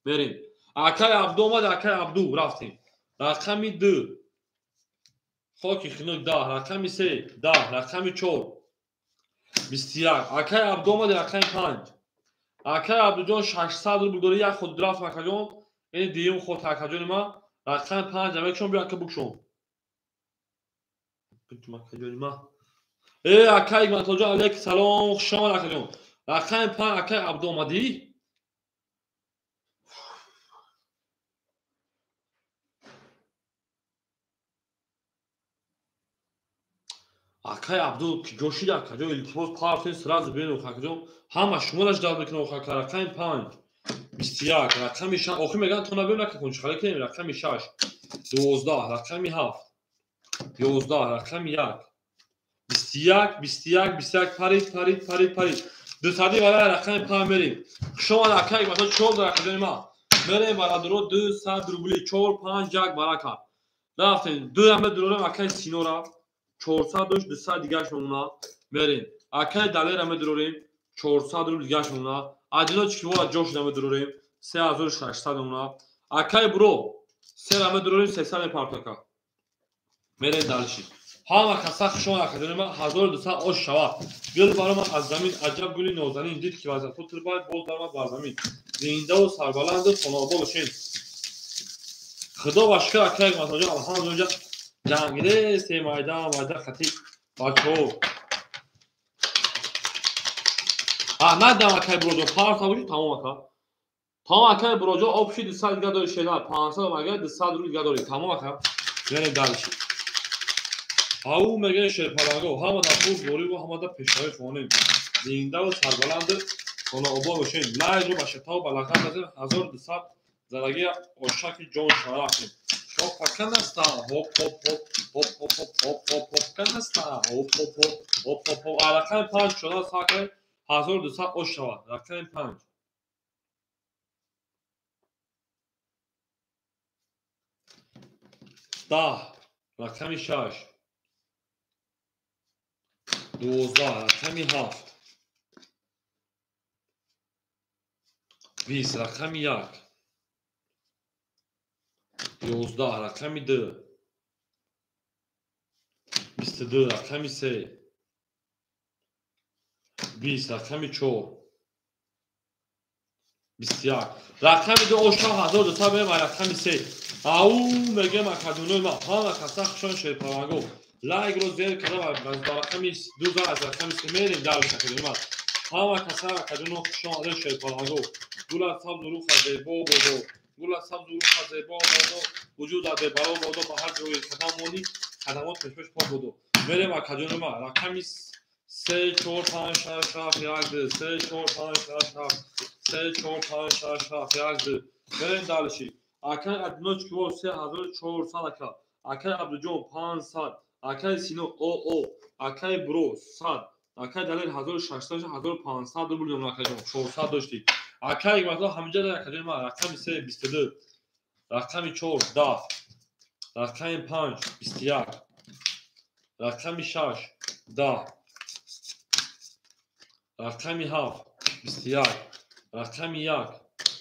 Мерем. Акай Абду омад, акай Абду рафтем. Рақами 2. Хоки хинук 10, рақами 3, 10, рақами 4. 21. Акай Абду омад, рақами 5. Акай Абдуҷон 600 рубл дори, як худ рафт акаҷон. Ин дуюм худ акаҷони ма. Рақами 5 мекшон, биё ака букшон. Акаҷони ма. Акай Икматуллоҷон алейк салом, хуш омад акаҷон. Рақами 5 акай Абду омадӣ? Акай Абду куҷо шид акаҷон? Илтимос партен сразу бинем акаҷон. Ҳама шуморо ждал мекунам ака. Рақами 5 21, рақами 6. Охир мегӯянд то набиём накун, чӣ кунем? Рақами 6 12, рақами 7 11, рақами 1 21 21 21 парид парид парид парид. 200 барои рақами 5 мерем. Хуш омад акай Икматулло 4 дар акаҷони ма. Мерем бародаро 200 рубли 4 5 1 барака. Рафтем. 2 ам медурорем акай Синора. 400 дошт, 200 дигаш мемонад. Мерем. Акай Далера медурорем. 400 рубл дигаш мемонад. Адиноч Кивола ҷош медурорем. 3600 мемонад. Акай Буро 3 медурорем, 300 мепартака. Мерем дальше. Ҳама каса хуш омад акаҷони ман, 1200 ош шавад. Гул баромад аз замин, аҷаб гули нозанин, дид ки вазъият худ тирбад, боз баромад бар замин. Зиндаву сарбаланду хонаобод бошед. Худо ба шукр акай Икматуллоҷон, алҳамдулиллоҳ ҷангиде майда майда хати бачаҳо. Надам акай Буроҷон, парта бошед, тамом ака. Тамом акай Буроҷон, об шид 200 дига дори шена, 500 магар 200 рубл дига дори. Тамом ака. Мерем дальше. Ау мегӯянд шерпаланго, ҳамада бурд борӣ ва ҳамада пешравӣ хонем. Зиндаву сарбаланду хонаобод бошед. Лайкро ба шатаву ба лақаб назанед, 1200 задаги ошаки ҷон шава рафтем. Хопа канаста, хоп хоп хоп хоп хоп хоп хоп хоп хоп канаста, хоп хоп хоп хоп хоп хоп. Рақами 5 шуда сар кунед, 1200 ош шавад. Рақами 5. 10 рақами 6 12 рақами 7 20 рақами 1 11 рақами 2 22 рақами 3 20 рақами 4 21 рақами 2 оша 1200 меем рақами 3 ау мегем акадунои ма ҳама каса хушон шерпалаго лайкро зер карда ба рақами 2 аз рақами 3 мерем дар акадунои ма ҳама каса акадуно хушон аз шерпалаго гула сабзу руха зебо бодо гула сабзу руха зебо бодо вуҷуда бебаро бодо ба ҳар ҷои қадам монӣ қадамот пешпеш по бодо мерем акадунои ма рақами 3 4 5 6 7 1 2 3 4 5 6 7 3 4 5 6 7 1 2 мерем дальше. Акай Адиноч киво 3400 ака. Акай Абдуҷон 500. Акай Сино ОО. Акай Бро 100. Акай Далер 1600 1500 рубл дом акаҷон 400 доштӣ. Акай масалан ҳаминҷа дар акаҷон ма рақами 3 22 рақами 4 10 рақами 5 21 рақами 6 10 рақами 7 21 рақами 1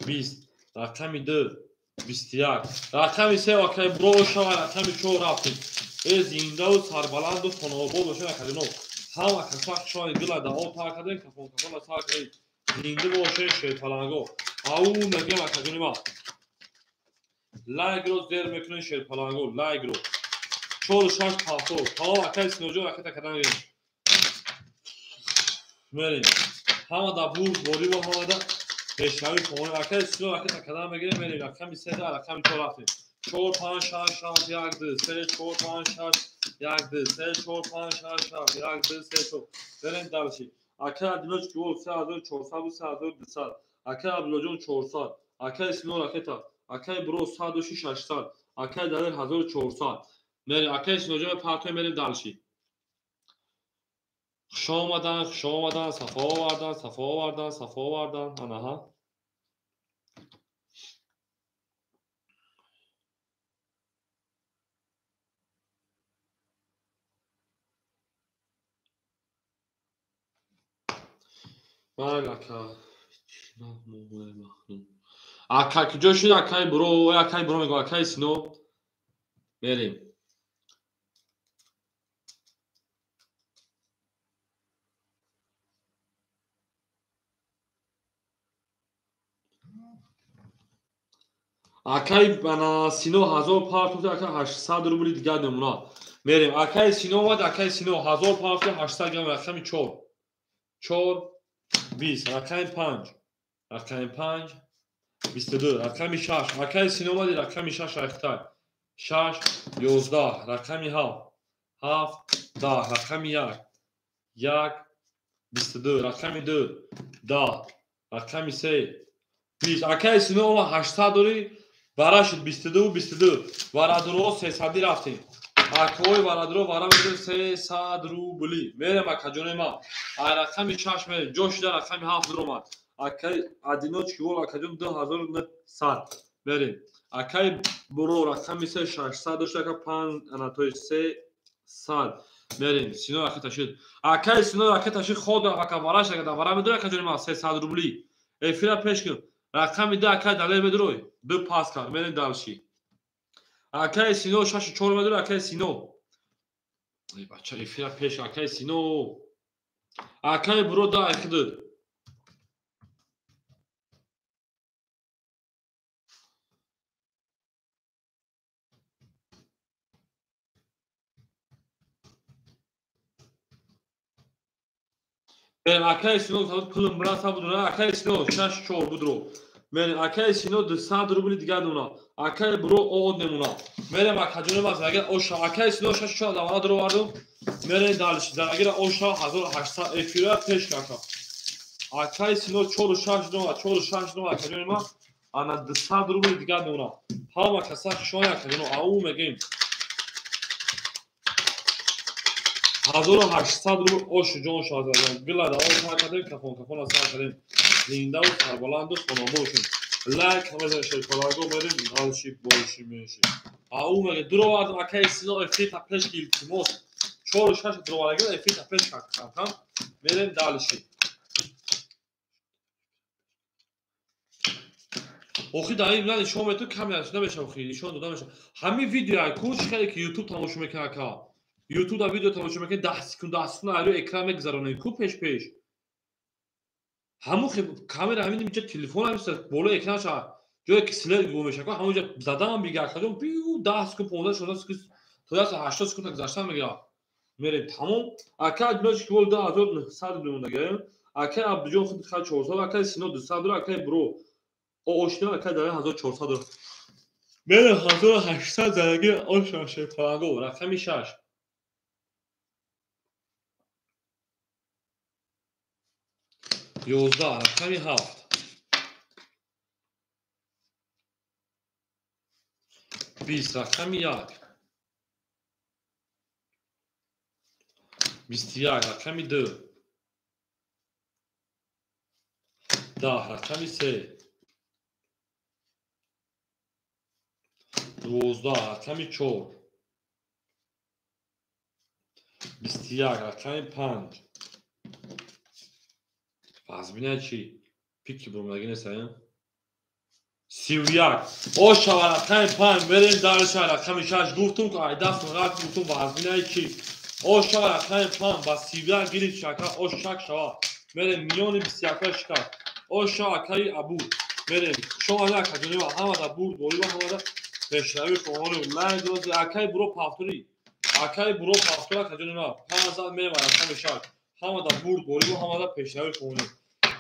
20 рақами 2 21 рақами 3 акай Бро шава рақами 4 рафтем. Э зиндаву сарбаланду хонаобод бошед акаҷоно. Ҳама каса хушони дила дао тар кардем, кафон кафона сар кардем. Зинда бошед шерпаланго. Ау мегем акаҷони ма. Лайкро зер мекунед шерпаланго, лайкро. 4 6 7 тамом акай Синоҷон ракета кардан гирем. Мерем. Ҳама да бурд борибо ҳама да пешравӣ комон акай Сино ракета кардан мегирем, мерем рақами 3 рақами 4 рафтем. 4 5 6 7 1 2 3 4 5 6 1 2 3 4 5 6 7 1 2 3 4 мерем дальше. Акай Адиноч киво 3400 3200 акай Абдуллоҷон 400 акай Сино ракета акай Бро 106 600 акай Далер 1400 мерем акай Синоҷон партои мерем дальше. Хуш омадан, хуш омадан, сафо овардан, сафо овардан, сафо овардан. Анаҳа. Майли ака. Ака куҷо шуд акай Бро, акай Бро мегӯ, акай Сино. Мерем. Акай ана Сино 1000 партофт, ака 800 рубли дигар намуна. Мерем. Акай Сино омад, акай Сино 1000 партофт, 800 грамм рақами 4. 4 20 рақами 5 рақами 5 22 рақами 6 акай Сино омади рақами 6 айхтай 6 11 рақами 7 7 10 рақами 1 1 22 рақами 2 10 рақами 3 20 акай Сино омад 800 дори вара шуд 22 22 варадуро 300 рафтем. Акои варадуро вара медем 300 рубли. Мерем акаҷони ма. Ай рақами 6 мерем. Ҷо шуда рақами 7 дуромад. Акай Адиноч кивол акаҷон 2900 мерем. Акай Бро рақами 3 600 дошт ака 5 ана то 300 мерем. Сино ракета шуд. Акай Сино ракета шуд ход ака вараш ака вара медорӣ акаҷони ма 300 рубли. Эфира пеш кун. Рақами 2 акай Далер медорӣ. 2 пас кард. Мерем дальше. Акай Сино 6 4 медорӣ акай Сино. Эй бача эфира пеш акай Сино. Акай Бро да айхидуд. Мерем акай Сино пулм браса будура акай Сино 6 4 будро. Мерем акай Сино 200 рубли дигар намуна. Акай Бро од намуна. Мерем акаҷони ма агар оша акай Сино 6 4 давана дуровардум. Мерем дальше. Агар оша 1800 эфира пеш ака. Акай Сино 4 6 дума 4 6 дума акаҷони ма ана 200 рубли дигар намуна. Ҳама каса хушони акаҷоно ау мегем. 1800 рубл ошу ҷон шоҳзадон. Гила да о сар кардем, кафон кафона сар кардем. Зиндаву сарбаланду хонобо бошем. Лайк мезанем шерпаланго мерем дальше больше меньше. Ау меге дуровардам акаи Сино эфир пеш ки илтимос. 4-6 дуровардаги эфир пеш кам мерем дальше. Охи дар ин нишон мету камера намешав охи нишон дода мешав. Ҳамин видео ку чӣ хеле ки YouTube тамошо мекунад ака. YouTube дар видео тамошо мекунад 10 секунд 10 секунд айрӯ экран мегузаронед ку пеш пеш. Ҳамун камера ҳамин инҷа телефон ҳамин болои экранаша ҷое ки след гум мешавад ҳамонҷа задан бига акаҷон пиу 10 секунд 15 16 секунд то 80 секунд гузаштан мегирад. Мерем тамом. Ака Адиноч ки бол 2900 мемондаги. Ака Абдуҷон худ 400, ака Сино 200, ака Бро ошина ака дар 1400. Мерем 1800 задаги ошина шерпаланго рақами 6. 11 рақами 7. 20 рақами 1. 21 рақами 2. 10 рақами 3. 12 рақами 4. 21 рақами 5. Вазбина чӣ? Пики бурмаги нест, а? 31. Ошава рақами 5 мерем дальше рақами 6 гуфтум ки ай даст рафт гуфтум вазбинаи чӣ? Ошава рақами 5 ба 31 гирифт шака ош шак шава. Мерем миёни 21 шикаст. Ошава акаи Абу. Мерем. Шумо акаҷони ва ҳамада бурд борӣ ва ҳамада пешравӣ хоҳонӣ. Лайк рози акаи Буро пафтурӣ. Акаи Буро пафтур акаҷони ма. 5 зад мерем рақами 6. Ҳамада бурд борӣ ва ҳамада пешравӣ хоҳонӣ.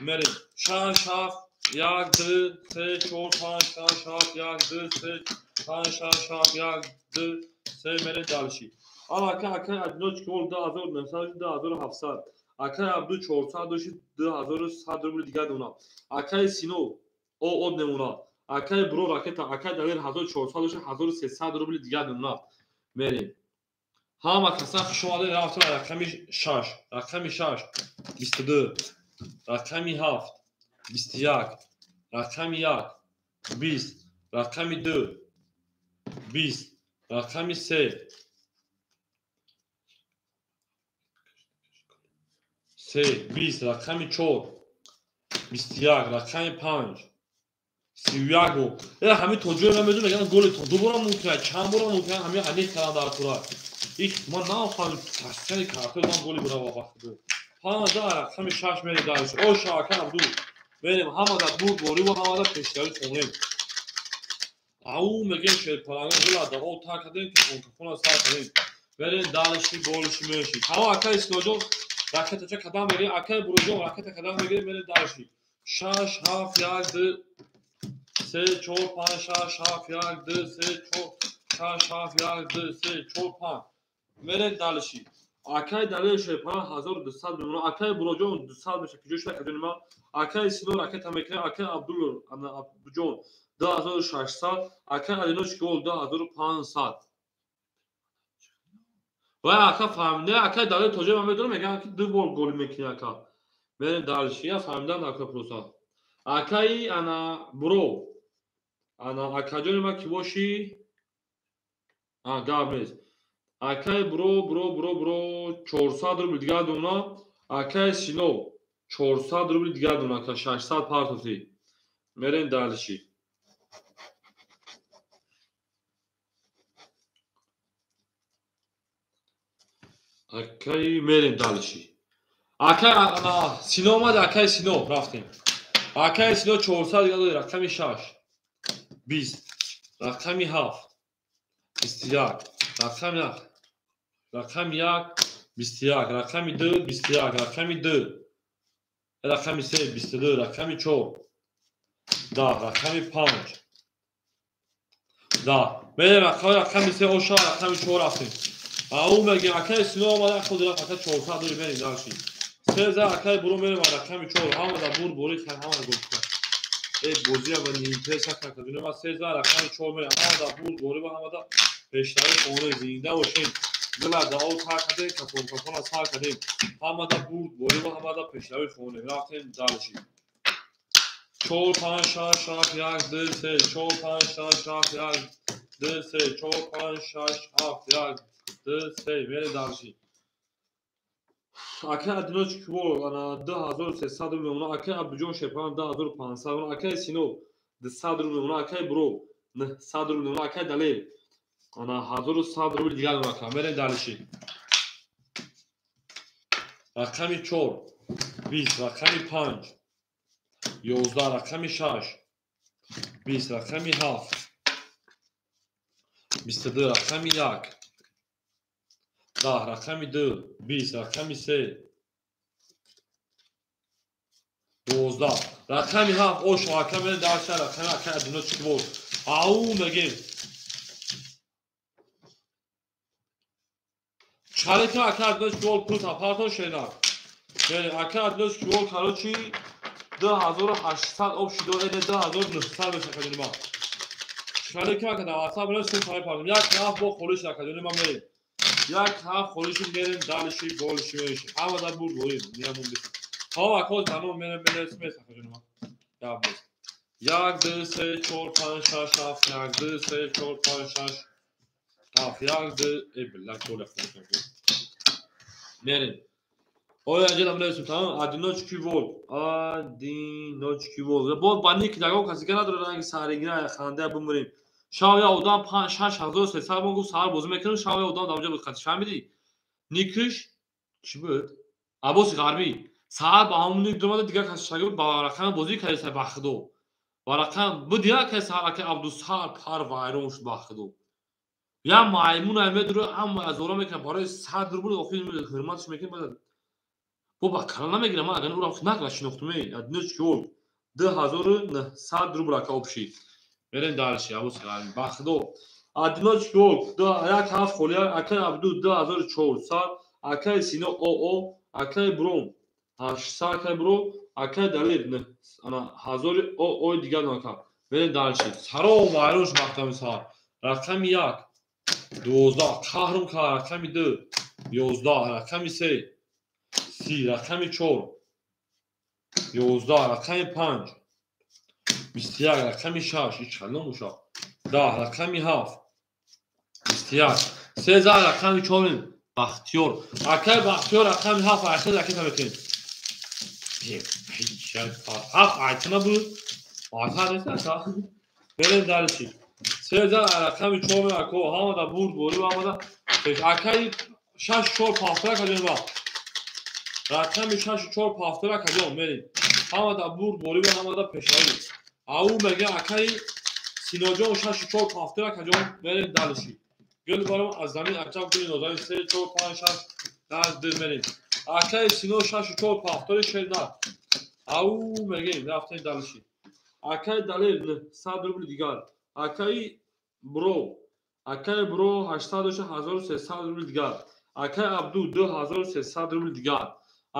Мерем. 6 7 1 2 3 4 5 6 7 1 2 3 5 6 7 1 2 3 мерем дальше. Ака акаи Адиноч ки бол 2900 2700. Акаи Абду 400 дошт 2100 рубл дигар дона. Акаи Сино од немона. Акаи Бро ракета акаи Далер 1400 дошт 1300 рубл дигар дона. Мерем. Ҳама каса хуш омадед рафтем рақами 6, рақами 6 22, рақами 7 21, рақами 1 20, рақами 2 20, рақами 3 3 20, рақами 4 21, рақами 5 31 гол. Ҳамин то ҷое ман медонам мегӯянд голи то ду бора мумкин аст, чанд бора мумкин аст, ҳамин аниқ кардан дар кура. Их ман нафаҳмидам тасхири карта ман голи бурава вақт. 5 рақами 6 мерем дальше. Оша ака Абду. Мерем ҳамада бурд борӣ ва ҳамада пешравӣ хонем. Ау мегем шерпаланга гула да о та кардем кафон сар кардем. Мерем дальше больше меньше. Ҳаво акаи Синоҷон ракетача кадам мегирем, акаи Буроҷон ракета кадам мегирем, мерем дальше. 6 7 1 2 3 4 5 6 7 1 2 3 4 6 7 1 2 3 4 5. Мерем дальше. Акаи Далер шерпаланг 1200 мемона, акаи Буроҷон 200 меша, куҷо шуда каҷони ма? Акаи Сино ракета мекунем, акаи Абдул Абдуҷон 2600, акаи Адиноч ки бол 2500. Вай ака фаҳмида, акаи Далер то ҷое ман медонам, мегӯянд ки ду бор гол мекунӣ ака. Мерем дальше, я фаҳмидан ака просто. Акаи ана Буро, ана акаҷони ма ки бошӣ? Гап нест. Акаи Буро, Буро, Буро, Буро 400 рубл дигар дона. Акаи Сино 400 рубл дигар дона, ака 600 партофтӣ. Мерем дальше. Акаи мерем дальше. Акаи ана Сино омад, акаи Сино рафтем. Акаи Сино 400 дигар дод, рақами 6 20, рақами 7 21, рақами 1 рақами 1 21, рақами 2 21, рақами 2 рақами 3 22, рақами 4 10, рақами 5 10. Мерем рақами 3 оша рақами 4 рафтем. Ау мегем акаи Сино омада худ рафт ака 400 дори мерем дальше. 3 акаи Буро мерем рақами 4 ҳамада бур борӣ хай ҳамада гол кунад. Бозия ва нимпеса карда. Ма 3 рақами 4 мерем ҳамада бур борӣ ва ҳамада пешравӣ хонӣ зинда бошем. Дила дао тар кардем, кафон кафона сар кардем. Ҳамада бурд борӣ ва ҳамада пешравӣ хонӣ. Рафтем дальше. 4 5 6 7 1 2 3 4 5 6 7 1 2 3 4 5 6 7 1 2 3 мере дальше. Акай Адиночки Волк ана 2300 рубл мемона, акай Абдуҷон Шерпалан 2500 мемона, акай Сино 200 рубл мемона, акай Бро 900 рубл мемона, акай Далел ана 1100 рубл дигар мемона. Мерем дальше. Рақами 4 20, рақами 5 11, рақами 6 20, рақами 7 22, рақами 1 10, рақами 2 20, рақами 3 12, рақами 7 ош рақами 10, рақами акай Адиночки Волк. Ау мегем. Чалика акай Адиночки Волк пул тапартон шенак. Яъне акай Адиночки Волк короче 2800 об шидо эне 2900 меша кадони ма. Чалика ака дар WhatsApp мерем сум пай пардум. Як ҳафт бо холиш акадони ма мерем. Як ҳафт холиши мерем дальше болиши мерем. Ҳама дар бурд борим. Мирамон бисам. Ҳо акоз данон мерем мерем смес акадони ма. Гап нест. 1 2 3 4 5 6 7 1 2 3 4 5 6 7 1 2 э билла кола хӯрдам. Мерем. Оя анҷа намерасем, тамом? Одиночки Волк. Одиночки Волк. Бо ба ник дагон каси ка надора ранги саригина ханда бимурем. Шав я одам 5 6300 мон гуфт сар бозӣ мекунем, шав я одам дамҷа буд хати фаҳмидӣ? Никш чӣ буд? Аббоси ғарбӣ. Сар ба ҳамон ник домада дигар каси шага буд, ба рақам бозӣ карда сар ба худо. Ба рақам буд як каси сар ака Абдусар пар вайрон шуд ба худо. Я маймун ай медура ҳама азора мекунад барои 100 рубл охир ҳурматш мекунад баъд бо ба кала намегирам, ман агар ӯро нақла шинохтум, Одиночки Волк 2900 рубл ака обшид. Мерем дальше, аббоси ғарбӣ. Ба худо. Одиночки Волк 1 7 холия, акай Абду 2400, акай Сино ОО, акай Бром 800, акай Бро, акай Далер ана 1000 ОО дигар нака. Мерем дальше. Саром вайрон шуд мактаби сар. Рақами 1 12, қаҳрум кар, рақами 2 11, рақами 3 30, рақами 4 11, рақами 5 21, рақами 6 ҳеҷ хел намошад 10, рақами 7 21, 13, рақами 4 Бахтиёр. Акай Бахтиёр рақами 7 айхел ракета мекунем. 7 айтина буд. Айтар нест ака. Берем дальше. 13 рақами 4 ако ҳамада бурд борӣ ҳамада. Акай 6 4 пафтара кадем ба. Рақами 6 4 пафтара кадем мерем. Ҳамада бурд борӣ ва ҳамада пешравӣ. Ау мега акай Синоҷон 6 4 пафтара кадем мерем дальше. Гул баром аз замин аҷаб гули нозанин 3 4 5 6 8 2 мерем. Акай Сино 6 4 пафтари шернак. Ау мегем рафтем дальше. Акай Далер 900 рубл дигар. Акай Бро. Акай Бро 800 1300 рубл дигар. Акай Абду 2300 рубл дигар.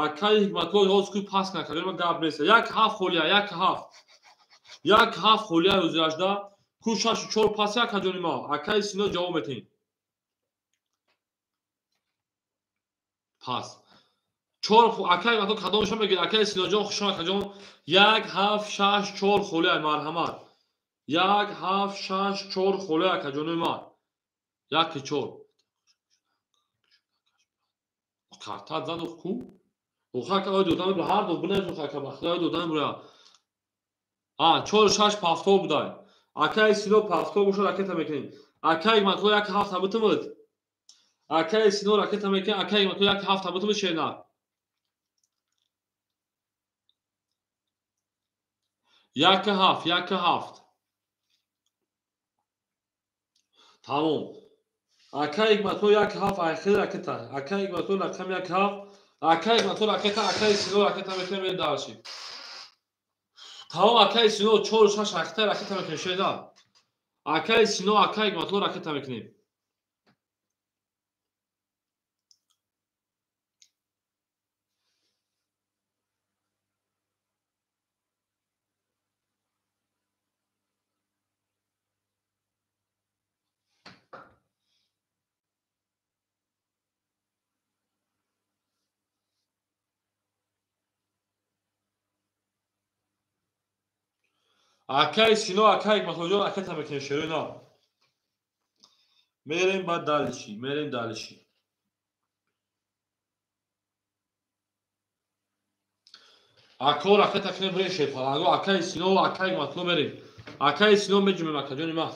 Акай Ҳикматулло ҳоз куй пас накард, ман гап нест. 1 7 холия, 1 7. 1 7 холия рӯзи 18 ку 6 4 пас як ҷони ма. Акай Сино ҷавоб метин. Пас. 4 акай Ҳикматулло кадомшон мегирад? Акай Синоҷон хушон акаҷон 1 7 6 4 холия марҳамат. 1 7 6 4 холия акаҷони ма. 1 4. Картат заду ку? Оха ака ой додан бу ҳар ду бинед оха ака бахта ой додан буя. А 4 6 пафто будай. Акай Сино пафто бошад ракета мекунем. Акай Ҳикматулло 1 7 битумуд. Акай Сино ракета мекунем. Акай Ҳикматулло 1 7 битумуд шерна. 1 7 1 7. Тамом. Акай Ҳикматулло 1 7 айхел ракета. Акай Ҳикматулло рақами 1 7. Акай Ҳикматулло ракета, акай Сино ракета мекунем мерем дальше. Тамом акай Сино 4 6 ракета ракета мекунем шеда. Акай Сино акай Ҳикматулло ракета мекунем. Акай Сино, акай Ҳикматуллоҷон, акай тамекунем шерои нав. Мерем ба далиши, мерем далиши. Ако ракета кунем бирем шерпаланго, акай Сино, акай Ҳикматулло мерем. Акай Сино меҷумем акаҷони ман.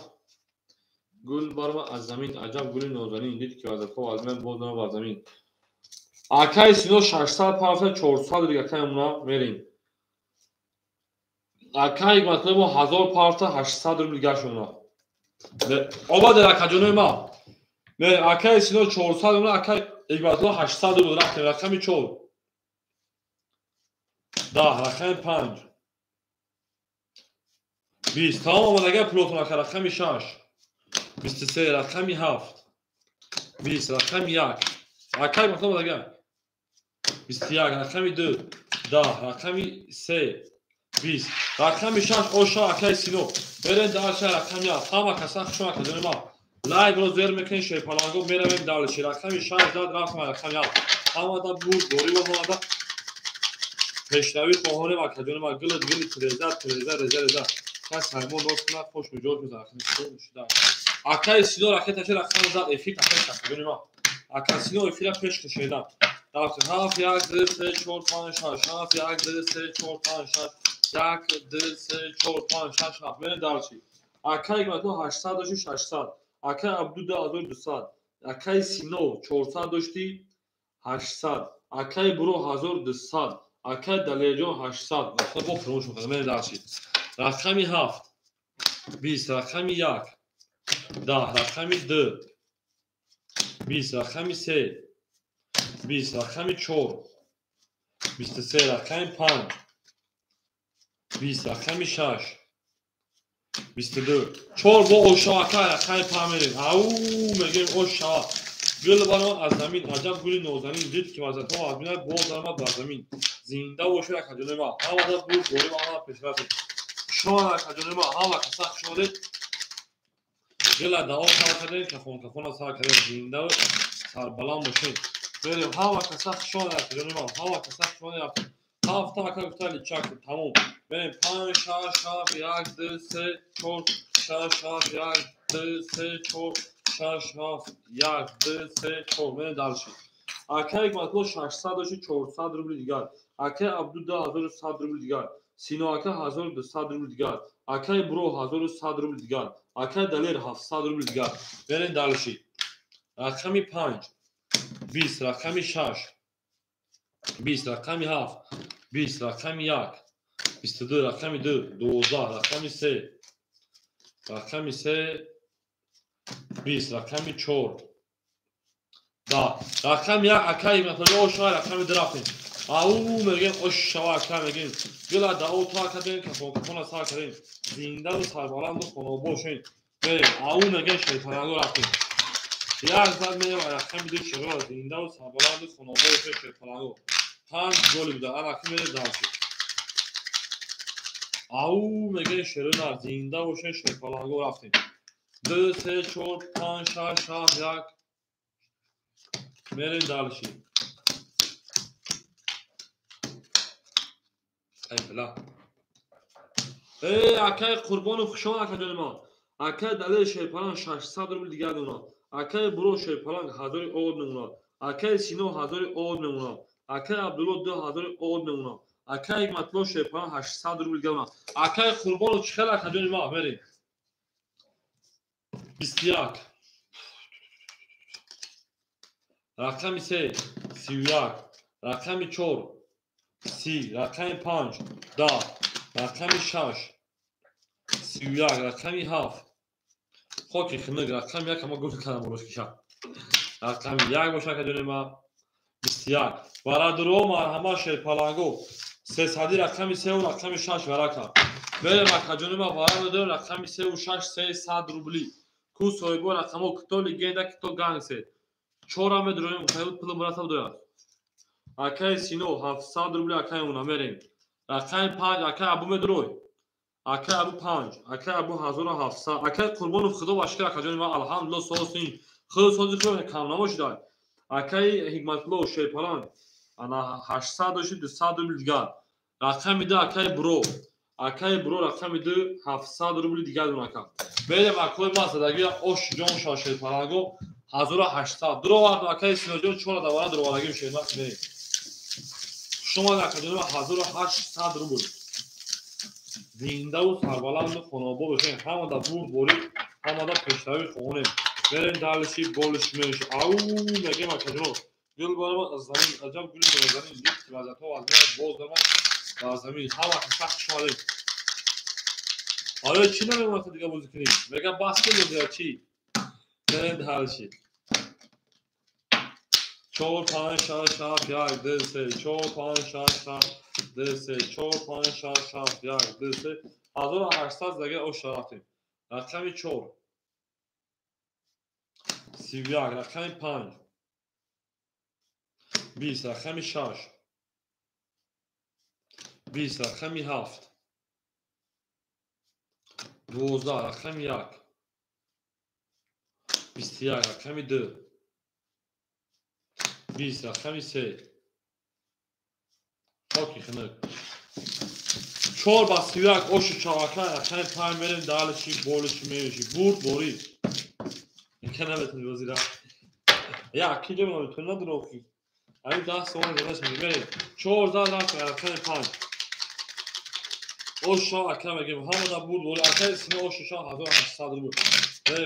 Гул барма аз замин, аҷаб гули нозанин, дид ки вазифа аз ман боз бар замин. Акай Сино 600 пафта 400 дига акай муна мерем. Акай Ҳикматулло мо 1000 пафта 800 рубл дига шуна. Оба дар акаҷонои ма. Мерем акай Сино 400 рубл, акай Ҳикматулло 800 рубл рафтем рақами 4. 10 рақами 5. 20 тамом омадага пулотон ака рақами 6. 23 рақами 7. 20 рақами 1. Акай Ҳикматулло омадага. 21 рақами 2. 10 рақами 3. 20 рақами 6 оша акай Сино. Берем дальше рақами 7. Ҳама каса хушон акаҷони ма. Лайвро зер мекунем шерпаланго меравем дальше. Рақами 6 дад рафтем рақами 7. Ҳамада бурд борӣ ва ҳамада пешравӣ хоҳонем акаҷони ма. Гилит гилит реза реза реза реза. Кас ҳаймон нос кунад хош муҷоз мезанад. Акай Сино ракеташа рақами зад эфир акай акаҷони ма. Ака Сино эфира пеш кашида. Рафтем 7 1 2 3 4 5 6 7 1 2 3 4 5 6 1 2 3 4 5 6 7 мерем дальше. Акай Ҳикматулло 800 дошти 600. Акай Абду 2200. Акай Сино 400 дошти 800. Акай Буро 1200. Акай Далерҷон 800. Бо фуромӯш мекунам. Мерем дальше. Рақами 7. 20 рақами 1. 10 рақами 2. 20 рақами 3. 20 рақами 4. 23 рақами 5. 20 рақами 6. 22 4 бо оша акай рақами 5 мерем. Ау мегем оша. Гул барон аз замин, аҷаб гули нозанин, дид ки вазифаҳо аз бинад боз даромад бар замин. Зинда бошед акаҷони ма. Ҳамада бурд борӣ ва ҳама пешрафт. Шумо акаҷони ма, ҳама каса хуш омадед. Гила дао сар кардем, кафон кафона сар кардем. Зинда сарбаланд бошед. Мерем ҳама каса хуш омадед акаҷони ма. Ҳама каса хуш омадед. Ҳафта ака гуфта личак тамом. Мерем 5 6 7 1 2 3 4 6 7 1 2 3 4 6 7 1 2 3 4 мерем дальше. Акай Ҳикматулло 600 дошти 400 рубл дигар. Акай Абду 2100 рубл дигар. Сино ака 1200 рубл дигар. Акай Буро 1100 рубл дигар. Акай Далер 700 рубл дигар. Мерем дальше. Рақами 5. 20 рақами 6. 20 рақами 7. 20 рақами 1. 22 рақами 2. 12 рақами 3. Рақами 3. 20 рақами 4. 10 рақами 1 акай Ҳикматулло оша рақами 2 рафтем. Ау мегем оша ака мегем. Гила дао та кардем, кафон кафона сар кардем. Зинда ва сарбаланду хонобод шудем. Мерем ау мегем шерпаланго рафтем. Як зад мерем рақами 2 шеро зинда ва сарбаланду хонобод шудем шерпаланго. 5 голи буда. Ана ки мерем дальше. Ау мегем шеро нар зинда бошем шерпаланго рафтем. 2 3 4 5 6 7 1 мерем дальше. Ай бла. Акай Қурбонов хушон акаҷони ма. Акай Далер шерпаланг 600 рубл дигар мемонад. Акай Буро шерпаланг 1000 од мемонад. Акай Сино 1000 од мемонад. Акай Абдулло 2000 од мемонад. Акай Ҳикматулло шерпаланг 800 рубл дигар мемонад. Акай Қурбонов чӣ хел акаҷони ма? Мерем. 21 рақами 3 31 рақами 4 30 рақами 5 10 рақами 6 31 рақами 7 хоки хинук рақами 1 ама гуфт кардам бош киша рақами 1 боша акаҷони ма 21 бародаро марҳама шерпаланго 300 рақами 3 ва рақами 6 варака мерем акаҷони ма вара медорем рақами 3 ва 6 300 рубли ку соҳибо рақамо кто легенда кто гангстер чора медроем хайут пул муратаб дояд. Акай Сино 700 рубли акай уна мерем. Рақами 5 акай Абу медрой. Акай Абу 5, акай Абу 1700, акай Қурбонов худо ба шукр акаҷони ма алҳамдулилло сосин. Худо сози худо кам намошида. Акай Ҳикматулло шерпаланг ана 800 дошти 200 рубли дигар. Рақами 2 акай Буро. Акаи Буро рақами 2 700 рубли дигар дона ака. Мерем акои ма задаги ош ҷон шашед паланго 1800. Дуровардам акаи Синоҷон 4 давара дуровардаги мешавад. Мерем. Шумо акаҷон 1800 рубл. Зиндаву сарбаланду хонобод бошед. Ҳамада бурдборӣ, ҳамада пешравӣ хоҳонем. Мерем далиши болиш меш. Ау мегем акаҷон. Гул барома аз замин, аҷаб гули нозанин, дид ки вазъиятҳо аз меояд боз даромад дар замин. Ҳама сахт шумадем. Оё чӣ намемонад то дига бозӣ кунем? Мегам бас кунем ё чӣ? Мерем далиши. 4 5 6 7 1 2 3 4 5 6 7 2 3 4 5 6 7 1 2 3 1800 дага ош рафтем. Рақами 4 31, рақами 5 20, рақами 6 20, рақами 7 12, рақами 1 21, рақами 2 20, рақами 3 хоки хунук 4 ба 31 ошу чавака рақами 5 мерем далиши болиши меши бурд борӣ инка наметуни бозира я акиҷо наметуни надурохи ами 10 сомон задаш мерем 4 зад рафт рақами 5 ош шав ака мегем ҳамада бурд борӣ акаи Сино ошу шав 1800 рубл.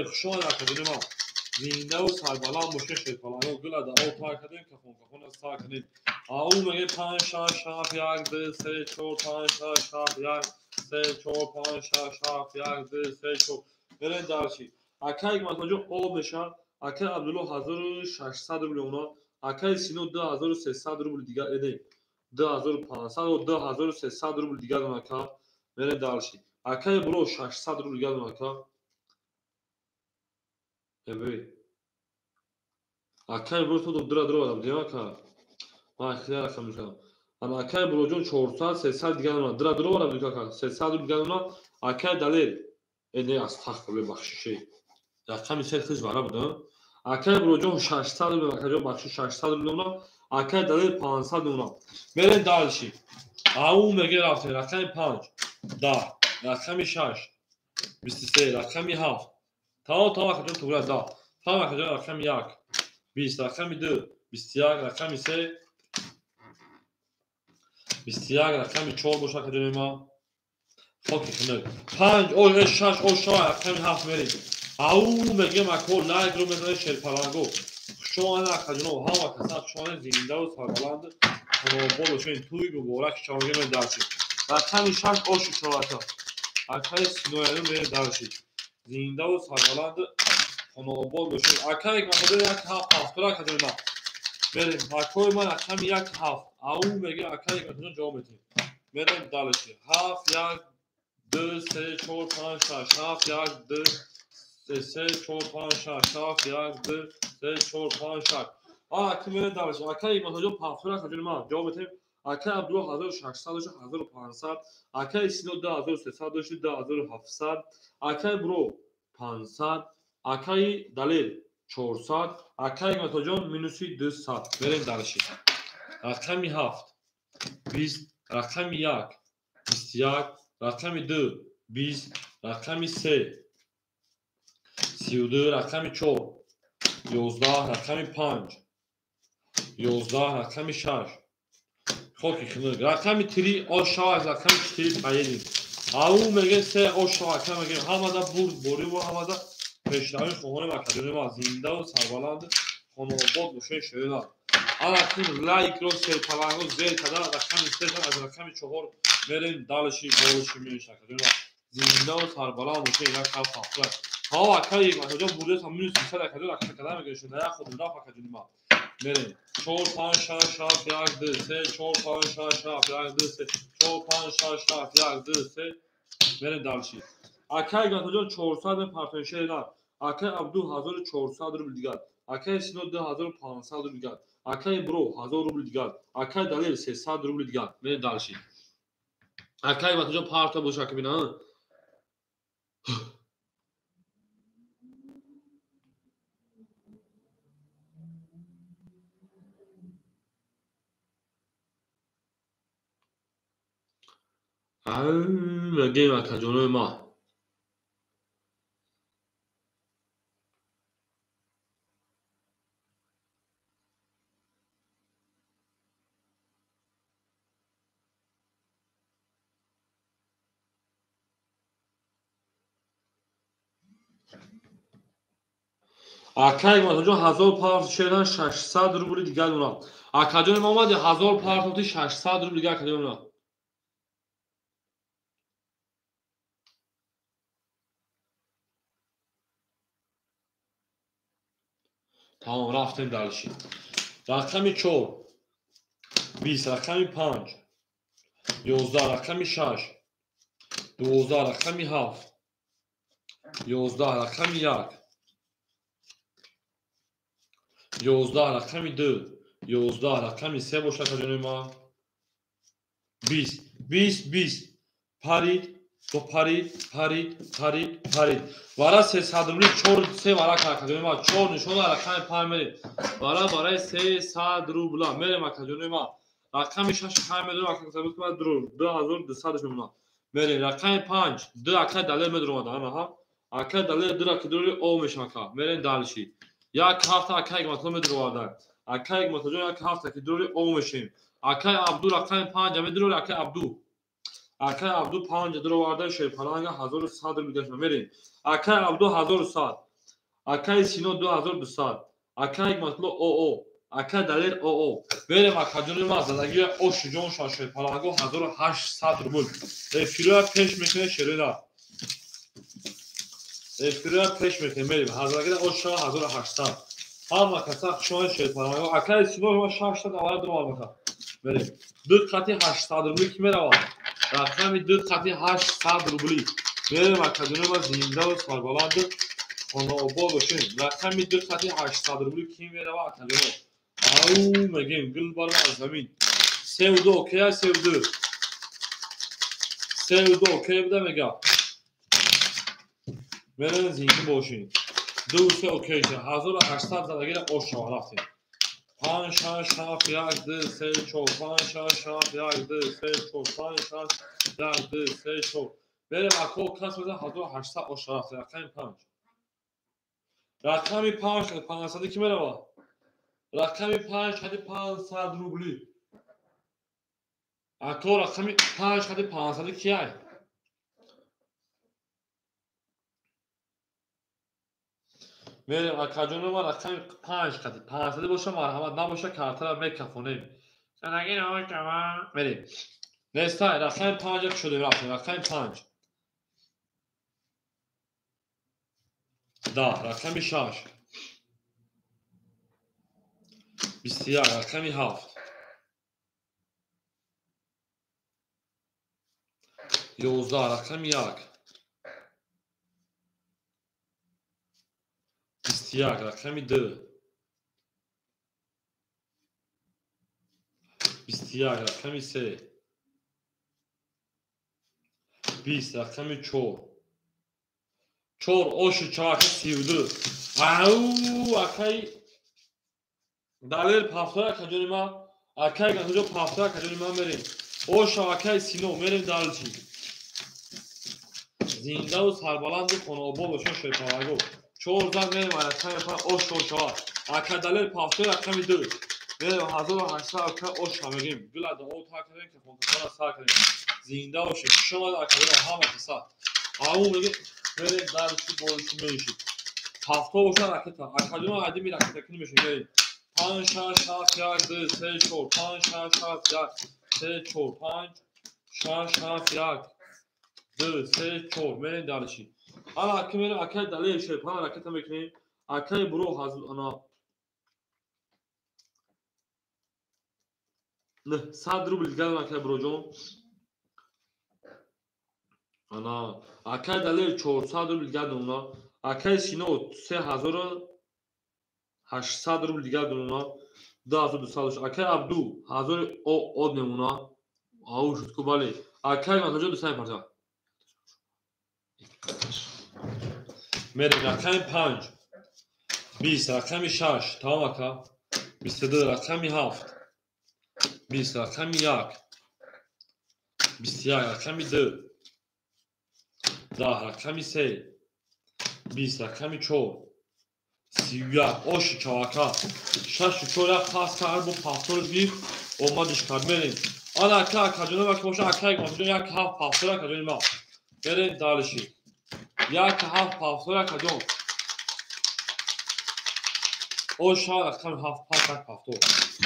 Хушомад акаҷони ман. Зиндаву сарбаланд бошед шерпаланго гула да об тар кардем кафон кафон аз тар кардем. Ау меге 5 6 7 1 2 3 4 5 6 7 1 3 4 5 6 7 1 2 3 4 мерем дарчи. Акаи Ҳикматуллоҷон об мешавад. Акаи Абдулло 1600 рубл она. Акаи Сино 2300 рубл дигар эде. 2500 ва 2300 рубл дигар она ака. Мерем дарчи. Акаи Буро 600 рубл дигар она ака. Эбе. Акаи Буро то дура дура адам дема ака. Ман хеле рақам мекунам. Ана акаи Буроҷон 400 300 дигар она. Дура дура адам дема ака. 300 рубл дигар она. Акаи Далер не астағфируллоҳ бахшише. Рақами се хиш бара буд. Акаи Буроҷон 600 рубл акаҷон бахшиш 600 рубл она. Акаи Далер 500 она. Мерем дальше. Ау меге рафтем рақами 5 10, рақами 6 23, рақами 7 Тамом тамом акаҷон туғра 10. Тамом акаҷон рақами 1 20, рақами 2 21, рақами 3 21, рақами 4 боша акаҷони ман. Хоки хунук. 5 ош 6 ош рақами 7 мерем. Ау мегем ако лайкро мезанед шерпаланго. Хушомад акаҷоно ҳама каса хушомад зиндаву сарбаланд хонобод бошед. Тӯй муборак шавоге мен даршид. Рақами 6 ошу чорака. Акаи Синояну мерем даршид. Зиндаву сарбаланд хонобод бошед. Акаи Ҳикматуллоҷон 1 7 7 акаҷони ман. Мерем акои ман рақами 1 7. Ау меге акаи Ҳикматуллоҷон ҷавоб медиҳем. Мерем дальше. 7 1 2 3 4 5 6 7 1 2 3 4 5 6 7 1 2 3 4 5 6. Ака мерем дальше. Акаи Ҳикматуллоҷон 7 акаҷони ман ҷавоб медиҳем. Акаи Абдулло 1600 дошт 1500. Акаи Сино 2300 дошт 2700. Акаи Буро 500. Акаи Далер 400. Акаи Ҳикматуллоҷон минуси 200. Мерем дальше. Рақами 7 20, рақами 1 21, рақами 2 20, рақами 3 32, рақами 4 11, рақами 5 11, рақами 6 хоки хунук. Рақами 3 ош шава рақами 4 поедем. Ау меге 3 ош шава ака мегем ҳамада бурд борӣ ва ҳамада пешравӣ хоҳонем акаҷони ман. Зиндаву сарбаланд хонобод бошед шояд. Ана кун лайкро серпаланго зер када рақами 3 аз рақами 4 мерем дальше болиши меш акаҷони ман. Зиндаву сарбаланд бошед як ҳафт ҳафт. Ҳа акаи Ҳикматуллоҷон бурдес ҳам минус 300 акаҷон ака када мегем шуда як худ рафт акаҷони ман. Мерем 4 5 6 7 1 2 3 4 5 6 7 1 2 3 4 5 6 7 1 2 3 мерем дальше. Акаи Ҳикматуллоҷон 400 мепартоем шер. Акаи Абду 1400 рубл дигар. Акаи Сино 2500 рубл дигар. Акаи Буро 1000 рубл дигар. Акаи Далер 300 рубл дигар. Мерем дальше. Акаи Ҳикматуллоҷон парта боша ака бина. Мегем акаҷонои ма. Акай Матоҷон 1000 партов шедан 600 рубли дигар дорам. Акаҷони ма омади 1000 партовти 600 рубли дигар акаҷони ма. Тамом, рафтем дальше. Рақами 4 20, рақами 5 11, рақами 6 12, рақами 7 11, рақами 1 11, рақами 2 11, рақами 3 бошад акаҷони ма. 20 20 20 парид, бо парид, парид, парид, парид. Вара 300 рубли 4 3 вара акаҷони ма. 4 нишона рақами 5 мерем. Вара барои 300 рубла мерем акаҷони ма. Рақами 6 5 медорем акаҷони ма 2200 мемонад. Мерем рақами 5 2 акай далер медуромад. Аҳа. Акай далер 2 ки дури о мешавад ака. Мерем дальше. Як ҳафта акай Гматулло медуровард. Акай Гматуллоҷон як ҳафта ки дури о мешем. Акай Абду рақами 5 медуровард акай Абду. Акай Абду 5 дуроварда шерпаланга 1100 рубл гашт мерем. Акай Абду 1100. Акай Сино 2200. Акай Гматулло ОО. Акай Далер ОО. Мерем акаҷони ма задагии ошиҷон ша шерпаланго 1800 рубл. Эфироя пеш мекунем шерера. Эфироя пеш мекунем мерем. Ҳазрагида ош ша 1800. Ҳама каса хушомад шерпаланго. Акай Сино ма 600 аввала дуровард. Мерем. Ду қати 800 рубли ки меравад? Рақами 2 қати 800 рубли. Мерем акаҷони ма зиндаву сарбаланду хонаобод бошем. Рақами 2 қати 800 рубли ки мерава акаҷоно? Ау мегем гул барма аз замин. 32 окей 32. 32 окей буда мега. Мерем зинда бошем. 2 3 окей 1800 задагира ош шава рафтем. 5 6 7 1 2 3 4 5 6 7 1 2 3 4 5 6 1 2 3 4. Мерем ако кас мезан 1800 ош рафтем. Рақами 5. Рақами 5 500 ки мерава? Рақами 5 қади 500 рубли. Ако рақами 5 қади 500 ки ай? Мерем акаҷони ма рақами 5 қади 500 боша марҳамат, набоша картара мекафонем. Мерем. Нестай рақами 5 шудем рафтем. Рақами 5. 10 рақами 6. 21 рақами 7. 11 рақами 1. 21 рақами 2. 21 рақами 3. 20 рақами 4. 4 оши чака 32. Ау акай Далер пафтора акаҷони ма. Акай Гатоҷон пафтора акаҷони ма мерем. Оша акай Сино мерем дальше. Зиндаву сарбаланду хонаобод бошон шерпаланго. 4 зан мерем рақами 5 ош шава. Ака Далер пафтора рақами 2. Мерем 1800 ака ош мегем. Гула дуо та кардем ки хонкара сар кардем. Зинда бошед. Хуш омадед акаҷон ҳама каса. Ау мегем мерем дальше больше меньше. Ҳафто бошад ракета. Акаҷон адими ракета кунем мешем. 5 6 7 1 2 3 4 5 6 7 1 3 4 5 6 7 1 2 3 4 мерем дальше. Ана ака мерем акай Далер шерпана ракета мекунем. Акай буро ана 900 рубл дигар акай буроҷон. Ана акай Далер 400 рубл дигар дона. Акай Сино 3800 рубл дигар дона. 2200. Акай Абду 1000 од мемона. Ау шуд ку бале. Акай Матоҷон 200 парта. Мерем рақами 5 20 рақами 6 тамом ака. 22 рақами 7 20 рақами 1 21 рақами 2, 10 рақами 3, 20 рақами 4, 31 оши чавака 6 4 як пас кард бо пафтор гирифт омадиш кард. Мерем ана ака акаҷоно ва боша ака ҷон 1 7 пафтор акаҷони ма. Мерем далиши 1 7 пафтор акаҷон. Оша рақами 7 пас 1 пафтор.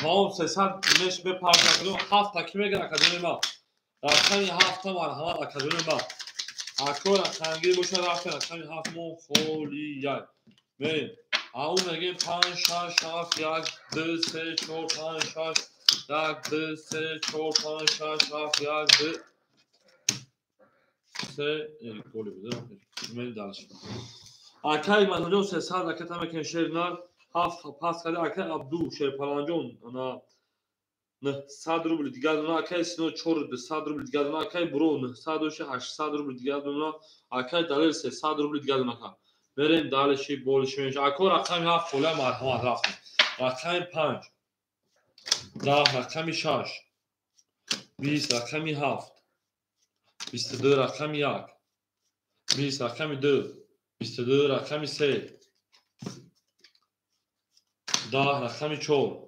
Тамом 300 меш бепард акаҷон 7 таки мегирад акаҷони ма. Рақами 7 марҳамат акаҷони ма. Ако рақамгир боша рафта рақами 7 мо холияй. Мерем. Ау мегем 5 6 7 1 2 3 4 5 6 1 2 3 4 5 6 7 1 2 3 голи буда. Мерем дальше. Акай Мануҷон 300 ракета мекунем шернар 7 пас карда акай Абду Шерпаланҷон ана 900 рубл дигар дона, акай Сино 400 рубл дигар дона, акай Буро 900 800 рубл дигар дона, акай Далел 300 рубл дигар дона. Мерем дальше болиш меш. Ако рақами 7 хола марҳамат рафтем. Рақами 5, 10 рақами 6, 20 рақами 7, 22 рақами 1, 20 рақами 2, 22 рақами 3, 10 рақами 4,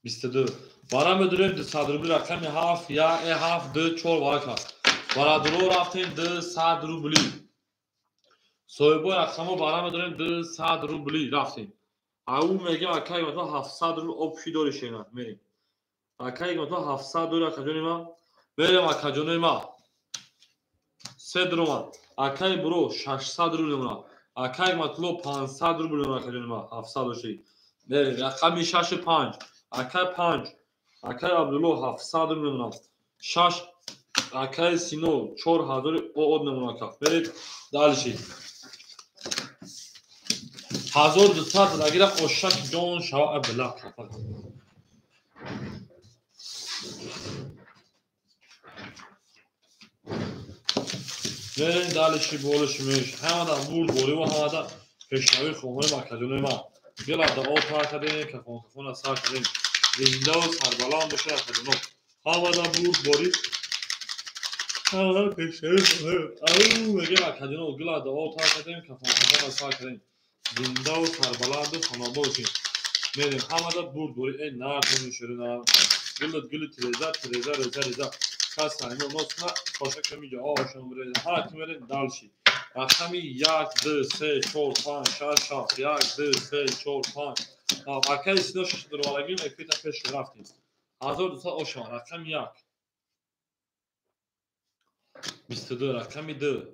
22. Бара медурем 200 рубли рақами 7, 1, 7, 2, 4 варака. Барадуро рафтем 200 рубли. Соҳибои рақамҳо бара медорем 200 рубли рафтем. Ау мегем акай гимато 700 рубл обши дори шена. Мерем. Акай гимато 700 дори акаҷони ма. Мерем акаҷони ма. Се дуромад. Акай буро 600 рубл мемонад. Акай гиматло 500 рубл мемонад акаҷони ма. 700 доши. Мерем рақами 6 5. Акай 5. Акай Абдулло 700 рубл мемонад. 6 акай Сино 4000 од мемонад. Мерем дальше. 1200 дагира ошак ҷон шава била. Мерем дальше болиш меш. Ҳамада бурд бориву ҳамада пешравӣ хоҳонем акаҷонои ма. Гила дуо тар кардем, кафон кафона сар кардем. Зиндаву сарбаланд бошад акаҷоно. Ҳамада бурд борӣ ҳамада пешравӣ хоҳонем. Ау мегем акаҷоно гила дуо тар кардем, кафон кафона сар кардем. Зиндаву сарбаланду хонобод бошем. Мерем ҳамада бурд борӣ. Эй нартони ширина. Гилат гили тиреза, тиреза, реза, реза. Кас ҳамин носна хоша ками ҷо ошам реза. Ҳара ки мерем дальше. Рақами 1 2 3 4 5 6 7 1 2 3 4 5. Акай Сино 6 дурвалагим эфита пеш рафтем. 1200 ошам. Рақами 1 22 рақами 2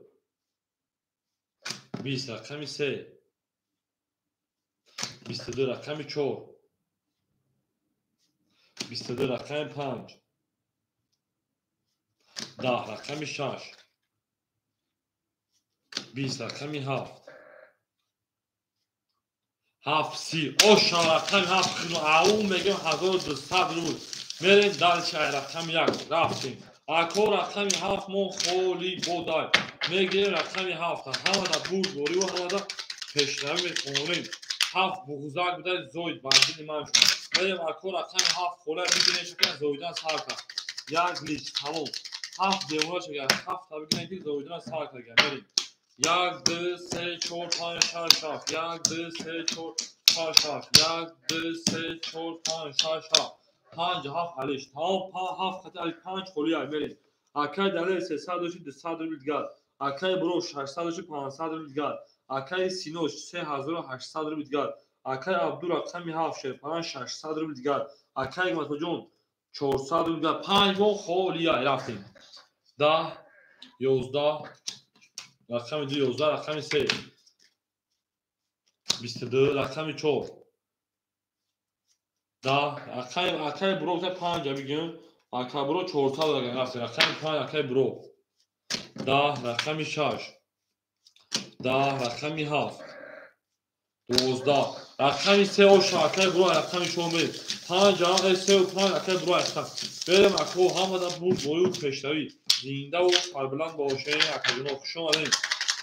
20 рақами 3 22 рақами 4 22 рақами 5 10 рақами 6 20 рақами 7 7 30 оша рақами 7 ау мегем 1200 рубл. Мерем дальше рақами 1 рафтем. Ако рақами 7 мо холи бодай. Мегирем рақами 7. Ҳамада бурд бориву ҳамада пешравӣ мехонем. 7 буғзак будай зоид бар дили ман шуд. Мерем ако рақами 7 хола бигирем шакан зоидан сар кард. Як лич тамом. 7 девона шагар 7 та бигирем ки зоидан сар кард. Мерем. 1 2 3 4 5 6 7 1 2 3 4 5 6 1 2 3 4 5 6 7 5 7 алиш. Тамом 7 хати алиш 5 холи ай мерем. Акай далел 300 доши 200 рубл дигар. Акай буро 600 доши 500 рубл дигар. Акай Сино 3800 рубл дигар. Акай Абду рақами 7 Шерпалан 600 рубл дигар. Акай Гиматоҷон 400 рубл дигар. 5 мо холи ай рафтем. 10 11 рақами 2 11 рақами 3 22 рақами 4 10 акай буро 5 бигем. Акай буро 400 рафтем. Рақами 5 акай буро 10 рақами 6 10 рақами 7 12 рақами 3 оша акай буро рақами 4 мерем. 5 3 5 акай буро берем ако ҳамада бурд борию пешравӣ. Зиндаву сарбаланд бошем акаҷоно хуш омадем.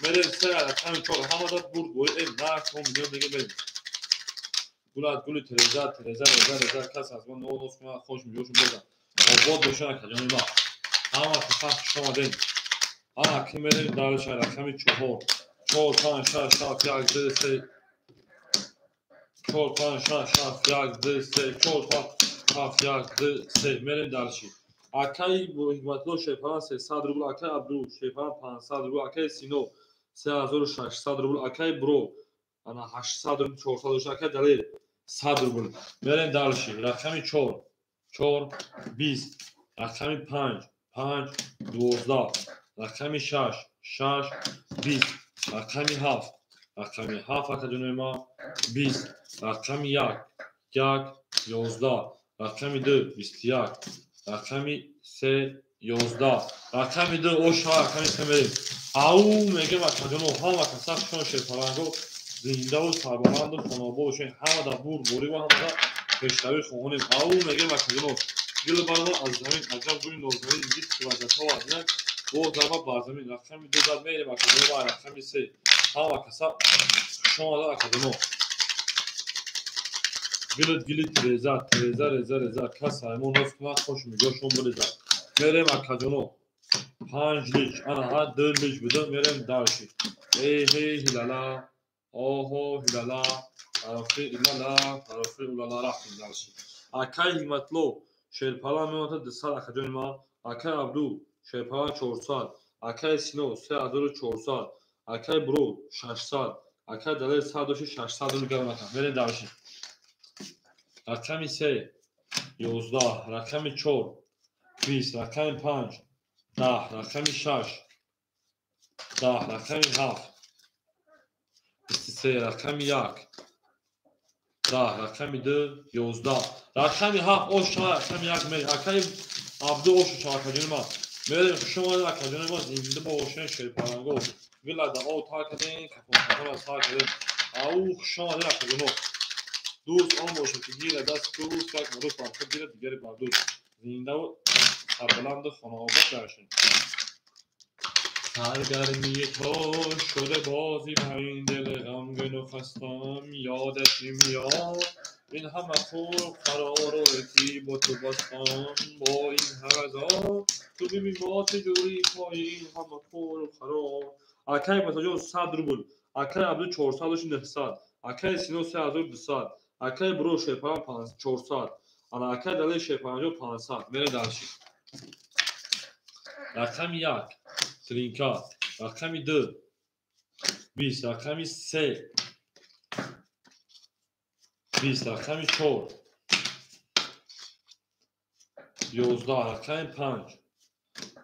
Мерем 3 рақами 4 ҳамада бурд борӣ. Э нарх миллион мегем мерем. Гулат гули тереза, тереза, реза, реза. Кас аз ман нос кунад, хош миёшон бозад. Обод бошад акаҷони ма. Ҳама каса хуш омадед. Ана ки мерем дальше рақами 4. 4 5 6 7 1 2 3 4 5 6 7 1 2 3 4 5 7 1 2 3 мерем дальше. Акаи Ҳикматулло Шерпалан 300 рубл, акаи Абду Шерпалан 500 рубл, акаи Сино 3600 рубл, акаи Бро ана 800 рубл, 400 рубл, акаи Далер 100 рубл. Мерем дальше. Рақами 4 4 20, рақами 5 5 12, рақами 6 6 20, рақами 7 рақами 7 акаҷонои ма 20, рақами 1 1 11, рақами 2 21, рақами 3 11, рақами 2 оша рақами 3 мерем. Ау мегем акаҷоно, ҳама каса хушон шерпаланго зиндаву сарбаланду хонобод бошед. Ҳама дар бурдборӣ ва ҳама дар пешравӣ хоҳонем. Ау мегем акаҷоно, гил баромад аз замин, аҷаб гули нозанин, дид ки вазиятҳо аз замин, боз зарба бар замин. Рақами 2 зад мерем акаҷоно ва рақами 3. Ҳама каса хуш омадад акаҷоно. Гилит гилит реза, реза реза реза, кас ҳаймон ноз кунад, хош мигоҳшон бирезад. Мерем акаҷоно. 5 лич, ана ҳа 2 лич буда, мерем дальше. Эй ҳей ҳилала, оҳо ҳилала, тарафи илала, тарафи улала рафтем дальше. Акаи Ҳикматулло Шерпалан меомад 200 акаҷони ма, акаи Абду Шерпалан 400, акаи Сино 3400, акаи Бро 600, акаи Далер 100 дошти 600 рубл гарм ака. Мерем дальше. Рақами 3 11, рақами 4 20, рақами 5 10, рақами 6 10, рақами 7 23, рақами 1 10, рақами 2 11, рақами 7 оша рақами 1 мерем. Акаи Абду оша акаҷони ма. Мерем хуш омадед акаҷони ма, зинда бошед шерпаланго. Гила да об тар кардем, кафон кафон аз тар кардем. Ау хуш омадед акаҷоно. Дӯст он бошад ки гирад даст дӯст, як рӯз бар худ гирад, дигаре бар дӯст. Зиндаву сарбаланду хонаобод бошед. Саргармии то шуда бозӣ ба ин дили ғамгину хастам, ёдат меояд ин ҳама хуб қарору ратибу бастам, бо ин ҳавазо ту бибин бо чӣ ҷурӣ пои ин ҳама хуру қарор. Акаи Батоҷон 100 рубл, акаи Абду 400 900, акаи Сино 3200, акаи Бро Шерпалан 400, ана акаи Далер Шерпаланҷон 500. Мерем дальше. Рақами 1 тринка, рақами 2 20, рақами 3 20, рақами 4 11, рақами 5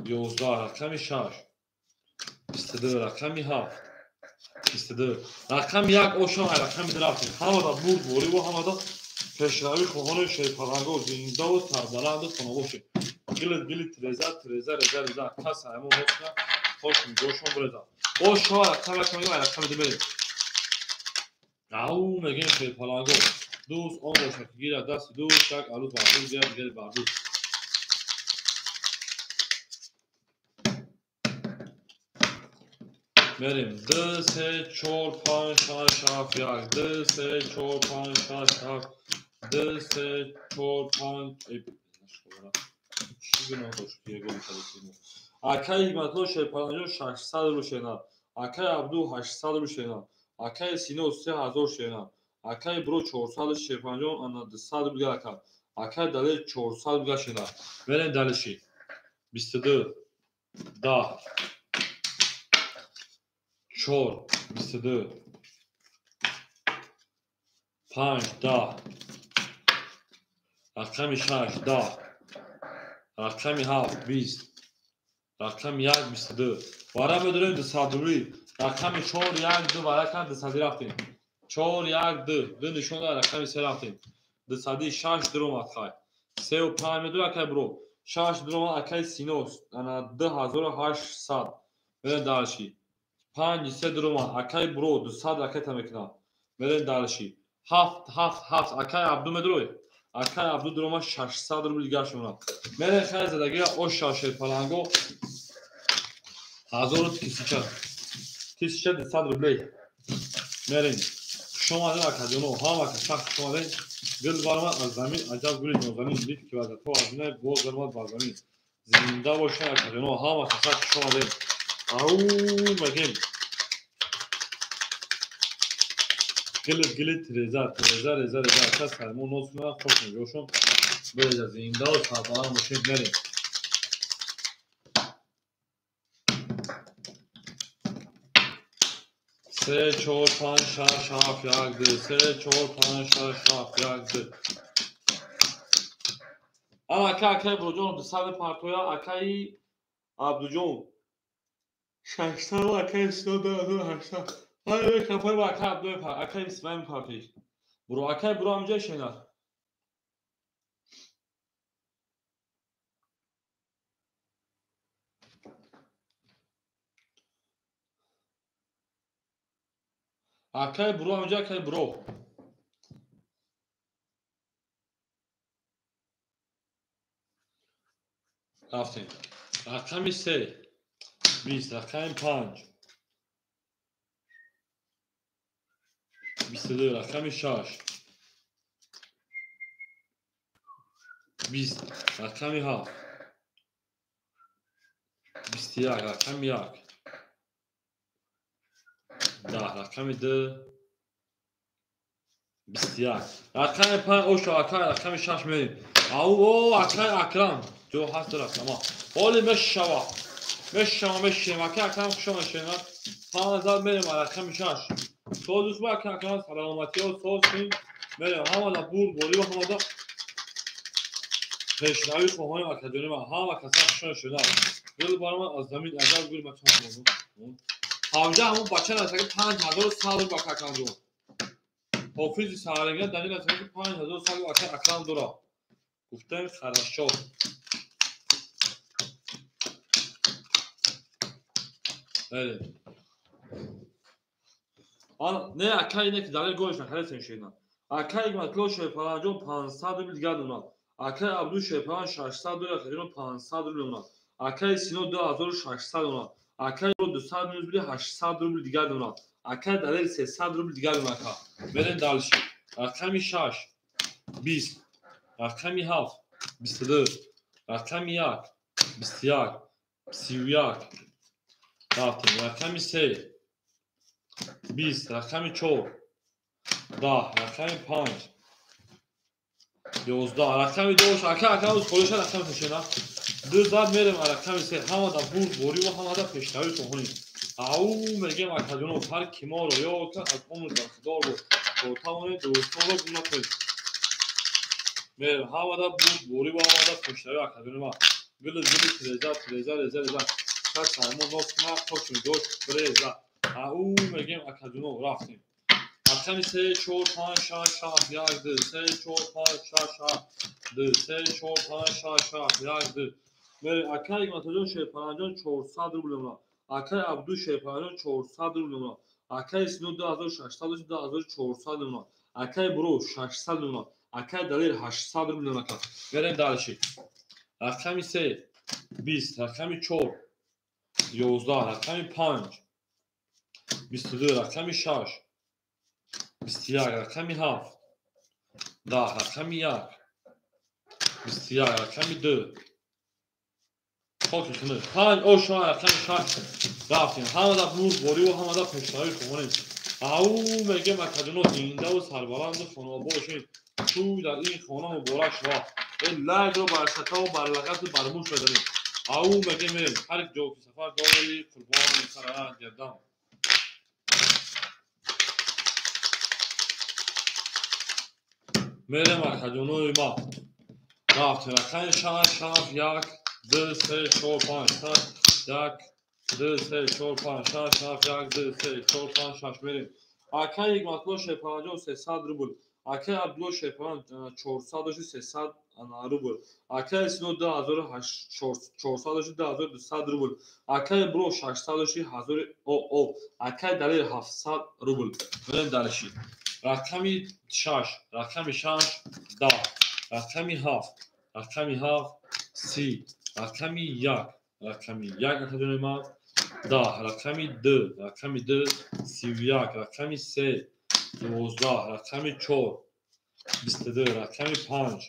11, рақами 6 22, рақами 7 22, рақами 1 оша рақами 2 рафтем. Ҳамада бурдборӣ ва ҳамада пешравӣ хоҳони шерпаланго, зиндаву сарбаланду хонобод бошед. Гилит гилит реза, реза реза реза, кас ҳаймон ноз кунад, хош мигоҳшон бирезад. Оша рақами 1 мегем, рақами 2 мерем. Ау мегем шерпаланго, дӯст он бошад ки гирад дасти дӯст, як арӯз бар худ гирад, дигаре бар дӯст. Мерем 2 3 4 5 6 7 1 2 3 4 5 6 7 2 3 4 5. Чӣ гуноҳ дошт ки ягон калисимо? Акаи Ҳикматулло Шерпаланҷон 600 рубл шена, акаи Абду 800 рубл шена, акаи Сино 3000 шена, акаи Бро 400 Шерпаланҷон ана 200 рубл ака, акаи Далер 400 рубл шена. Мерем дальше. 22 10 4 22 5 10, рақами 6 10, рақами 7 20, рақами 1 22. Вара медорем 200 рублӣ. Рақами 4 1 2 вара кан 200 рафтем. 4 1 2 2 нишон дад, рақами 3 рафтем. 200 6 дуромад хай. 3 5 медор акай Бро. 6 дуромад акай Сино, ана 2800. Мерем дальше. 5 3 дуромад акай Бро 200 ракета мекунад. Мерем дальше. 7 7 7 акай Абду медорой. Акай Абду дуромад 600 рубл дигар шумонад. Мерем хай задагия оша шерпаланго 1000 1200 рублей. Мерем. Хуш омадед акаҷоно, ҳама каса хуш омадед. Гул баромад аз замин, аҷаб гули нозанин, дид ки вазиятҳо аз бинай, боз баромад бар замин. Зинда бошед акаҷоно, ҳама каса хуш омадед. Ау мегем. Гили гили тиреза, тиреза реза реза ака сармо ноз кунад, хуш меҷошон. Береза зиндаву сарбаланд бошед, мерем. Се, чор, панҷ, шаш, ҳафт, як, ду. Се, чор, панҷ, шаш, ҳафт, як, ду. Ана ака, акаи Буроҷон 200 партоя, акаи Абдуҷон 600, акаи Сино 2800. Ай, кафай ба акаи Абдуй, акаи Исмаил партоиш. Буро, акаи Буро ҳамҷа шенад. Акаи Буро ҳамҷа, акаи Буро. Рафтем. Рақами се, 20, рақами панҷ, 22, рақами шаш, 20, рақами ҳафт, 21, рақами як, 10, рақами ду, 21, рақами панҷ, ошо акай, рақами шаш мерем. Ау, о, акай Акрам. Ҷо ҳаст рақама. Ҳоли мешава. Мешава, мешинем. Акай Акрам хуш омадед. Панҷ зад мерем рақами шаш. Соз ба акай Акрам саломатиё соз кунем. Мерем ҳамада бурд борӣ ҳамада пешравӣ хоҳонем акаҷони ман. Ҳама каса хуш омадед. Гул баромад аз замин аҷаб гул ма чанд монд. Ҳамҷа ҳамон бача расаки 5100 рубл акай Акрам ҷон. Ҳофизи саҳаринга данил расаки 5100 рубл акай Акрам дора. Гуфтем хорошо. Бале. Не акай не ки далел гош нахаресен шена. Акай Матло Шерпаланҷон 500 рубл дигар донад. Акай Абду Шерпалан 600 рубл, акаҷон 500 рубл донад. Акай Сино 2600 донад. Акай 200 рубл 800 рубл дигар донад. Акай Далел 300 рубл дигар донад. Ака. Мерем дальше. Рақами 6 20, рақами 7 22, рақами 1 21, 31. Рафтем. Рақами се 20, рақами чор 10, рақами панҷ 11, рақами ду. Ака, ака, уз холиша рақами ташена. Ду зад мерем рақами се. Ҳамада бурд борӣ ва ҳамада пешравӣ хоҳонем. Ау мегем акаҷоно, ҳар ки моро ёд кард аз умр бархдор буд. То тавонед дӯстонро гум накунед. Мерем ҳамада бурд борӣ ва ҳамада пешравӣ акаҷони ман. Гили гили тиреза, тиреза реза реза. Шаш сармо нос кунад, хоки дошт бреза. Ау мегем акаҷоно, рафтем. Рақами се, чор, панҷ, шаш, ҳафт, як, ду. Се, чор, панҷ, шаш, ҳафт, ду. Се, чор, панҷ, шаш, ҳафт, як, ду. Мерем. Акай Ҳикматоҷон Шерпаланҷон 400 рубл мемонад. Акай Абду Шерпаланҷон 400 рубл мемонад. Акай Сино 2600, 2400 мемонад. Акай Буро 600 мемонад. Акай Далер 800 рубл мемонад. Мерем дальше. Рақами се 20, рақами чор 11, рақами панҷ 22, рақами шаш 21, рақами ҳафт 10, рақами як 21, рақами ду. Хоки хунук. Панҷ ошо рақами шаш. Рафтем. Ҳамада бурд борӣ ва ҳамада пешравӣ хоҳонем. Ау мегем акаҷоно, зиндаву сарбаланду хонаобод бошед. Тӯй дар ин хона муборак шавад. Э лайкро бар шакаву бар лағату бар муш бизанед. Ау мегем мерем. Ҳар ҷо ки сафар дорӣ, қурбони сарат гардам. Мерем акаҷонои ма. Рафтем. Рақами шаш, ҳафт, як, ду, се, чор, панҷ, шаш, як, ду, се, чор, панҷ, шаш, ҳафт, як, ду, се, чор, панҷ, шаш. Мерем. Акай Ҳикматулло Шерпаланҷон 300 рубл. Акай Абдулло Шерпалан 400 дошти 300 рубл. Акай Сино 2400 дошти 2200 рубл. Акай Буро 600 дошти 1000 о. Акай Далер 700 рубл. Мерем дальше. Рақами шаш, рақами шаш 10, рақами ҳафт, рақами ҳафт 30, рақами як, рақами як акаҷони ман 10, рақами ду, рақами ду 31, рақами се 12, рақами чор 22, рақами панҷ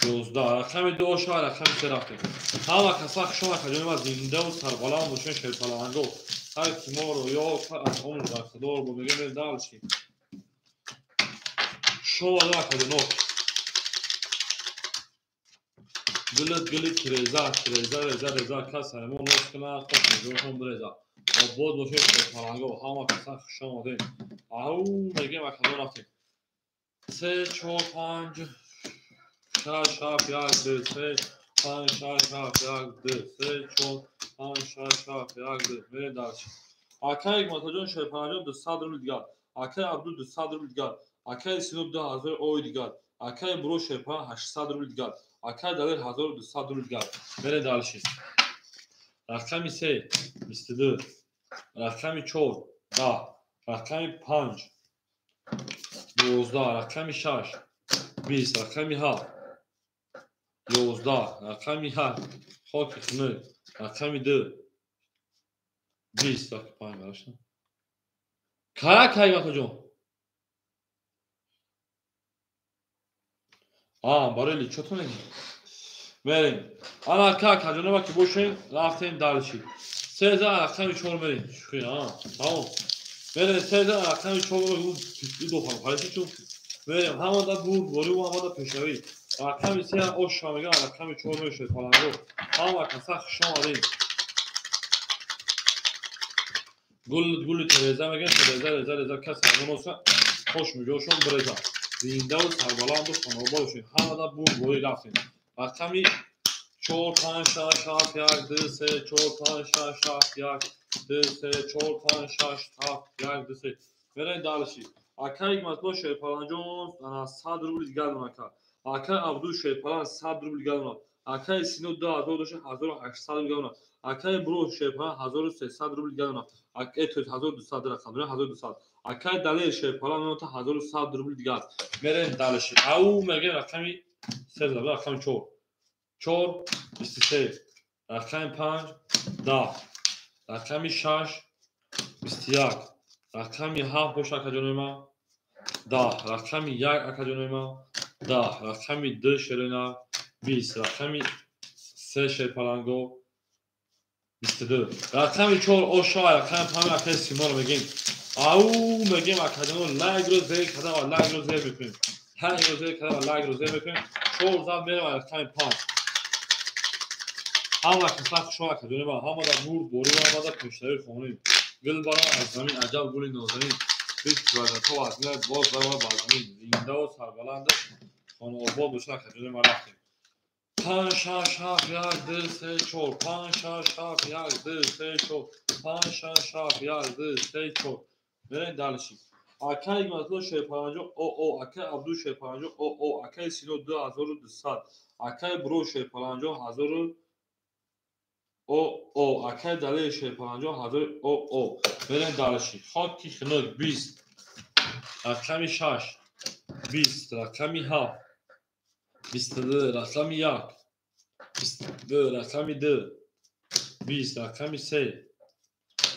11 рақами 2 ошава рақами 3 рафтем. Ҳама каса хушон акаҷони ма зиндаву сарбаланд бошен шерпаланго. Ҳар ки моро ёфт аз омӯз бархудор бо мегӯем мерем дальше. Шумо акаҷоно. Гулит гули тиреза, тиреза, реза, реза, кас ҳаймон нос кунад, хош меҷошон биреза. Обод бошед шерпаланго. Ҳама каса хуш омадем. Ау мегӯем акаҷон рафтем. 3 4 5 6 7 1 2 3 5 6 7 1 2 3 4 5 6 7 1 2 мерем дальше. Акай Ҳикматуллоҷон шерпаланҷон 200 рубл дигар. Акай Абду 200 рубл дигар. Акай Сино 2000 ой дигар. Акай Буро шерпалан 800 рубл дигар. Акай Далер 1200 рубл дигар. Мерем дальше. Рақами 3 22, рақами 4 10, рақами 5 12, рақами 6 20, рақами 7 11, рақами 8 хоки хунук, рақами 2 20, рақами 5 барашна. Карак Ҳикматуллоҷон. Барои личотон мегӣ. Мерем. Ана ака акаҷонова ки бошем, рафтем дальше. 13 рақами 4 мерем. Шухи, тамом. Мерем 13 рақами 4 мерем. Ду хариши чун. Мерем ҳамада бурдборӣ ва ҳамада пешравӣ. Рақами 3 оша мегӯям, рақами 4 мешавад паланго. Ҳама каса хуш омадем. Гул гули тереза мегӯям, тереза, реза, реза, кас ҳамоноса хош меҷошон биреза. Зиндаву сарбаланду хонаобод бошед. Ҳамада бурдборӣ рафтем. Рақами 4 5 6 7 1 2 3 4 5 6 7 1 2 3 4 5 6 7 1 2 3. Мерем дальше. Акай Ҳикматулло шерпаланҷон 100 рубл дигар донад ака. Акай Абду шерпалан 100 рубл дигар донад. Акай Сино 2000 дошта 1800 рубл дигар донад. Акай Буро шерпалан 1300 рубл дигар донад. Акай 1200 рақам дорад 1200. Акай Далер шерпалан 1100 рубл дигар. Мерем дальше. Ау мегӯем рақами 3 рақами 4. 4 23, рақами 5 10, рақами 6 21, рақами 7 боша акаҷонои ман 10, рақами 1 акаҷонои ман 10, рақами 2 шерина 20, рақами 3 шерпаланго 22, рақами 4 оша, рақами 5 акаи Симоро мегӯем. Ау мегӯем акаҷоно лайкро зер карда ва лайкро зер мекунем. Лайкро зер карда ва лайкро зер мекунем. 4 зад мерем рақами 5. Ҳама каса хушҳол акаҷони ман, ҳамада бурдборӣ ва ҳамада пешравӣ хонем. Гул барам аз замин аҷаб гули нозанин. Бист вазато аз милад боз барова ба замин. Зиндаву сарбаланд хонаобод бошад акаҷони ман рафтем. 5 6 7 1 2 3 4 5 6 7 1 2 3 4 5 6 7 1 2 3 4. Мерем дальше. Акай Ҳикматулло шерпаланҷон ОО, акай Абду шерпаланҷон ОО, акай Сино 2200, акай Буро шерпаланҷон 1000 ОО, акай Далер шерпаланҷон 1000 ОО. Мерем дальше. Хоки хунук 20, рақами 6 20, рақами 7 22, рақами 1 22, рақами 2 20, рақами 3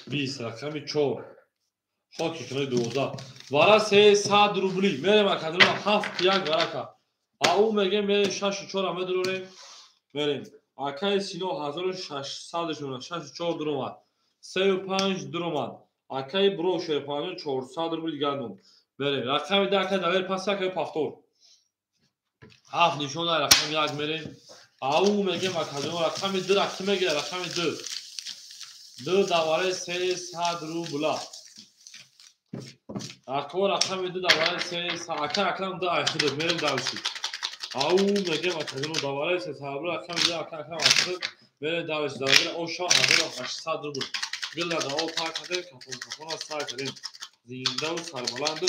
20, рақами 4 хоки хунук 12. Вара 300 рубли. Мерем акаҷоно 7 1 варака. Ау мегӯем мерем 6 4 медурем. Мерем. Акай Сино 1600 шуна 6 4 дуромад. 3 5 дуромад. Акай Буро шерпаланҷон 400 рубл дигар дон. Мерем. Рақами 10 акай Далер пас акай повтор. 7 нишон рақами 1 мерем. Ау мегӯем акаҷоно рақами 2 ра ки мегирад? Рақами 2. 2 давараи 300 рубла. Ако рақами 2 давараи 300. Акай Акрам 2 айхидат мерем дальше. Ау мегӯем акаҷоно давараи 300 рубл рақами 2 акай Акрам айхидат мерем дальше. Давараи оша 1800 рубл. Гилла даво тар кардем, кафон кафона сар кардем. Зиндаву сарбаланд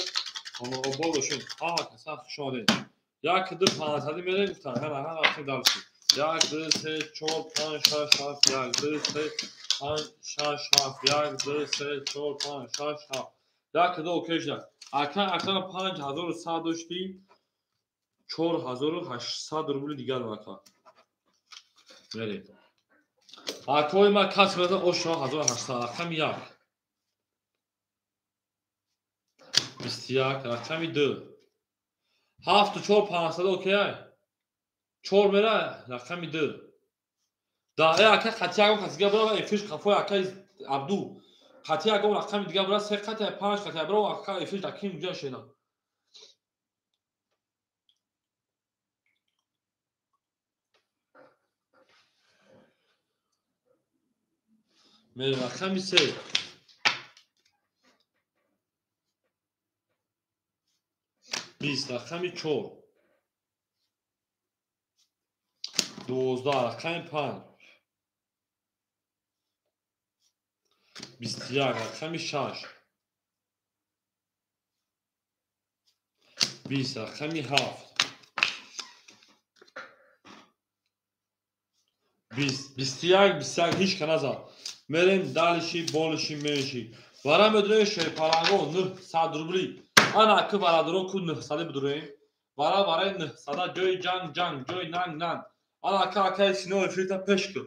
хонаобод бошем. Ҳама каса хуш омадед. 1 2 5 мерем гуфтан. Ҳана ҳана рафтем дальше. 1 2 3 4 5 6 7 1 2 3 5 6 7 1 2 3 4 5 6 7. 1 2 окей шуд. Акай Акрам 5100 доштӣ 4800 рубли дигар ака. Мерем. Акои ман кас мезан оша 1800 рақами 1 21 рақами 2 7 4 500 окей. 4 мера рақами 2. Да ака қати ягон каси дига бира эфирш қафои акаи Абду. Қати ягон рақами дига бира 3 қати 5 қати бира ака эфирш дакин уҷа шена. Мерем рақами 3. 20 рақами 4. 12 рақами 5. 21 рақами 6. 20 рақами 7. 20 21 21 ҳеҷ ка назад. Мерем далиши болиши менши. Вара медурем шерпаланго 900 рубли. Ана ки барадоро ку 900 бидурем. Вара барои 900 ҷои ҷанг ҷанг, ҷои нанг нанг. Ана ака акаи Сино эфирта пеш кун.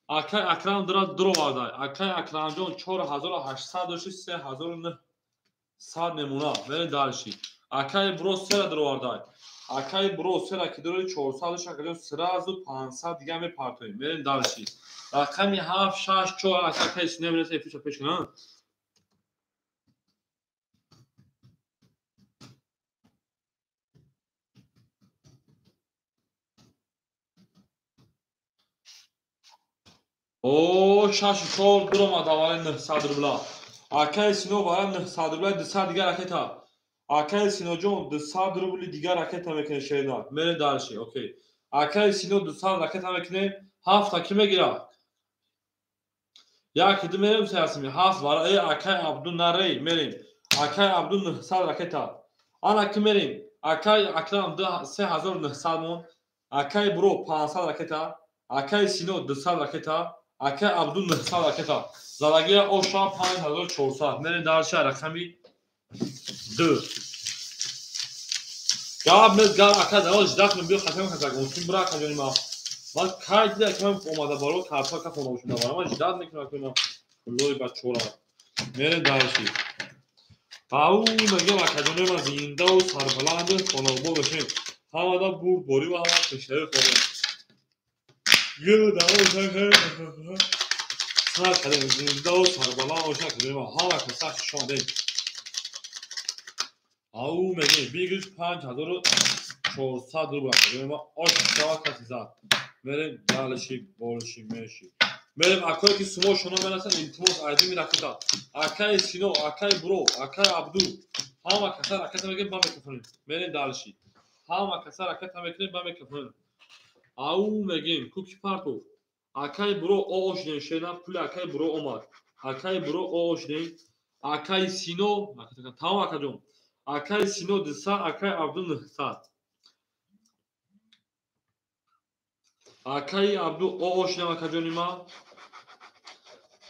Акаи Акрам дора дуровардай. Акаи Акрамҷон 4800 дошти 3900 мемона. Мерем далиши. Акаи Бро сера дуровардай. Акаи Бро сера ки дори 400 дошт, акаҷон сразу 500 дига мепартоем. Мерем далиши. Рақами 7 6 4 ака акаи Сино мераса эфирша пеш кун. О 6 4 дуромад аввали 900 рубла. Акаи Сино барои 900 рубла 200 дига ракета. Акаи Синоҷон 200 рубли дига ракета мекунед шернак. Мерем далши. Окей. Акаи Сино 200 ракета мекунед. 7 ки мегирад? 1 2 мерем сеясми 7 барои акаи Абду нарей мерем. Акаи Абду 900 ракета. Ана ки мерем. Акаи Акрам 3900 мон. Акаи Бро 500 ракета. Акаи Сино 200 ракета. Акаи Абду 900 ракета. Залагия оша 5400. Мерем далши рақами 2. Гап мез гап ака дароз ждахм биё хатам хатак мумкин бура ака ҷони ма. Ман кай дида ки ман омада баро картҳо ка хона бошам давара. Ман ждат мекунам ки ман лой бачора. Мерем далши. Ау мегам ака ҷони ман зиндаву сарбаланд хонобод бошем. Ҳамада бурдборӣ ва ҳама пешравӣ хоҳем. Сар кардем зиндаву сарбаланд бошем ака ҷони ман. Ҳама каса хушомадед. Ау мегем бигириш 5400 рубл ака ҷони ман. Ош шава каси зад. Мерем далиши болиши меши. Мерем акое ки сумо шуно мерасанд илтимос айдими ракета. Акаи Сино, акаи Бро, акаи Абду. Ҳама каса ракета мегирем ба микрофонем. Мерем далиши. Ҳама каса ракета мекунем ба микрофонем. Ау мегем куки партов. Акаи Бро оошдем шена пули акаи Бро омад. Акаи Бро оошдем. Акаи Сино, тамом акаҷон. Акаи Сино 200, акаи Абду 900. Акаи Абду оошдем акаҷони ма.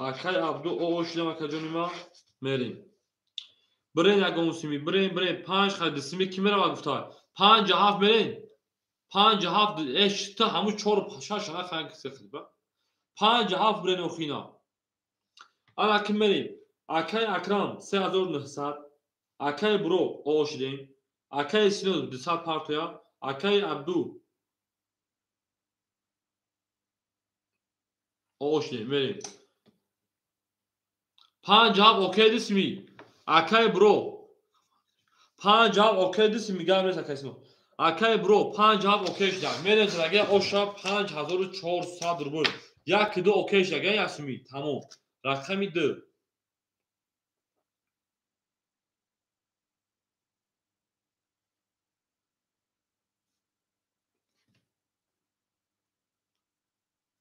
Акаи Абду оошдем акаҷони ма. Мерем. Бирен ягон сими, бирен, бирен 5 хайд сими ки мерава гуфта. 5 7 мерен. 5 7 8 ҳаму 4 6 на ханг сехиба. 5 7 бирен охина. Ана ки мерем. Акаи Акрам 3900, акаи Бро оошдем, акаи Сино 200 партоя, акаи Абду оошдем, мерем. 5 7 окей дисми. Акаи Бро 5 7 окей дисми гап нест акаи Сино. Акаи Бро 5 7 окей шуда. Мерем задаги оша 5400 рубл. 1 2 окей шуда, ясми. Тамом. Рақами 2.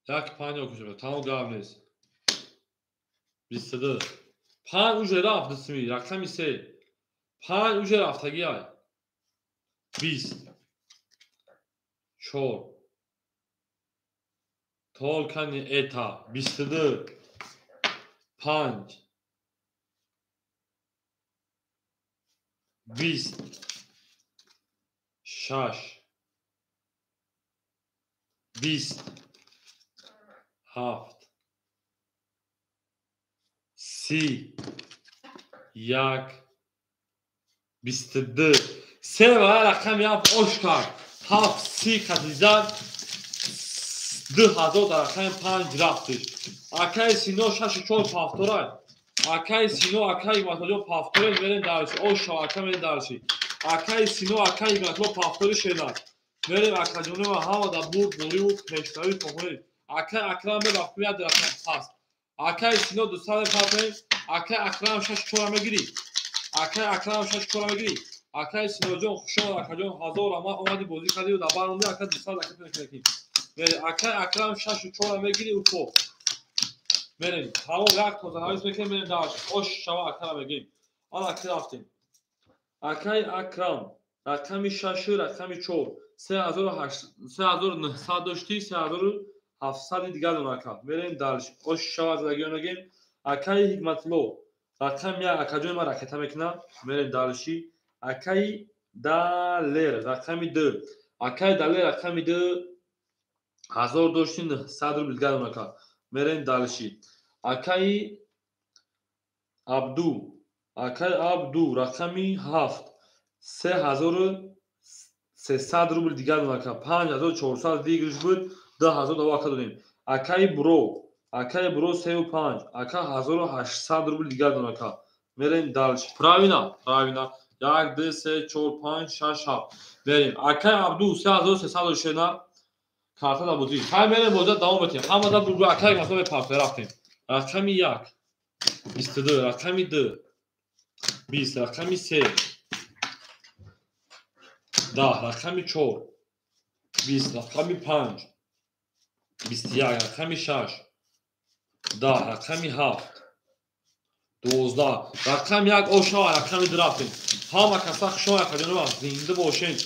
Як 5 окей шуда. Тамом гап нест. 22. 5 уже рафт дисми. Рақами 3. 5 уже рафтаги ай. 20. 4. Только не это. 22. 5. 20. 6. 20. 7. 30. 1. 22. Се ва рақами 7 ош кард. 7 30 хатизад 2000 дар рақами 5 рафтиш. Акаи Сино 6 4 повторай. Акаи Сино, акаи Ҳикматулло повторай, мерем дарши. Ош шава ака мерем дарши. Акаи Сино, акаи Ҳикматулло повтори шенак. Мерем акаҷонема ҳама дар бурд бориву пешравӣ хоҳонем. Акаи Акрам мерафтем як рақам пас. Акаи Сино 200 мепартоем. Акаи Акрам 6 4 мегирӣ. Акаи Акрам 6 4 мегирӣ. Акаи Синоҷон хушомад акаҷон 1000 раҳмат омадӣ бозӣ кардӣ дар баромадӣ ака 200 ака мекунем. Мерем акаи Акрам 6 4 мегирӣ уко. Мерем тамом як тозанавис мекунем мерем дарш. Ош шава акара мегирем. Ана ки рафтем. Акаи Акрам рақами 6 рақами 4 3900 доштӣ 3700 дигар дона ака. Мерем дарш. Ош шава задагиё мегем. Акаи Ҳикматулло рақами 1 акаҷони ман ракета мекунам. Мерем дарши. Акаи Далер рақами 2. Акаи Далер рақами 2 1000 доштӣ 900 рубл дигар дона ака. Мерем дарши. Акаи Абду. Акаи Абду рақами 7 3300 рубл дигар дона ака. 5400 выигрыш буд 2000 даво ака додем. Акаи Буро. Акаи Буро 3 5 ака 1800 рубл дигар дона ака. Мерем дальше. Правильно, правильно. 1 2 3 4 5 6 7. Мерем. Акаи Абду 3300 шена карта да бозӣ. Хай мерем бозӣ давом метем. Ҳама да бургу акаи масо мепартоя рафтем. Рақами 1 22 рақами 2 20 рақами 3 10 рақами 4 20 рақами 5 21 рақами 6 10 рақами 7 12 рақами 1 ошава рақами 2 рафтем. Ҳама каса хушомад акаҷонова зинда бошен.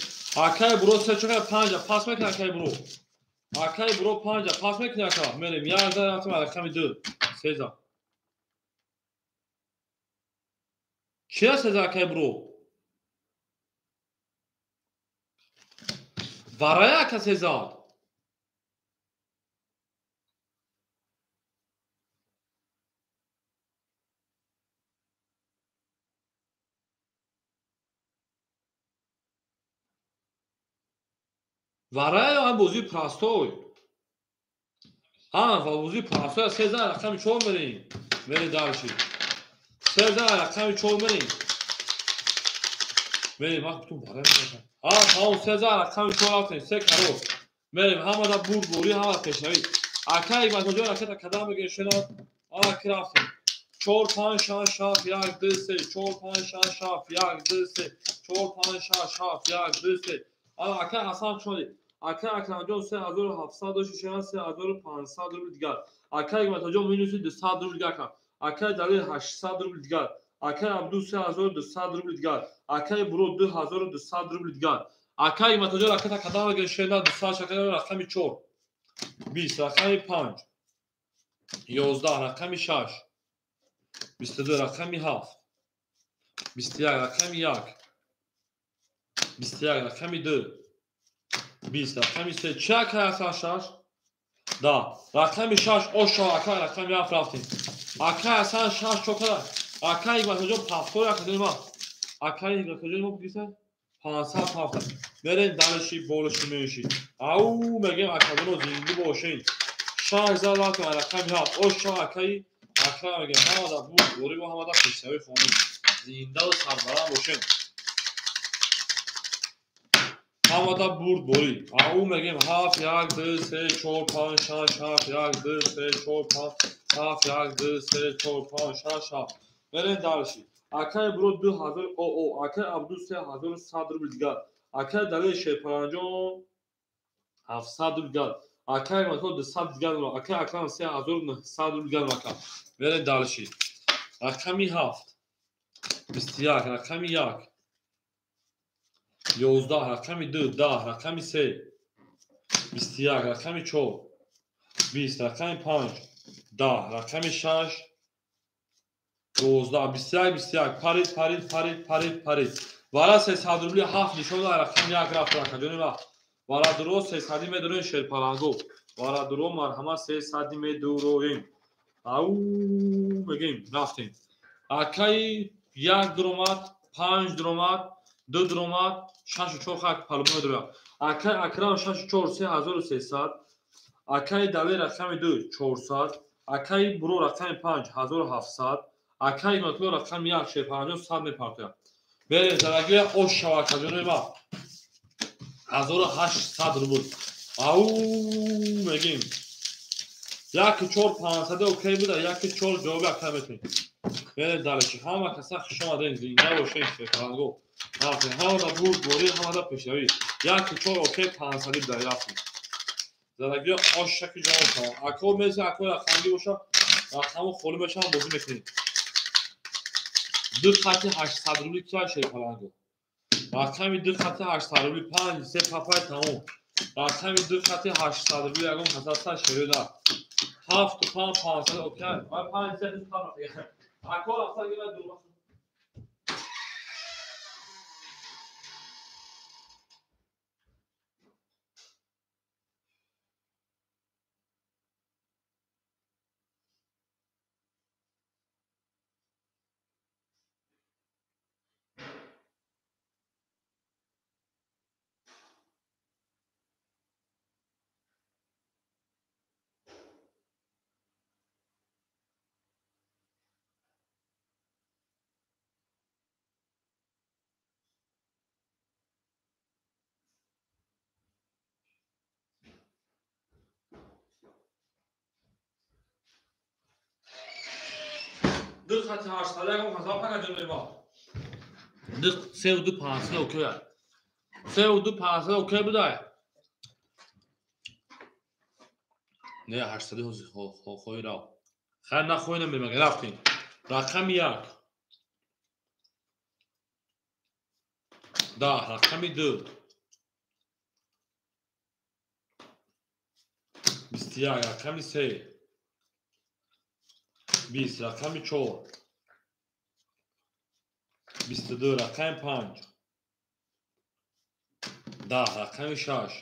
Акаи Буро 3 4 5 пас мекунӣ акаи Буро. Акаи Буро 5 пас мекунӣ ака. Мерем 1 рафтем рақами 2 3. Чия 3 акаи Буро? Варая ака 3. Варая ҳам бозии простой. Ҳа, бозии простой 3 рақами 4 мерем. Мерем дарши. 3 рақами 4 мерем. Мерем, ман гуфтум варая мерем. Ҳа, тамом 3 рақами 4 рафтем, 3 карор. Мерем ҳама да бурд борӣ, ҳама пешравӣ. Акаи Ҳикматуллоҷон ракета кадам мегирем шенад. Ана ки рафтем. 4 5 6 7 1 2 3 4 5 6 7 1 2 3 4 5 6 7 1 2 3. Ана акаи Ҳасан хушомадӣ. Акаи Акрамҷон 3700 дошти шена 3500 рубл дигар. Акаи Ҳикматуллоҷон минуси 200 рубл дигар кард. Акаи Далер 800 рубл дигар. Акаи Абду 3200 рубл дигар. Акаи Буро 2200 рубл дигар. Акаи Ҳикматуллоҷон ракета кадам мегирем шена 200 шакара рақами 4 20 рақами 5 11 рақами 6 22 рақами 7 21 рақами 1 21 рақами 2 20 рақами 3. Чи акаи Ҳасан 6? Да. Рақами 6 ошо акаи рақами 7 рафтем. Акаи Ҳасан 6 чокара. Акаи Ҳикматуллоҷон повтор акаҷони ман. Акаи Ҳикматуллоҷон мо бигиса 500 ҳафта. Мерем дарши болиши мениши. Ау мегем акаҷоно зинда бошен. 6 зад рафтем рақами 7. Ошо акаи Акрам мегем ҳама да бурд борӣ ва ҳама да пешравӣ хонем. Зиндаву сарбаланд бошен. Ҳама да бурд борӣ. Ау мегем 7 1 2 3 4 5 6 7 1 2 3 4 5 7 1 2 3 4 5 6 7. Мерем дарши. Акаи Буро 2000 о акаи Абду 3100 рубл дигар. Акаи Далер Шерпаранҷон 700 рубл дигар. Акаи Ҳикматулло 200 дигар. Акаи Акрам 3900 рубл дигар ака. Мерем дарши. Рақами 7 21 рақами 1 11 рақами 2 10 рақами 3 21 рақами 4 20 рақами 5 10 рақами 6 12 21 21 парид парид парид парид парид. Вара 300 рубли 7 нишон дод рақами 1 рафт акаҷони ва. Вара дуро 300 медуроем шерпаланго. Вара дуро марҳамат 300 медуроем. Ау мегем рафтем. Акаи 1 дуромад 5 дуромад Ду дромад 6-4 хак палмои дора. Акай Акрам 6-4 3300. Акай Далер рақами 2 400. Акай Буро рақами 5 1700. Акай Матуло рақами 1 650 100 мепартояд. Берем зараги ош шава акаҷонои ма. 1800 рубл. Ау мегим. 1-4 500 окей буда, 1-4 ҷавоби ака метавонем. Берем далечи. Ҳама каса хуш омадем, зинда бошед, шерпаланго. Рафтем. Ҳамада бурдборӣ, ҳамада пешравӣ. 1-4 окей 500 буда, рафтем. Зараги ош шаки ҷавоб шавад. Ако меса, ако рақамгӣ боша, рақаму холӣ мешавам, бозӣ мекунем. 2 хати 800 рубли кия шерпаланго. Рақами 2 хати 800 рубли 5 3 папай тамом. Рақами 2 хати 800 рубли ягон каса шерӯда. 7 5 500 окей. Ман 5 3 5 ако рафта гира дума. Ду хати 800 ягон каса пака ҷонои ма. 2 3 2 500 окей. 3 2 500 окей будай. Не 800 ҳозир хоҳӣ рав. Хайр нахоҳӣ намемага рафтем. Рақами 1. 10 рақами 2. 21 рақами 3. 20 рақами 4. 22 рақами 5. 10 рақами 6.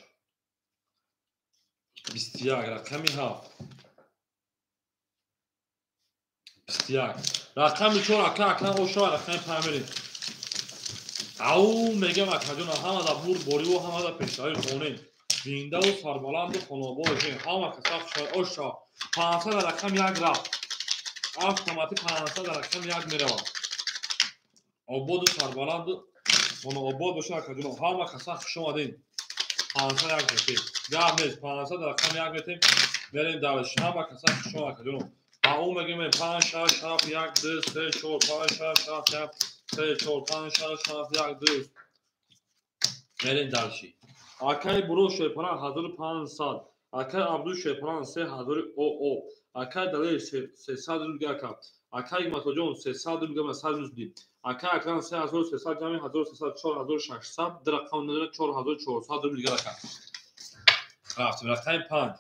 21 рақами 7. 21 рақами 4 ака ака ошо рақами 5 мерем. Ау мегам акаҷон ҳамада бурдбориву ҳамада пешравӣ хонем. Зиндаву сарбаланду хонобод бошем. Ҳама каса хушҳол ошо. 500 рақами 1 рафт. Автоматик 500 рақами 1 меравад. Ободу сарбаланду хонаобод бошад акаҷон. Ҳама каса хуш омадем. 501 метем. Гап нест. 500 рақами 1 метем. Мерем далеш. Ҳама каса хуш омад акаҷон. Ба ӯ мегӯем 5 6 7 1 2 3 4 5 6 7 1 3 4 5 6 7 1 2. Мерем далеши. Акай Буро Шерпалан 1500. Акай Абду Шерпалан 3000 ОО. Акай Далер 300 рубл ака. Акай Матоҷон 300 рубл ма 100 рубл. Акай Акрам 3300 ҷамъи 1300 4600 ду рақам надорад 4400 рубл дигар ака. Рафтем рақами 5.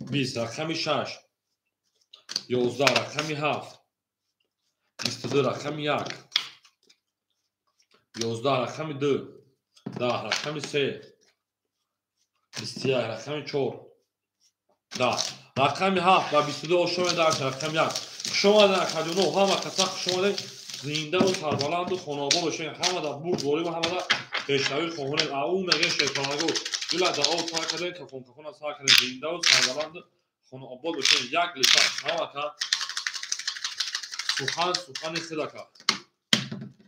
20 рақами 6. 11 рақами 7. 22 рақами 1. 11 рақами 2. 10 рақами 3. 21 рақами 4. 10 рақами 7 ва 22 ошо медард рақами 1. Хуш омадед акаҷоно, ҳама каса хуш омадед. Зиндаву сарбаланду хонобод бошед. Ҳамада бурдборӣ ва ҳамада пешравӣ хоҳонем. Ау мегӯем шерпаланго. Дила да об сар кардем, кафон кафона сар кардем. Зиндаву сарбаланду хонаобод бошед. Як лита ҳамака сухан сухани хедака.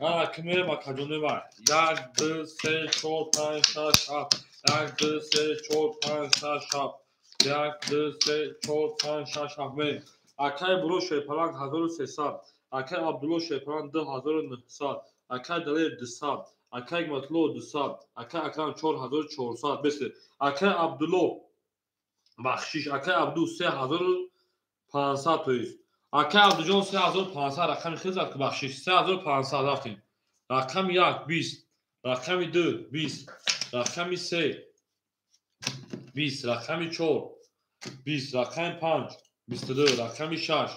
Ана ки мерем акаҷонои ман. 1 2 3 4 5 6 7. 1 2 3 4 5 6 7. 1 2 3 4 5 6 7 мерем. Акай Буро Шерпаланг 1300. Акай Абдулло Шерпаланг 2900. Акай Далер 200. Акай Матулло 200. Акай Акрам 4400. Бесе. Акай Абдулло бахшиш. Акай Абду 3500 тоист. Акай Абдуҷон 3500 рақами хизат ки бахшиш. 3500 рафтем. Рақами 1 20. Рақами 2 20. Рақами 3 20. Рақами 4 20. Рақами 5 22. Рақами 6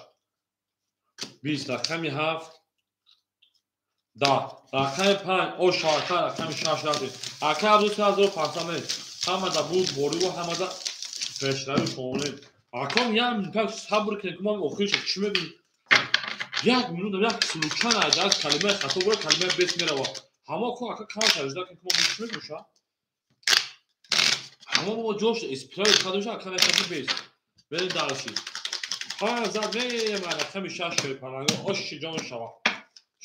20. Рақами 7 10. Рақами 5 ош ака рақами 6 рафтем. Акай Абду 3500 нест. Ҳамада бурдбориву ҳамада пешравӣ хоҳонем. Аком як минута сабр кунед, ки ман охир шуд. Чӣ мегӯем? Як минута, як случайно аз калимаи хато бура, калимаи бес мерава. Ҳамо ку ака кам таҷда ки мо гӯш мебоша. Ҳамо мо ҷош эспирали кадоша ака нешаки бес. Берем дальше. Панҷ зад меем рақами 6 шерпаланго оши ҷон шава.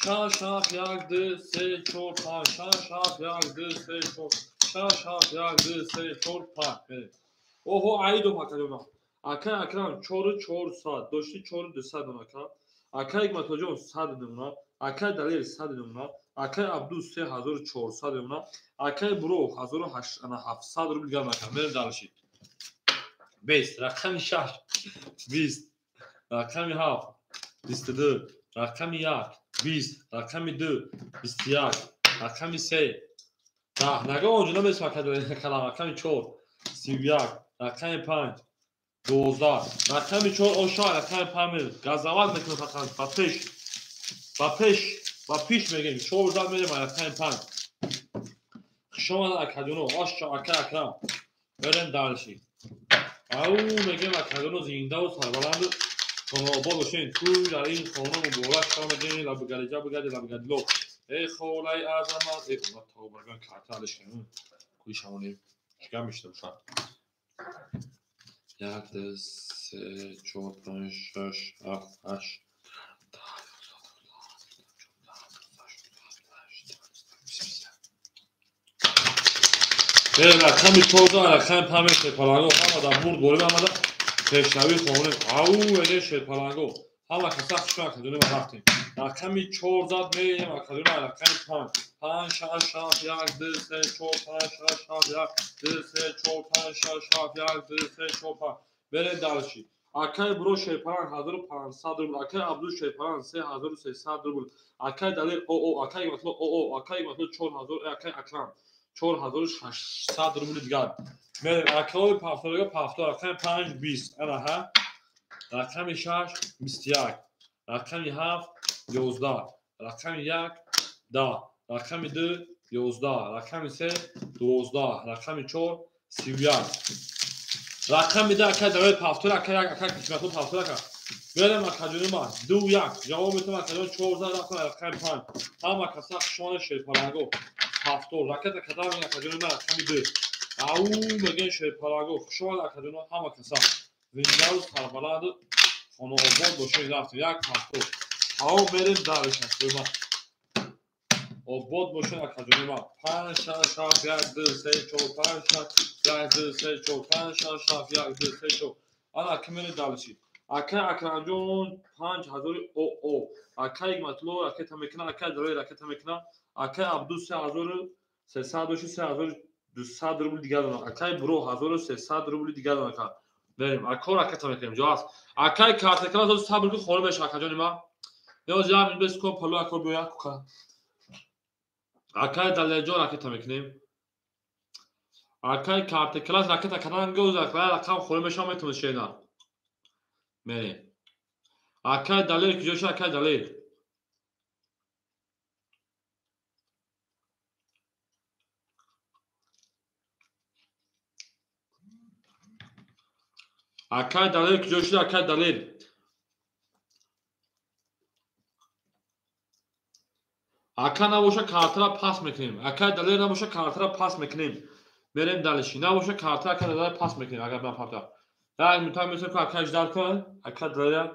6 7 1 2 3 4 5 6 7 1 2 3 4 6 7 1 2 3 4 5 берем. Оҳо аидом акаҷона. Акай Акрам 4 400 дошти 4 200 дона ака. Акай Ҳикматуллоҷон 100 дона. Акай Далер 100 дона. Акай Абду 3400 дона. Акай Буро 1700 рубл гам ака. Мерем дальше. 20 рақами 6 20 рақами 7 22 рақами 1 20 рақами 2 21 рақами 3 10 нага онҷо намес калам рақами 4 31 рақами 5 12 рақами 4 оша рақами 5 газават мекунем фақат ба пеш ба пеш ба пиш мегем 4 зад мерем рақами 5 хушомад акаҷоно оша ака Акрам берем дальше. Ау мегем акаҷоно зиндаву сарбаланду хонаобод бошен. Ту дар ин хона муборак шава мегем лабигалиҷа бигади лабигалило. Эй холаи азамат эй тавбаган карта алиш кунем. Куи шамонем. Чигам мешта бошад. 1 2 3 4 5 6 7 8 рақами 14 рақами 5 шерпаланго ҳама дар бурд борим ҳамада пешравӣ хонем. Ау эге шерпаланго ҳама каса хушон акадуни ма рафтем. Рақами 4 меем акадуни рақами 5 5 6 7 1 2 3 4 5 6 7 1 2 3 4 5 6 7 1 2 3 4 5 берем дальше. Акай Буро шерпаланг 1500 рубл, акай Абду шерпаланг 3300 рубл, акай Далер ОО, акай Ҳикматулло ОО, акай Ҳикматулло 4000, акай Акрам 4600 рубли дигар. Мерем акаҳои пафторага пафтор рақами 5 20 анаҳа рақами 6 21 рақами 7 11 рақами 1 10 рақами 2 11 рақами 3 12 рақами 4 31 рақами 2 акай давои пафтор акай 1 акай Ҳикматулло пафтор ака. Берем акаҷони ма 2 1 ҷавоб метавам акаҷон 14 рақами 5 ҳама каса хушоне шерпаланго ҳафтор ракета кадам акаҷони ма рақами 2 ау мегӯем шерпалаго хушомад акаҷоно ҳама каса зиндаву сарбаланду хонаобод бошед. Рафтем як ҳафтор ҳаво мерем дарш акои ма обод бошед акаҷони ма 5 6 7 1 2 3 4 5 6 1 2 3 4 5 6 7 1 2 3 4 ана ки мерем дарши. Акай Акрамҷон 5000 ОО, акай Ҳикматулло ракета мекунад, акай Далер ракета мекунад, акай Абду 3300 дошти 3200 рубл дигар донад, акай Буро 1300 рубли дигар донад. Берем ако ракета мекунем ҷо аст. Акай картакала то сабр кун хона меша акаҷони ма. Ё ҷам бес кун палу ако биё як кука. Акай Далерҷон ракета мекунем. Акай картакала ракета кардан гӯз рақам хона меша метавонад шена. Мерем. Акай Далер куҷо шуд? Акай Далер. Акай Далер куҷо шуд? Акай Далер. Ака набоша картара пас мекунем. Акай Далер набоша картара пас мекунем. Мерем дальше. Набоша картара акай Далер пас мекунем. Агар напарта. Так, мутам месем ку акай ждар кун. Акай Далер.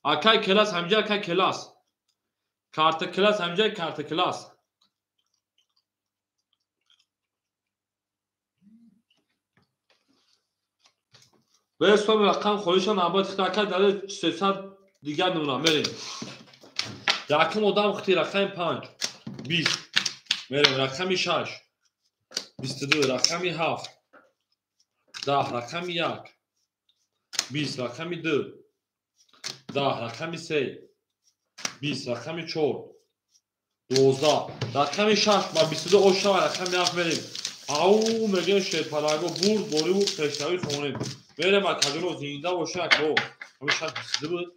Акай келас ҳамҷа акай келас. Карта келас ҳамҷа карта келас. Бесом рақам холиша навбат хит акай Далер 300 дигар намуна мерем. Якум одам хити рақами 5 20 мерем рақами 6 22 рақами 7 10 рақами 1 20 рақами 2 10 рақами 3 20 рақами 4 12 рақами 6 ба 22 оша рақами 7 мерем. Ау мегӯем шерпалаго бурд бориву пешравӣ хонем. Мерем акаҷоно зинда боша ако. Ҳамин 6 22 буд.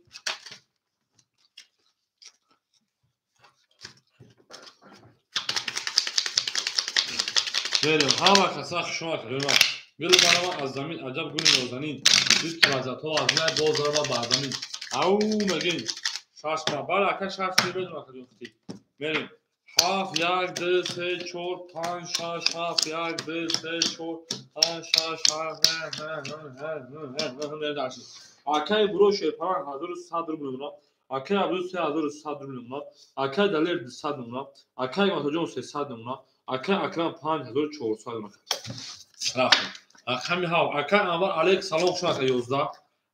Мерем ҳама каса хушомад акаҷоно. Гул барава аз замин аҷаб гули нозанин. Дид ки вазъиятҳо аз най боз зарава бар замин. Ау мегӯем 6 ба бала ака 6 мебедум акаҷон хити. Мерем. 7 1 2 3 4 5 6 7 1 2 3 4 5 6 7 8 Акай буро шерпаланг 1100 рубл мемонад. Акай Абду 3100 рубл мемонад. Акай Далер 200 мемонад. Акай Матоҷон 300 мемонад. Акай Акрам 5400 мемонад. Рафтем. Рақами 7. Акай Анвар алейк салом шуд 11.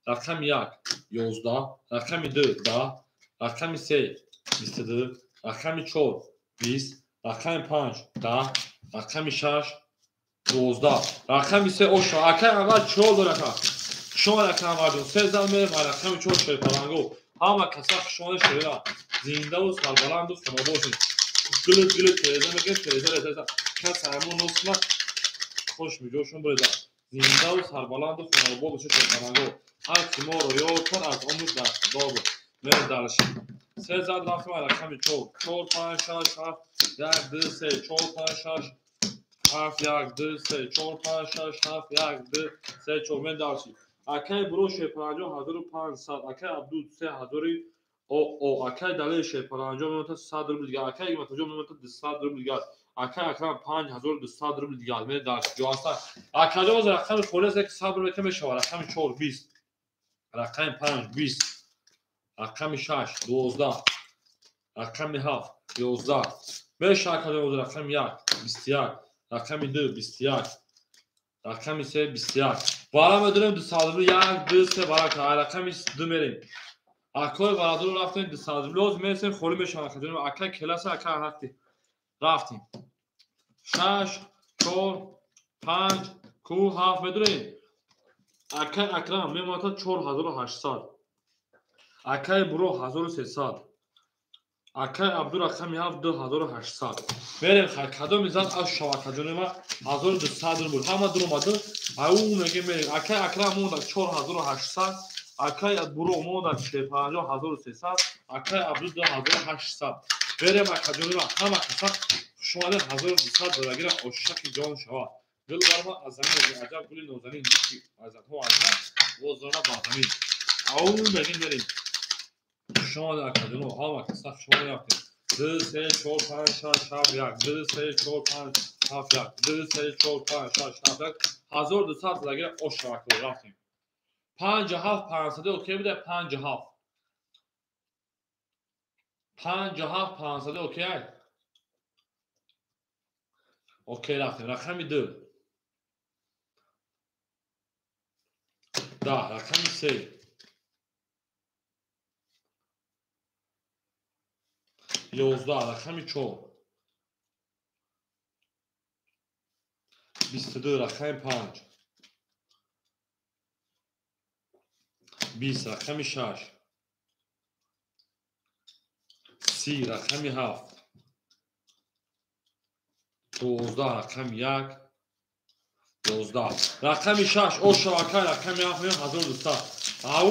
Рақами 1 11, рақами 2 10, рақами 3 22, рақами 4 20, рақами 5 10, рақами 6 12, рақами 3 оша. Акай Анвар 4 дора. Шумо рақам Анварҷон 3 зан мерем рақами 4 шерпаланго. Ҳама каса хушомада шера. Зиндаву сарбаланду хонобод бошед. Гул гул тереза мекунед, тереза реза. Кас ҳамон нусма хуш миҷошон буреза. Зиндаву сарбаланду хонобод бошед шерпаланго. Ҳар ки моро ёд кун аз омӯз дастдор буд. Мерем дальше. 3 зан рафтем рақами 4. 4 5 6 7 1 2 3 4 5 6 7 1 2 3 4 5 6 7 1 2 3 4. Мерем дальше. Акай буро шерпаланҷо 1500, акай Абду 3000 о, акай Далер шерпаланҷо мемонад 100 рубл дигар, акай Матоҷон мемонад 200 рубл дигар, акай Акрам 5200 рубл дигар. Мерем дальше. Ҷоаста. Акаҷон боз рақами холӣ аст, ки 100 рубл мешавад. Рақами 4 20, рақами 5 20, рақами 6 12, рақами 7 11. Мешавад акаҷон боз рақами 1 21, рақами 2 21, рақами 3 21. Бара медонем 200 рубл 1 2 3 барака. Рақами 2 мерем. Акои бародаро рафтем 200 рубл. Лозим мерасем холӣ мешавад акаҷон. Акай келаса акай рафтем. Рафтем. 6 4 5 ку 7 медонем. Акай Акрам мемонад 4800. Акай буро 1300. Акай Абду рақами 7 2800. Мерем хай кадоми зан аз шава акаҷони ма 1200 рубл. Ҳама дуромаду. Ау мегем мерем. Акай Акрам монад 4800. Акай буро монад 50300. Акай Абду 2800. Мерем акаҷони ма ҳама каса хушомадед 1200 додагира ошаки ҷон шава. Гул барма аз замин аҷаб гули нозанин дики азатҳо аз ман бозона ба замин. Ау мегем мерем. Хушомадед акаҷоно ҳама каса хушомадед рафтем. 2 3 4 5 6 7 1 2 3 4 5 7 1 2 3 4 5 6 7 1 1200 додагира ош шава рафтем. 5 7 500 окей буда 5 7 5 7 500 окей. Окей рафтем. Рақами 2 10, рақами 3 11, рақами 4 22, рақами 5 20, рақами 6 30, рақами 7 12, рақами 1 11, рақами 6 ош акай рақами 7 1200. Ау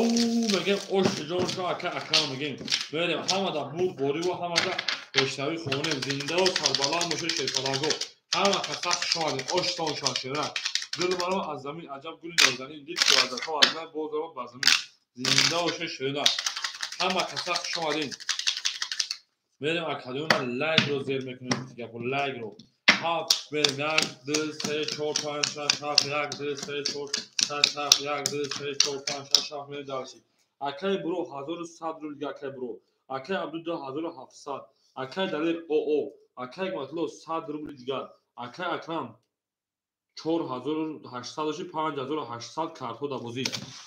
мегем ош ҷон шо акай Акрам мегем. Мерем ҳамада бурд бориву ҳамада пешравӣ хонем. Зиндаву сарбаланд бошед шерпаланго. Ҳама каса хушомадед. Оштон шава шера. Гул баро аз замин аҷаб гули нозанин дид ки азатҳо аз ман бозаро ба замин. Зинда бошед шерина. Ҳама каса хушомадед. Мерем акаҷон лайкро зер мекунем гапо лайкро. 7 мерем 1 2 3 4 5 6 7 1 2 3 4 6 7 1 2 3 4 5 6 7 мерем дальше. Акай буро 1100 рубл акай буро. Акай Абду 2700. Акай Далер ОО. Акай Матло 100 рубл дигар. Акай Акрам 4800 5800 картҳо дар бозӣ.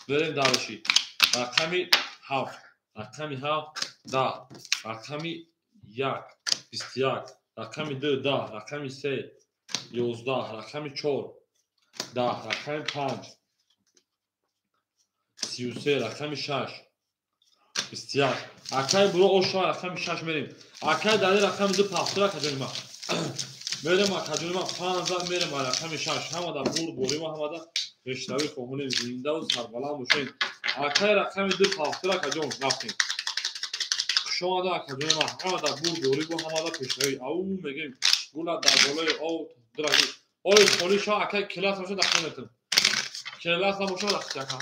Мерем дальше. Рақами 7, рақами 7 10, рақами 1 21, рақами 2 10, рақами 3 11, рақами 4 10, рақами 5 33, рақами 6 21. Акай буро оша рақами 6 мерем. Акай Далер рақами 2 пафтура акаҷони ма. Мерем акаҷони ма 5 мерем рақами 6. Ҳамада бурд борима ҳамада пешравӣ хоҳонем. Зиндаву сарбаланд бошед. Акай рақами 2 пафтура акаҷон рафтем. Хушомада акаҷони ма ҳамада бурд бориву ҳамада пешравӣ. Ау мегем гула дар болои ов драги. Ой холӣ шо акай келас бошад дахта метам. Келас набошад дахта ака.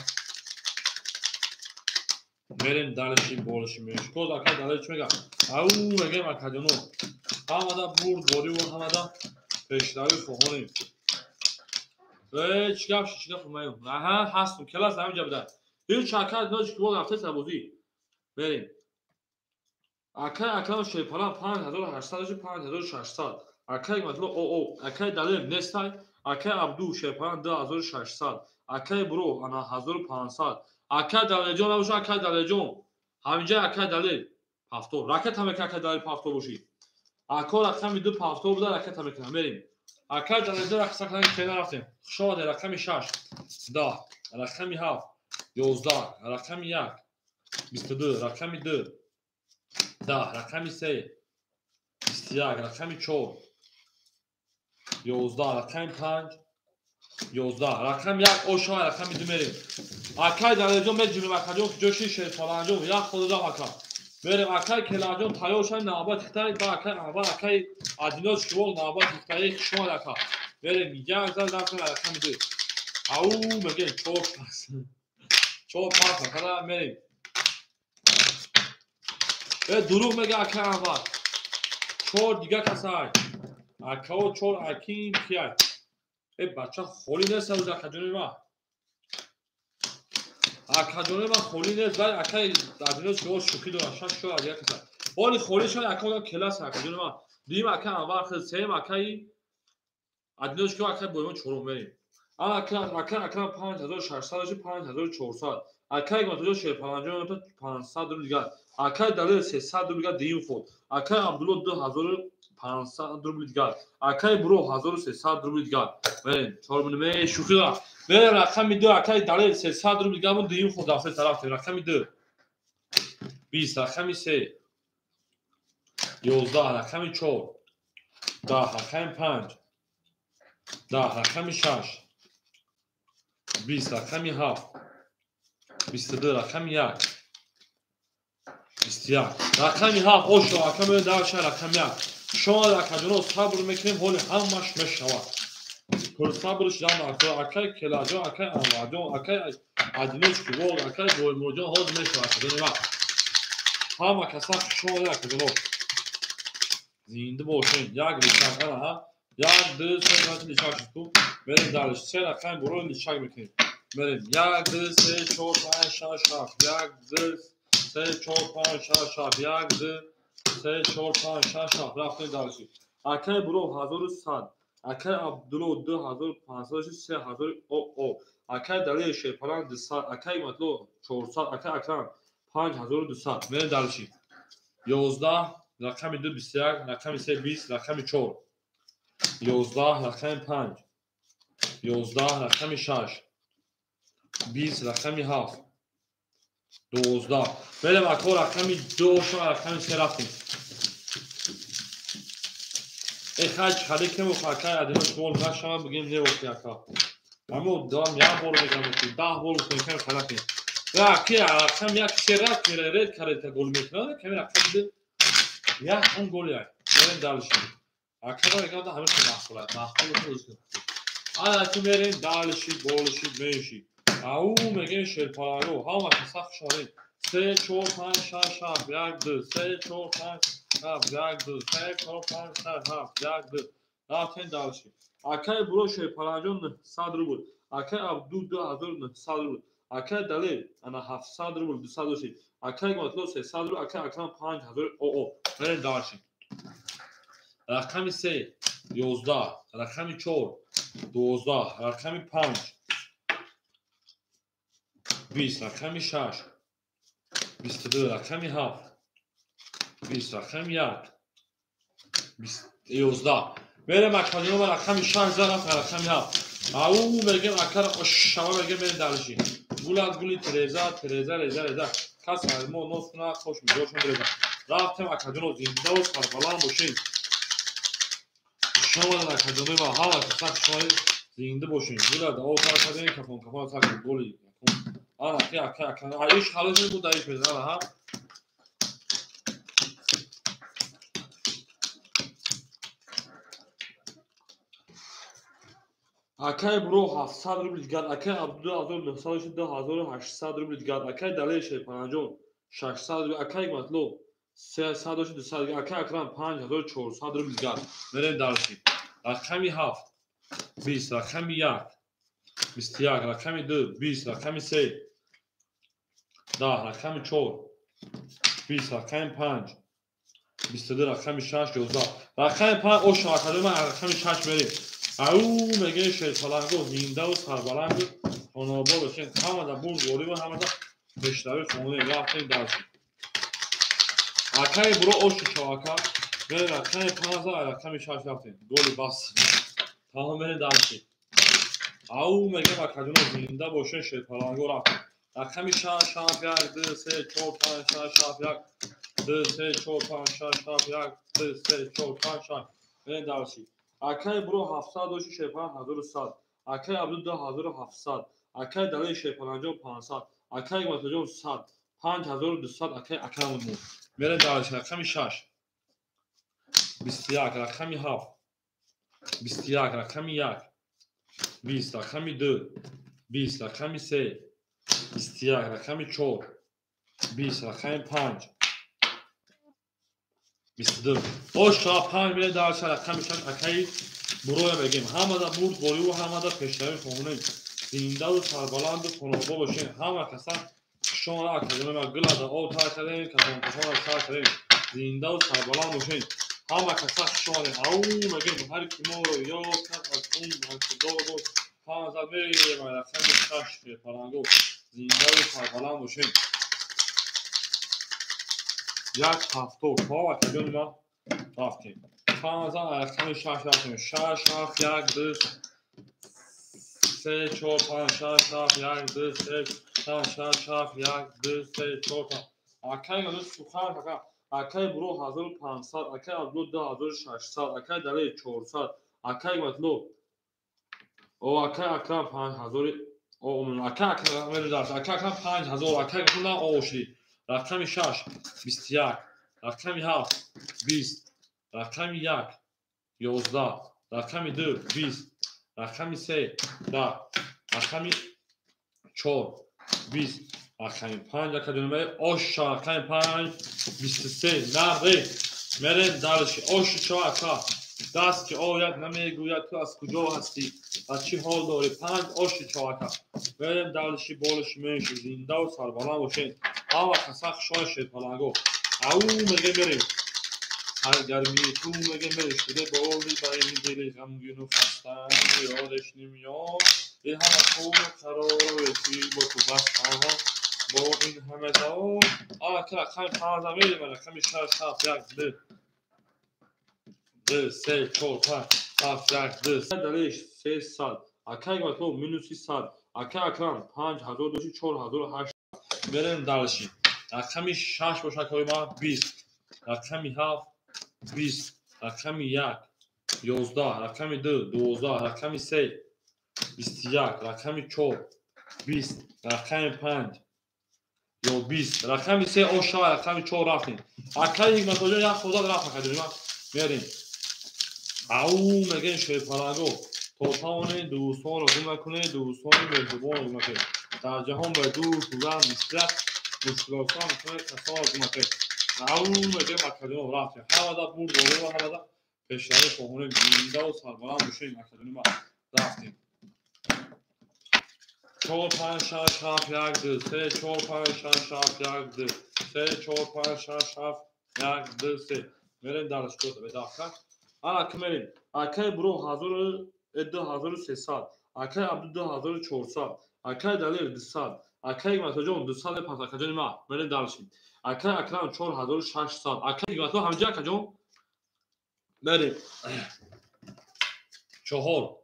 Мерем дальше болиши мешкод акай Далер чӣ мега? Ау мегем акаҷоно. Ҳамада бурдборӣ ва ҳамада пешравӣ хоҳонем. Чӣ гап шид, чӣ гап омаем? Аҳа, ҳастум, келас ҳаминҷа буда. Ҳеҷ акай ноч ки рафтест бозӣ. Мерем. Акай Акрам Шерпалан 5800 5600. Акай Матло о акай Далер нестай. Акай Абду Шерпалан 2600. Акай Бро ана 1500. Акай Далерҷон набоша, акай Далерҷон. Ҳаминҷа акай Далер пафтор. Ракета мекунад акай Далер пафтор бошӣ. Ако рақами 2 пафтор буда, ракета мекунад. Мерем. Акай Далерҷон рақса кунад, хела рафтем. Хуш омадед, рақами 6, 10, рақами 7, 11, рақами 1, 22, рақами 2, 10, рақами 3, 21, рақами 4, 11, рақами 5, 11, рақами 1, ошо рақами 2 мерем. Акай Далерҷон меҷунем, акаҷон ҷоши Шерпаланҷон, як худо ака. Мерем акай Келаҷон тайёр шавед, навбат хитаи, ба акай Анвар, акай Адиноз Шувол навбат хитаи, хуш омад ака. Мерем як зал рафтем рақами 2. Ау мегем 4 пас. 4 пас акара мерем. Дурӯғ мега акай Анвар. 4 дига касай. Акао 4 акин кияй. Бача холӣ нест ҳанӯз акаҷони ман. Акаҷони ман холӣ нест, вале акай Адиноз Шувол шӯхӣ дорад, 6 4 дига касай. Ҳоли холӣ шуд ака одам келас акаҷони ман. Дуюм акай Анвар хел, сеюм акай Адиноз Шувол, акай Боймон чорум мерем. Ана акай Акрам 5600 5400. Акай Матуҷон Шерпаланҷон 500 рубл дигар. Акай Далер 300 рубл дигар дуюм ход. Акай Абдулло 2500 рубл дигар. Акай Буро 1300 рубл дигар. Мерем, 4 минуме шӯхӣ дорам. Мерем рақами 2, акай Далер 300 рубл дигар, дуюм ход рафта тараф. Рақами 2, 20, рақами 3, 11, рақами 4, 10, рақами 5, 10, рақами 6, 20, рақами 7, 22, рақами 1, 21, рақами 7, ошо, ака меоем дарша рақами 1. Шумо акаҷоно сабр мекунем, ҳоли ҳамаш мешавад. Пурсабр шудан акай Келаҷон, акай Анварҷон, акай Адиноз Шувол, акай Боймурҷон ҳозир мешавад акаҷони ман. Ҳама каса хуш омадед акаҷоно. Зинда бошед. Як личак ана ҳа. 1 2 3 4 личак шуд ку. Мерем дарш. 3 рақами боро личак мекунем. Мерем 1 2 3 4 5 6 7. 1 2 3 4 5 6 7. 1 2 3 4 5 6 7. Рафтем дарши. Акай Буро 1100. Акай Абдулло 2500 3000 о. Акай Далер Шерпалан 200. Акай Матло 400. Акай Акрам 5200. Мерем дарши. 11, рақами 2 21, рақами 3 20, рақами 4, 11, рақами 5, 11, рақами 6, 20, рақами 7, 12. Мерем ако рақами 2 шо рақами 3 рафтем. Хай чӣ кем акай Адиноз Шувол нашава бигем не охи ака. Амо дам як бор мегам ки 10 бор мекунем халаки. Ва ки рақам 1 се рафт ред карета гол мекунад, ками рақами 2 як он гол як. Мерем дальше. Акада мегам да ҳамаша маҳсулат. Маҳсулот o'zi. Ана ки мерем дальше, больше, меньше. Ау мегем Шерпаланго, ҳама каса хуш омадед. 3 4 5 6 7 1 2 3 4 5 7 1 2 3 4 5 6 7 1 2. Рафтем дальше. Акай Буро Шерпаланҷон 900 рубл. Акай Абду 2900 рубл. Акай Далер ана 700 рубл 200 шид. Акай Матло 300 рубл, акай Акрам 5000 о. Мерем дальше. Рақами 3 11, рақами 4 12, рақами 5 20, рақами 6 22, рақами 7 20, рақами 1 11. Мерем акаҷоно рақами 6 зараф рақами 7. Ау мегем акара ошава мегем мерем дальше. Гулат гули Тереза, Тереза, Реза, Реза. Кас аз мо нос кунад, хош мизошон реза. Рафтем акаҷоно зинда ва сарбаланд бошед. Хуш омадед акаҷонои ман, ҳама каса хуш омадед, зинда бошед. Гула дао сар кардем, кафон кафон сар кардем, голи. Ана ки ака ака, иш халос буд, иш мезана ҳа. Акай Буро 700 рубл дигар, акай Абду 1900 2800 рубл дигар, акай Далер Шерпаланҷон 600 рубл, акай Матло 300 доши 200 акай Акрам 5400 рубл дигар. Мерем дальше. Рақами 7 20, рақами 1 21, рақами 2 20, рақами 3 10, рақами 4 20, рақами 5 22, рақами 6 11. Рақами 5 ош академия рақами 6 мерем. Ау мегӯем шерпаланго зиндаву сарбаланду хонобод бошед. Ҳамада бурдворӣ ва ҳамада пешравӣ хонем. Рафтем дальше. Акаи буро оши шавака. Мерем рақами 5, рақами 6 рафтем. Голи бас. Тамом мерем дальше. Ау мегӯем академия зинда бошед шерпаланго рафтем. Рақами 6 7 1 2 3 4 5 6 7 1 2 3 4 5 6 7 1 2 3 4 5 6. Мерем дальше. Акаи буро 700 доши шерпаланг 1100. Акаи Абду 2700. Акаи Далери шерпалангҷон 500. Акаи Ҳикматуллоҷон 100. 5200 акаи Акрам буд. Мерем дальше. Рақами 6 21, рақами 7 21, рақами 1 20, рақами 2 20, рақами 3 21, рақами 4 20, рақами 5 22. Ош 5 мерем дальше. Рақами 6 акаи буроя мегем. Ҳамада бурдвориву ҳамада пешравӣ хонем. Зиндаву сарбаланду хонобод бошем. Ҳама каса шона академия гулада об тар кардем, касонкасонро сар кардем. Зиндаву сарбаланд бошем. Ҳама каса шона. Ау мегем ҳар ки моро ёд кард аз он худо дод. 5 мерем рақами 6 шерпаланго. Зиндаву сарбаланд бошем. 1 70 то акаҷони ма рафтем. 5 рақами 6 рафтем. 6 7 1 2 3 4 5 6 7 1 2 3 5 6 7 1 2 3 4 5. Акаи Абду сухан ака. Акаи буро 1500, акаи Абдулло 2600, акаи Далери 400, акаи Ҳикматулло о акаи Акрам 5000 о акаи Акрам мерем. Акаи Акрам 5000, акаи Ҳикматулло оши. Рақами 6 21, рақами 7 20, рақами 1 11, рақами 2 20, рақами 3 10, рақами 4 20, рақами 5 академия ош рақами 5 23 наре. Мерем дальше. Оши чо ака. Даст ки ояд намегӯяд ту аз куҷо ҳастӣ ва чӣ ҳол дорӣ. 5 оши чо ака. Мерем дальше болиши менши. Зиндаву сарбаланд бошед. Ҳама каса хушони шерпаланго. Ау меге мерем. Саргармии ту меге мерем. Шуде боли ба ин дили ғамгину хастам ёдеш намеёд. Ин ҳама хубу қарору ки бо ту бастам бо ин ҳама завол. Ана ки рақами 5 мерем. Рақами 6 7 1 2 2 3 4 5 7 1 2 Далеш 300. Акаи Ҳикматулло минуси 100. Акаи Акрам 5000 доши 4800. Мерем дальше. Рақами 6 бошад акаи ма 20, рақами 7 20, рақами 1 11, рақами 2 12, рақами 3 21, рақами 4 20, рақами 5 ё 20, рақами 3 оша рақами 4 рафтем. Акаи Ҳикматуллоҷон як худат рафт акаҷони ма. Мерем. Ау мегӯем шерпаланго. То тавонед дӯстонро гум накунед, дӯстони меҳрубонро гум накунед. Дар ҷаҳон ба дӯст будан мушкил мушкилотҳо метавонед касонро гум накунед. Ау мегӯем академия рафтем. Ҳамада бурдворӣ ва ҳамада пешравӣ хоҳонем. Зиндаву сарбаланд бошем академия ма рафтем. 4 5 6 7 1 2 3 4 5 6 7 1 2 3 4 5 6 7 1 2 3. Мерем дальше куда бедафка. Ана ки мерем. Акаи буро 2300, акаи Абду 2400, акаи Далер 200, акаи Ҳикматуллоҷон 200 пас акаҷони ма. Мерем дальше. Акаи Акрам 4600, акаи Ҳикматулло ҳамҷа акаҷон. Мерем. 4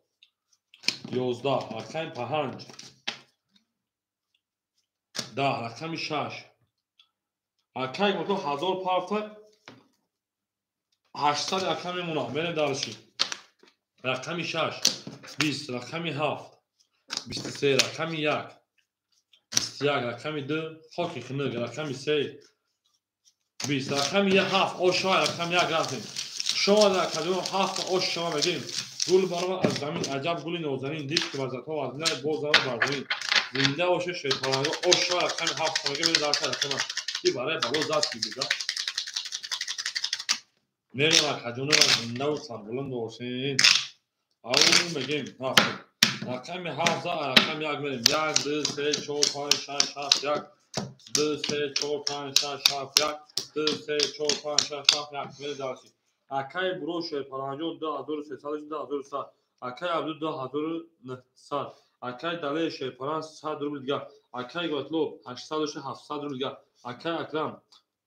11, рақами 5 10, рақами 6. Акаи Ҳикматулло 1000 парта 800 рақам мемонад. Мерем дальше. Рақами 6 20, рақами 7 23, рақами 1 21, рақами 2 хоки хунук, рақами 3 20, рақами 7 ош рақами 1 рафтем. Шумо дар кадом 7 ош шумо мегӯем. Гул баромад аз замин, аҷаб гули нозанин, дид ки вазатҳо аз нар боз замон бар замин. Зинда боше шерпаланго. Ош шумо рақами 7 мегӯем. Дар рақами ки барои бало зад ки бида. Мерем акаҷонова зиндаву сарбуланд бошед. Ау мегем рафтем. Рақами 7 за рақами 1 мерем. 1 2 3 4 5 6 7 1 2 3 4 5 6 7 1 2 3 4 5 6 7 1 мерем дарси. Акаи Буро Шерпаланҷон 2300 2100. Акаи Абду 2900. Акаи Далери Шерпалан 100 рубл дигар. Акаи Гатлов 800 700 рубл дигар. Акаи Акрам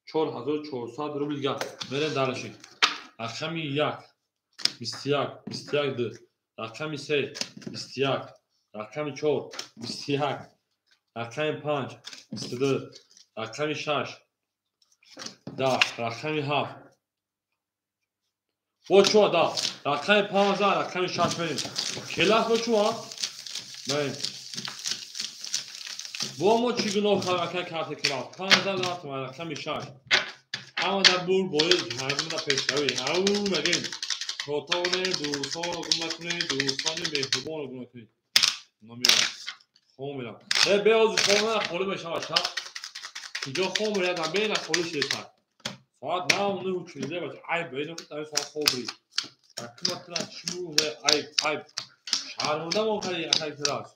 4400 рубл дигар. Мерем дарси. Рақами 1 21 21 2. Рақами 3 21. Рақами 4 21. Рақами 5 22. Рақами 6 10. Рақами 7 бо чуа 10. Рақами 5 рақами 6 мерем. Келас бо чуа? Мерем. Бо мо чӣ гуноҳ кардем акай карти келас? 5 рафтем рақами 6. Ҳамада бур боиз ҳамада пешравӣ. Ҳау мегем. Хотоне дӯстонро гум накунед, дӯстони меҳрубонро гум накунед. Номерам. Хом мерам. Э беози хом на холӣ мешавад шаб. Киҷо хом мерад, бе на холӣ шеша. Соат 9:42 бача. Айб бе на соат хоб бри. Акма тра чу айб айб. Шарманда мо кади акай клас.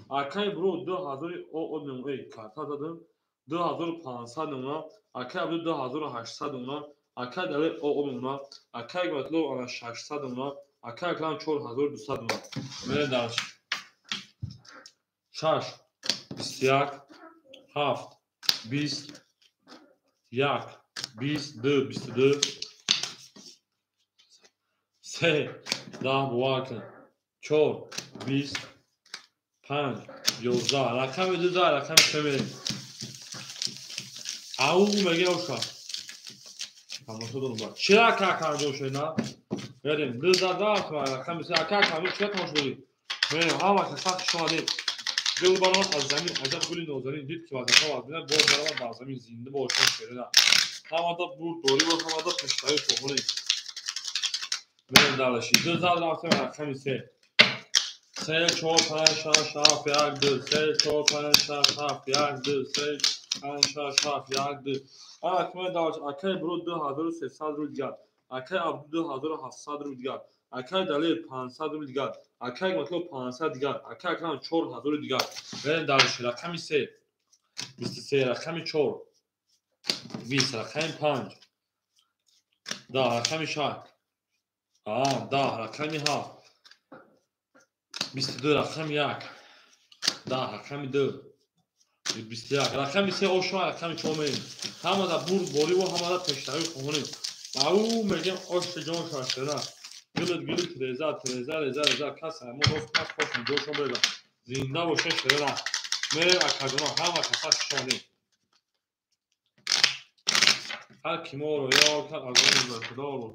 Акай бро 2000 о мем эй карта задам. 2500 мемона. Акай Абду 2800 мемона. Акай Далер о мемона. Акай Гатлов ана 600 мемона. Акай Акрам 4200 мемона. Мерем дарш. 6 21 7 20 1 22 22 3 10 бовар кун 4 20 5 11 рақами 2 рақами 3 мерем. Ау меге оша. Тамошо дорум ба. Чира ака анҷом шуд на? Мерем 2 за рақами 3 ака анҷом чира тамошо дорӣ? Мерем ҳама каса хуш омадед. Гул баромад аз замин, аҷаб гули нозанин дид ки вазифа вазмина боз баромад бар замин зинда бошад шерина. Ҳамада бурддорӣ ва ҳамада пешравӣ хоҳонӣ. Мерем далаши. 2 за рафтем рақами 3. 3 4 5 6 7 1 2 3 4 5 6 7 1 2 3 5 6 7 1 2. Акман даваш акай Бро 2300 рубл дигар. Акай Абду 2700 рубл дигар. Акай Далер 500 рубл дигар. Акай Матлоб 500 дигар. Акай Акрам 4000 дигар. Мерем дарш рақами 3 23 рақами 4 20 рақами 5 10 рақами 6 10 рақами 7 22 рақами 1 10 рақами 2 21 рақами 3 ошо рақами 4 мерем. Ҳамада бурдборӣ ва ҳамада пешравӣ хоҳонем. Ау мегем оши ҷон шашена. Гулит гулит реза треза реза реза кас мо рост кас хош ҷошон берда. Зинда боше шерена. Мерем акаҷоно ҳама каса хуш омадем. Ҳар ки моро ёр кард аз он Худо буд.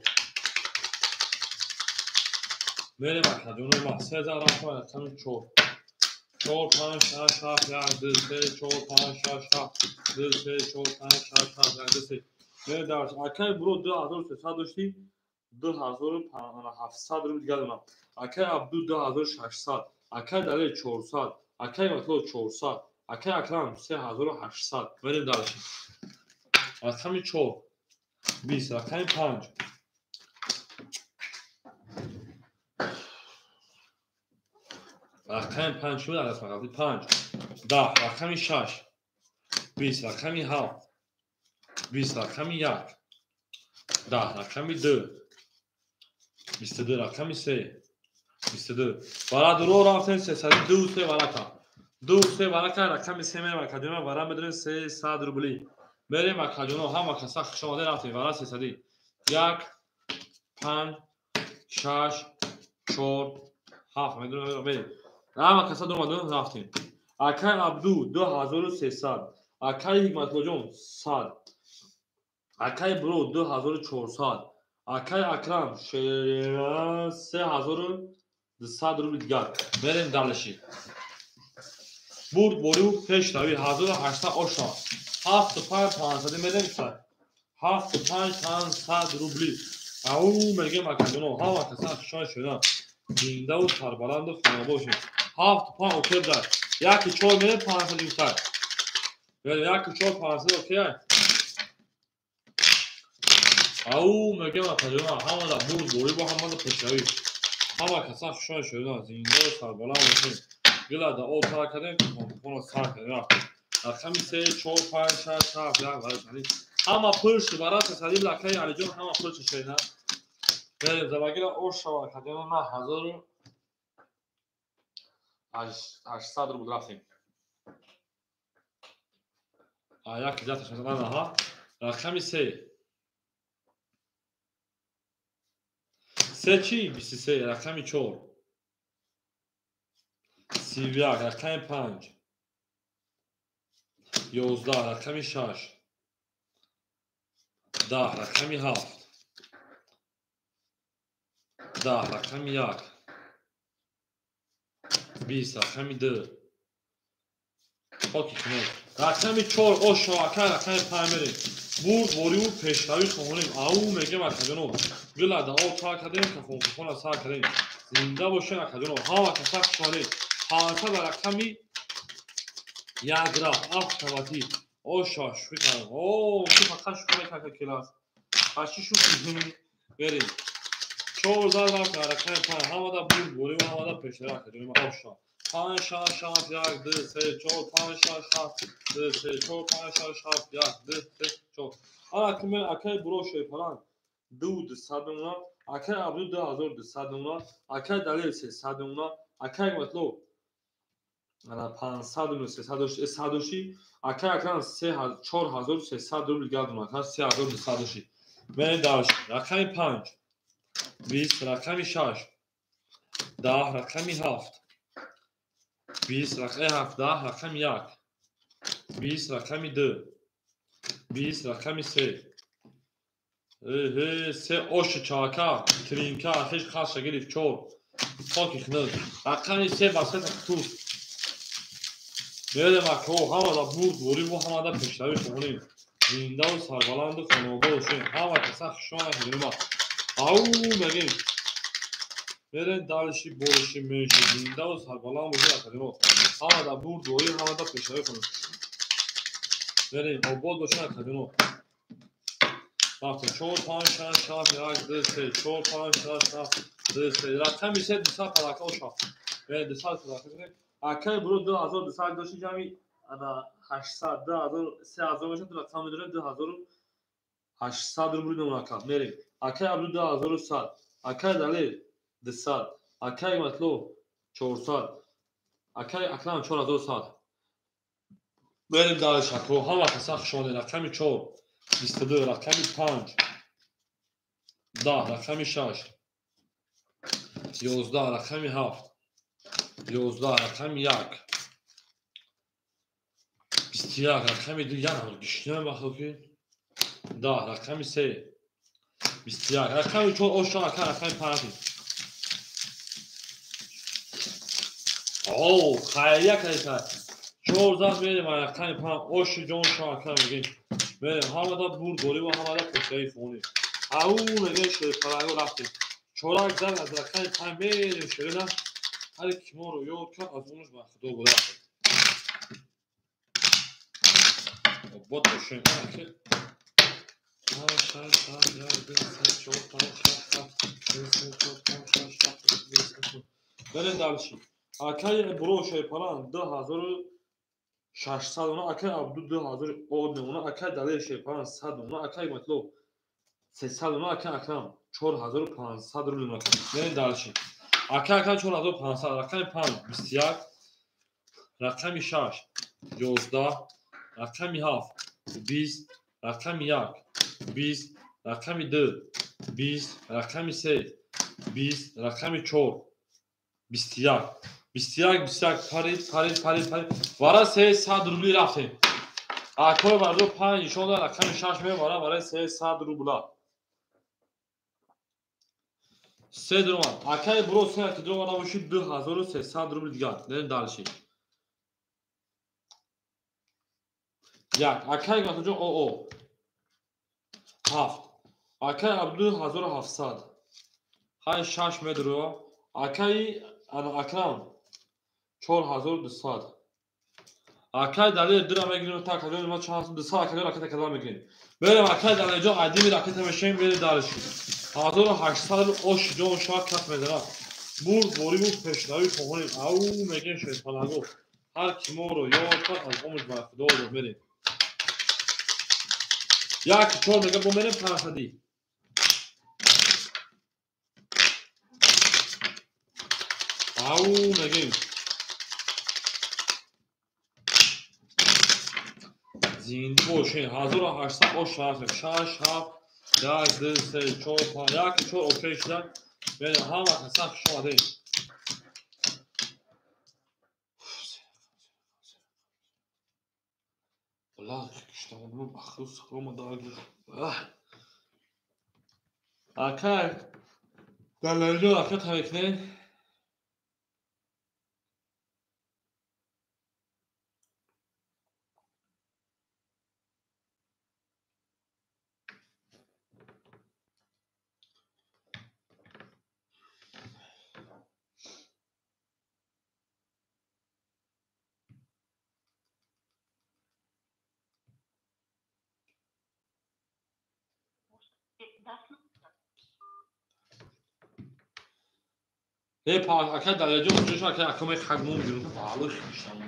Мерем акаҷоно ма 3 за рафтем рақами 4 4 5 6 7 1 2 3 4 5 6 7 2 3 4 5 6 7 1 2 3. Мерем дарш. Акай Бро 2300 доштӣ 2700 рубл дигар дорам. Акай Абду 2600. Акай Далер 400. Акай Матлов 400. Акай Акрам 3800. Мерем дарш. Рақами 4 20 рақами 5 рақами 5 шуд рақами 5 10 рақами 6 20 рақами 7 20 рақами 1 10 рақами 2 22 рақами 3 22 вара дуро рафтем 302 3 варака 2 3 варака рақами 3 мерем акаҷоно вара медорем 300 рубли. Мерем акаҷоно ҳама каса хуш омадед рафтем вара 300 1 5 6 4 7 медорем мерем. Ҳама каса дуромадем рафтем. Акай Абду 2300. Акай Ҳикматлоҷон 100. Акай Бро 2400. Акай Акрам 3200 рубл дигар. Мерем далаши. Бурдборию пешравӣ 1800 ошо. 75 500 мерем 75 500 рубли. Ау мегем акаҷоно ҳама каса хушҳол шудан. Зиндаву сарбаланду хона бошед. 7 5 окей дар. 1 4 мерем 500 юсар. 1 4 500 окей. Ау мегем акаҷона, ҳамада бурд борӣ бо ҳамада пешравӣ. Ҳама каса хушҳол шуданд, зинда ва сарбаланд бошед. Гила да об сар кардем, кухона сар кардем, рафтем. Рақами 3, 4, 5, 6, 7, 1, 8. Ҳама пул шуд, бараса садиб лакаи Алиҷон ҳама пул шуд шена. Берем забагира ош шава акаҷона, на 1800 рубл рафтем. Як ҷаташ мезанам, аҳа. Рақами 3. 3 чӣ? 23, рақами 4. 31, рақами 5. 11, рақами 6. 10, рақами 7. 10, рақами 1. 20, рақами 2. Хоки хунук. Рақами 4 ошо ака, рақами 5 мерем. Бурд вориву пешравӣ хонем. Ау мегем акаҷоно. Гила да об сар кардем, кафонкуфона сар кардем. Зинда бошед акаҷоно. Ҳама каса хушомадед. 500 ба рақами 1 рафт. Автоматӣ. Ошо шӯхӣ кардам. О, ту фақат шӯхӣ мекард келас. Ба чӣ шӯхӣ? Берем. 4 зад рафт рақами 5. Ҳамада бурд вориву ҳамада пешравӣ акаҷоно. Ошо. 5, 6, 7, 1, 2, 3, 4, 5, 6, 7, 2, 3, 4, 5, 6, 7, 1, 2, 3, 4. Ана ки мен акай буро шои паланг 2 200 мемонам, акай Абду 2200 мемонам, акай Далел 300 мемонам, акай Матло ана 500 рубл 300 доши, акай Акрам 4300 рубл гардонам, акай 3200 доши. Мен даш рақами 5, 20, рақами 6, 10, рақами 7, 20, рақами 7, 10, рақами 1, 20, рақами 2, 20, рақами 3. 3 оши чака, тринка, хеш хаша гирифт 4. Хоки хнук. Рақами 3 ба 3 ту. Мерем ако, ҳамада бурд ворибу ҳамада пешравӣ хонем. Зиндаву сарбаланду хонобод бошем. Ҳама каса хушомад мегӯем. Ау мегем. Мерем далши бориши менши. Зиндаву сарбаланд бошем акаҷоно. Ҳамада бурд вориб, ҳамада пешравӣ хонем. Мерем обод бошем акаҷоно. Рафтем 4, 5, 6, 7, 1, 2, 3, 4, 5, 6, 7, 2, 3. Рақами 3 200 палака оша. Мерем 200 палака. Акай буро 2200 доши ҷамъи ана 800, 2000, 3000 мешавад, рақам медорем 2800 рубл намунака. Мерем. Акай Абду 2100, акай Далел 200, акай Матло 400, акай Акрам 4100. Мерем дальше. Ако ҳама каса хушомадед. Рақами 4, 22, рақами 5, 10, рақами 6, 11, рақами 7, 11, рақами 1, 21, рақами 2, як гишнам бахо ки 10, рақами 3, 21, рақами 4, ошо ака, рақами 5. О, хайрия кардиса. 4 зад мерем рақами 5, оши ҷон шо ака мегем. Мерем ҳамада бурд дорӣ ва ҳамада пешравӣ хонем. Ау мегем шерпаланго рафтем. Чорак зад аз рақами 5 мерем шерина. Ҳар ки моро ёд кард аз онаш ба Худо буда. Обод бошем. 5, 6, 7, 1, 2, 3, 4, 5, 6, 7, 2, 3, 4, 5, 6, 7, 2, 3, 4. Берем дальше. Акай буро шерпаланг 2600 она, акай Абду 2000 она, акай Далел шерпаланг 100 она, акай Матло 300 она, акай Акрам 4500 рубл она. Берем дальше. Акай Акрам 4500, рақами 5, 21, рақами 6, 11, рақами 7, 20, рақами 1, 20, рақами 2, 20, рақами 3, 20, рақами 4, 21, 21, 21, парид, парид, парид, парид. Вара 300 рубли рафтем. Акой вардо 5 нишон дод, рақами 6 мебара барои 300 рубла. 3 дромад. Акай буро 3 ки дромад набоши 2300 рубл дигар. Дерем дальше. 1. Акай Гатоҷон ОО. 7. Акай Абду 1700. Хай 6 медро. Акай Акрам 4200. Акай Далер дура мегирем та кадом ма чанд 200 акай ракета кадом мегирем. Берем акай Далер ҷон айдими ракета мешем берем дарши. 1800 ош ҷон шояд кас мезанад. Бурд бориву пешравӣ хоҳонем. Ау мегем шерпаланго. Ҳар ки моро ёд кард аз омуж ба худо мерем. Як чор мега бо мерем панҷсадӣ. Ау мегем. Зинда бошед. 1800 ош рафтем. 6 7 1 2 3 4 5 1 4 окей шуда. Мерем ҳама каса хуш омадед. Акай Далерҷон ака мекунед. Акай Далерҷон куҷо акай акаме хагмон мегирем балуш мешавам.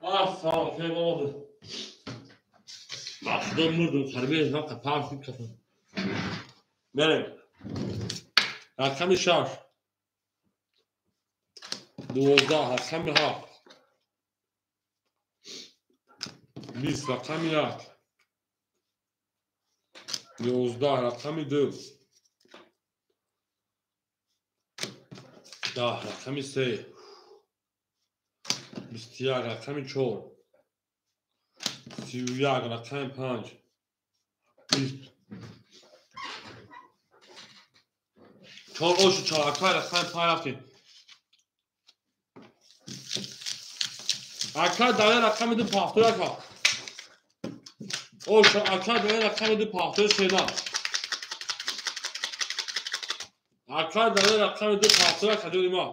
Ассалом алейкум. Ба худо мурдум харбез вақт паҳн шуд кафам. Мерем. Рақами 6 12 рақами 7 20 рақами 1 11 рақами 2 10 рақами 3 21 рақами 4 31 рақами 5 20 4 ошу 4 акай рақами 5 рафтем. Акай далер рақами 2 51 ка. Ошу акай далер рақами 2 53. Акай далер рақами 2 51 кадёни ма.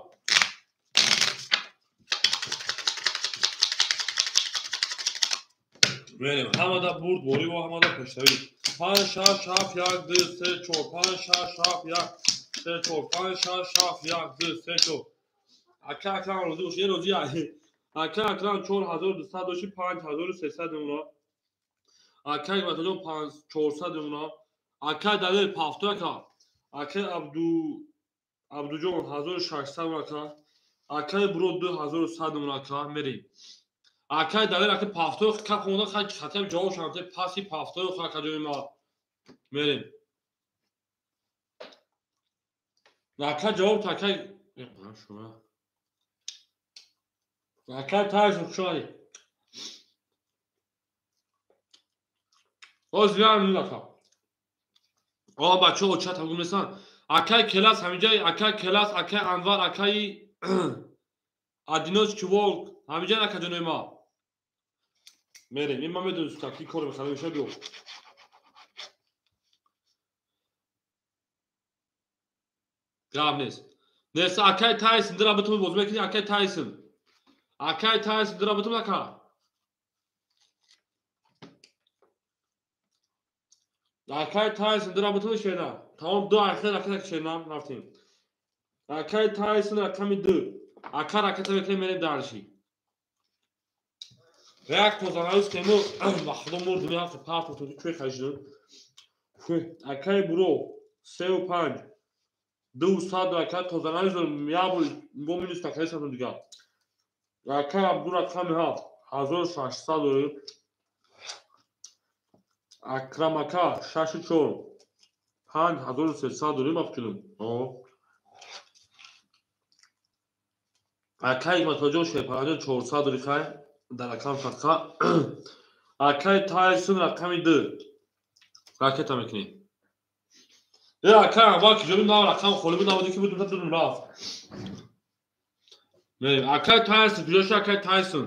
Мерем ҳамада бурд борӣ ва ҳамада пешравӣ. 5 6 7 1 2 3 4 5 6 7 1 3 4 5 6 7 1 2 3 4. Ака акрам розӣ бош, розӣ. Ака акрам 4200 доши 5300 умра. Акай Ватаҷон 400 румна. Акай Далер пафто ака. Акай Абдуҷон 1600 румна ака. Акай Буро 2100 румна ака. Мерем. Акай Далер ака пафто кап хонда хай хатаб ҷавоб шамте паси пафто ака ҷои ма. Мерем. Ака ҷавоб та акай шума. Акай Тайсон хушомадӣ. Оз биям ака. О бачаҳо чат ҳагум нестанд. Акай Келас ҳаминҷа, акай Келас, акай Анвар, акай Адиноз Чуволк ҳаминҷа ака ҷонои ма. Мерем. Ин ман медонистам ки кор мехарам мешавад биё. Гап нест. Нест акай Тайсон дира битум боз мекунӣ акай Тайсон. Акай Тайсон дира битум ака. Акай Тайсон дира битум шена. Тамом ду ахир ракета шена рафтем. Акай Тайсон рақами 2. Ака ракета мекунем мерем дарши. Як тозанаиз кему ба худо мурдум як парту ту чӯй хажидум. Акай Буро 3 5 200 ака тозанаиз як бо минус такай сатум дигар. Акай Абду рақами 7 1600 дорем. Акрам ака 6 4 5300 дорем афкунем. Акай Ҳикматуллоҷон Шерпараҷон 400 дори хай дар рақам садқа. Акай Тайсон рақами 2 ракета мекунем. Акай аввал ки ҷоби нав рақам холӣ буд набуд ки буд дудум рафт. Мерем. Акай Тайсон куҷо шуд акай Тайсон?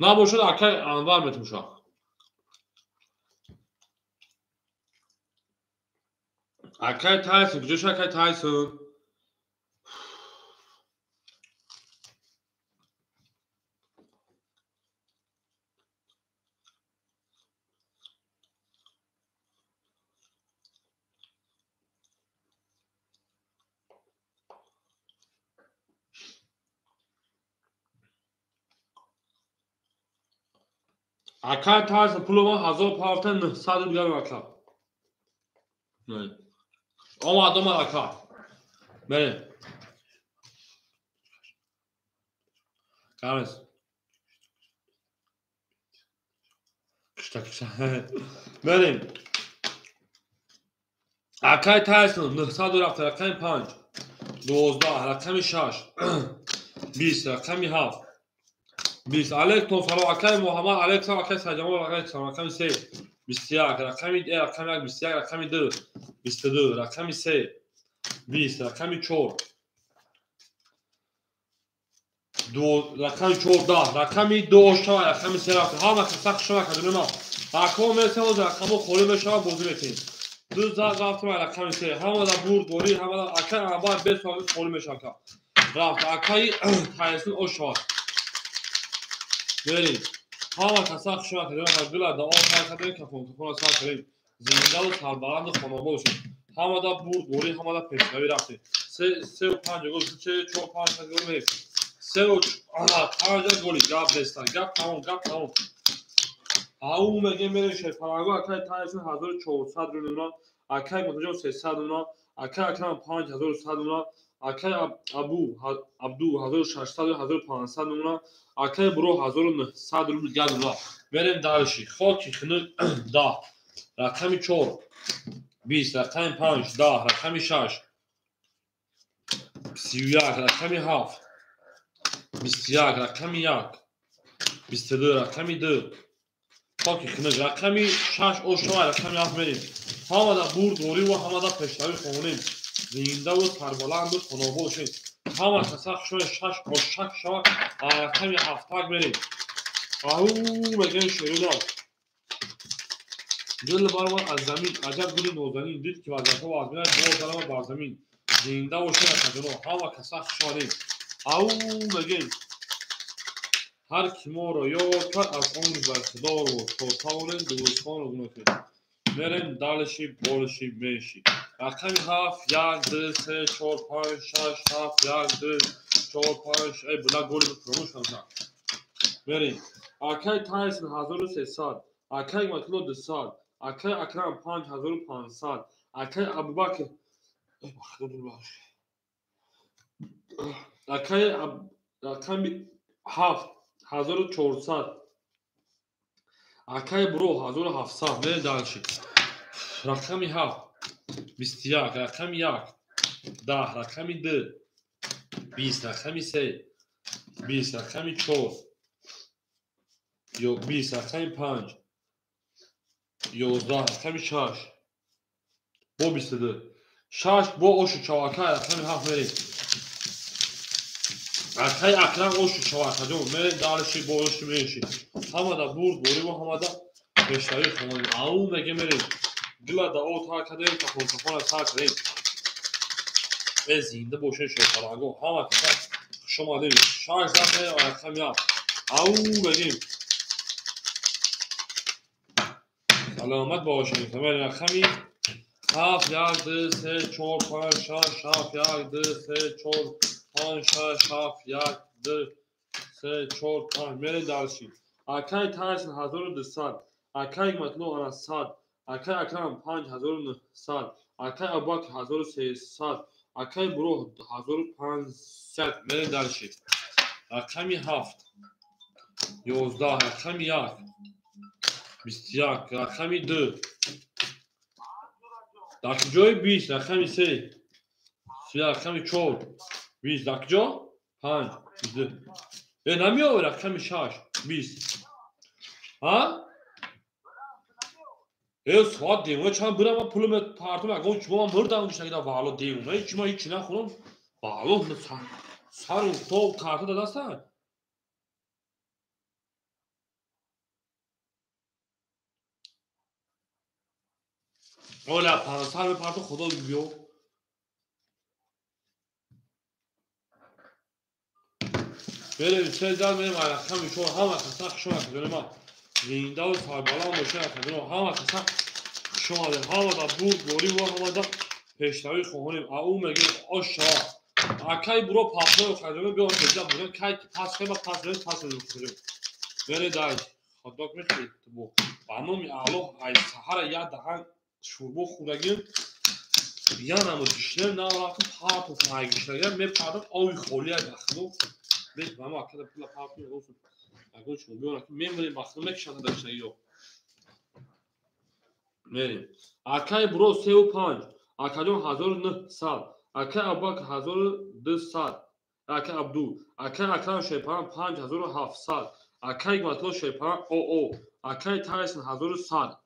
Набошад акай Анвар метумшад. Акай Тайсон куҷо шуд акай Тайсон? Акай Тайсон пуло ман 1900 рубл ака. Омад омад ака. Мерем. Камес. Кишта кишта. Мерем. Акай Тайсон 900 рафта рақами 5 12 рақами 6 20 рақами 7 20 алейкум салом акай Муҳаммад алейкум акай Сайҷамол алейкум рақами 3 21 рақами 1 21 рақами 2 22 рақами 3 20 рақами 4 2 рақами 14 рақами 2 шава рақами 3 рафт ҳама каса хушма кардем рақам мерасем рақамо холӣ мешавад бозӣ мекунем ду зад рафтем рақами 3 ҳама да бурд борӣ ҳама да акай аввал бес холӣ мешавад рафт акай Тайсон ошавад. Мерем. Ҳама каса хушма кардем гула да об сар кардем кафон кафона сар кардем зиндаву сарбаланду хонобод бошем. Ҳама да бурд борӣ ҳама да пешравӣ рафтем. 3 5 гол 4 5 гол мерем. 3 5 голи гап нест гап тамом гап тамом. Ау мегем мерем Шерпаранго акай Тайсон 1400 румна акай Мутаҷон 300 румна акай Акрам 5100 румна акай Абду 1600 1500 румна акай Буро 1900 рубл гап румна. Мерем дарши. Хоки хунук 10 рақами 4 20 рақами 5 10 рақами 6 31 рақами 7 21 рақами 1 22 рақами 2 хоки хунук рақами 6 ошава рақами 7 мерем. Ҳамада бурд борӣ ва ҳамада пешравӣ хонем. Зиндаву сарбаланду хонобод бошем. Ҳама каса хушои 6 ошак шава рақами 7 мерем. Ау мегем шерина. Гул баромад аз замин аҷаб гули нозанин дид ки вазифа аз мина боз даромад бар замин. Зинда бошем акаҷоно ҳама каса хушоем. Ау мегем ҳар ки моро ёд кард аз он рӯз бар худо буд то тавонем дурустхонро гуноҳ кунем. Мерем дальше, больше, меньше. Рақами 7, 1, 2, 3, 4, 5, 6, 7, 1, 2, 4, 5, эй, била голи фаромӯш кардам. Мерем. Акай Тайсон 1300, акай Матулло 200, акай Акрам 5500, акай Абубакр, акай рақами 7, 1400, акай Бро 1700. Мерем дальше. Рақами 7, 21, рақами 1, 10, рақами 2, 20, рақами 3, 20, рақами 4, 20, рақами 5, 11, рақами 6, бо 22, 6 бо ошу чавакай, рақами 7 мерем. Акай Акрам ошу чавакаҷон, мерем дальше, больше, меньше. Ҳамада бурд борибо, ҳамада пешравӣ хонем. Ау меге мерем. Гила да о тар кардем, кафон-кафона тар кардем. Э, зинда бошед шерпаланго, ҳама каса хуш омадед. 6 зад мерем рақами 7. Ау мегем. Саломат бошед. Мерем рақами 7, 1, 2, 3, 4, 5, 6, 7, 1, 2, 3, 4, 5, 6, 7, 1, 2, 3, 4, 5. Мерем дальше. Акай Тайсон 1200, акай Матулло ана 100, акай Акрам 5900, акай Абубакр 1300, акай Бро 1500. Мерем дальше. Рақами 7, 11, рақами 1, 21, рақами 2, дар куҷои 20, рақами 3, рақами 4, 20, дар куҷо 5, 22. Э, намеоварӣ рақами 6, 20. Ҳа? Э, соат девона чанд бирам, ман пулам партум, ягон чумо ман мурдам гишнагида ваъло девона, ҳеч ма ҳичи нахӯрам. Ваъло сару то карта дадастан. Оля, 500 мепарту, худо биё. Мерем се зад мерем рақами 4, ҳама каса хуш омадед. Ма зиндаву сарбаланд бошед, акаҷоно, ҳама каса хуш омадед. Ҳамада бурд борӣ ва ҳамада пешравӣ хоҳонем. Ау мегем оша. Акай Бро пасҳои акаҷоно биё ҳеҷа бурем, кай ки пас кай ба пас мерем, пас мерем акаҷоно. Мерем дальше. Хотдог мехӯрӣ ту бо. Ба номи Аллоҳ ай саҳара як даҳан шӯрбо хӯрдагим. Янаму гишнем нарафтам парту фай гишнагим, мепардам ови холия дахло. Мама акада пула парту мегӯфтам. Ягон чун биёра ки мемирем бахтам мекушанд дар гишнагиё. Мерем. Акай Бро 3 5, акаҷон 1900, акай Абубакр 1200, акай Абду, акай Акрам Шерпаран 5700, акай Ҳикматулло Шерпаран ОО, акай Тайсон 1100.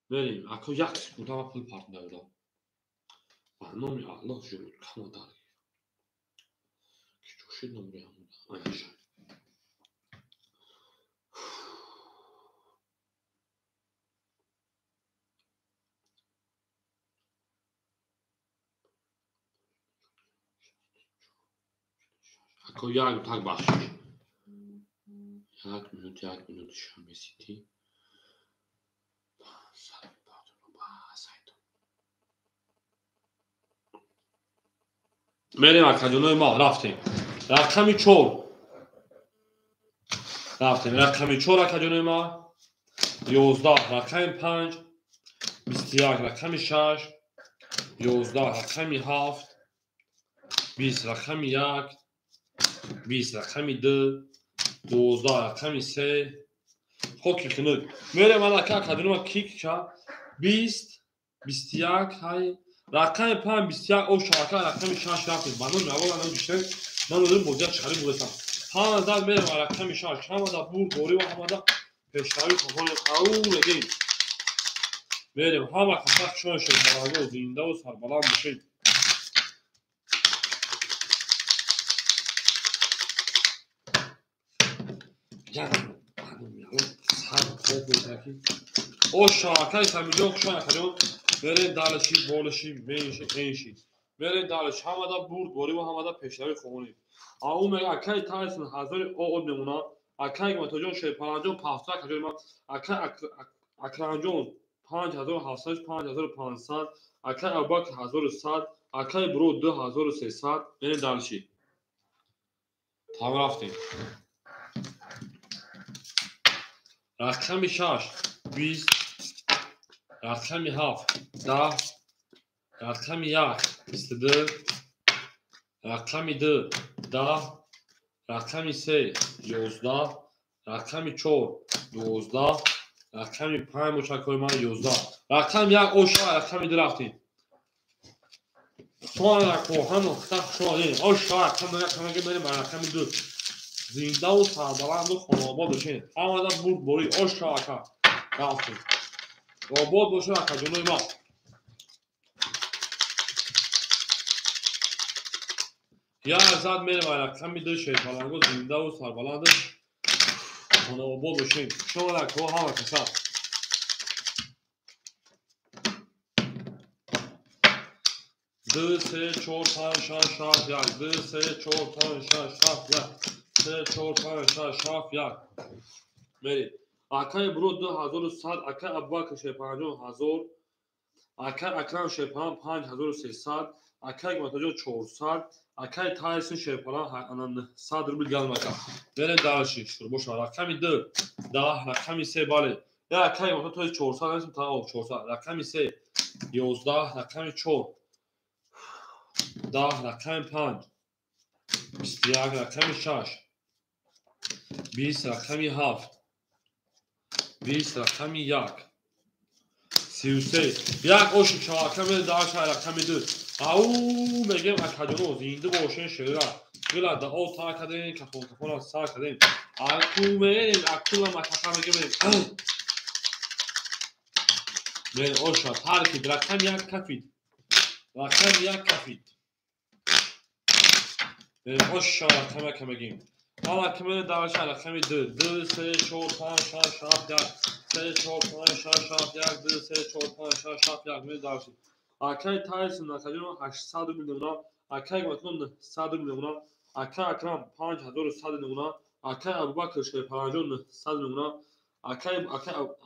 Мерем. Ако як секунда ман пул партум давидам. Ба номи Аллоҳ журудкама дар. Ки ҷӯшид номри ҳамуда. Анаша. Ако як так бахшиш. Як минут, як минут шамесити. Мерем акаҷонои ма, рафтем. Рақами 4. Рафтем. Рақами 4 акаҷонои ма. 11, рақами 5, 21, рақами 6, 11, рақами 7, 20, рақами 1, 20, рақами 2, 12, рақами 3. Хоки хунук. Мерем алака акаҷонои ма кик ша. 20, 21, ҳай. Рақами 5, 21, о шака, рақами 6 рафтем. Ба номи Аллоҳ нам гиштем. Ман одам бозият чари бурдам. Ҳама зад мерем рақами 6, ҳамада бурд борӣ ва ҳамада пешравӣ хоҳонем. Ау мегем. Мерем ҳама каса хуш омадед, бараго зиндаву сарбаланд бошед. Як сар хоб мекунад. О шакаи Самиҷон хуш омадед. Мерем дальше, больше, меньше, меньше. Мерем дальше, ҳамада бурд борӣ ва ҳамада пешравӣ хоҳонем. Ау мега акай Тайсон 1000 ОО мемонад. Акай Ҳикматуллоҷон Шерпаланҷон 500 акаҷони ман, акай Акрамҷон 5700, 5500, акай Абубакр 1100, акай Буро 2300. Мерем дальше. Там рафтем. Рақами 6 20, рақами 7 10, рақами 1 22, рақами 2 10, рақами 3 11, рақами 4 12, рақами 5 мушакҳои ман 11, рақами 1 оша, рақами 2 рафтем. Оша, рақами 1 мерем, рақами 2. Зиндаву сарбаланду хонобод бошед. Ҳамада бурдборӣ. Оша ака рафтем. Обод бошед акаҷонои ман. Як зад мерем рақами 2 шерпаланго. Зиндаву сарбаланду хонобод бошед. Шумо ҳама каса. 2 3 4 5 6 7 1 2 3 4 5 6 7 1 3 4 5 6 7 1. Мерем. Акай Буро 2100, акай Абубакр шерпаланҷон 1000, акай Акрам шерпалан 5300, акай Гматаҷон 400, акай Тайсон шерпалан 900 рубл галмака. Мерем дальше. Боша. Рақами 2 10, рақами 3 бале. Я акай Гматаҷон 400 нестем, та 400. Рақами 3 11, рақами 4 10, рақами 5 21, рақами 6 20, рақами 7 20, рақами 1 33. Як оши чавака мерем дар рақами 2. Ау мегем акаҷоно зинда бошен шера. Гила да о та кадем, кафон кафона са кадем. Аку мерем, акула макака мегем. Мерем оша таркид, рақами 1 кафид. Рақами 1 кафид. Мерем оша рақами 1 мегем. Ҳама ки мерем дар рақами 2. 2 3 4 5 6 7 1 3 4 5 6 7 1 2 3 4 5 6 7 1 мерем дар. Акай Тайсон акаҷон 800 рубл мемонад, акай Гматон 900 рубл мемонад, акай Акрам 5100 мемонад, акай Абубакр шерпаланҷон 900 мемонад, акай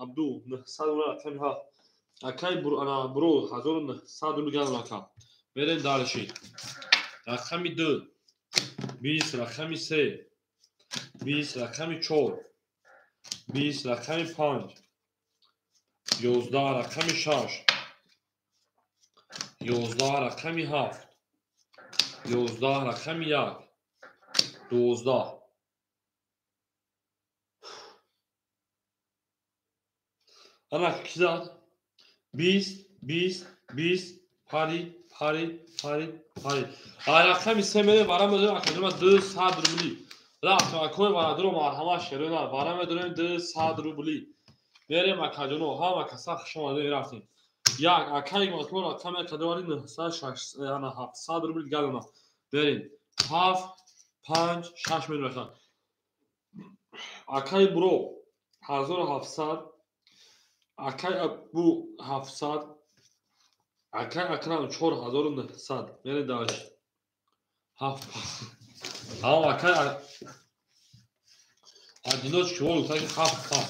Абду 900 мемонад, рақами 7, акай Буро 1900 рубл галм ака. Мерем дальше. Рақами 2 20, рақами 3 20, рақами 4 20, рақами 5 11, рақами 6 11, рақами 7 11, рақами 1 12. Ана ки зад? 20 20 20 парид парид парид парид. Рақами 3 мерем вара медорем акаҷома 200 рубли. Рафтем акои варадиро марҳамат шерона вара медорем 200 рубли. Мерем акаҷоно ҳама каса хуш омадед рафтем. Як акай Гматон рақами кадовари 900 рубл галона. Берем. 7 5 6 мерем рақам. Акай Буро 1700, акай Абу 700, акай Акрам 4900. Мерем дальше. 7 ҳам акай одиночки волу таки 7 7.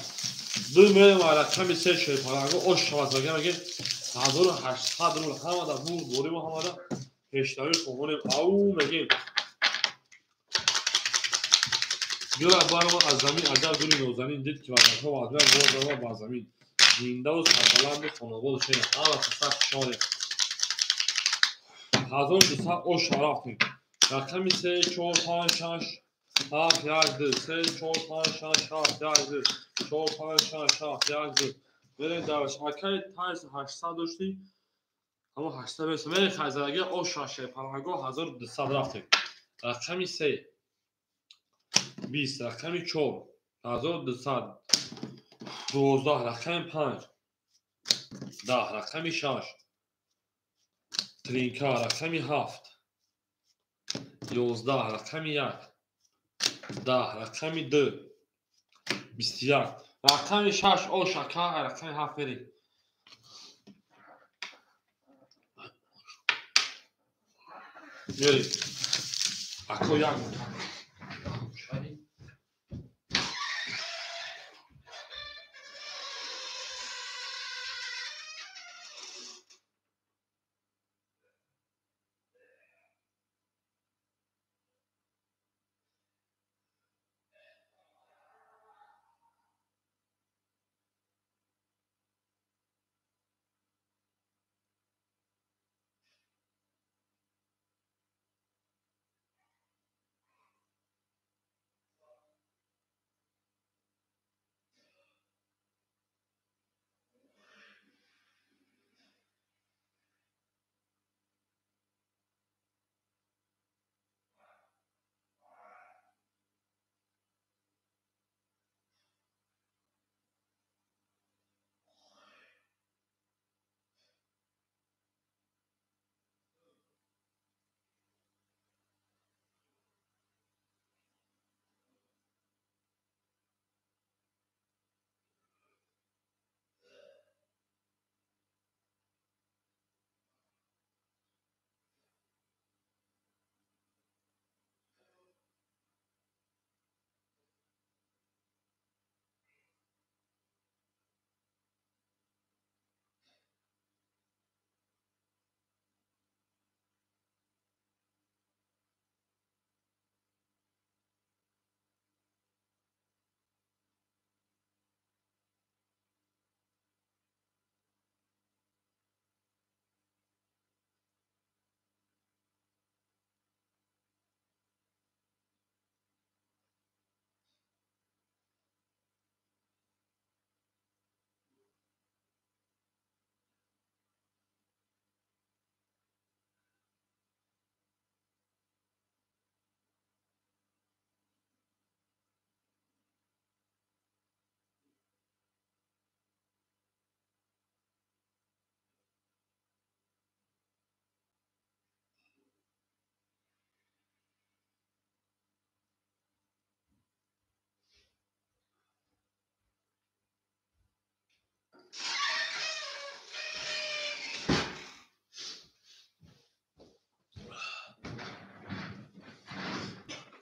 Ду мерем рақами 3 шерпаланго ош шавад мегем мегем 1800 рубл ҳамада бурд борим ҳамада пешравӣ хонем. Ау мегем гила баромад аз замин аҷаб гули нозанин дид ки вазанҳо вазмия боз ба замин. Зиндаву сарбаланду хонобод шед. Ҳама каса хушомадед. 1200 ош рафтем. Рақами 3 4 5 6 7 1 2 3 4 5 6 7 1 2 4 5 6 7 1 2. Мерем дарш. Акай Тайс 800 доштӣ. Ҳамо 800 мерем. Мерем хайзараги оша шерпаланго 1200 рафтем. Рақами 3 20, рақами 4 1200 12, рақами 5 10, рақами 6 тринка, рақами 7 11, рақами 1 10, рақами 2 21, рақами 6 оша ка, рақами 7 мерем. Мерем. Ако як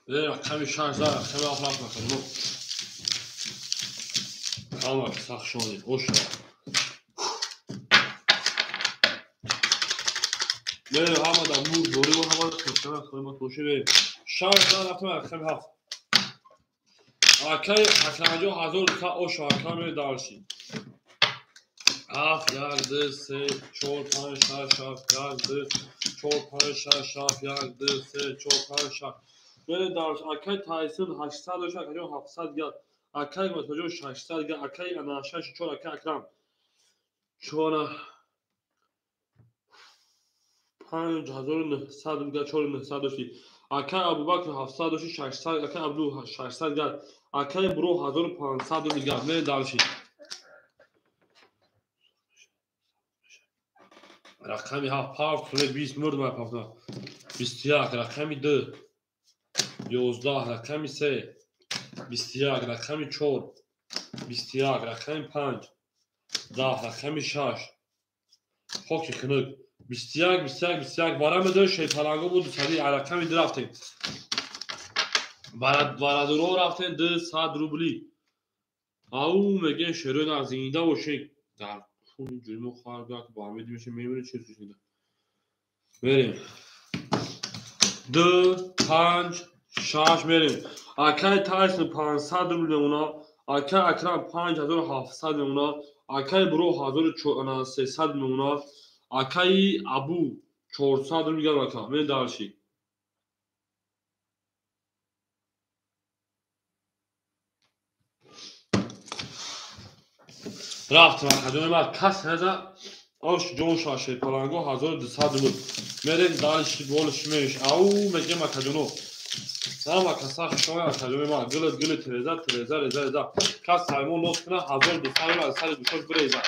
Рақами 6 зад, рақами 7 рафт макаҷоно. Ҳама сахт шонед. Оша. Мерем ҳама дар мур борӣ ва ҳама пешана хоҳем бошем. 6 зад рафтем рақами 7. Акай Акрамҷон 1200 оша ака медарши. 7 1 2 3 4 5 6 7 1 2 4 5 6 7 1 2 3 4 5 6. Мерем дарш. Акай Тайсон 800 оша акаҷон 700 гап. Акай Матоҷон 600 гап. Акай ана 6 4 акай Акрам 4 5900 гап 4900 дошти. Акай Абубакр 700 дошти 600 акай Абду 600 гап. Акай Буро 1500 рубл гап. Мерем дарши. Рақами 7 пафт 20 мурд ма пафт 21 рақами 2 11 рақами 3 21 рақами 4 21 рақами 5 10 рақами 6 хоки хунук 21 21 21 вараме дор шерпаланго буд 200 рақами 2 рафтем. Барадуро рафтем 200 рубли. Ау мегӯем шерои на зинда бошед. Дар хуни ҷӯймо хоҳар ба ҳамид мешем мебинед чӣ шунида. Мерем. 2 5 6 мерем. Акай Тайсон 500 рубл мемона, акай Акрам 5700 мемона, акай Буро 1300 мемона, акай Абу 400 рубл гап ака. Мерем дарши. Рафтем акаҷони ман кас наза ош ҷон шаше паланго 1200 рубл. Мерем дарши болш меш. Ау мегем акаҷоно. Ҳама каса хушоя акаҷони ман гилит гилит реза реза реза реза. Кас саймон нос куна 1200 рубл аз сари гӯшош биреза.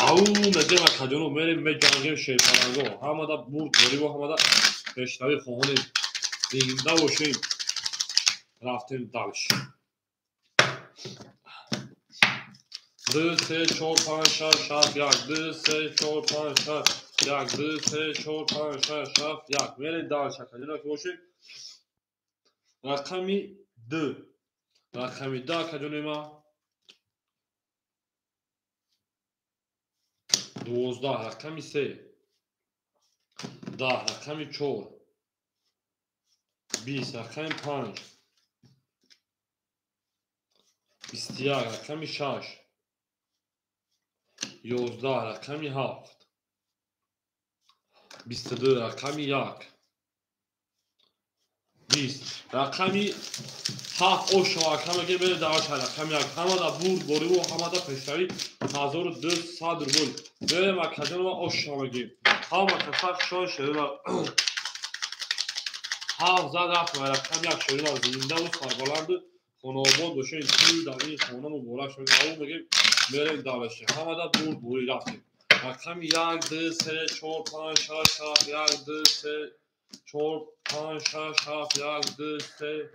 Ау мегем акаҷоно мерем меҷангем шерпаланго. Ҳамада бурд бориву ҳамада пешравӣ хоҳонем. Зинда бошем. Рафтем дарш. 2 3 4 5 6 7 1 2 3 4 5 6 1 2 3 4 5 6 7 1. Мерем дарш акаҷоно ки бошем. Рақами 2 рақами 2 акаҷони ма 12 рақами 3 10 рақами 4 20 рақами 5 21 рақами 6 11 рақами 7 22 рақами 1 20 рақами 7 оша акама ки бере дарш рақами 1 ҳамада бурд бориву ҳамада пешравӣ 1200 рубл. Берем акаҷонова оша мегем. Ҳама каса хушон шерина 7 зад рафт ва рақами 1 шерина зиндаву сарбаланду хонаобод бошем. Тӯй дар ин хона муборак шавед. Ау мегем мерем дарши. Ҳамада бурд борӣ рафтем. Рақами 1 2 3 4 5 6 7 1 2 3 4 5 6 7 1 2 3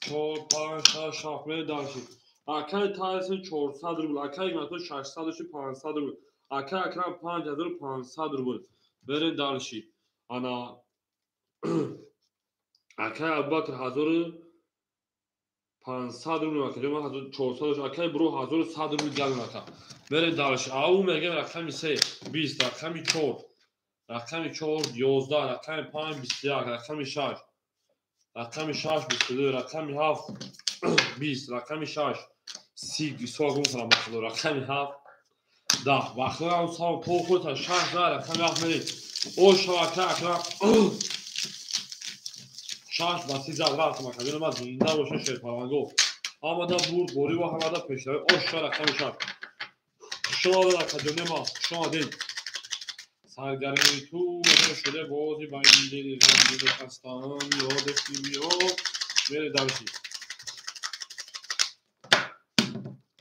4 5 6 7 мерем дарши. Акай Тайсон 400 рубл, акай Игнатов 600 500 рубл, акай Акрам 5500 рубл. Мерем дарши. Ана акай Абубакр 1500 рубл акаҷон 1400 акай Буро 1100 рубл гап ака. Мерем дарш. Ау мегем рақами 3 20 рақами 4 рақами 4 11 рақами 5 21 рақами 6 рақами 6 22 рақами 7 20 рақами 6 30 соғум сарам бахло рақами 7 10 бахло сам похот 6 рақами 7 мерем. Оша ака Акрам 6 ба 3 зад рафтем акаҷони ман зинда бошед шерпаланго. Ҳамада бурд бориву ҳамада пешравӣ. Оша рақами 6. Хуш омадед акаҷони ман, хуш омадед. Саргармии ту шуда бози ба ин дили ғамгину хастаам ёдати биё. Мере дарши.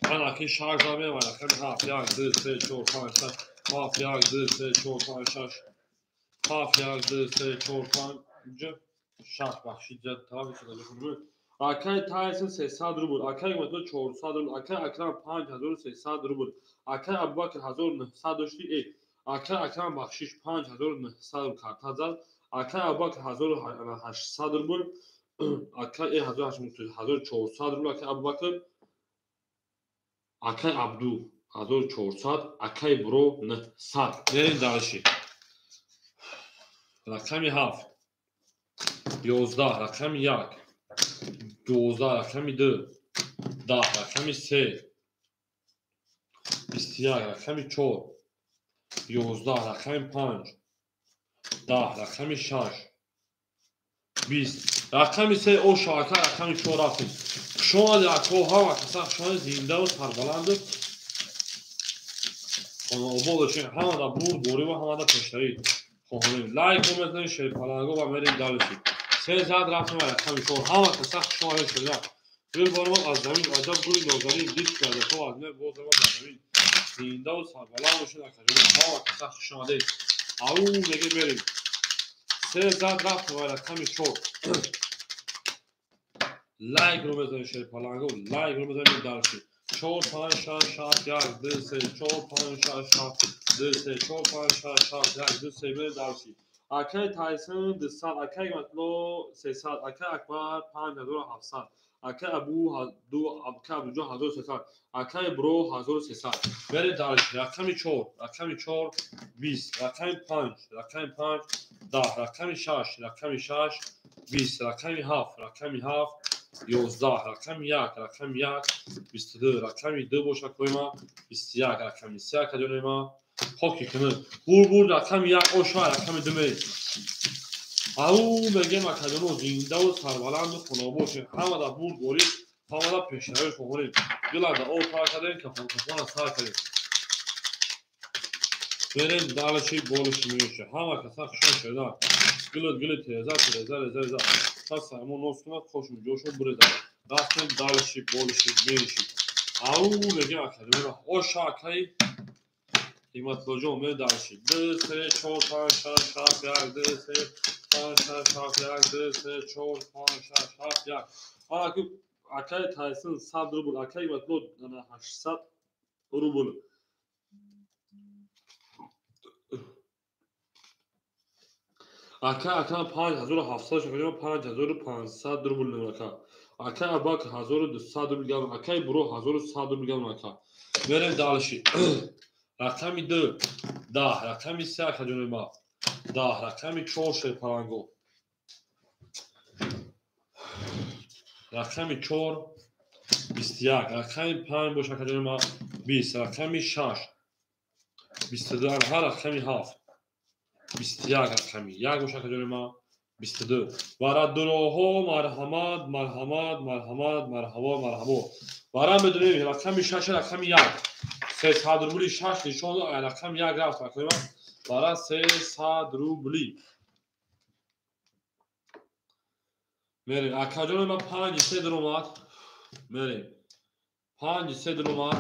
Ман аки 6 зад меям рақами 7 1 2 3 4 5 6 7 1 2 3 4 5 6 7 1 2 3 4 5 6 бахшид зад тави шуда. Акай Тайсон 300 рубл, акай Игнатов 400 рубл, акай Акрам 5300 рубл, акай Абубакр 1900 дошти. Акай Акрам бахшиш 5900 рубл карта зад. Акай Абубакр 1800 рубл, акай 1400 рубл, акай Абубакр, акай Абду 1400, акай Бро 900. Мерем дальше. Рақами 7, 11, рақами 1, 12, рақами 2, 10, рақами 3, 21, рақами 4, 11, рақами 5, 10, рақами 6, 20, рақами 3, оша, ака, рақами 4 рафтем. Хушомадед, ако, ҳама каса хушомадед, зиндаву сарбаланду хонаобод бошед. Ҳамада бурд борӣ ва ҳамада пешравӣ хоҳонем. Лайк мезанем, шерпаланго ва мерем дальше. Се зад рафтем ва рақами 4. Ҳама каса хушомадед, шуда. Гул баромад аз замин, аҷаб гули нозанин, дид кардато аз меҳр боз омад дар замин. Зиндаву сарбаланд бошед, акаҷон. Ҳама каса хушомадед. Ау меге мерем. Се зад рафтем ва рақами 4. Лайк ро мезанем, шерпаланго, лайк ро мезанем дальше. 4 5 6 7 1 2 3 4 5 6 7 2 3 4 5 6 7 1 2 3 мерем дальше. Акай Тайсон 200, акай Матло 300, акай Акбар 5700, акай Абу ду, акай Абдуҷон 1300, акай Бро 1300. Мерем дальше. Рақами 4, рақами 4 20, рақами 5, рақами 5 10, рақами 6, рақами 6 20, рақами 7, рақами 7 11, рақами 1, рақами 1 22, рақами 2 боша коима 21, рақами 3 акаҷонима хоки кунад. Бур рақами 1 оша, рақами 2 мерем. Ау мегем акаҷоно, зиндаву сарбаланду хонобод бошед. Ҳамада бурд борӣ, ҳамада пешравӣ хоҳонем. Дилада об тар кардем, кафонкафона сар кардем. Мерем дальше, болиши меёша. Ҳама каса хушон шуда. Гилит гилит тереза тереза реза реза. Каса мо нос кунад, хошум ҷошум буреза. Рафтем дальше, болиши меёши. Ау мегем акаҷоно, оша акаи Ҳикматуллоҷон, мерем дальше. 2 3 4 5 6 7 1 2 3 5 6 7 1 2 3 4 5 6 7 1. Ана ки акаи Тайсон 100 рубл, акаи Ҳикматулло 800 рубл. Акай Акрам 5700 шакаҷон, 5500 рубл ака. Акай Абубакр 1200 рубл гам, акай Бро 1100 рубл гам ака. Мерем дальше. Рақами 2 10, рақами 3 акаҷони ма 10, рақами 4 шерпаланго. Рақами 4 21, рақами 5 бош акаҷони ма 20, рақами 6 22, рақами 7 21, рақами 1 бош акаҷони ма 22. Вара дуроҳо марҳамат, марҳамат, марҳамат, марҳабо, марҳабо. Вара медонем рақами 6, рақами 1. 300 рубли 6 нишон дод, рақами 1 рафт акаҷони ма. Вара 300 рубли. Мерем акаҷони ма 5 3 даромад. Мерем. 5 3 даромад.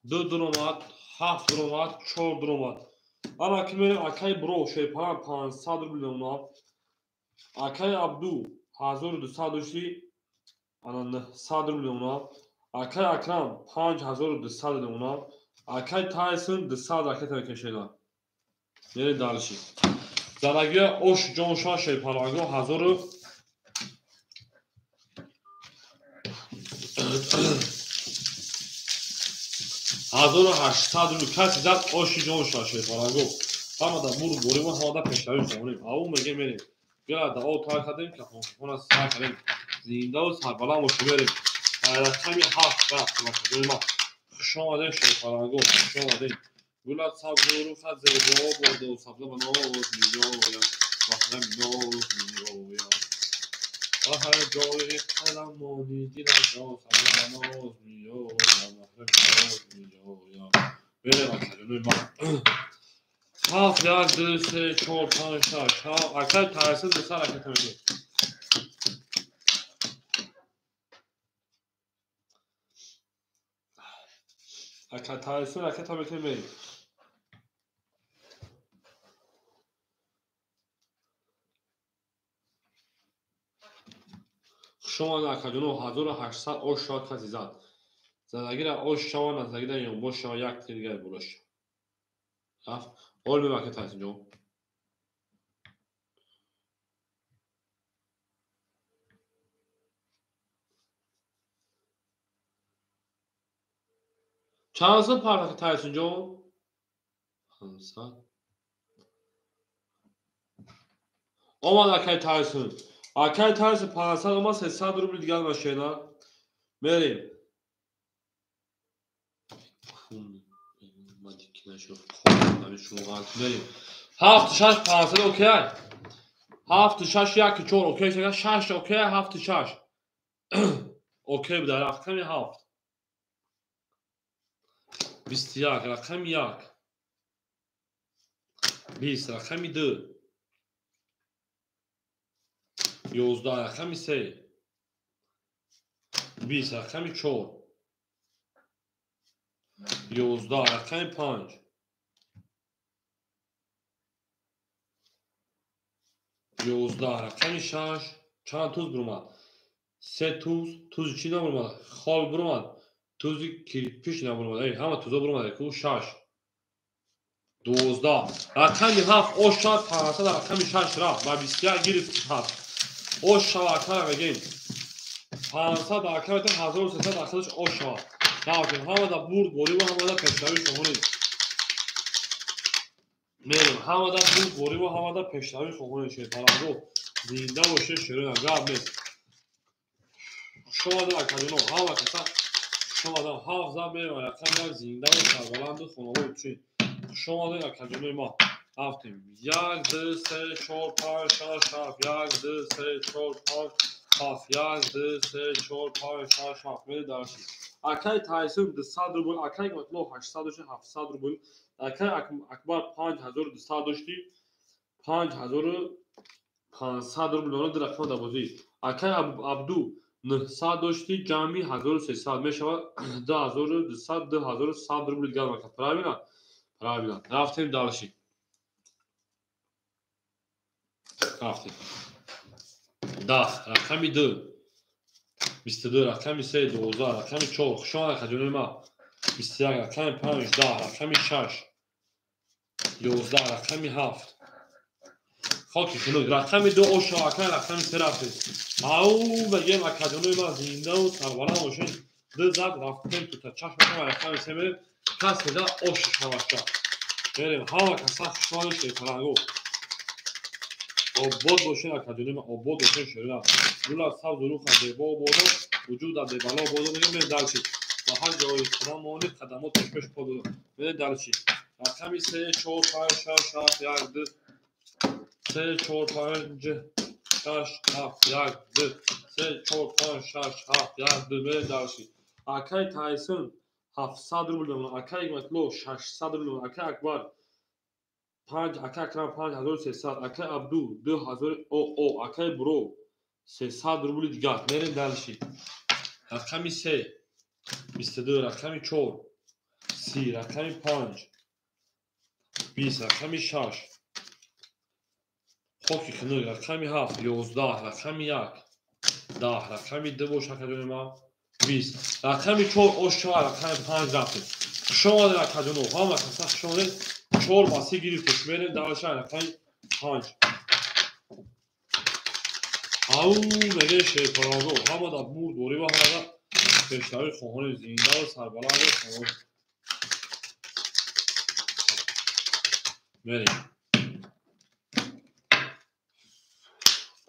2 даромад, 7 даромад, 4 даромад. Ана ки мерем акай Бро шерпалан 500 рубл мемонад. Акай Абду 1200 дошти, ана 900 рубл мемонад. Акай Акрам 5200 мемонад. Акай Тайсон 200 ракета мекашед. Мерем дальше. Зарагия ош ҷоншон шерпаланго 1800 рубл каси зад оши ҷоншон шерпаланго. Ҳамада бурд борӣ ва ҳамада пешравӣ хоҳонем. Ау меге мерем. Гила дао тар кардем, кафонкафона сар кардем. Зиндаву сарбаланд бошем, мерем. Рақами 7 рафт акаҷони ма. Хуш омадед шерпаланго, хуш омадед. Гулат сабзу рухат зебо боду, сабза ба ноз меояд, баҳрам ноз меояд. Ба ҳар ҷое қалам монӣ дилам ро, сабза ба ноз меояд, баҳрам ноз меояд. Мерем акаҷони ма. 7 1 2 3 4 5 6 7. Акай Тайсон 200 ракета мекунад. Акай Тайсон ракета мекунад, мерем. Хуш омадед акаҷоно, 1800 ош шавад каси зад. Задагира ош шава, назагира ёнбош шава, як тиги дигар болош шава. Рафт. Ҳол мебакед Тайсонҷон. Чанд сум партохти Тайсунҷон? 500. Омад акай Тайсун. Акай Тайсун 500 омад, 300 рубл дигар машина. Мерем. Мерем. 7 6 500 окей. 7 6 1 4 окей, 6 окей, 7 6. Окей буда, рақами 7. 21 рақами 1. 20 рақами 2. 11 рақами 3. 20 рақами 4. 11 рақами 5. 11 рақами 6. Чанд туз бурмад? 3 туз. Тузи чӣ набурмад? Хол бурмад. Тузи кирпич набурмад. Эй, ҳама тузо бурмад. Ку 6. 12. Рақами 7 ош шад 500 рақами 6 рафт. Ба 21 гирифт 7. Ош шава акара мегем. 500 акара 1300 ахлаш ош шава. Рафтем. Ҳамада бурд бориву ҳамада пешравӣ хоҳонед. Мерем. Ҳамада бурд бориву ҳамада пешравӣ хоҳонед. Шерпаланго зинда боше шерона гап нест. Шомада акаҷоно ҳама каса шомада ҳафт зан мерем рақами як зиндаву сарбаланду хонавои чин. Шомада акаҷонои ма. Рафтем. 1 2 3 4 5 6 7 1 2 3 4 5 7 1 2 3 4 5 6 7 мерем дарши. Акай Тайсун 200 рубл, акай Матло 800 дошти 700 рубл, акай Акбар 5200 дошти 5500 рубл дора рақам дар бозӣ. Акай Абду 900 дошти ҷамъи 1300 мешавад 2200 2100 рубл дигар мака. Правильно? Правильно. Рафтем дальше. Рафтем. 10 рақами 2. 22 рақами 3, 12 рақами 4. Хуш омадед акаҷонои ма. 21 рақами 5, 10 рақами 6. 11 рақами 7. Хоки хунук рақами 2 ош акай рақами 3 рафтем. Ау мегем акаҷонои ма зиндаву сарбаланд бошед. Ду зад рафтем тута чашм рақами 3 мерем. Касе да ош шаваша. Мерем ҳама каса хуш омадед шерпаланго. Обод бошед акаҷонои ма, обод бошед шерина. Гула сабзу руха зебо бодо, вуҷуда бебало бодо. Мегем мерем дальше. Ба ҳар ҷои қадам монед, қадамот пешпеш подо. Мерем дальше. Рақами 3 4 5 6 7 1 2 3 4 5 6 7 1 2 3 4 5 6 7 1 2 мерем дальше. Акай Тайсун 700 рубл мемонад, акай Матло 600 рубл мемонад, акай Акбар 5, акай Акрам 5300, акай Абду 2000 о, акай Буро 300 рубли дигар. Мерем дальше. Рақами 3 22 рақами 4 30 рақами 5 20 рақами 6 хоки хунук рақами 7 11 рақами 1 10 рақами 2 бош акаҷони ма 20 рақами 4 ош шава рақами 5 рафтем. Хуш омадед акаҷоно, ҳама каса хуш омадед. 4 ба 3 гирифтем. Мерем дальше рақами 5. Ау мегем шерпаланго ҳамада бурд борива ҳамада пешравӣ хоҳони зиндаву сарбаланду хонавои. Мерем.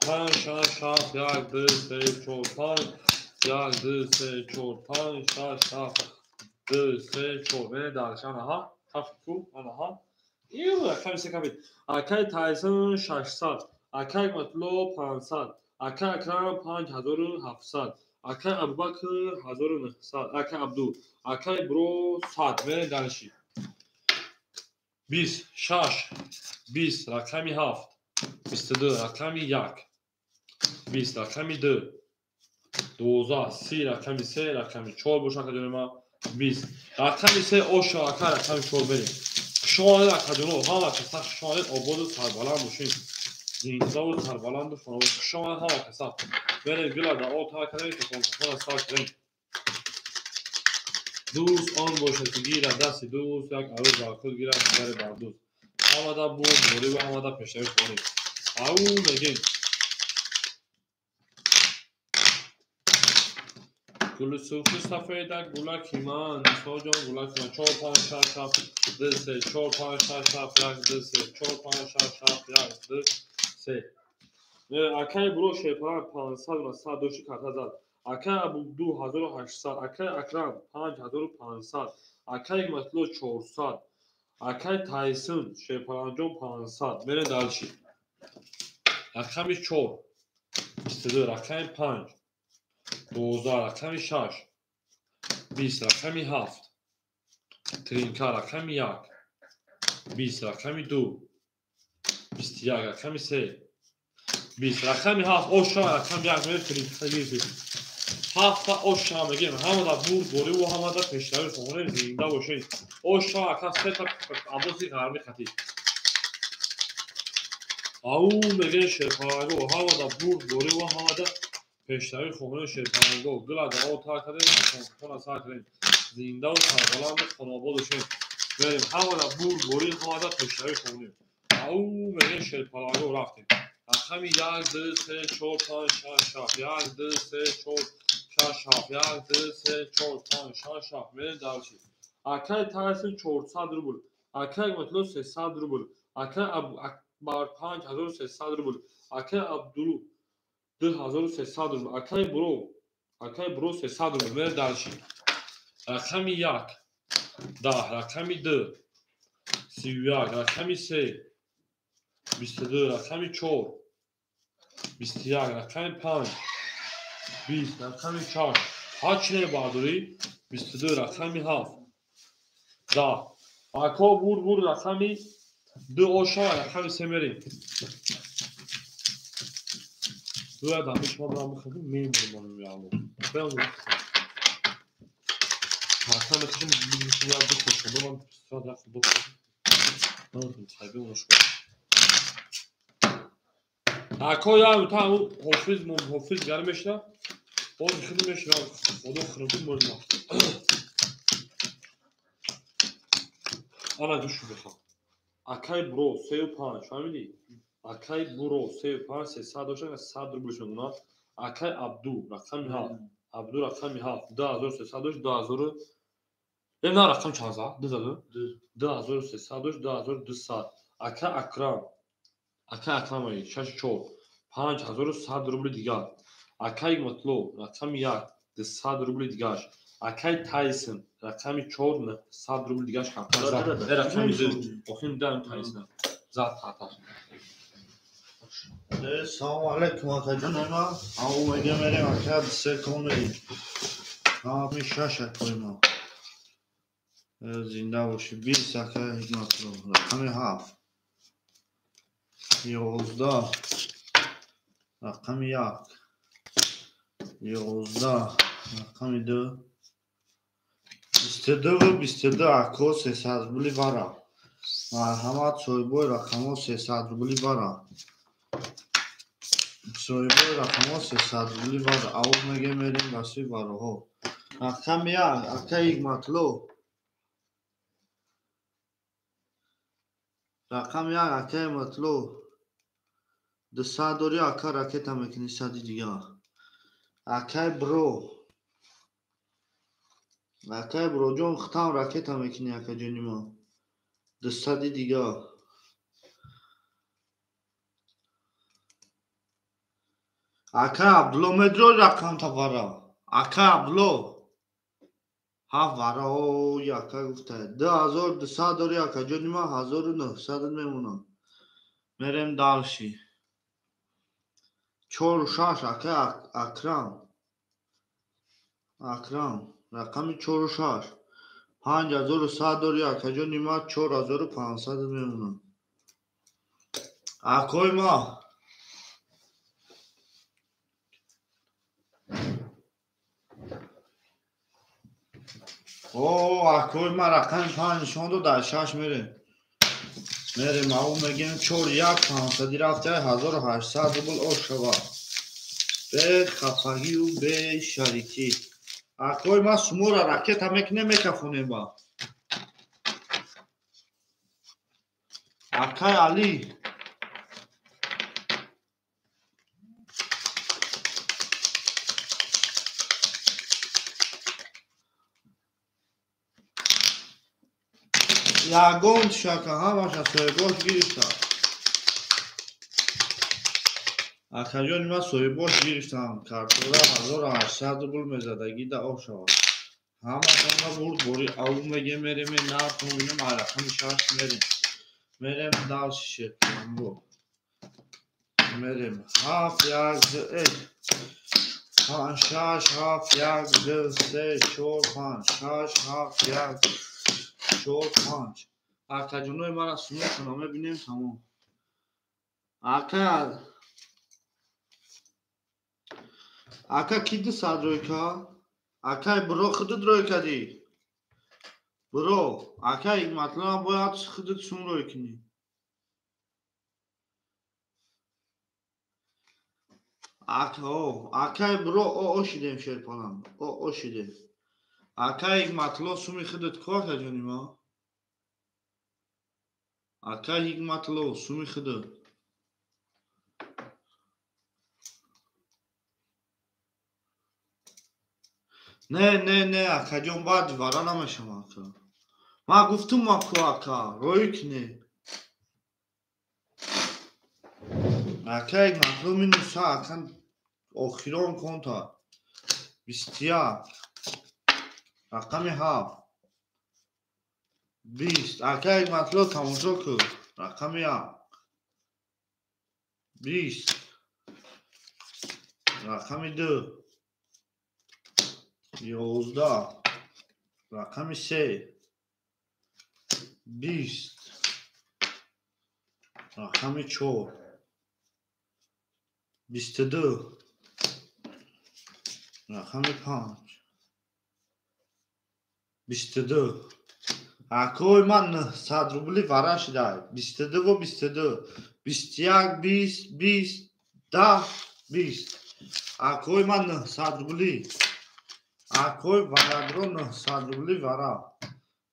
5 6 7 1 2 3 4 5 1 2 3 4 5 6 7 2 3 4 мерем дальше. Анаҳа кафку анаҳа. Ин рақами 3 кафид. Акай Тайсон 600, акай Матло 500, акай Акрам 5700, акай Абубакр 1900, акай Абду, акай Буро 100. Мерем дальше. 20 6 20 рақами 7 22 рақами 1 20 рақами 2 12 30 рақами 3 рақами 4 бош акаҷони ма 20 рақами 3 ош акай рақами 4 мерем. Хуш омадед акаҷоно, ҳама каса хуш омадед, ободу сарбаланд бошед. Зиндаву сарбаланду хонавода. Хуш омадед ҳама каса. Мерем гула да об тар кардем, кафонкафона сар кардем. Дӯст он бошад ки гирад дасти дӯст, як арӯз бар худ гирад дигаре бар дӯст. Ҳамада бурд бориву ҳамада пешравӣ хоҳонем. Ау мегем. Гули сурхи сафеда гулаки ман, Нисоҷон гулаки ман. 4 5 6 7 2 3 4 5 6 7 1 2 3 4 5 6 7 1 2 3. Акай буро шерпаланг 500 ва 100 дошти карта зад. Акай Абуду 1800, акай Акрам 5500, акай Ҳикматулло 400, акай Тайсин шерпалангҷон 500. Мерем дальше. Рақами 4 22, рақами 5 12, рақами 6 20, рақами 7 тринка, рақами 1 20, рақами 2 21, рақами 3 20, рақами 7 оша, рақами 1 мерем тринка гирифтем. 7 оша мегирем. Ҳамада бурд бориву ҳамада пешравӣ хонем, зинда бошед. Оша ака сета абоси ғарбӣ хатӣ. Ау мегирем шерпаланго, ҳамада бурд бориву ҳамада пешравӣ хонем шерпаланго. Гула дао тар кардем, хона сар кардем. Зиндаву сарбаланд хонобод бошед. Мерем ҳамада бурд борӣ, ҳамада пешравӣ хонем. Ау мегирем шерпаланго, рафтем. Рақами 1 2 3 4 5 6 7 1 2 3 4 6 7 1 2 3 4 5 6 7. Мерем дальше. Акай Тайсин 400 рубл, акай Ҳикматулло 300 рубл, акай Акбар 5300 рубл, акай Абдулло 2300 рубл, акай Буро 300 рубл. Мерем дальше. Рақами 1 10, рақами 2 31, рақами 3 22, рақами 4 21, рақами 5 20, рақами 6 ҳачне бардорӣ 22, рақами 7 10. Ако бур бур рақами 2 оша, рақами 3 мерем. Дуя дамиш ма брам бихӯрем, мемурмонем яло. Бям. Ҳатман мехоҳем я бихӯрам, ман сад рафт бихӯрам. Наметавонам хайби онаш. Ако я та ҳофиз ҳофиз гар мешна. Боз хид мешна. Худо хӯрду мурма. Ана гӯш бихӯр. Акай буро 3 5, фаҳмидӣ? Акай буро 3 5 300 дошта, 100 рубл мемонад. Акай Абду рақами 7, Абду рақами 7 2300 дошт, 2000. На рақам чанд зад? 2000? 2300 дошт, 2200. Акай Акрам, акай Акрам 6 4 5100 рубли дигар. Акай Ҳикматулло рақами 1 200 рубли дигар. Акай Тайсин рақами 4 900 рубли дигар. Рақами 2 охин дам Тайсин зад хата. Салом алейкум акаҷон, ма ау мегем мерем ака 3 кон мерем. Ҳами 6 акои ма. Зинда бошӣ. 20 ака Ҳикматулло рақами 7 11 рақами 1 11 рақами 2 22 22 ако 300 рубли бара. Марҳамат соҳибои рақамҳо 300 рубли бара. Соҳибои рақамҳо 300 рубли бара. Ау мегем мерем ба сӯи бароҳо. Рақами 1 ака Ҳикматулло. Рақами 1 ака Ҳикматулло. 200 дорӣ ака ракета мекунӣ 100 дигар. Акай бро. Акай броҷон хитам ракета мекунӣ акаҷони ман. 200 дигар. Акай Абдулло медро рақамта бара. Акай Абдулло. 7 вара ой ака гуфта. 2200 дорӣ акаҷони ман 1900 мемонад. Мерем дальше. 4 6 ака Акрам. Акрам рақами 4 6 5100 дорӣ акаҷони ман 4500 мемонад. Акои ма О, акои ма рақами 5 нишон дод, дар 6 мерем. Мерем, ау мегем 4 1 500 рафта 1800 рубл ош шавад. Бе хафагию бе шарикӣ. Акои ма сумора ракета мекунем, мекафонем ба. Акай Али. Ягон шака ҳамаша соҳибош гирифта. Акаҷони ман соҳибош гирифтам. Картора 1800 рубл мезадагӣ да об шавад. Ҳамашонро бурд бори ав мегем мерем нарх мебинем рақами 6 мерем. Мерем дальше шерпаланго. Мерем 7 1 2 5 6 7 1 2 3 4 5 6 7 1 4 5. Акаҷонои мара сумошона мебинем тамом. Ака Ака ки 200 рӯй кард? Акай биро худат рӯй кардӣ. Биро, акай Ҳикматулло бояд худат сум рӯй кунӣ. Акай биро о шидем шерпаланг. О шидем. Акай Ҳикматулло суми худат ко акаҷони ма? Акай Ҳикматулло суми худат. Не, не, не, акаҷон баъд вара намешавам ака. Ман гуфтум аку ака, рӯй кунӣ. Ака Ҳикматулло минуса ака охирон конта. 21 рақами 7 20. Ака Ҳикматулло тамошо кун. Рақами 1 20 рақами 2 11 рақами 3 20 рақами 4 22 рақами 5 22. Акои ман 900 рубли вара шидай. 22 ва 22 21 20 20 10 20. Акои ман 900 рубли. Акои варадро 900 рубли вара.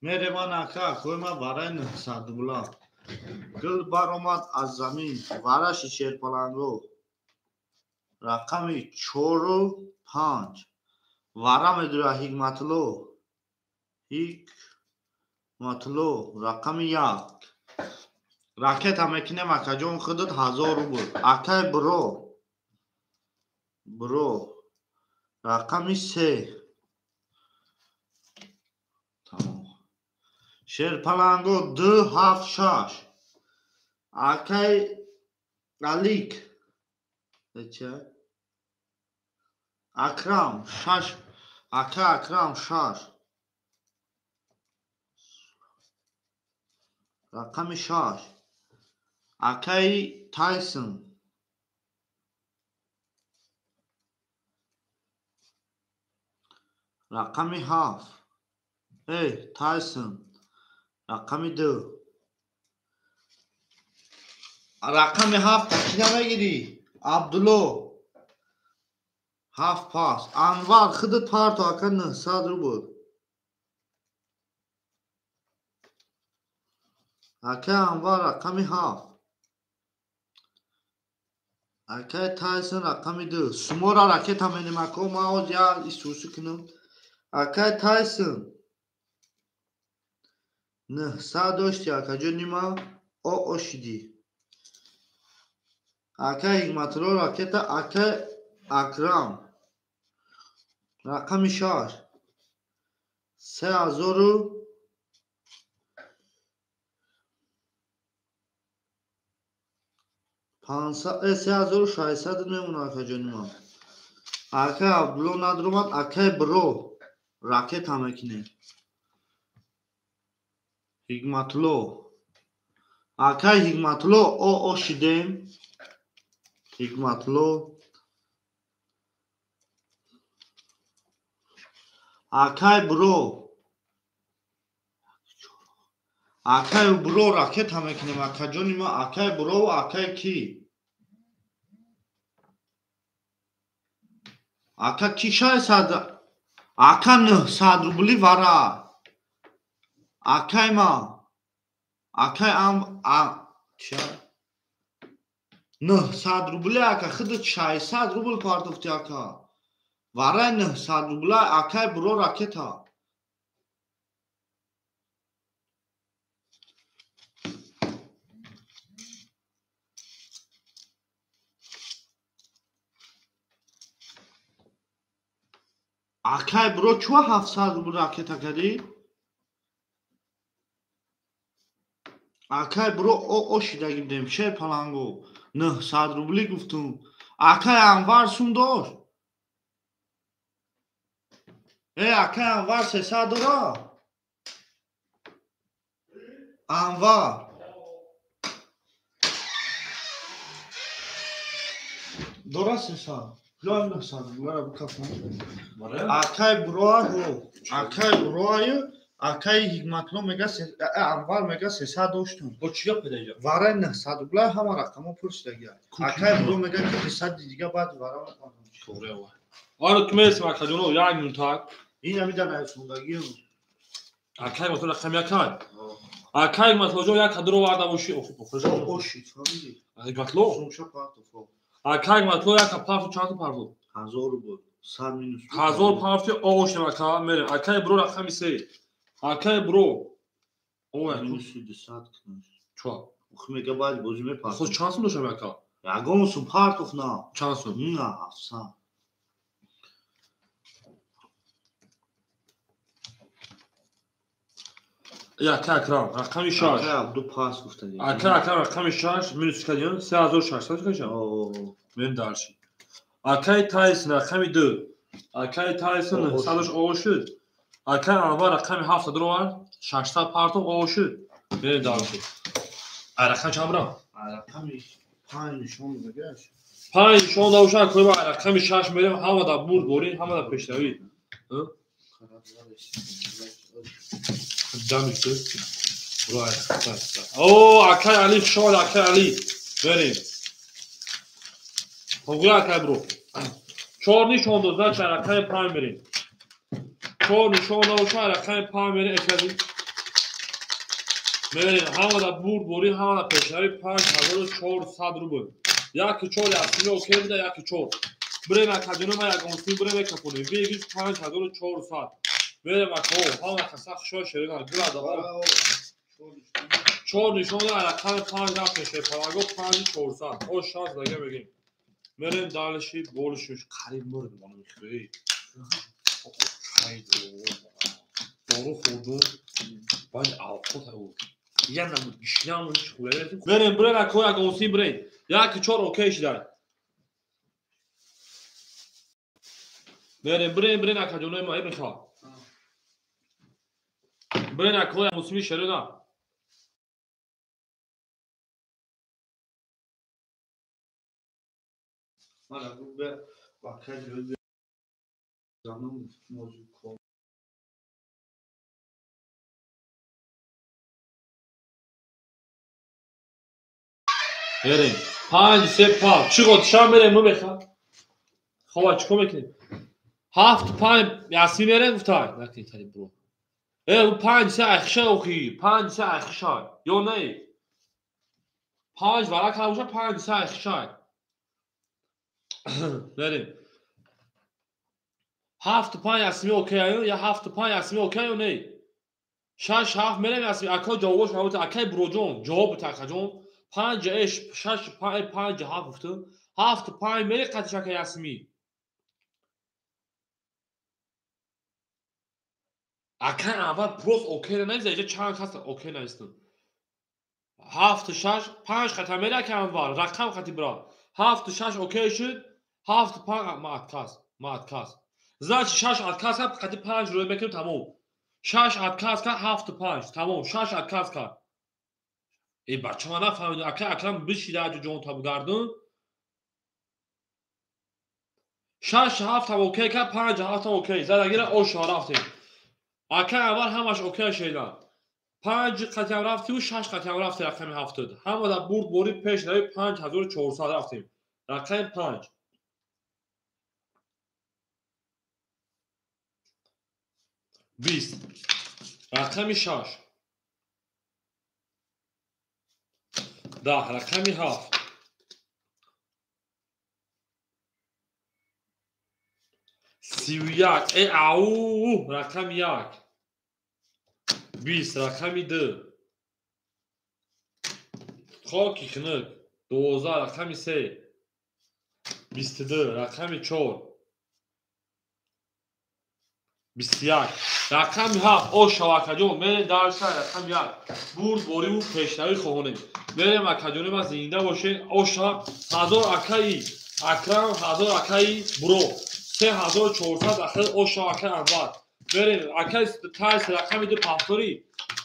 Мереман ака, акои ман вараи 900 рубла. Гул баромад аз замин. Вараши шерпаланго. Рақами 4 5. Вара медура Ҳикматулло. Ҳикматулло рақами 1. Ракета мекунем акаҷон худат 1000 рубл. Акай биро. Биро. Рақами 3. Тамом. Шерпаланго 2 7 6. Акай Алик. Ча? Акрам 6. Ака Акрам 6. Рақами 6. Акай Тайсон. Рақами 7. Эй, Тайсон. Рақами 2. Рақами 7 чӣ намегирӣ? Абдулло. 7 пас. Анвар худат парто ака 900 рубл. Ака Анвар рақами 7. Акай Тайсон рақами 2. Сумора ракета менем ако ман оз як исусу кунам. Акай Тайсон 900 дошти акаҷони ман о шидӣ. Акай Ҳикматулло ракета акай Акрам рақами 6. 3000 3600 мемонад акаҷони ман. Акай Абдулло надромад, акай биро ракета мекунем. Ҳикматулло. Акай Ҳикматулло о шидем. Ҳикматулло. Акай биро. Акай биро ракета мекунем акаҷони ман. Акай биро ва акай ки? Ака ки 600? Ака 900 рубли вара. Акай ма. Акай ам а ча? 900 рубли ака худат 600 рубл партофти ака. Варай 900 рубла акай биро ракета. Акай бро чуа 700 рубл ракета кардӣ? Акай бро ошидаги будем шер паланго 900 рубли гуфтум. Акай Анвар сум дошт. Акай Анвар 300 дора. Анвар дора 300. Плюс 900 рубла бикафам. Акай броа акай броаю акай Ҳикматло мега Анвар мега 300 доштум. Бо чӣ гап медаҷа? Варай 900 рубла ҳама рақамо пурсидаги. Акай бро мега ки 300 дига баъд вара мепардам. Тоғри ава. Ара ту мересим акаҷоно як минутак. Ин ҳами дар нависондагӣ. Акай матло рақами акай. Акай матлоҷон як кадро варда боши. Ошид фаҳмидӣ? Матло? Сумша партоф. Акай матло як парту чанд парту? 1000 рубл. 100 минус. 1000 парту оғошем ака мерем. Акай бро рақами 3. Акай бро. Ой, минус 200 кунаш. Чо? Ох мега баъд бозӣ мепартоф. Хо чанд сум дошам ака? Ягон сум партоф на. Чанд сум? На, 700. Акай Акрам, рақами 6. Акай Абду пас гуфтаги. Акай Акрам рақами 6 минус кадиён 3600 каша. Мерем дальше. Акай Тайсон рақами 2. Акай Тайсон 900 оғоз шуд. Акай Анвар рақами 7 дровар 600 партов оғоз шуд. Мерем дальше. Рақам чанд брам? Рақами 5 нишон дагаш. 5 нишон дошта акай рақами 6 мерем ҳама да бурд борин, ҳама да пешравӣ. О, акай Али шод, акай Али. Мерем. Хоғуя акай бро. 4 нишон дод, значит рақами 5 мерем. 4 нишон дошта рақами 5 мерем экади. Мерем ҳама да бурд борин, ҳама да пешравӣ 5400 рубл. 1-4 ясми окей буда 1-4. Брем акаҷоно ма ягонсин брем экафонем. Вегиш 5400. Мерем ака, ҳама каса хушо шерина гулада. 4 нишон рақами 5 рафтем шерпалаго 5400. О шанс дага мегем. Мерем дальше болишуш қариб мурдем ана михӯи. Дору хӯрдум. Баъд авқот ау. Я намуд гишнам ҳеч хӯрда. Мерем брем ака ягонсин брем. 1-4 окей шидай. Мерем брем брем акаҷонои ма михоҳ. Брем акои мусими шерина. Мана бу бакай ҷои занам мозу кор. Мерем 5 3 5. Чӣ год шам мерем ну меха. Хова чӣ кор мекунем? 7 5 ясми мерем гуфтай. Накунӣ тари бро. 5 3 ахша охи, 5 3 ахша. Ё не? 5 варака боша 5 3 ахша. Мерем. 7 5 ясми окей аю, я 7 5 ясми окей ё не? 6 7 мерем ясми ака ҷавобаш мабута акай броҷон, ҷавоб такаҷон. 5 6 5 5 7 гуфту. 7 5 мере қатишака ясми. Акай аввал просто окей нависта, иҷа чанд кас окей навистанд. 7 6 5 хата мере акай аввал, рақам хати бра. 7 6 окей шуд, 7 5 ма отказ, ма отказ. Значит 6 отказ кард, хати 5 рӯй мекунем тамом. 6 отказ кард, 7 5 тамом, 6 отказ кард. Бача ман нафаҳмидам, акай Акрам бишида аҷо ҷон табгардун. 6 7 там окей кард, 5 7 там окей. Задагира оша рафтем. Акай аввал ҳамаш окей шида. 5 қатиам рафтиму 6 қатиам рафтем рақами 7. Ҳама да бурд бори пеш рави 5400 рафтем. Рақами 5. 20. Рақами 6. 10. Рақами 7. 31. Ау, рақами 1. 20. Рақами 2. Хоки хунук. 12. Рақами 3. 22. Рақами 4. 21. Рақами 7 ошава акаҷон, мерем дарша рақами 1. Бурд бориву пешравӣ хоҳонем. Мерем акаҷони ма, зинда бошед. Ошава 1000 акаи Акрам, 1000 акаи Буро, 3400 акаи ошава акаи Анвар. Мерем акаи Тайс рақами 2 пафтори,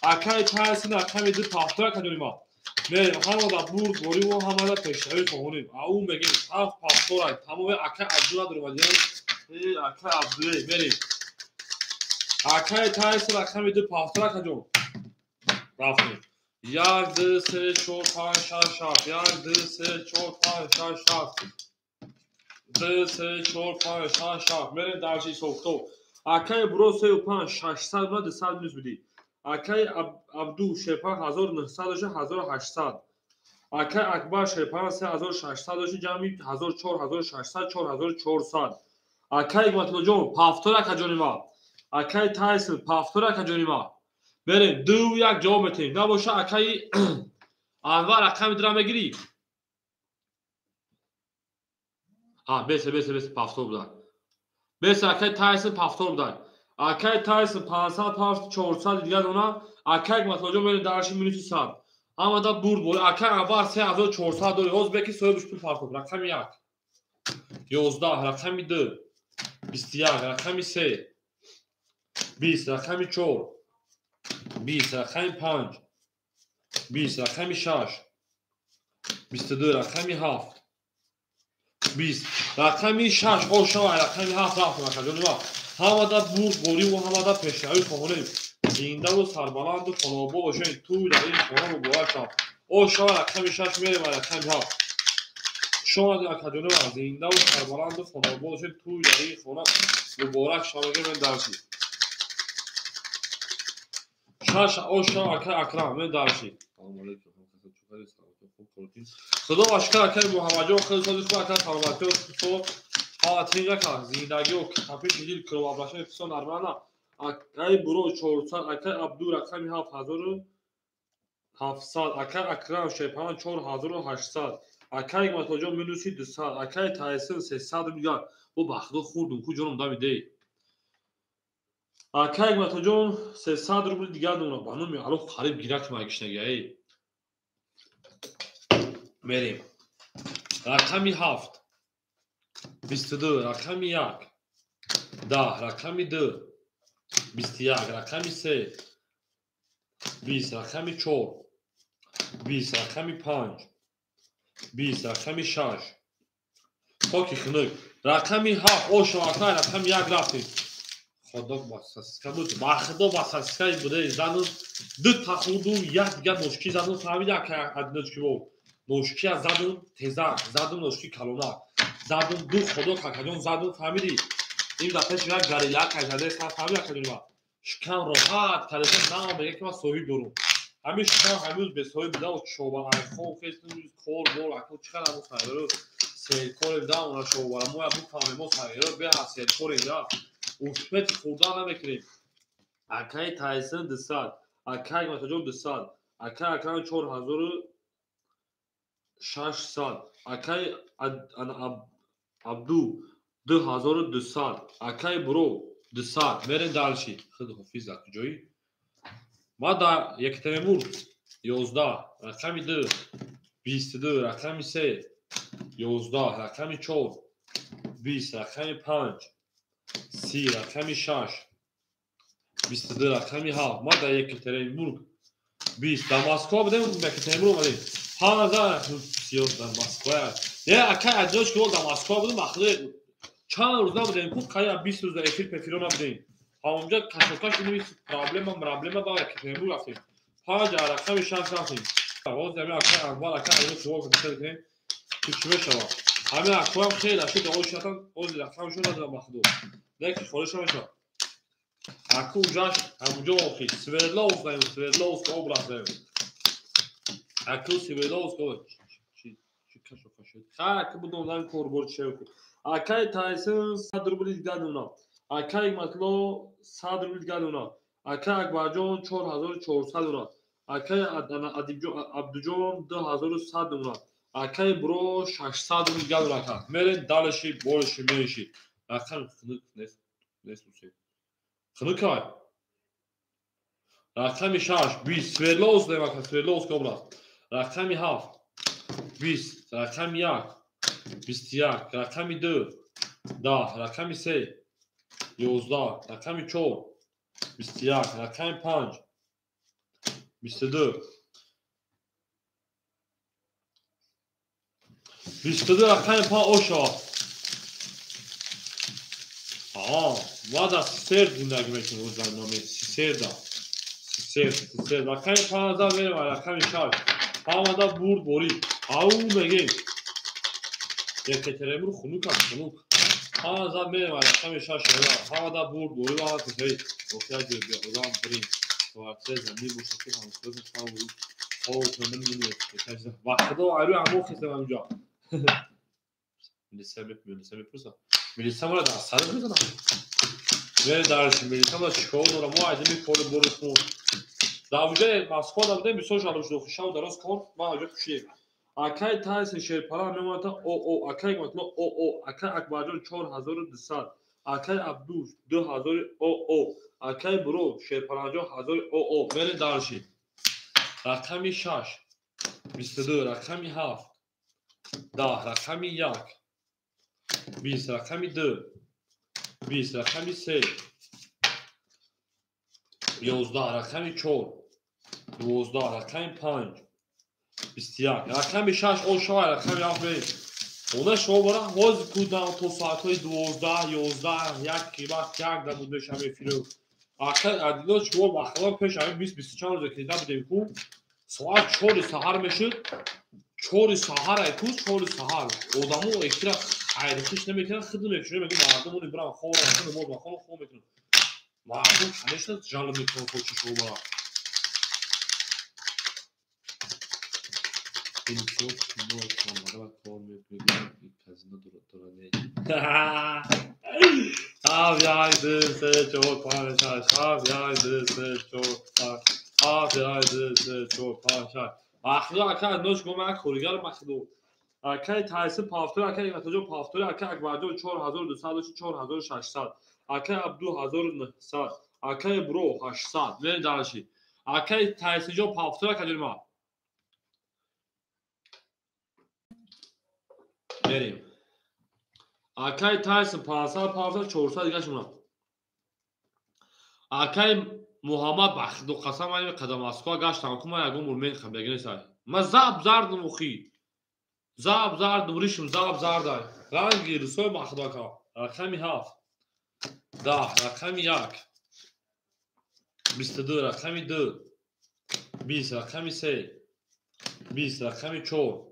акаи Тайс рақами 2 пафтори акаҷони ма. Мерем ҳамада бурд бориву ҳамада пешравӣ хоҳонем. Ау мегем 7 пафторай. Тамоми акаи Абду надорем, акаи Абдуе мерем. Акаи Тайс рақами 2 пафтор акаҷон. Рафтем. 1 2 3 4 5 6 7. 1 2 3 4 5 6 7. 2 3 4 5 6 7. Мерем дарши ҳисобкитоб. Акаи Буро 3 5 600 ва 200 минус бидӣ. Акаи Абду Шерпан 1900 дошта 1800. Акаи Акбар Шерпан 3600 дошта ҷамъи 1400 1600 4400. Акаи Ҳикматуллоҷон пафтор акаҷони ма. Акаи Тайсон пафтор акаҷони ма. Мерем 2 1 ҷавоб метем. Набоша акаи Анвар рақами 2 мегирӣ? Бесе бесе бесе пафтор будан. Бесе акаи Тайсон пафтор будан. Акаи Тайсон 500 пафт 400 дигар дона. Акаи Ҳикматуллоҷон мерем дарши минуси 100. Ҳамада бурд бор. Акаи Анвар 3400 дори. Ҳозир беки соҳибаш пул партоб. Рақами 1. 11 рақами 2. 21 рақами 3. 20 рақами 4. 20 рақами 5. 20 рақами 6. 22 рақами 7. 20 рақами 6 ошава рақами 7 рафтем акаҷони ма. Ҳамада бурд бориву ҳамада пешравӣ хоҳонем. Зиндаву сарбаланду хонобод бошед. Тӯй дар ин хона муборак шавад. Ошава рақами 6 мерем рақами 7. Хуш омадед акаҷони ма. Зиндаву сарбаланду хонобод бошед. Тӯй дар ин хона муборак шавад. Мен дарси 6 ошава акаи Акрам мен дарси. Салому алейкум. Худо ва шукр акаи Муҳаммадҷон, хеле сози хуб ака, саломатиё со ҳалатин ака, зиндагиё капиши дил кровообращение всё нормально. Акаи Буро 400, акаи Абду рақами 7700, акаи Акрам Шерпан 4800, акаи Ҳикматуллоҷон минуси 200, акаи Тайсон 300 дигар. Бо ба худо хӯрдум, ку ҷоном давидей. Акаи Ҳикматуллоҷон 300 рубли дигар дона. Ба номи Аллоҳ қариб гирак магишнаги эй. Мерем. Рақами 7. 22 рақами 1. 10 рақами 2. 21 рақами 3. 20 рақами 4. 20 рақами 5. 20 рақами 6. Хоки хунук. Рақами 7 ошо акай рақами 1 рафтем. Худо ба сосиска буд. Ба худо ба сосиска буде задум. Ду та хурду як дигар ношки задум. Фаҳмида акай одиночки бо. Ношкия задум тезак, задум ношки калонак. Задум ду худо какаҷон задум, фаҳмидӣ? Ин дар пеши як гарила кайзаде фаҳмида акаҷон ма. Шикам роҳат кардеса на мега ки ман соҳиб дорум. Ҳамин шикам ҳамин бесоҳиб буда шоба айхон хестум кор бор аку чӣ қадар мо саҳиро серкоре буда она шобара мо я буфаҳмем мо саҳиро беҳа серкоре да. Успети хӯрдан намекунем. Акаи Тайсон 200, акаи Ҳикматуллоҷон 200, акаи Акрам 4600, акаи Абду 2200, акаи Буро 200. Мерем дарши. Худ ҳофиз дар куҷоӣ? Ма дар Екатеринбург 11 рақами 2, 22 рақами 3, 11 рақами 4, 20 рақами 5, 30 рақами 6, 22 рақами 7. Ма дар Екатеринбург 20. Дар Москва будем, Екатеринбург омадем. Ҳазар сиёс дар Москва. Не, акай одиночки дар Москва будем, ахле чанд рӯз набудем, ку қая 20 рӯз дар эфир пефиро набудем. Ҳамонҷо кашокаш ини проблема, проблема ба Екатеринбург рафтем. 5 рақами 6 рафтем. Ҳозир ҳамин акай Анвар, акай Айнур шумо кунем, ки чӣ мешавад. Ҳамин акоям хеле ашуд ошатан, ҳозир рақамшон надорам ба худо. Лекин холиш намешавад. Аку ужаш ҳамонҷо охи Свердловск даем, Свердловск област даем. Аку Свердловск област. Чи кашокаш шуд? Хай аку будам дар корбор чӣ шавад. Акай Тайсон 100 рубли дигар дона. Акай Ҳикматулло 100 рубли дигар дона. Акай Акбарҷон 4400 дона. Акай Абдуҷон 2100 дона. Акай Буро 600 рубли дигар дона. Ака мерем далеши бориши мериши. Рақами хунук нест, нест. Хунукай. Рақами 6 20 Свердловск демака Свердловск област. Рақами 7 20 рақами 1 21 рақами 2 10 рақами 3 11 рақами 4 21 рақами 5 22 22 рақами 5 ошо. Ма дар Сисер зиндагӣ мекунем, рӯзномаи Сисерда. Сисер, Сисер. Рақами 15 мерем, рақами 6. Ҳамада бурд борид. Ау мегем. Екатеринбург хунук аст, хунук. 15 мерем, рақами 6. Ҳамада бурд борид, ҳама кушаи. Воқеа ҷой беодам бирем. Квартира замин бошад, ки ҳамсоятон шав хоб кунам, мемонед. Ба худо айрӯи ҳамо хестам ҳаминҷо. Милиса мепурсад. Милиса мора дар сарат мезанам. Мере дарши милиса мора чикор дорам? Мо айдами кори бори хун. Дар уҷаи Москва да будем, бисёр жалоб шуд. Шав дароз кор, ман аҷо кушием. Акай Тайсон Шерпара мемонад ОО, акай Матла ОО, акай Акбарҷон 4200, акай Абдуш 2000 ОО, акай Буро Шерпараҷон 1000 ОО. Мере дарши. Рақами 6 22 рақами 7 10 рақами 1 20 рақами 2 20 рақами 3 11 рақами 4 12 рақами 5 21 рақами 6 ошава рақами 7 мерем. Она шумо бара ҳозир кудам то соатҳои 12 11 як вақт як да буд мешавам эфиру. Акай адило шумо бахалон пеш ҳамин 20 20 чанд рӯза ки набудем ку соат 4 саҳар мешуд. 4 саҳар айку 4 саҳар одамо эфира хайрхиш намекунанд, хидм мекушанд, мегӯянд мардум онӣ бирам хоб рафтан, намоз бахонам, хоб мекунам. Мардум конечно жалоб мекунанд то чӣ шумо бара. Инсоф мо камбағала кор мекунем, казино дора не. Ҳафт як ду се чор панҷ шаш ҳафт як ду се чор панҷ ҳафт як ду се чор панҷ шаш. Ахло ака нош гом як коригар махлу. Акай Тайси пафтори, акай Матоҷон пафтори, акай Акбарҷон 4200 4600, акай Абду 1900, акай Бро 800. Мерем дарши. Акай Тайсиҷон пафтори, акай ҷони ман. Мерем. Акай Тайсон 500 пафтори 400 дигаш мона. Акай Муҳаммад бахду қасам ай қадам Москва гаштам ку ман ягон бор мехам бегинесай. Ман заб зардум охи. Заб зардум ришм заб зардай. Ранги русои бахдака. Рақами 7 10 рақами 1 22 рақами 2 20 рақами 3 20 рақами 4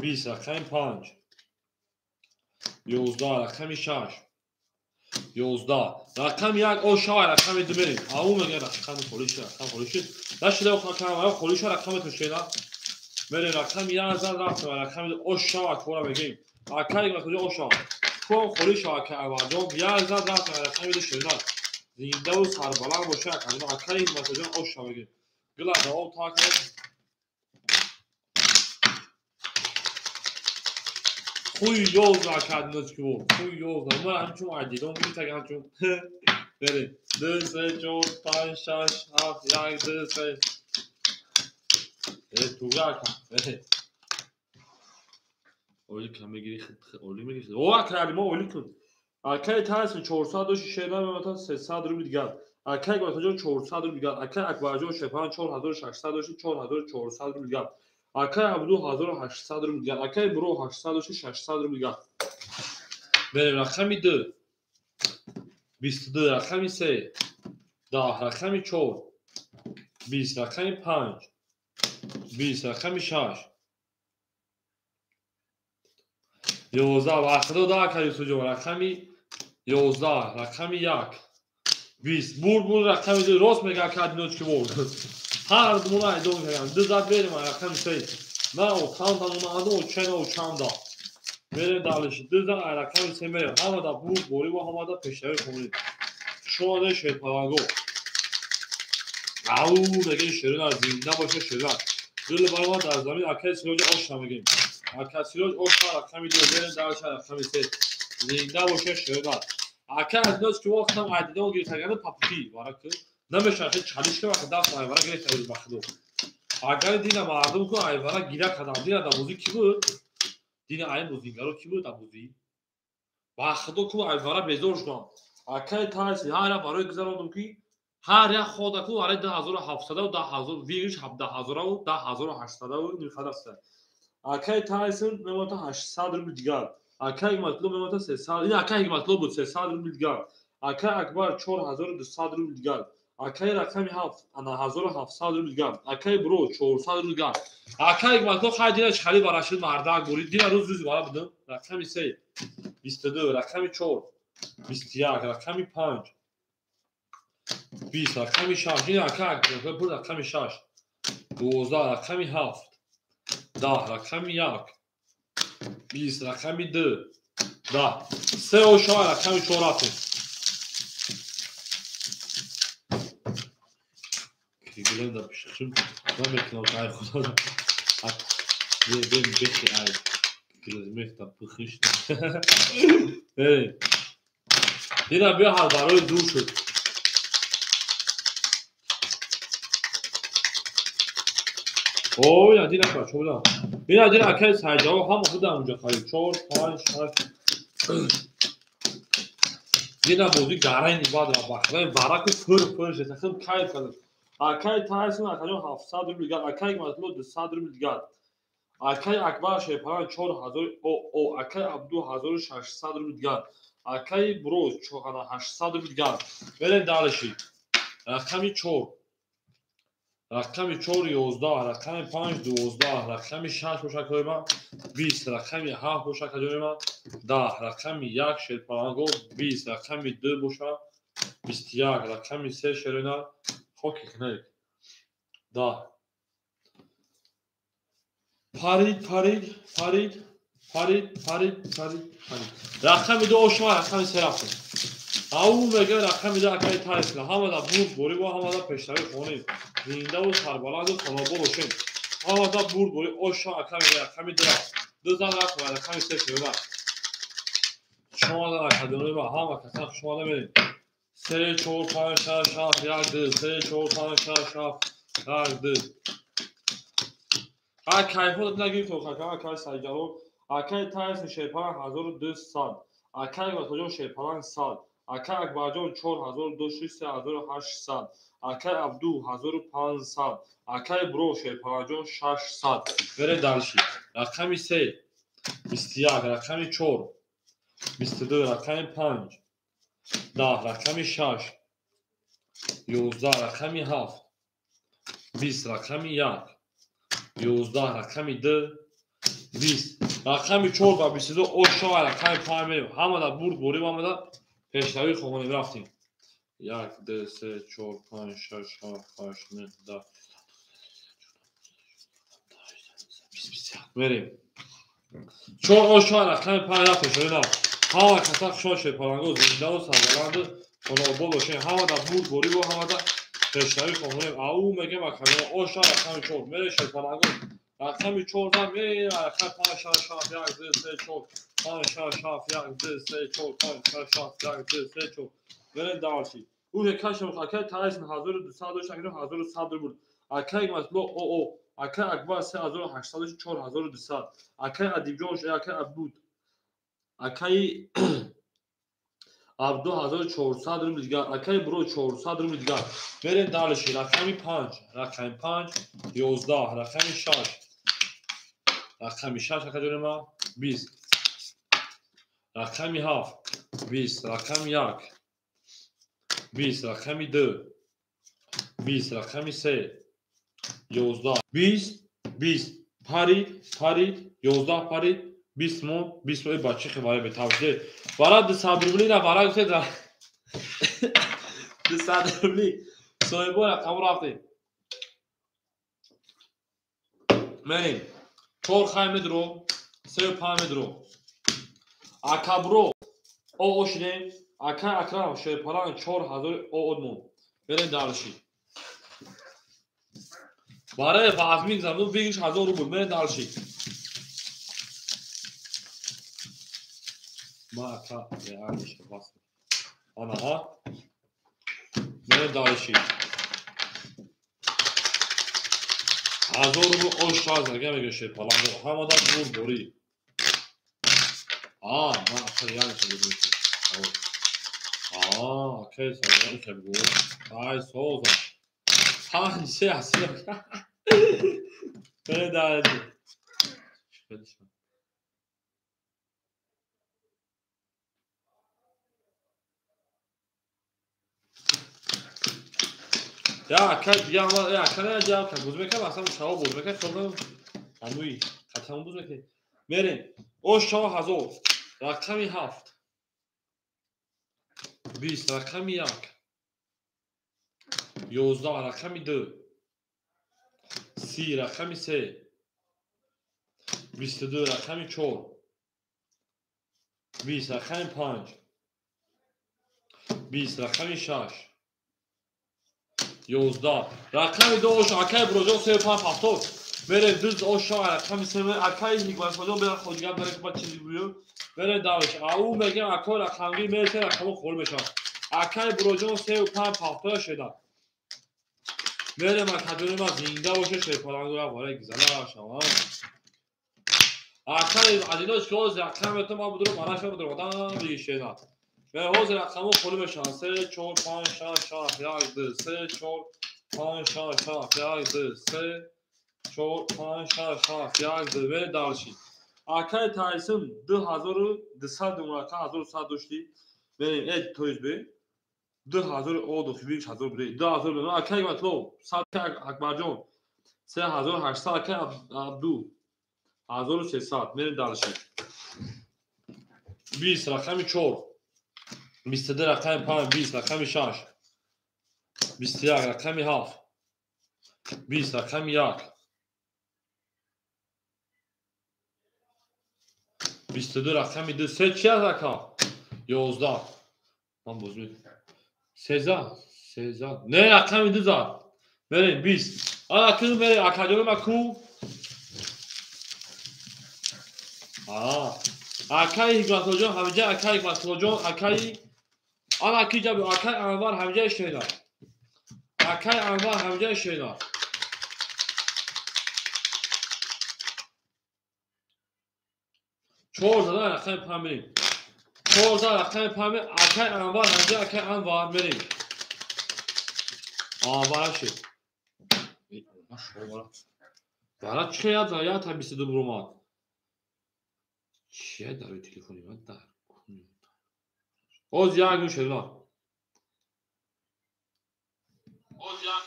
20 рақами 5 11 рақами 6 11 рақами 1 ошава рақами 2 мерем. Ау мегӯяд рақами холиша, рақами холиша. Нашида рақами холиша рақами тушена. Мерем рақами 1 зад рафтем рақами 2 ошава кора мегӯем. Акай махуҷа ошава. Ком холиша акай Аварҷон 1 зад рафтем рақами 2 шена. Зиндаву сарбаланд боша акай махуҷа ошава мегӯем. Гила давом та кунед. Хуй ёзна акадиночки бо. Хуй ёзна. Ман ҳамчун айдидон гирифтаг ҳамчун. Берем. 2 3 4 5 6 7 1 2 3. Туга ака. Ойлик ҳам мегири, ойлик мегири. О ака али мо ойлик кун. Акай Тайсон 400 дошт шена мемонад 300 рубл дигар. Акай Гатаҷон 400 рубл дигар. Акай Акбарҷон Шефан 4600 дошт 4400 рубл дигар. Акай Абду 1800 рубл дигар. Акай Бро 800 дошт 600 рубл дигар. Берем рақами 2 22 рақами 3 10 рақами 4 20 рақами 5 20 рақами 6 11 вақто да акай Юсуфҷон рақами 11 рақами 1 20 бурд бурд рақами 2 рост мега акай Диночки бурд. Ҳар думона айдон мекардам. Ду зад берем рақами 3. На отанда мона очена очанда. Берем далиши. Ду зад рақами 3 мерем. Ҳамада бурд борӣ ва ҳамада пешравӣ хонӣ. Шумо шерпаланго. Ау мегем шерина зинда боша шерина. Дил баромад дар замин акай Сироҷ ошна мегем. Акай Сироҷ ошна рақами 2 берем далиши рақами 3. Зинда боша шерина. Ака аз ноч ки вақтам айдидон гирифтагана папки вараку. Намешавад хел чалиш ки вақт даст айвара гирифта ба худо. Агар дина мардум ку айвара гира кардам. Дина да бозӣ ки буд? Дина ай бозигаро ки буд да бозӣ? Ба худо ку айвара безор шудам. Акай тарси ҳара барои гузарондум ки ҳар як хода ку араи 2700 10000 вигиш 17000 10800 нимхадаста. Акай Тайсон мемонта 800 рубл дигар. Акай Ҳикматулло мемонта 300. Ин акай Ҳикматулло буд 300 рубл дигар. Акай Акбар 4200 рубл дигар. Акай рақами 7 ана 1700 рубл дигар. Акай Бро 400 рубл дигар. Акай Ҳикматулло хай дина чхали барашид мардак бурид. Дина рӯз рӯз бара будам. Рақами 3 22, рақами 4 21, рақами 5 20, рақами 6. Ин акай Акбар буд рақами 6 12, рақами 7 10, рақами 1 20, рақами 2 10. Се ошава рақами 4 рафтем. Гулем да пишхим. Намекунам ай худо. Бе бехи ай. Гулем да пихиш. Эй. Дина биё ҳар барои дур шуд. О, ина дина бачо будам. Ина дина акай сайҷаво ҳама будам унҷо харид. 4 5 6. Дина бозӣ гарайни бад ра бахрай вараку фур фур шуд. Хим кайф кардам. Акай Тайсон акаҷон 700 рубл дигар. Акай Ҳикматулло 200 рубл дигар. Акай Акбар Шерпалан 4000 о акай Абду 1600 рубл дигар. Акай Броз 800 рубл дигар. Берем дальше. Рақами 4. Рақами 4 11, рақами 5 12, рақами 6 бошад каҷои ман 20, рақами 7 бошад каҷои ман 10, рақами 1 Шерпаланго 20, рақами 2 бошад 21, рақами 3 Шерина хоки хнек 10. Парид, парид, парид, парид, парид, парид, парид. Рақами 2 ошма, рақами 3 рафтем. Ау мега рақами 2 акай Тайсон. Ҳамада бурд борӣ ва ҳамада пешравӣ хонем. Зиндаву сарбаланду хонобод бошем. Ҳамада бурд борӣ оша ака мега рақами 2 рафт. Ду зан рафт ва рақами 3 шуда. Шумо академия ва ҳама касан шумо мерем. 3 4 5 6 7 1 2 3 4 5 6 7 1 2. А кайфот нагирифт ака акай Сайҷаро. Акай Тайсон Шерпалан 1200. Акай Ватоҷон Шерпалан 100. Акай Акбарҷон 4200 3800. Акай Абду 1500. Акай Бро Шерпаланҷон 600. Берем дальше. Рақами 3 21, рақами 4 22, рақами 5 10, рақами 6 11, рақами 7 20, рақами 1 11, рақами 2 20, рақами 4 ва 22 ошава рақами 5 мерем. Ҳамада бурд борӣ ҳамада пешравӣ хонем рафтем. 1 2 3 4 5 6 7 8 9 10 20 мерем. 4 ошава рақами 5 рафтем шуна. Ҳама каса хушҳол Шерпаланго зиндаву сарбаланду хонобод бошем. Ҳамада бурд борӣ ва ҳамада пешравӣ хонем. Ау мегем акаҷон оша рақами 4 мере Шерпаланго. Рақами 4 зан мере рақами 5 6 7 1 2 3 4 5 6 7 1 2 3 4 5 6 7 1 2 3 4. Берем дальше. Уже кашем акай Тайсон 1200 дошт, акнун 1100 рубл. Акай Ҳикматулло о акай Акбар 3800 4200. Акай Адибҷон акай Абдуд акай Абду 1400 рубл дигар. Акай Бро 400 рубл дигар. Берем дальше. Рақами 5, рақами 5 11, рақами 6. Рақами 6 акаҷони ман 20. Рақами 7 20, рақами 1 20, рақами 2 20, рақами 3 11 20 20. Парид, парид, 11 парид, 20 мон, 20 мон. Бачи хе бетавҷе. Вара 200 рубли на вара гуфте да. 200 рубли. Соҳибо рақаму рафтем. Мерем. 4 хай медро, 3 5 медро. Акабро о шидем. Акай Акрам Шерпалан 4000 о одмон. Берем дальше. Барои вазмин замон 20000 рубл. Мерем дальше. Ма ака реалиш васт. Анаҳа. Мерем дальше. 1000 рубл ош шаз мега шерпаланг. Ҳамада бурдборӣ. Ман акар яъне хеле. Акай соза хеле. Ай соза. 5 3 асли. Мерем дальше. Я акай я ма я акай я акай буз мекам аслан шаво буз мекам хеле амуи қатам буз мекам. Мерем. Ош шаво 1000. Рақами 7. 20 рақами 1. 11 рақами 2. 30 рақами 3. 22 рақами 4. 20 рақами 5. 20 рақами 6. 11 рақами 2 ош акай броҷон 3 5 70. Мерем дуз ош шава рақами 3 акай ҳикматхоҷон бера хоҷгап бере ки ба чизи буё. Мерем давиш. Ау мегем акой рақамги мерсе рақамо хол мешавад. Акай броҷон 3 5 70 шеда. Мерем акаҷони ма зинда боше шерпалангу як вара гизала шава. Акай адиноч ки ҳозир рақам метам ма будро манаша будро одам бигишена. Мерем ҳозир рақамо холи мешаванд. 3 4 5 6 7 1 2 3 4 5 6 7 1 2 3 4 5 6 7 1 2 мерем дальше. Акай Тайсон 2200 думака 1100 дошти. Мерем то есть бе 2000 оду 2000 бре 2000 акай матлоб 100 Акбарҷон 3800 акай Абду 1300 мерем дальше. 20 рақами 4 22 рақами 5 20 рақами 6 21 рақами 7 20 рақами 1 22 рақами 2 3 чи аст ака 11 ман боз 13 13 не рақами 2 зад мерем 20 ана ку мерем акаҷони ма ку акаи ҳикматуллоҷон ҳамиҷа акаи ҳикматуллоҷон акаи ана ки ҷа акаи Анвар ҳамиҷа шена акаи Анвар ҳамиҷа шена чор зада рақами 5 мерем 4 зада рақами 5 мерем акаи Анвар ҳамиҷа акаи Анвар мерем Анвар шед вара чи яд зада я та 22 буромад чия дар рӯи телефони ман дар оз як гӯш шедла оз як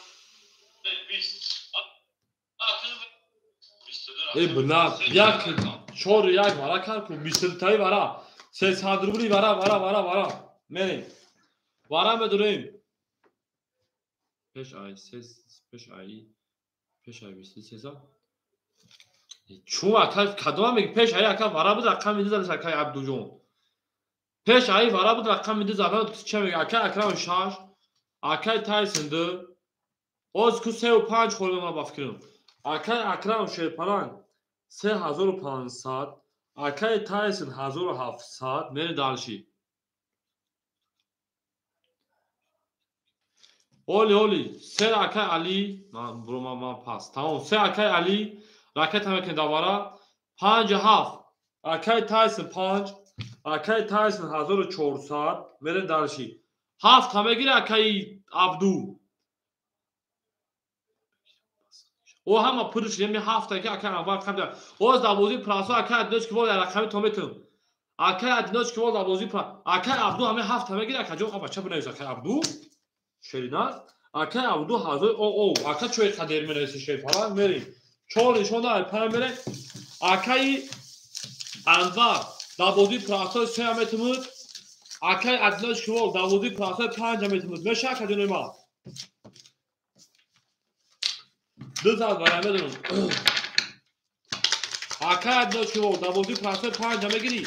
20 бла як 4 1 вара кар ку 22 таи вара 300 рубли вара вара вара вара мерем вара медурем пеш ай се пеш ай 23 чун ака кадома меги пеш ай ака вара буд рақами 2 задаш акай Абдуҷон пеш ай вара буд рақами 2 задан ча меги акай Акрам 6 акай Тайсон 2 оз ку 3 5 хӯрдам ман ба фикрам акай Акрам шерпаланг 3500 акай Тайсон 1700 мерем дальше оли оли се акай Али ман буро ман пас тамом се акай Али ракета мекунем давара 5 7 акай Тайсон 5 акай Тайсон 1400 мерем дальше 7 та мегири акай Абду о ҳама пурш еми 7 та ки акай Анвар қабда оз дар бозии прасо акай Адиноч ки вол рақами то метум акай Адиноч ки вол дар бозии акай Абду ҳаме 7 та мегири акай ҷон бача бинавис акай Абду шериназ акай Абду 1000 о о ака чой қадер менависи шерпаланг мерем 4 нишон дар 5 мерем акаи Анвар дар бозии прасо 3 метумуд акаи Адиноч ки вол дар бозии прасо 5 метумуд меша ака ҷони ма ду зад вара медонам акаи Адиноч ки вол дар бозии прасо 5 мегирӣ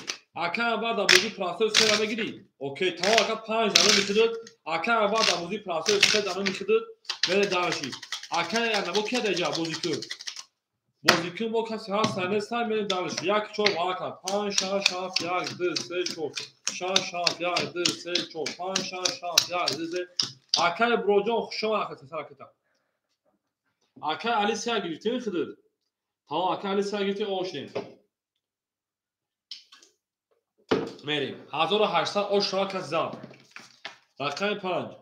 акаи Анвар дар бозии прасо 3 мегирӣ окей тамом ака 5 дана мехӯдад акаи Анвар дар бозии прасо 3 дана мехӯдад мере дарши акаи анаво ки дар ҷа бозӣ кун Бозикун бо касе ҳаст нест, мерем дальше. 1 4 вака 5 6 7 1 2 3 4 6 7 1 2 3 4 5 6 7 1 2 3. Акай Броҷон, хуш омад ракета. Акай Али се гирифтем хидр. Тамом, акай Али се гирифтем, ошдем. Мерем. 1800 ош шава кас зад. Рақами 5.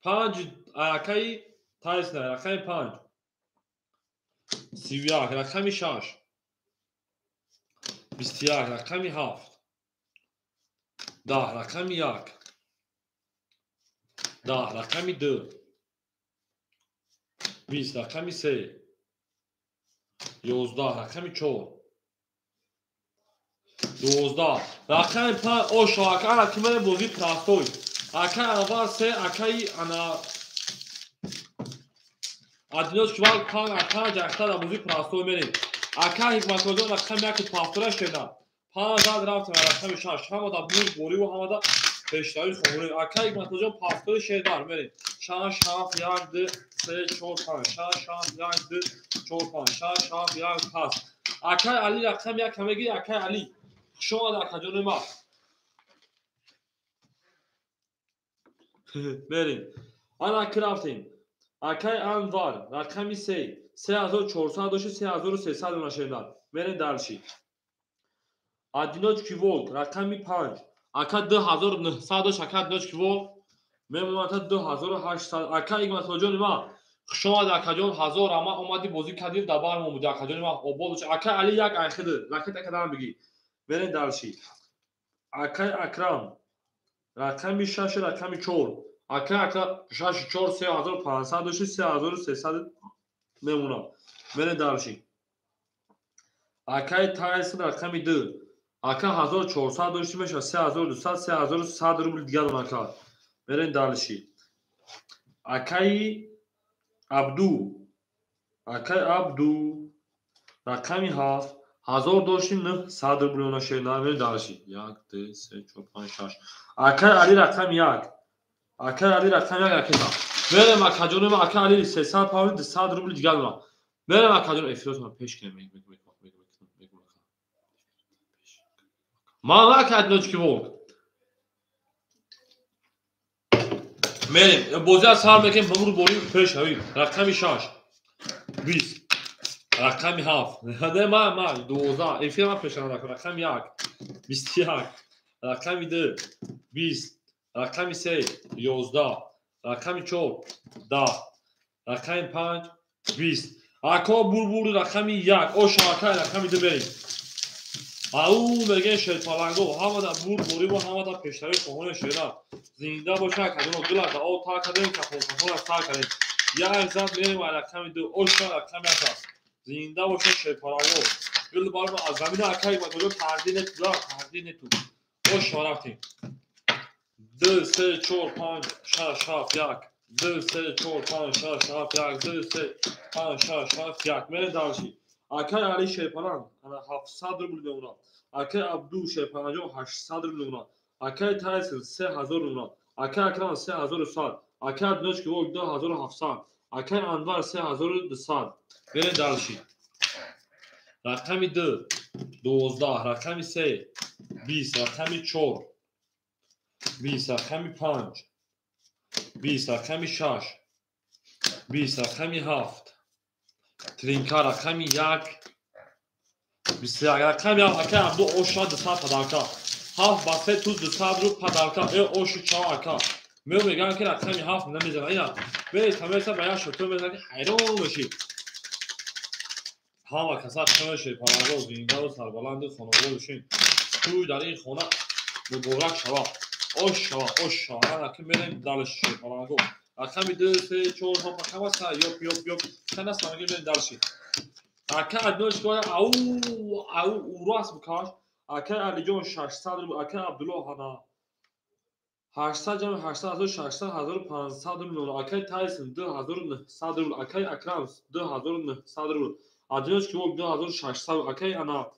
5 акай Тайсна, рақами 5. 31, рақами 6. 21, рақами 7. 10, рақами 1. 10, рақами 2. 20, рақами 3. 11, рақами 4. 12, рақами 5. Ошо ака, ана ки мене бозӣ простой. Ака аввал 3, акаи ана Адиноч кивал 5 ака ҷахта дар бозӣ простой мерем. Ака Ҳикматуллоҷон рақами 1 пафтора шеда. 5 зад рафтем рақами 6. Ҳама дар бурд бориву ҳама дар пешравӣ хонем. Ака Ҳикматуллоҷон пафтори шедар мерем. 6 7 1 2 3 4 5 6 7 1 2 4 5 6 7 1 пас. Акай Али рақами 1 мегири. Акай Али, хуш омад акаҷони ма. Мерем. Ана ки рафтем. Акай Анвар рақами 3 3400 дошти, 3300 дона шедар. Мерем дальше. Адиноч Киволк рақами 5. Ака 2900 дошт, ака Адиноч Киволк мемонад 2800. Ака Ҳикматуллоҷони ма, хуш омад акаҷон, 1000 ама омадӣ бозӣ кардӣ, дар бар мо буди акаҷони ма. Обод бош. Акай Али 1 айхиди. Ракета кадан бигӣ. Мерем дальше. Акай Акрам рақами 6 рақами 4. Акай Акрам 6 4 3500 дошти, 3300 мемонад. Мерем дальше. Акай Тайсон рақами 2. Ака 1400 дошти мешавад 3200, 3100 рубл дигар дон ака. Мерем дальше. Акаи Абду. Акай Абду рақами 7 1000 дошти, 900 рубл она шеда. Мерем дальше. 1 2 3 4 5 6. Акай Али рақами 1. Акай Али рақами 1 ракета. Мерем акаҷони ма, акай Али 300 павли 200 рубл дигар дона. Мерем акаҷон, эфиротона пеш кунем. Ман ака Адиночки Волк. Мерем, бозиа сар мекунем, ба мур борим пеш равим. Рақами 6 20, рақами 7. Не, ма 12. Эфир ма пеш равам. Рақами 1 21, рақами 2 20, рақами 3 11, рақами 4 10, рақами 5 20. Ако бурбур рақами 1. Ошо ака рақами 2 мерем. Ау мегӯян шерпаланго, ҳама дар бурд бориву ҳама дар пешравӣ хоҳони шера. Зинда боша акаҷоно, гила да об тар кардем, кафон кафона сар кардем. Як зад мерем ай рақами 2, ошо рақами 1 аст. Зинда боша шерпаланго. Гил барма аз замина акай Ҳикматуллоҷон тарди нету, да, тарди нету. Ошо рафтем. 2 3 4 5 6 7 1 2 3 4 5 6 7 1 2 3 5 6 7 1. Мерем дальше. Акай Али Шерпаланг 700 рубл мемонад. Акай Абду Шерпаланҷон 800 рубл мемонад. Акай Тайсон 3000 мемонад. Акай Акрам 3100. Акай Адиноч Киволк 2700. Акай Анвар 3200. Мерем дальше. Рақами 2 12, рақами 3 20, рақами 4 20, рақами 5 20, рақами 6 20, рақами 7. Тринка рақами 1 21, рақами 1. Акай Абду оша 200 падарка. 7 ба 3 туз 200 рубл падарка. Э ошу чао ака. Мео мегӯям ки рақами 7 намезанад. Ина мереса мереса ба як шотур мезанад ки ҳайрон мешӣ. Ҳама каса шояше паланго зиндаву сарбаланди хонавор бошем. Тӯй дар ин хона муборак шава. Ош шава, ош шава. Ана ки мерем дальше паланго. Рақами 2 3 4 5 ҳама са ёп ёп ёп. Кана самги мерем дальше. Ака Адиноч киволк ау ау урас букаш. Ака Алиҷон 600 рубл, ака Абдуллоҳ ана 800 ҷамъ 800 1600 1500 рубл, акай Тайсон 2900 рубл, акай Акрам 2900 рубл, Адиноч Киволк 2600, акай ана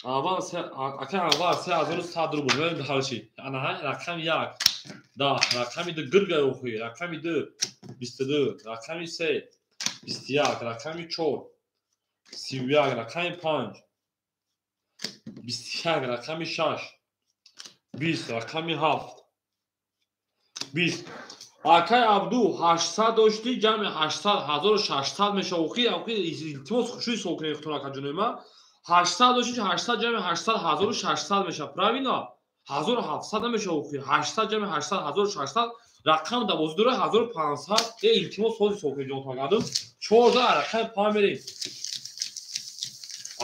аввал акай аввал 3100 рубл. Мерем дальше. Ана рақами 1 10, рақами 2 гирга охи, рақами 2 22, рақами 3 21, рақами 4 31, рақами 5, 21, рақами 6, 20, рақами 7, 20. Акай Абду 800 доштӣ, ҷамъи 800 1600 мешавад. Охи, охи, илтимос хушӯи ҳисоб кунед худтон, акаҷонои ман. 800 доштӣ, 800 ҷамъи 800 1600 мешавад. Правильно? 1700 намешавад охи. 800 ҷамъи 800 1600, рақам дар бозӣ дора 1500. Илтимос ҳозир ҳисоб кунед ҷонтон акаду. 14, рақами 5 мерем.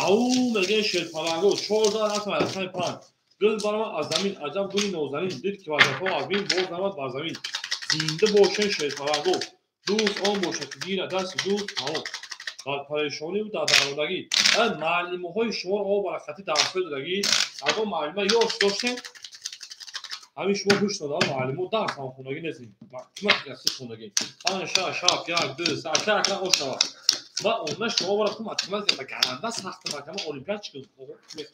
Ау мегӯем шерпаланго 14 рафтам рақами 5. Гул баромад аз замин, аҷаб гули нозанин, дид ки вазифаҳо аз бин боз намад бар замин. Зинда бошен шерпаланго. Дӯст он бошад ки гирад дасти дӯст тамом. Дар парешониву дар дармондагӣ. Муаллимаҳои шуморо об баракатӣ дарсҳои додагӣ. Ягон муаллима ёш доштем? Ҳамин шумо ҳуш додам, муаллимо дарс ҳам хондагӣ нестем. Математика си хондагӣ. 5, 6, 7, 1, 2, 3, ака ака ошава. Ва она шумо бара ту математика ба гаранда сахт макама олимпиад чӣ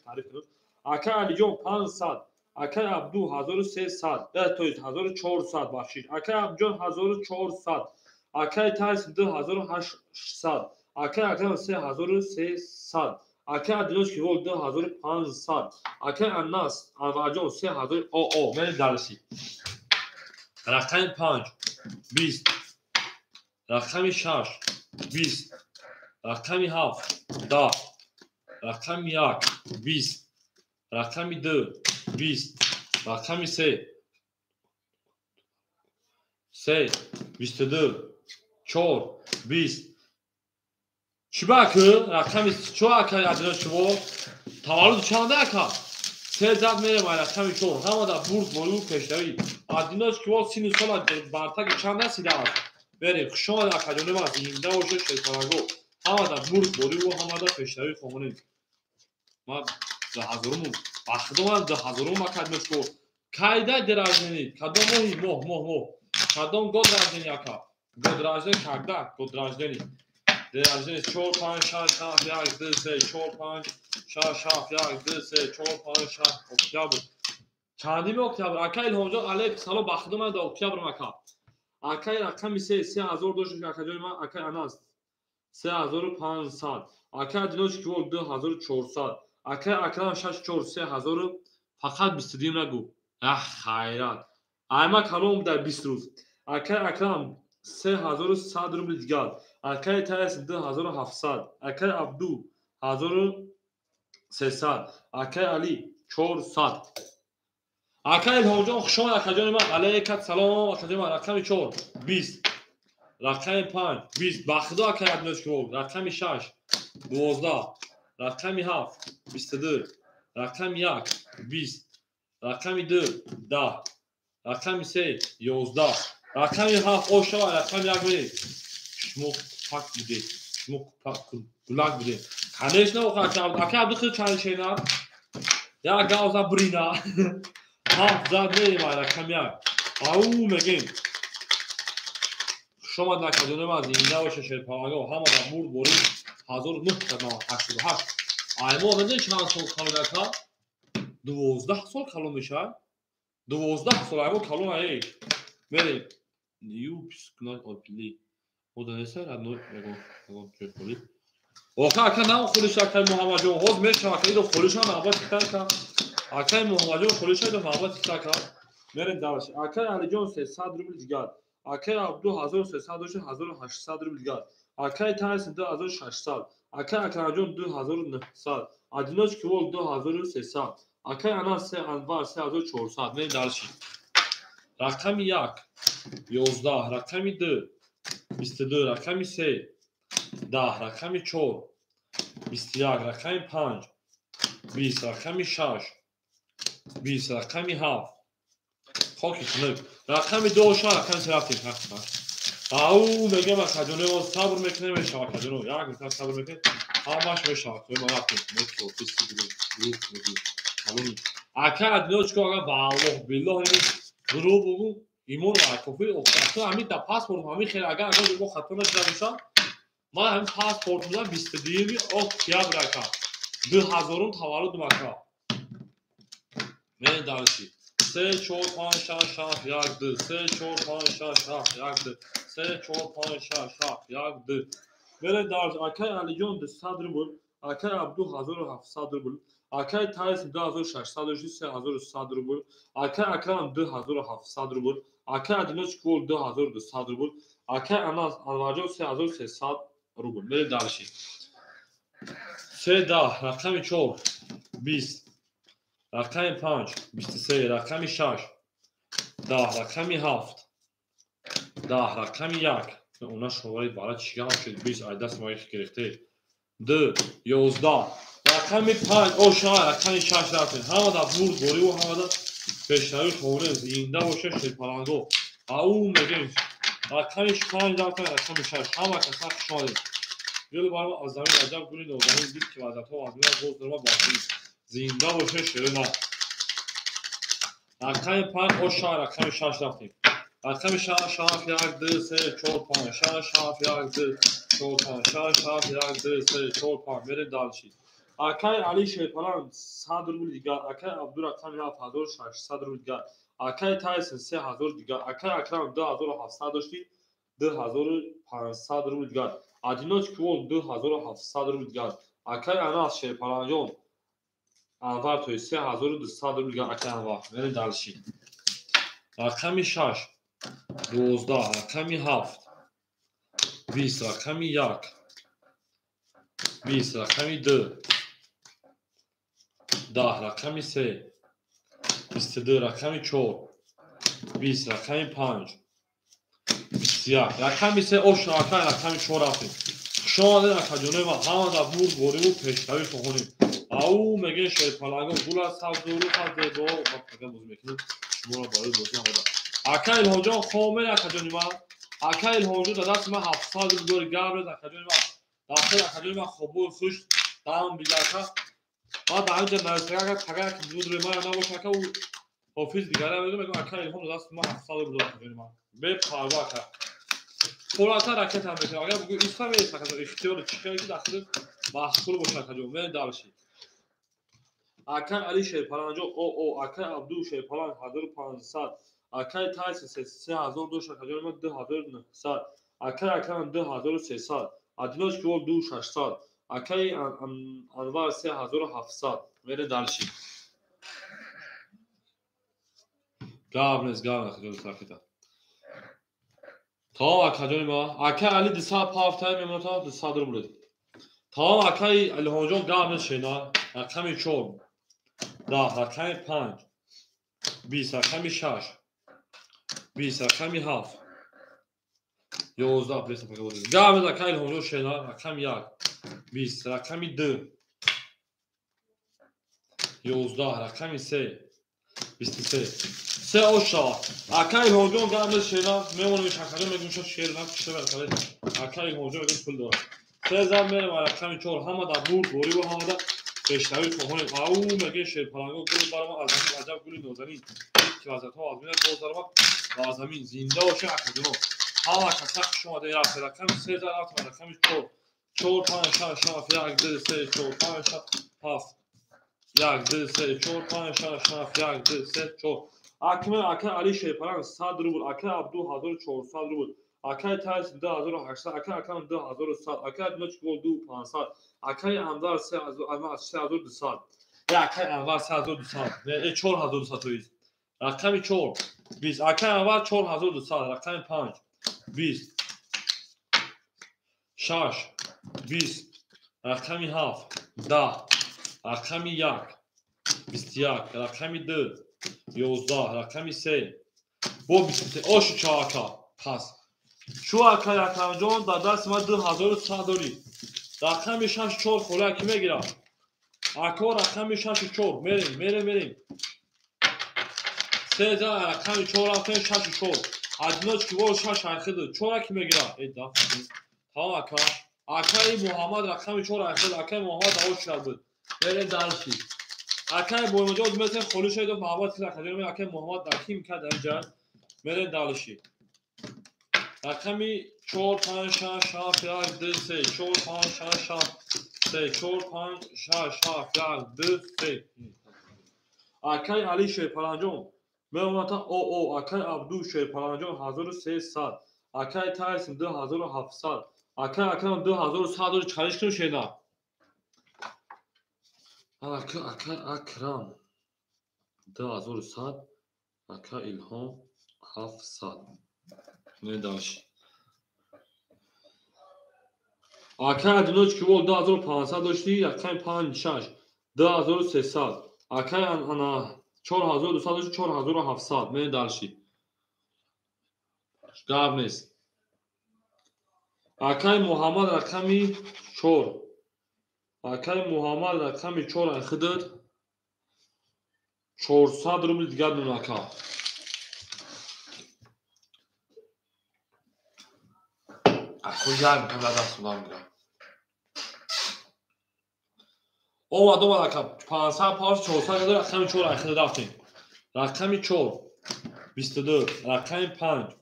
таъриф кунад. Ака Алиҷон 500, акай Абду 1300, то есть 1400, бахшиш. Акай Абдуҷон 1400, акай Тайс 2800, акай Акрам 3300, акай Адилош Кивол 2500, акай Аннас Анварҷон 3000. О, о, мени дарси. Рақами 5, 20, рақами 6, 20, рақами 7, 10, рақами 1, 20, рақами 2, 20, рақами 3, 3, 22, 4, 20. Чӣ ба ку? Рақами чо ака Адилош Кивол? Таваллуд чанда ака? Се зад мерем ай рақами 4. Ҳамада бурд бору пешравӣ. Адилош Кивол сину сола бартаги чанд расидааст? Берем. Хуш омадед акаҷони ман, зинда бошед шерпаланго. Ҳамада бурд бориву ҳамада пешравӣ хонем. Ман дуҳазоруму ба худо ман дуҳазорум ака Адилош Кивол. Кайда день рождения? Кадом моҳи? Моҳ, моҳ, моҳ. Кадом год рождения ака? Год рождения когда? Год рождения. День рождения 4, 5, 6, 7, 1, 2, 3, 4, 5, 6, 7, 1, 2, 3, 4, 5, 6, октябр. Чандими октябр? Ака Илҳомҷон алейк салом, ба худо ман дар октябрам ака. Акай рақами 3, 3000 дошт акаҷони ман, акай Анас 3500, акай Адилош Кивол 2400, акай Акрам 6, 4, 3000, фақат 22 нагӯ. Ах, хайрат. Айма калом дар 20 рӯз. Акай Акрам 3100 рубли дигар. Акай Тайс 2700, акай Абду 1300, акай Али 400. Акай Илҳомҷон хуш омад акаҷони ман, алейкат салом акаҷони ман. Рақами 4, 20, рақами 5, 20, ба худо акай Адилош Кивол, рақами 6, 12, рақами 7, 22, рақами 1, 20, рақами 2, 10, рақами 3, 11, рақами 7 ошава, рақами 1 мерем. Шумо пак будед, шумо гулак будед. Конечно, ака Абду худ чанд шена? Як гавза брина. Ҳафт зад мерем ай рақами 1. Ау мегем. Хуш омад акаҷони ман, зинда боша шерпаланго. Ҳамада бурд борӣ 1988. Ай мо медонед чанд сол калон ака? 12 сол калон мешавад. 12 сол ай мо калон ай. Мерем. Юпс кунад опили. Ода неста родной ягон ягон ҷой холӣ. Оха ака на холиш акай Муҳаммадҷон, ҳоз мешавад ака, идо холиша навбат кита ака. Акай Муҳаммадҷон холиша идо навбат кита ака. Мерем дальше. Акай Алиҷон 300 рубли дигар. Акай Абду 1300 дошт, 1800 рубли дигар. Акай Тайс 2600, акай Акрамҷон 2900, Адиноч Кивол 2300, акай Анас 3 Анвар 3400. Мерем дальше. Рақами 1, 11, рақами 2, 22, рақами 3, 10, рақами 4, 21, рақами 5, 20, рақами 6, 20, рақами 7, хоки хунук, рақами 2 ша, рақами 3 рафтем. Ау мегӯям акаҷоно, сабр мекунем, мешавад акаҷоно, як мисал сабр мекунем, ҳамаш мешавад. Ма рафтем. Ака Адиноч ко ага валлоҳ биллоҳ дурӯғ бугӯ, имон кофи охто ҳамин дар паспорт ҳамин хел агар мо хато нашуда бошам, ман ҳамин паспортумда 22 октябр ака 2000 таваллудм ака. Мерем дальше. 3, 4, 5, 6, 7, 1, 2, 3, 4, 5, 6, 7, 1, 2, 3, 4, 5, 6, 7, 1, 2. Мере дарж акай Алиҷон 200 рубл, акай Абду 1700 рубл, акай Тайс 2600 3100 рубл, акай Акрам 2700 рубл, акай Адиноч Квол 2200 рубл, акай Анас Анварҷон 3300 рубл. Мере дарши. 3 10 рақами 4 20 рақами 5 23 рақами 6 10 рақами 7 10 рақами 1. Она шовари бара чига шуд 20 ай даст ма гирифте 2 11 рақами 5 оша рақами 6 рафтем. Ҳама да бурд бориву ҳама да пешравӣ хонем зинда боша шерпаланго. Ау мегем рақами 5 рафтем рақами 6. Ҳама каса хуш омадед. Гул барма аз замин аҷаб гули нозанин дид ки вазъиятҳо аз мина боз дарма ба замин. Зинда боша шерина. Рақами 5 оша рақами 6 рафтем. Рақами 6 7 1 2 3 4 5 6 7 1 2 4 5 6 7 1 2 3 4 5. Мерем дальше. Акай Али Шерпалан 100 рубл дигар, акай Абду рақами 7600 рубл дигар, акай Тайсон 3000 дигар, акай Акрам 2700 дошти 2500 рубл дигар, Адиноч Квол 2700 рубл дигар, акай Анас Шерпаланҷон Анвар той 3200 рубл дигар, акай Анвар. Мерем дальше. Рақами 6 12 рақами 7 20 рақами 1 20 рақами 2 10 рақами 3 22 рақами 4 20 рақами 5 21 рақами 3 ош акай рақами 4 рафтем. Хуш омадед акаҷонои ман. Ҳама дар бурд бориву пешравӣ хоҳонем. Ау мегӯем шерпаланго гул аз сабзу рух аз зебо. Ма пага бозӣ мекунем шуморо барои бозӣ омода. Акай Илҳомҷон хомел акаҷони ман. Акай Илҳомҷон дар дасти ман 700 рубл дори габрез акаҷони ман. Дафтари акаҷони ман хобои хуш дам бигака. Ман дар ҳамин ҷо навиштага пага як мудрӯи ман набоша ака ӯ ҳофиз дигаре мегӯям мегӯям акай Илҳом дар дасти ман 700 рубл дори акаҷони ман. Бепарво ака. Полата ракета мекунам. Агар бугӯ иста меист акаҷон ихтиёри чӣ хеле ки дар худ маҳсул боша акаҷон. Мерем дальше. Акай Али Шерпаланҷон о акай Абду Шерпалан 1500, акай Тайсон 3000 дошт акаҷони ман 2900, акай Акрам 2300, Адиноч Квол 2600, акай Анвар 3700. Мерем дальше. Гап нест, гап нест акаҷони ракета. Тамом акаҷони ман. Акай Али 207 мемонад 200 рубл. Тамом акай Илҳомҷон гап нест шена. Рақами 4 10 рақами 5 20 рақами 6 20 рақами 7 11 преса пага бозӣ. Гап нест акай Илҳомҷон шена. Рақами 1 20 рақами 2 11 рақами 3 23 се оша. Акай Илҳомҷон гап нест шена. Мемонем акаҷон мегӯем шо шер на кишта баракале. Акай Илҳомҷон мегӯем пул дорад. Се зан мерем рақами 4 ҳама дар бурд бориву ҳама дар пешравӣ хоҳонем. Ау мегӯем шерпаланго гул барама аз замин аҷаб гули нозанин дид ки вазъиятҳо аз мина боз дарама ва аз замин. Зинда бошед акаҷоно. Ҳама каса хуш омадед. Рафт рақами 3 зан рафтем рақами 4 4 5 6 7 1 2 3 4 5 6 7 1 2 3 4 5 6 7 1 2 3 4. Акмел акай Али Шерпаланг 100 рубл, акай Абду 1400 рубл, акай Тайс 2800, акай Акрам 2100, акай Адиноч Квол 2500, акай Анвар 3200. Акай Анвар 3200, не 4200 то есть. Рақами 4 20, акай Анвар 4200, рақами 5 20 6 20 рақами 7 10 рақами 1 21 рақами 2 11 рақами 3 бо 23. Ошу чо ака пас. Шу акай Акрамҷон дар дасти ман 2100 дорӣ. Рақами 6 4 хола ки мегирам. Ако рақами 6 4 мерем, мерем, мерем. 3 за рақами 4 рафтем 6 4. Адиноч Квол 6 айхид 4 ки мегирам. Э да. Тамом ака. Акай Муҳаммад рақами 4 айхид акай Муҳаммад даво шуд буд. Мерем дальше. Акай Боймуҷод метен холӣ шуд Муҳаммад ки акаҷон акай Муҳаммад дар ким кард дар инҷа. Мерем дальше. Рақами 4 5 6 7 1 2 3 4 5 6 7 3 4 5 6 7 1 2 3. Акай Али Шерпаланҷон мемонад о акай Абду Шерпаланҷон 1300, акай Тайсон 2700, Акай Акрам 2100 дори чалиш кунем шена. Акай Акрам 2100, акай Илҳом 700. Не даш. Акай Одиночки вол 2500 дошти, акай 5 6 2300. Акай ана 4200 дошти, 4700. Не дальше. Гап нест. Акай Муҳаммад рақами 4. Акай Муҳаммад рақами 4 айхидид 400 рубл дигар мемон ака. Ако як мекам даст додам гирам. Омад омад ака 500 паш 400 дигар рақами 4 айхидид рафтем. Рақами 4 22, рақами 5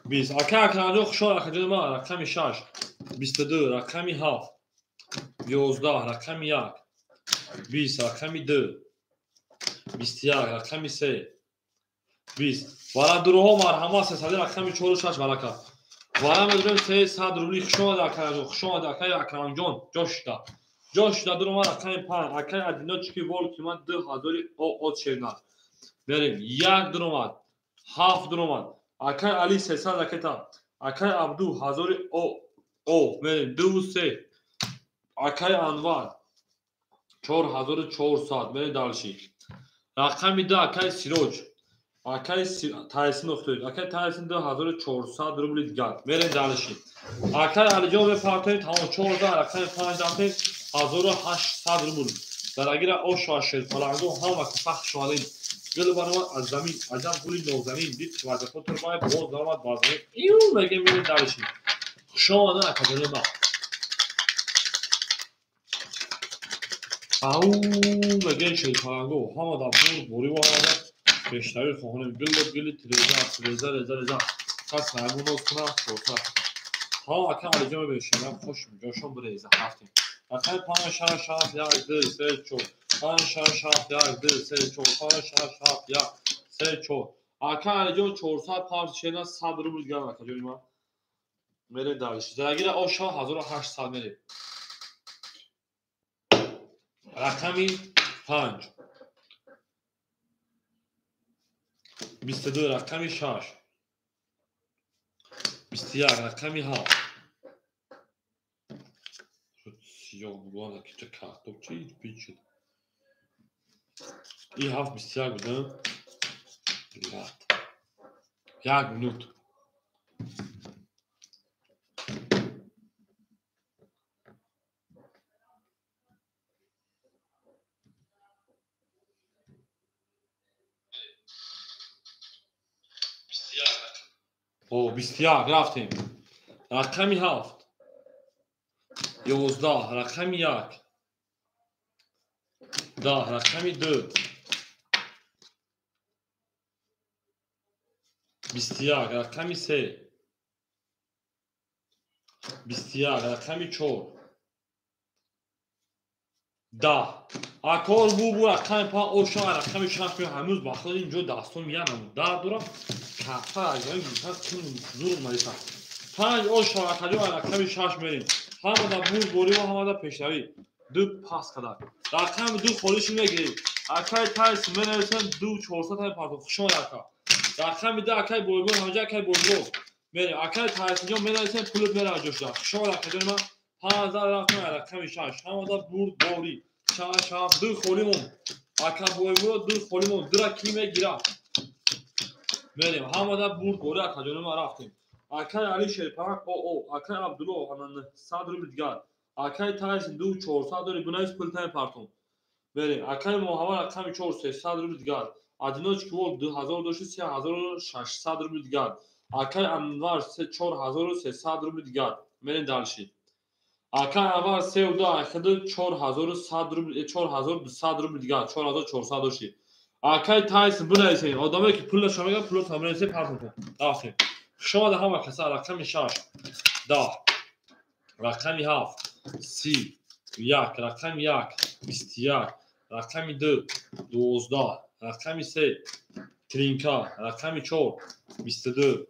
20. Ака Акрамҷон хушҳол акаҷони ман рақами 6 22, рақами 7 11, рақами 1 20, рақами 2 21, рақами 3 20. Вара дуруҳо марҳамат 300 рақами 4 6 барака. Вара медурем 300 рубли. Хуш омад акаҷон, хуш омад акаи Акрамҷон. Ҷо шуда. Ҷо шуда дурума рақами 5 акаи Одиночки вол ки ман 2000 ОО шерна. Мерем 1 дуромад, 7 дуромад. Акай Али 300 ракета. Акай Абду 1000 ОО. Мерем 2 3. Акай Анвар 4400. Мерем дальше. Рақами 2 акай Сироҷ. Акай Тайсин охтоид. Акай Тайсин 2400 рубли дигар. Мерем дальше. Акай Алиҷон мепартоем тамом 14 рақами 5 рафтем 1800 рубл. Дарагира оша шерпаланго ҳама сахт шуадем. Гул баромад аз замин, аҷаб гули нозанин, дид ки вазифа турбай боз даромад ба замин. Иу мегем мерем дальше. Хуш омадед акаҷони ман. Ау мегем шерпаланго ҳама дар бур бурӣ омада пештари хоҳонем. Гул гули тиреза, тиреза, реза, реза. Кас наймон ноз кунад, чорта. Ҳа ака Алиҷон мебинем, хуш ҷошон биреза рафтем. Рақами 5 6 7 1 2 3 4 5 6 7 1 2 3 4 5 6 7 1 3 4. Ака Алиҷон 400 панҷ шена 100 рубл дигар акаҷони ман. Мерем дальше. Дарагира оша 1800 мерем. Рақами 5 22, рақами 6 21, рақами 7. Сиёҳ буган акича картоп чи пичид. И 7 21 будам. Лат. 1 минут. О, 21 рафтем. Рақами 7 11, рақами 1 10, рақами 2 21, рақами 3 21, рақами 4 10. Акор бу рақами 5 оша рақами 6 ҳанӯз ба худ инҷо дастон миянам. 10 дора кафа аз ин кун зур мариса. 5 оша акаҷо рақами 6 мерем. Ҳама да бур борӣ ва ҳама да пешравӣ. 2 пас кадар. Рақами 2 холиш мегирем. Акай Тайс менависем 2 400 тай партов. Хуш омад ака. Рақами 2 акай Бойбон ҳамҷа акай Бойбон. Мерем. Акай Тайсинҷон менависем пулут мерава ҷошда. Хуш омад акаҷони ман. 5 рақами рақами 6. Ҳама да бур борӣ. 6 7 2 холимон. Ака Бойбон 2 холимон. 2 ки мегирад. Мерем. Ҳама да бур борӣ акаҷони ман рафтем. Акай Али Шерпарак ОО, акай Абдулло 100 рубл дигар. Акай Тайсин 2 400 дори бунавис пул тай партон. Мерем. Акай Муҳаммад рақами 4 300 рубл дигар. Одиночки вол 2000 дошти 3600 рубл дигар. Акай Анвар 4300 рубл дигар. Мерем дальше. Акай Анвар 32 айхиди 4100 рубл 4200 рубл дигар. 4400 дошти. Акай Тайсин бунависем. Одамое ки пулашон мегирад, пулашон бунависем партон. Рафтем. Хуш омада ҳама каса. Рақами 6 10, рақами 7 30, рақами 1 21, рақами 2 12, рақами 3 тринка, рақами 4 22,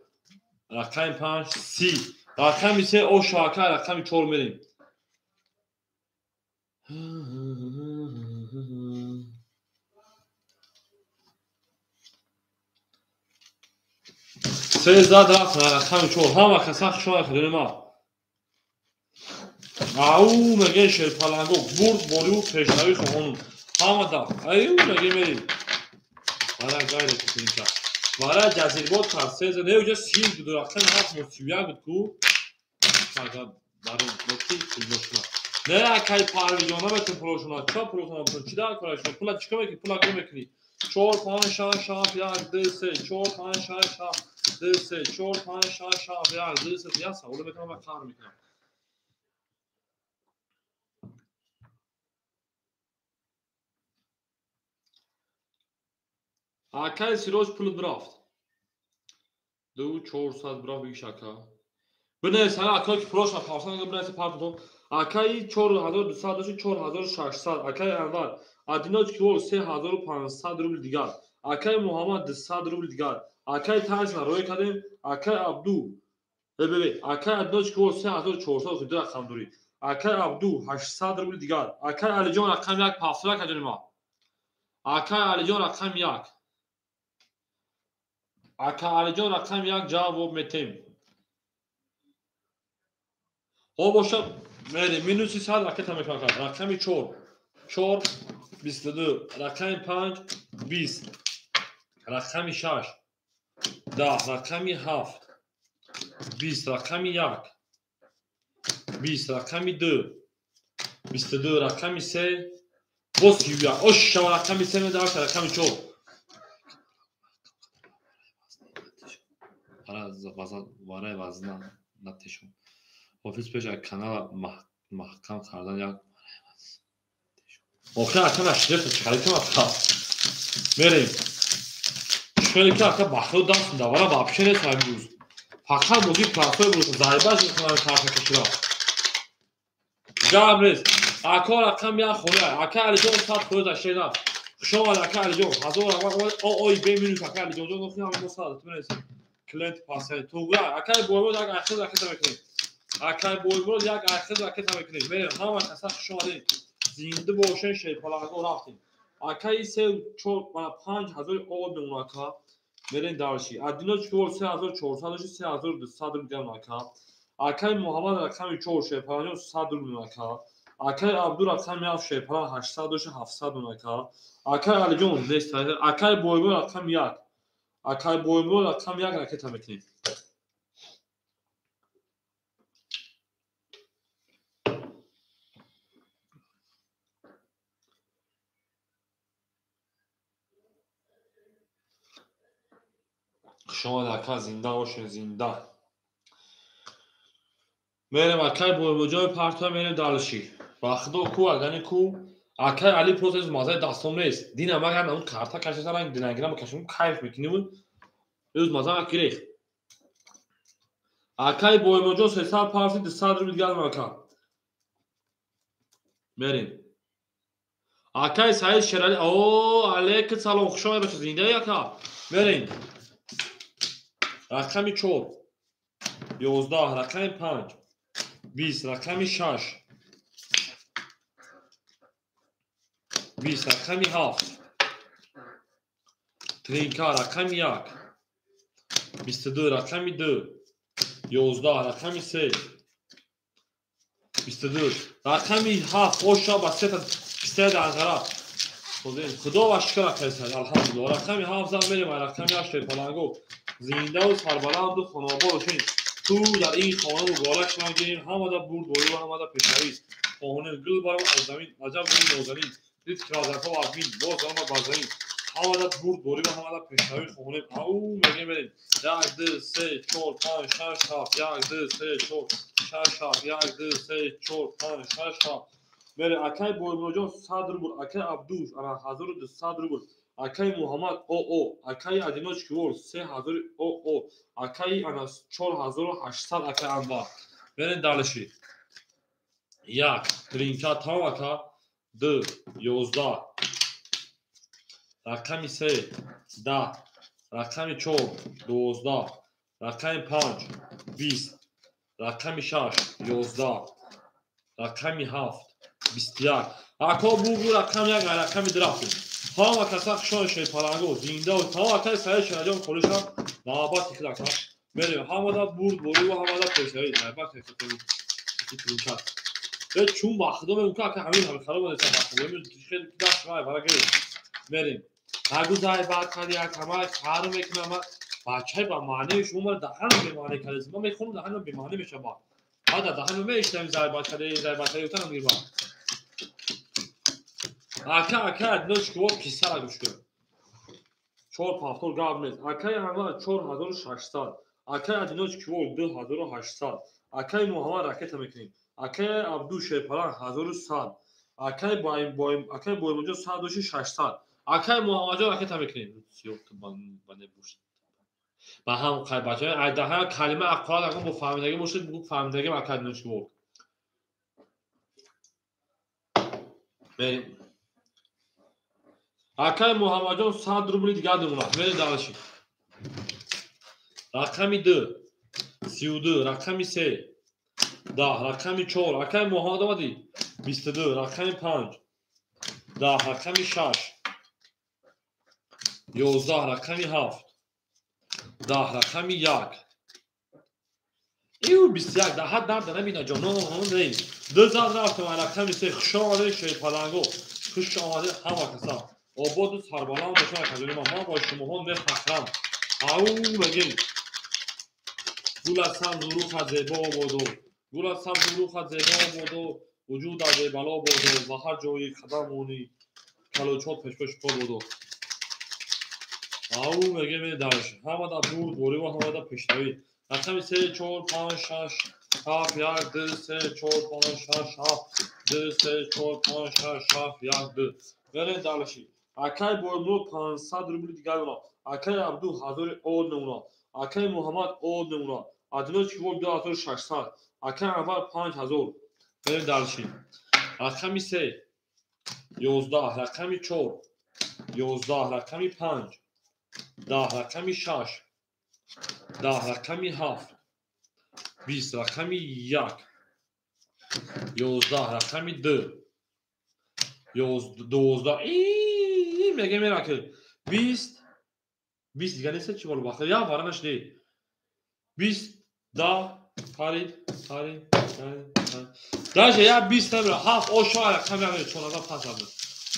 рақами 5 30. Рақами се оша ака, рақами чор мерем. Се зад рафт рақами чор. Ҳама каса хуш омадед худои ма. Ау мегӯем шерпаланго бурд борию пешравӣ хоҳонум. Ҳама да. Аю мегӯем мерем. Вара гайре кутинка. Вара ҷазирбод кард се зад. Не уҷа 30 буд рақами ҳафт мо 31 буд ку. Ага баро ноки пулошуна. Не акай парвиҷон наметон пулошуна. Ча пулошуна метон? Чӣ дар корашуна? Пула чикор мекунӣ? Пула гум мекунӣ. 4 5 6 7 1 2 3 4 5 6 7 2 3 4 5 6 7 1 2 3 як саволе метавонам ва қаҳр мекунам. Акай Сироҷ пулут бирафт. 2 400 бирафт бигиш ака. Бинавис ҳама акое ки пулошона павсан бинавис партотон. Акаи 4200 дошти 4600. Акаи Анвар Адиноч кивол 3500 рубл дигар. Акаи Муҳаммад 200 рубл дигар. Акаи Тайсон рӯй кардем. Акаи Абду бебе акаи Адиноч кивол 3400 худи рақам дурӣ. Акаи Абду 800 рубл дигар. Акаи Алиҷон рақам 1 пафтра кардем ма. Акаи Алиҷон рақам 1. Ака Алиҷон рақам 1 ҷавоб метем. Хоб бошад мерем минуси 100 ракета мекунам. Рақами 4 4 22, рақами 5 20, рақами 6 10, рақами 7 20, рақами 1 20, рақами 2 22, рақами 3 боз 31. Ош шава рақами 3 медавад рақами 4. Вараи вазна натешон. Офис пеш аз канала маҳкам кардан як охир ака наширефта чиқаритам ака. Мерем. Шуре ки ака бахро даст давара вообще нест имрӯз. Фақат бозии платформи буд зарбаш мекунам карта кашида. Гап нест. Ака рақам як хона. Ака Алиҷон 100 фоиз ашер нафт. Хуш омад ака Алиҷон. 1000 раҳмат. О бе минус ака Алиҷон. Ҷон охир ҳама мо сад ту клиент пасай. Туғра акай бойбод як ахир ракета мекунем. Акай бойбод як ахир ракета мекунем. Мерем ҳама каса хуш омадед. Зинда бошен шерпаланго рафтем. Акаи 3 4 5 ҳазори об мемон ака. Мерем дарши. Адино 4 3400 дошти 3200 рубл дигар ака. Акаи Муҳаммад рақами 4 шерпаланго 100 рубл ака. Акаи Абду рақами 7 шерпаланг 800 дошти 700 рубл ака. Акаи Алиҷон нест. Акаи Бойбод рақами 1. Акаи Бойбод рақами 1 ракета мекунем. Хуш омад ака, зинда бошед, зинда. Мерем акаи Бойбоҷои партоя мерем дарши. Вахдо ку агани ку акаи Али процесс мазаи дастом нест. Дина магар он карта кашида ранг динагира кашим кайф мекунем. Рӯз маза гирех. Акаи Бойбоҷон 300 парти 200 рубл дигар ака. Мерем. Акаи Саид Шерали, о, алейкум салом, хуш омад бошед, зиндаи ака. Мерем. Рақами 4 11, рақами 5 20, рақами 6 20, рақами 7 тринка, рақами 1 22, рақами 2 11, рақами 3 22, рақами 7 оша ба сета пистая дар ғара. Худо ва шукр акай Саид, алҳамдулиллоҳ. Рақами 7 зан мерем, рақами 8 паланго. Зиндаву сарбаланду хонобод бошед. Ту дар ин хона муборак шавем, ҳамада бурд борӣ ва ҳамада пешравист. Хоҳонем гул баром аз замин, аҷаб гули нозанин. Дид киразакҳо аз бин, боз омад бар замин. Ҳамада бурд борӣ ва ҳамада пешравӣ хоҳонем. Ау мегем мерем. 1 2 3 4 5 6 7 1 2 3 4 6 7 1 2 3 4 5 6 7. Мерем акай Бойбоҷон 100 рубл, акай Абдуш ана 1200 рубл. Акаи Муҳаммад ОО, акаи Адиноч Кивор 3000 ОО, акаи ана 4800 акаи Анвар. Мерем далиши. 1 тринка тамом ака, 2 11, рақами 3 10, рақами 4 12, рақами 5 20, Рақами 6 11. Рақами 7 21. Ако бугу рақами 1 рақами 2 рафтем. Ҳама каса хушон шерпаланго зинда ва ҳама каса саид шараҷон холишам навбат хилака. Мерем ҳамада бурд бору ва ҳамада пешравӣ. Навбат хилака. Чун ба худо мегӯм ки ака ҳамин ҳами хароб нест ба худо хеле даст шума вара гиред. Мерем. Нагу зайбат кардӣ ака, ман қаҳр мекунам. Бачаи ба маънии шумо мара даҳанам бемаънӣ кардед. Ман мехонам даҳанам бемаънӣ мешавад. Баъд аз даҳанам мешунавем зайбат кардӣ, зайбат кардӣ гуфтанам гирба. Ака, ака, одиночки во писара гӯш кун. 4 повтор гап нест. Акаи Анвар 4600. Акаи одиночки во 2800. Акаи Муҳаммад ракета мекунем. Акаи Абду Шерпалан 1100. Акаи акаи Боимонҷон 106 600. Акаи Муҳаммадҷон ракета мекунем. Ба ҳам қай бача айдаҳа калима аққоат акун бо фаҳмидагӣ бошед, бугу фаҳмидагӣ акаи одиночки во. Мерем. Акаи Муҳаммадҷон 100 рубли дигар думона. Мерем дальше. Рақами 2 32, рақами 3 10, рақами 4 акаи Муҳаммад омадӣ 22, рақами 5 10, рақами 6 11, рақами 7 10, рақами 1 ию 21 даҳат дарда набина ҷонон. Ду зад рафтем рақами 3. Хуш омадед шерпаланго, хуш омадед ҳама каса. Ободу сарбаланд бошад акаҷони ман. Ман бо шумоҳо мефахрам. Ау мегем гул аз сабзу рухат зебо бодо, гул аз сабзу рухат зебо бодо, вуҷудат бебало бодо, ва ҳар ҷои қадам монӣ калочот пешпеши по бодо. Ау мегем дарш ҳамада бурд борӣ ва ҳамада пешравӣ. Рақами 3 4 5 6 7 1 2 3 4 5 6 7 2 3 4 5 6 7 1 2. Мерем дальше. Акаи Боимуро 500 рубли дигар мемонад. Акаи Абду ҳазори од мемонад. Акаи Муҳаммад од мемонад. Одиночки вол 2600. Акаи Анвар 5000. Мерем дальше. Рақами 3 11, рақами 4 11, рақами 5 10, рақами 6 10, рақами 7 20, рақами 1 11, рақами 2 12. Мегем мера ки 20 20 дигар нест чӣ боло бахт як вара нашди 20 10 парид парид даже як 20 намера ҳафт ошо рақами як чор пас абд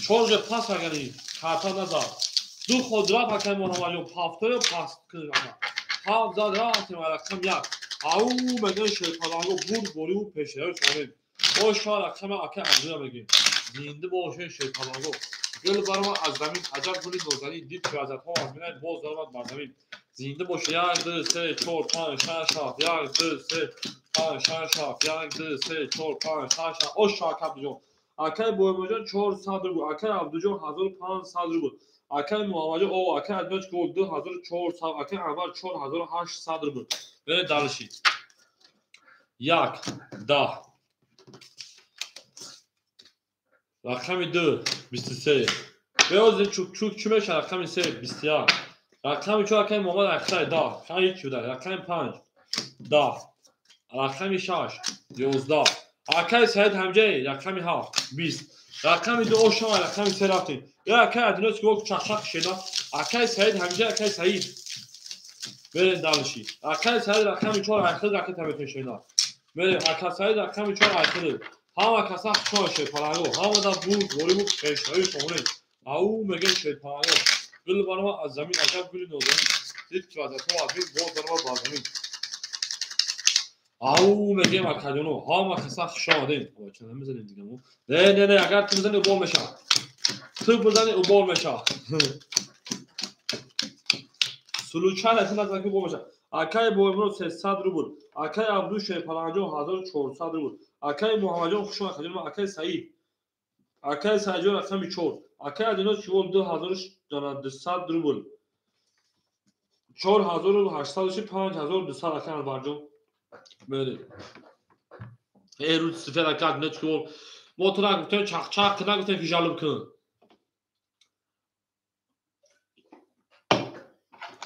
чор ҷо пас агари карта назад ду ход рафт акаи Муҳаммадҷон повтор пас ҳафт зад рафтем рақам 1. Ау мегӯян шерпаланго бурд бориву пешравӣ шонем. Ошо рақами акаи Абдуя мегӯем. Зинда бошед шерпаланго. Гул баромад аз замин, аҷаб гули нозанин, дид ки вазиятҳо аз минай боз даромад бар замин. Зинда бош 1 2 3 4 5 6 7 1 2 3 5 6 7 1 2 3 4 5 6 7. Ошо ака Абдуҷон. Акаи Боимоҷон 400 рубл, акаи Абдуҷон 1500 рубл. Акаи Муҳаммадҷон о акаи Адноч гол 2400, акаи Анвар 4800 рубл. Мерем дальше. 1 10, рақами 2 23. Беози чук чӣ мешавад? Рақами 3 21, рақами 4 акаи Муҳаммад Ахтай 10 ҳеҷ шуда, рақами 5 10, рақами 6 11, акаи Саид ҳамҷаи рақами 7 20, рақами 2 ошама рақами 3 рафтем. Я акаи Адиноч гол чақчақ шена. Акаи Саид ҳамҷа, акаи Саид мерем дальше. Акаи Саид рақами 4 айхир ракета метошена. Мерем ака Саид рақами 4 айхир. Ҳама каса хушон шерпаланго, ҳамада бурд бориву пешравӣ шомонед. Ау мегӯян шерпаланго гул баромад аз замин, аҷаб гули нозанин, дид ки вазиятҳо аз мин боз даромад бар замин. Ау мегӯем акаҷоно, ҳама каса хуш омадем. Ча намезанем дига мо? Не, не, не, агар ту бизани убол мешавад, ту бизани убол мешавад. Случайно ту назан ки убол мешавад. Акаи Боимуро 300 рубл, акаи Абду Шерпаланҷон 1400 рубл. Акаи Муҳаммадҷон хуш омад хаҷони ман. Акаи Саид, акаи Саидҷон рақами 4, акаи Адиноч кивол 2200 рубл, 4800 5200. Акаи Анварҷон мерем. Э рӯз сифет ака Адиноч кивол мо тура гуфтем чақчақ нагуфтем ки жалуб кун.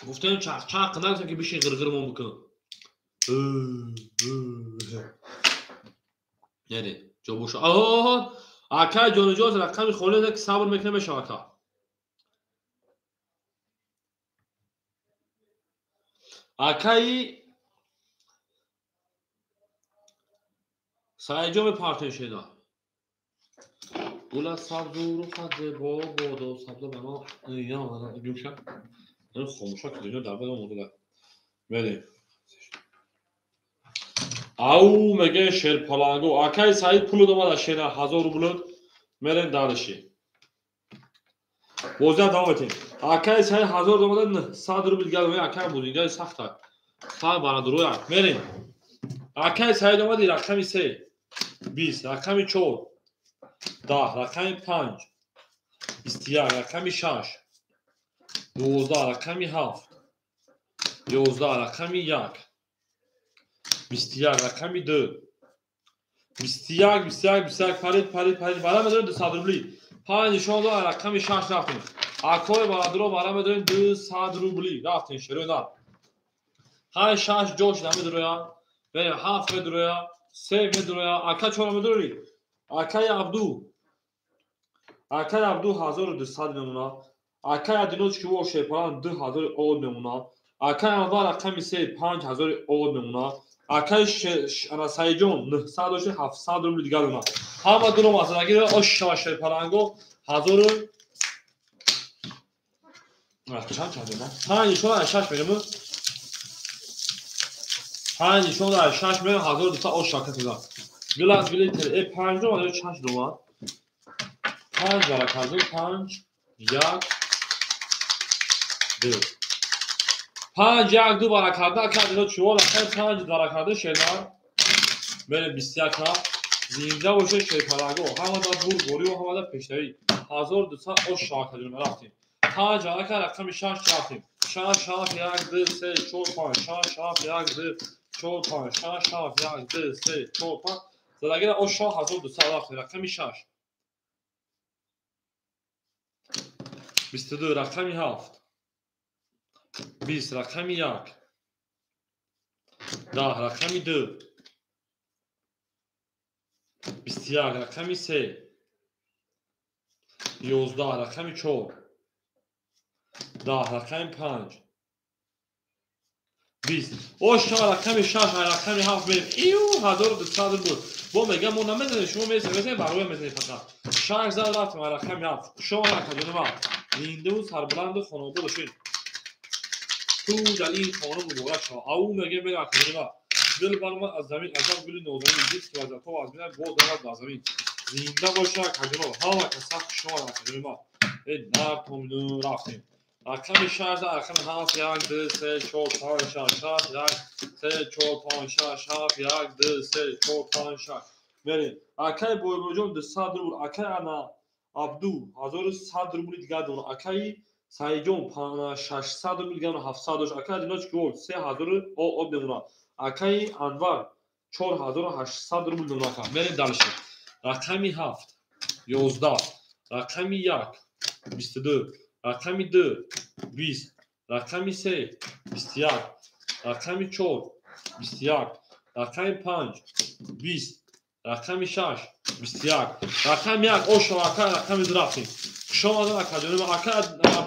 Гуфтем чақчақ нагуфтем ки бишин ғирғирмон бикун. Нере, ҷо боша. Аҳо, акай ҷониҷоз рақами холӣ ки сабр мекунем мешава ака. Акаи Саидҷон мепартем шена. Гула сабзу рухат зебо бодо сабзо бано гӯша. Хомӯша ки дунё дар бадо монда. Мерем. Ау меге шерпалангу. Акаи Саид пулу домада шена 1000 рубль. Мерем дарши. Бозиам давом метем. Акаи Саид 1000 домада 900 рубль дигар мея акаи бузингаи сахта. Сар барадуроя. Мерем. Акаи Саид омади рақами 3 20 рақами 4 10 рақами 5 21 рақами 6 12 рақами 7 11 рақами 1 21 рақами 2 21 21 21 парид парид парид бара медорем 200 рубли 5 нишон дод рақами 6 рафтем. Акои барадуро бара медорем 200 рубли рафтем шерои нар. 5 6 ҷош намедуроянд. Берем 7 медуроя, 3 медуроя, ака 4 медурори. Акаи Абду. Акаи Абду 1200 мемона. Акаи Адиноч ки во шерпалан 2000 од мемона. Акаи Анвар рақами 3 5000 од мемона. Акаи Саидҷон 900 дошти 700 рубли дигар мемона. Ҳама дуром аз агир ош шава шерпаланго 1000 чанд чанд мемона? 5 нишон 6 мемона. 5 нишон 6 мемона 1200 ош шака туда. Гилас гили 5 домад 6 домад. 5 баракарду 5 1 2 5 1 2 баракарда ака дино чувол ака 5 баракарда шернар. Мере 21 ка зинда боше шерпалаго ҳамада бургори ва ҳамада пешравӣ 1200 ош шака дунам рафтем. 5 ака рақами 6 рафтем. 6 7 1 2 3 4 5 6 7 1 2 4 5 6 7 1 2 3 4 5 задагира ош 1200 рафтем. Рақами 6 22 рақами 7 20 рақами 1 10 рақами 2 21 рақами 3 11 рақами 4 10 рақами 5 20 ош рақами 6 рақами 7 мерем. Иу 1200 рубл. Бо мегам мо намезанем, шумо мезанед, бароя мезанед фақат. 6 зад рафтем рақами 7. Шумо рақами зиндаву сарбаланду хонобод бошед. Ту дар ин хона муборак шава. Ау меге мере академия. Дил бар ман аз замин азab гули нозанин дид ки вазифа аз мина боз дарад ба замин. Зинда боша академия. Ҳама каса шумо академия. Э нар томину рафтем. Рақами 6 рақами 7 1 2 3 4 5 6 7 1 3 4 5 6 7 1 2 3 4 5 6 мерем. Акаи Бойбоҷон 200 рубл, акаи Ана Абду 1100 рубли дигар дорад. Акаи Саидҷон 600 рубли дигар 700 дошт. Акаи Адиноч Гол 3000 об мемонад. Акаи Анвар 4800 рубл мемонад. Мерем дальше. Рақами 7 11 рақами 1 22 рақами 2 20 рақами 3 21 рақами 4 21 рақами 5 20 рақами 6 21 рақами 1 ош ака рақами 2 рафтем. Шумо акаҷон ака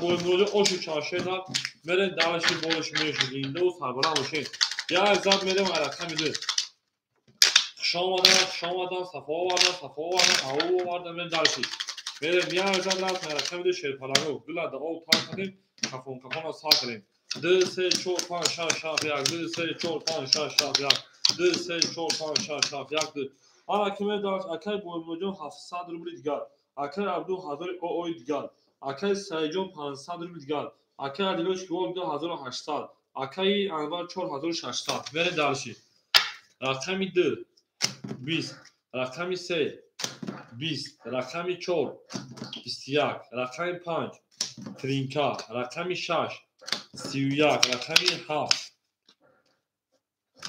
Боймуроди ошу чаршена мерем дарши болиш меши зиндаву сарбаланд бошед. Як зад мерем рақами 2. Хуш омадан, хуш омадан, сафо овардан, сафо овардан, ау овардан, мерем дарши. Мерем як зад рафтем рақами 2 шерпалаго. Гула да об тар кардем, кафон кафонро сар кардем. 2 3 4 5 6 7 1 2 3 4 5 6 7 1 2 3 4 5 6 7 1 2 Ана ки медонад акаи Боймуроҷон 700 рубли дигар, акаи Абду 1000 оой дигар, акаи Саидҷон 500 рубли дигар, акаи Адилоч Гол 2800, акаи Анвар 4600. Мерем дарши. Рақами 2 20 рақами 3 20 рақами 4 21 рақами 5 тринка рақами 6 31 рақами 7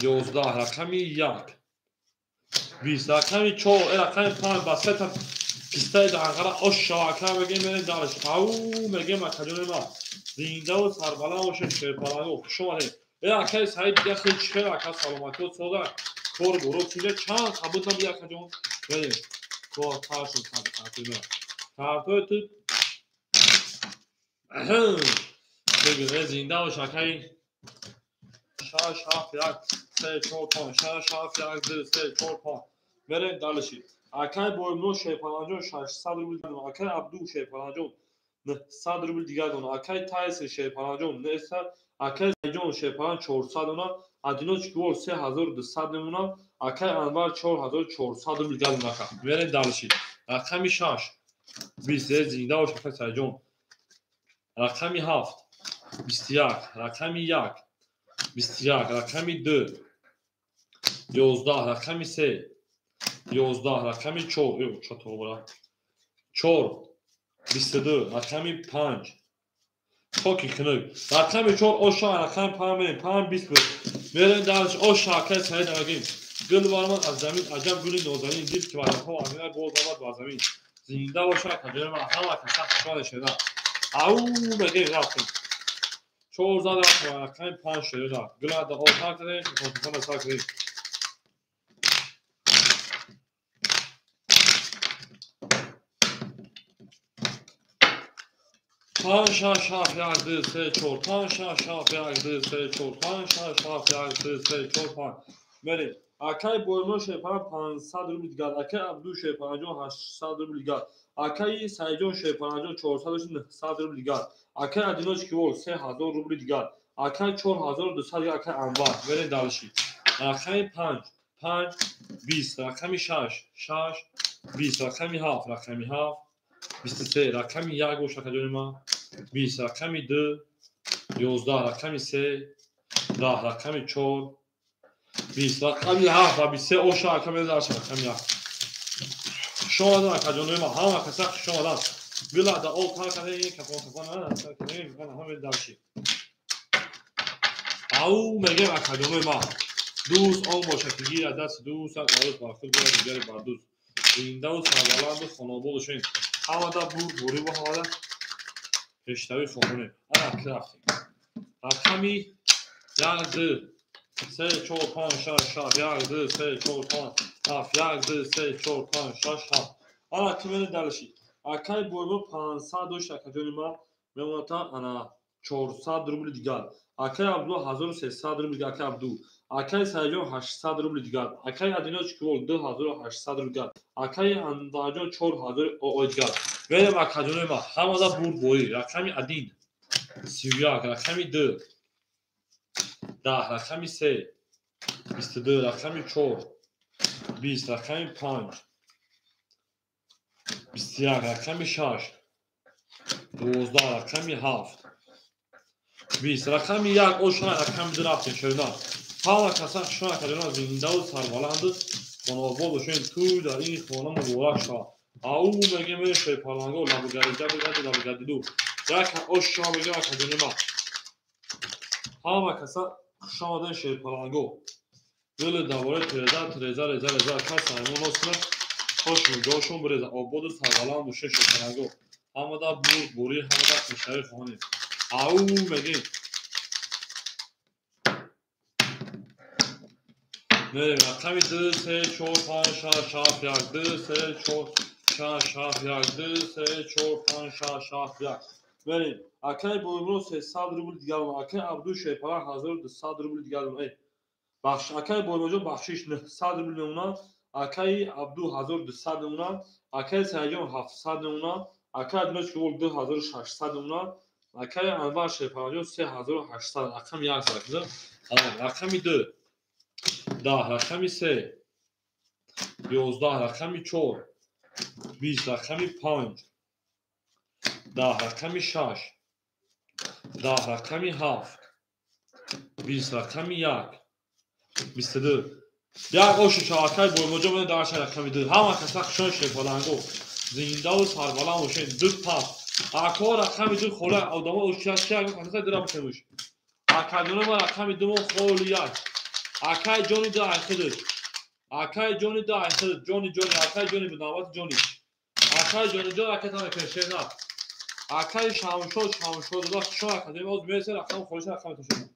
11 рақами 1 20 рақами 4 рақами 5 ба сета пистаи данғара ош шава мегем мерем дарш. Ау мегем акаҷони ма зиндаву сарбаланд бошед шерпаланго. Хуш омадед. Э акаи Саид дига хел чӣ хел ака саломатиё сода. Кор боро чида чанд қабул набуд акаҷон. Мерем. Кор ташон тақриба. Картои ту бигир, зинда бош акаи. 6 7 1 3 4 5 6 7 1 2 3 4 5. Мерем дальше. Акай Боимно Шерпаланҷон 600 рубл дигар. Акай Абду Шерпаланҷон 900 рубл дигар дона. Акай Тайс Шерпаланҷон 900. Акай Сайҷон Шерпалан 400 дона. Одиночкивор 3200 мемона. Акай Анвар 4400 рубл дигар дона. Мерем дальше. Рақами 6 20 зинда бош акай Сайҷон. Рақами 7 21. Рақами 1 21. Рақами 2 11. Рақами 3 11. Рақами 4 4 22. Рақами 5 токи хунук. Рақами 4 оша. Рақами 5 мерем 5 20 буд. Мерем дальше. Оша акай Саид мегим. Гул баромад аз замин, аҷаб гули нозанин, дид ки варақҳо амина боз омад ба замин. Зинда боша акаҷони ман, ҳама каса хушҳол шуда. Ау мегим рафтем. 4 зад рафтем. Рақами 5 шуда. Гула да оша кардем, телефон сар кардем. 5 6 7 1 2 3 4 5 6 7 1 2 3 4 5 6 7 1 2 3 4 5. Мерем. Акай Боимно Шерпалан 500 рубл дигар. Акай Абду Шерпаланҷон 800 рубл дигар. Акай Сайҷон Шерпаланҷон 400 рубл дигар. Акай Одиночкивор 3000 рубл дигар. Акай 4200 дигар. Акай Анвар. Мерем дальше. Рақами 5 5 20. Рақами 6 6 20. Рақами 7 рақами 7 23. Рақами 1 бош акаҷони ман 20. Рақами 2 11. Рақами 3 10. Рақами 4 20. Рақами 7 ва 23. Оша ака мезарша рақами 7. Хуш омадан акаҷонои ман, ҳама каса хуш омадан. Била да ол тар кардем, кафон кафон кардем, ҳама дарши. Ау мегем акаҷонои ман. Дӯст он боша ки гирад дасти дӯст, арӯс бар худ бурад дигари бар дӯст. Зиндаву сарбаланду хонободу шунед. Ҳамада бурд буриву ҳамада пештавӣ хоҳонем. Ана ки рафтем. Рақами 1 2 3 4 5 6 7 1 2 3 4 5 7 1 2 3 4 5 6 7. Ана ки мене дальше. Акай Боимно 500 дошт акаҷони ман мемонад ана 400 рубл дигар. Акай Абдулло 1300 рубл дигар. Акай Абду. Акай Сайҷон 800 рубл дигар. Акай Одиночкивор 2800 рубл дигар. Акай Анварҷон 4000 оой дигар. Мерем акаҷонои ман, ҳамада бурд борӣ. Рақами 1 31. Рақами 2 10. Рақами 3 22. Рақами 4 20. Рақами 5 21. Рақами 6 12. Рақами 7 20. Рақами 1 оша. Рақами 2 рафтем шерина. Ҳама каса хушон акаҷонон, зиндаву сарбаланду хонобод бошед. Тӯй дар ин хона муборак шавад. Ау мегем Шерпаланго лабугарида бигаду лабугадиду. Як оша мегем акаҷони ман. Ҳама каса хуш омаден Шерпаланго. Гули давори тереза тереза реза реза кас аймон нос кунад. Хошун ҷошун биреза. Ободу сарбаланд бошед Шерпаланго. Ҳамада бурд бурӣ, ҳамада пешравӣ хоҳонем. Ау мегем. Мерем. Рақами 2 3 4 5 6 7 1 2 3 4 6 7 1 2 3 4 5 6 7 1. Мерем. Акай Боимно 300 рубл дигар. Акай Абду Шерпалан 1200 рубл дигар. Бахш акай Боимноҷон бахшиш 900 рубл мемонад. Акай Абду 1200 мемонад. Акай Сайҷон 700 мемонад. Акай Одиночкивор 2600 мемонад. Акай Анвар Шерпаланҷон 3800. Рақами 1 зад. Рақами 2 10. Рақами 3 11. Рақами 4 20. Рақами 5 10. Рақами 6 10. Рақами 7 20. Рақами 1 22. Як ошу шавакай Боимноҷон мене дарша рақами 2. Ҳама каса хушон Шерпаланго. Зиндаву сарбаланд бошед. 2 пас. Ако рақами 2 хола одамо ошча каса дира бошемуш. Акаҷоно ма рақами 2 мо холи як. Акай ҷони 2 айхудаш. Акай ҷони 2 айхудаш. Ҷони ҷони акай ҷони бу навбати ҷони. Акай ҷони ҷон ака тана кешена. Акай Шамшод Шамшод да хушон академи оз мерса рақам холиш рақами тошена.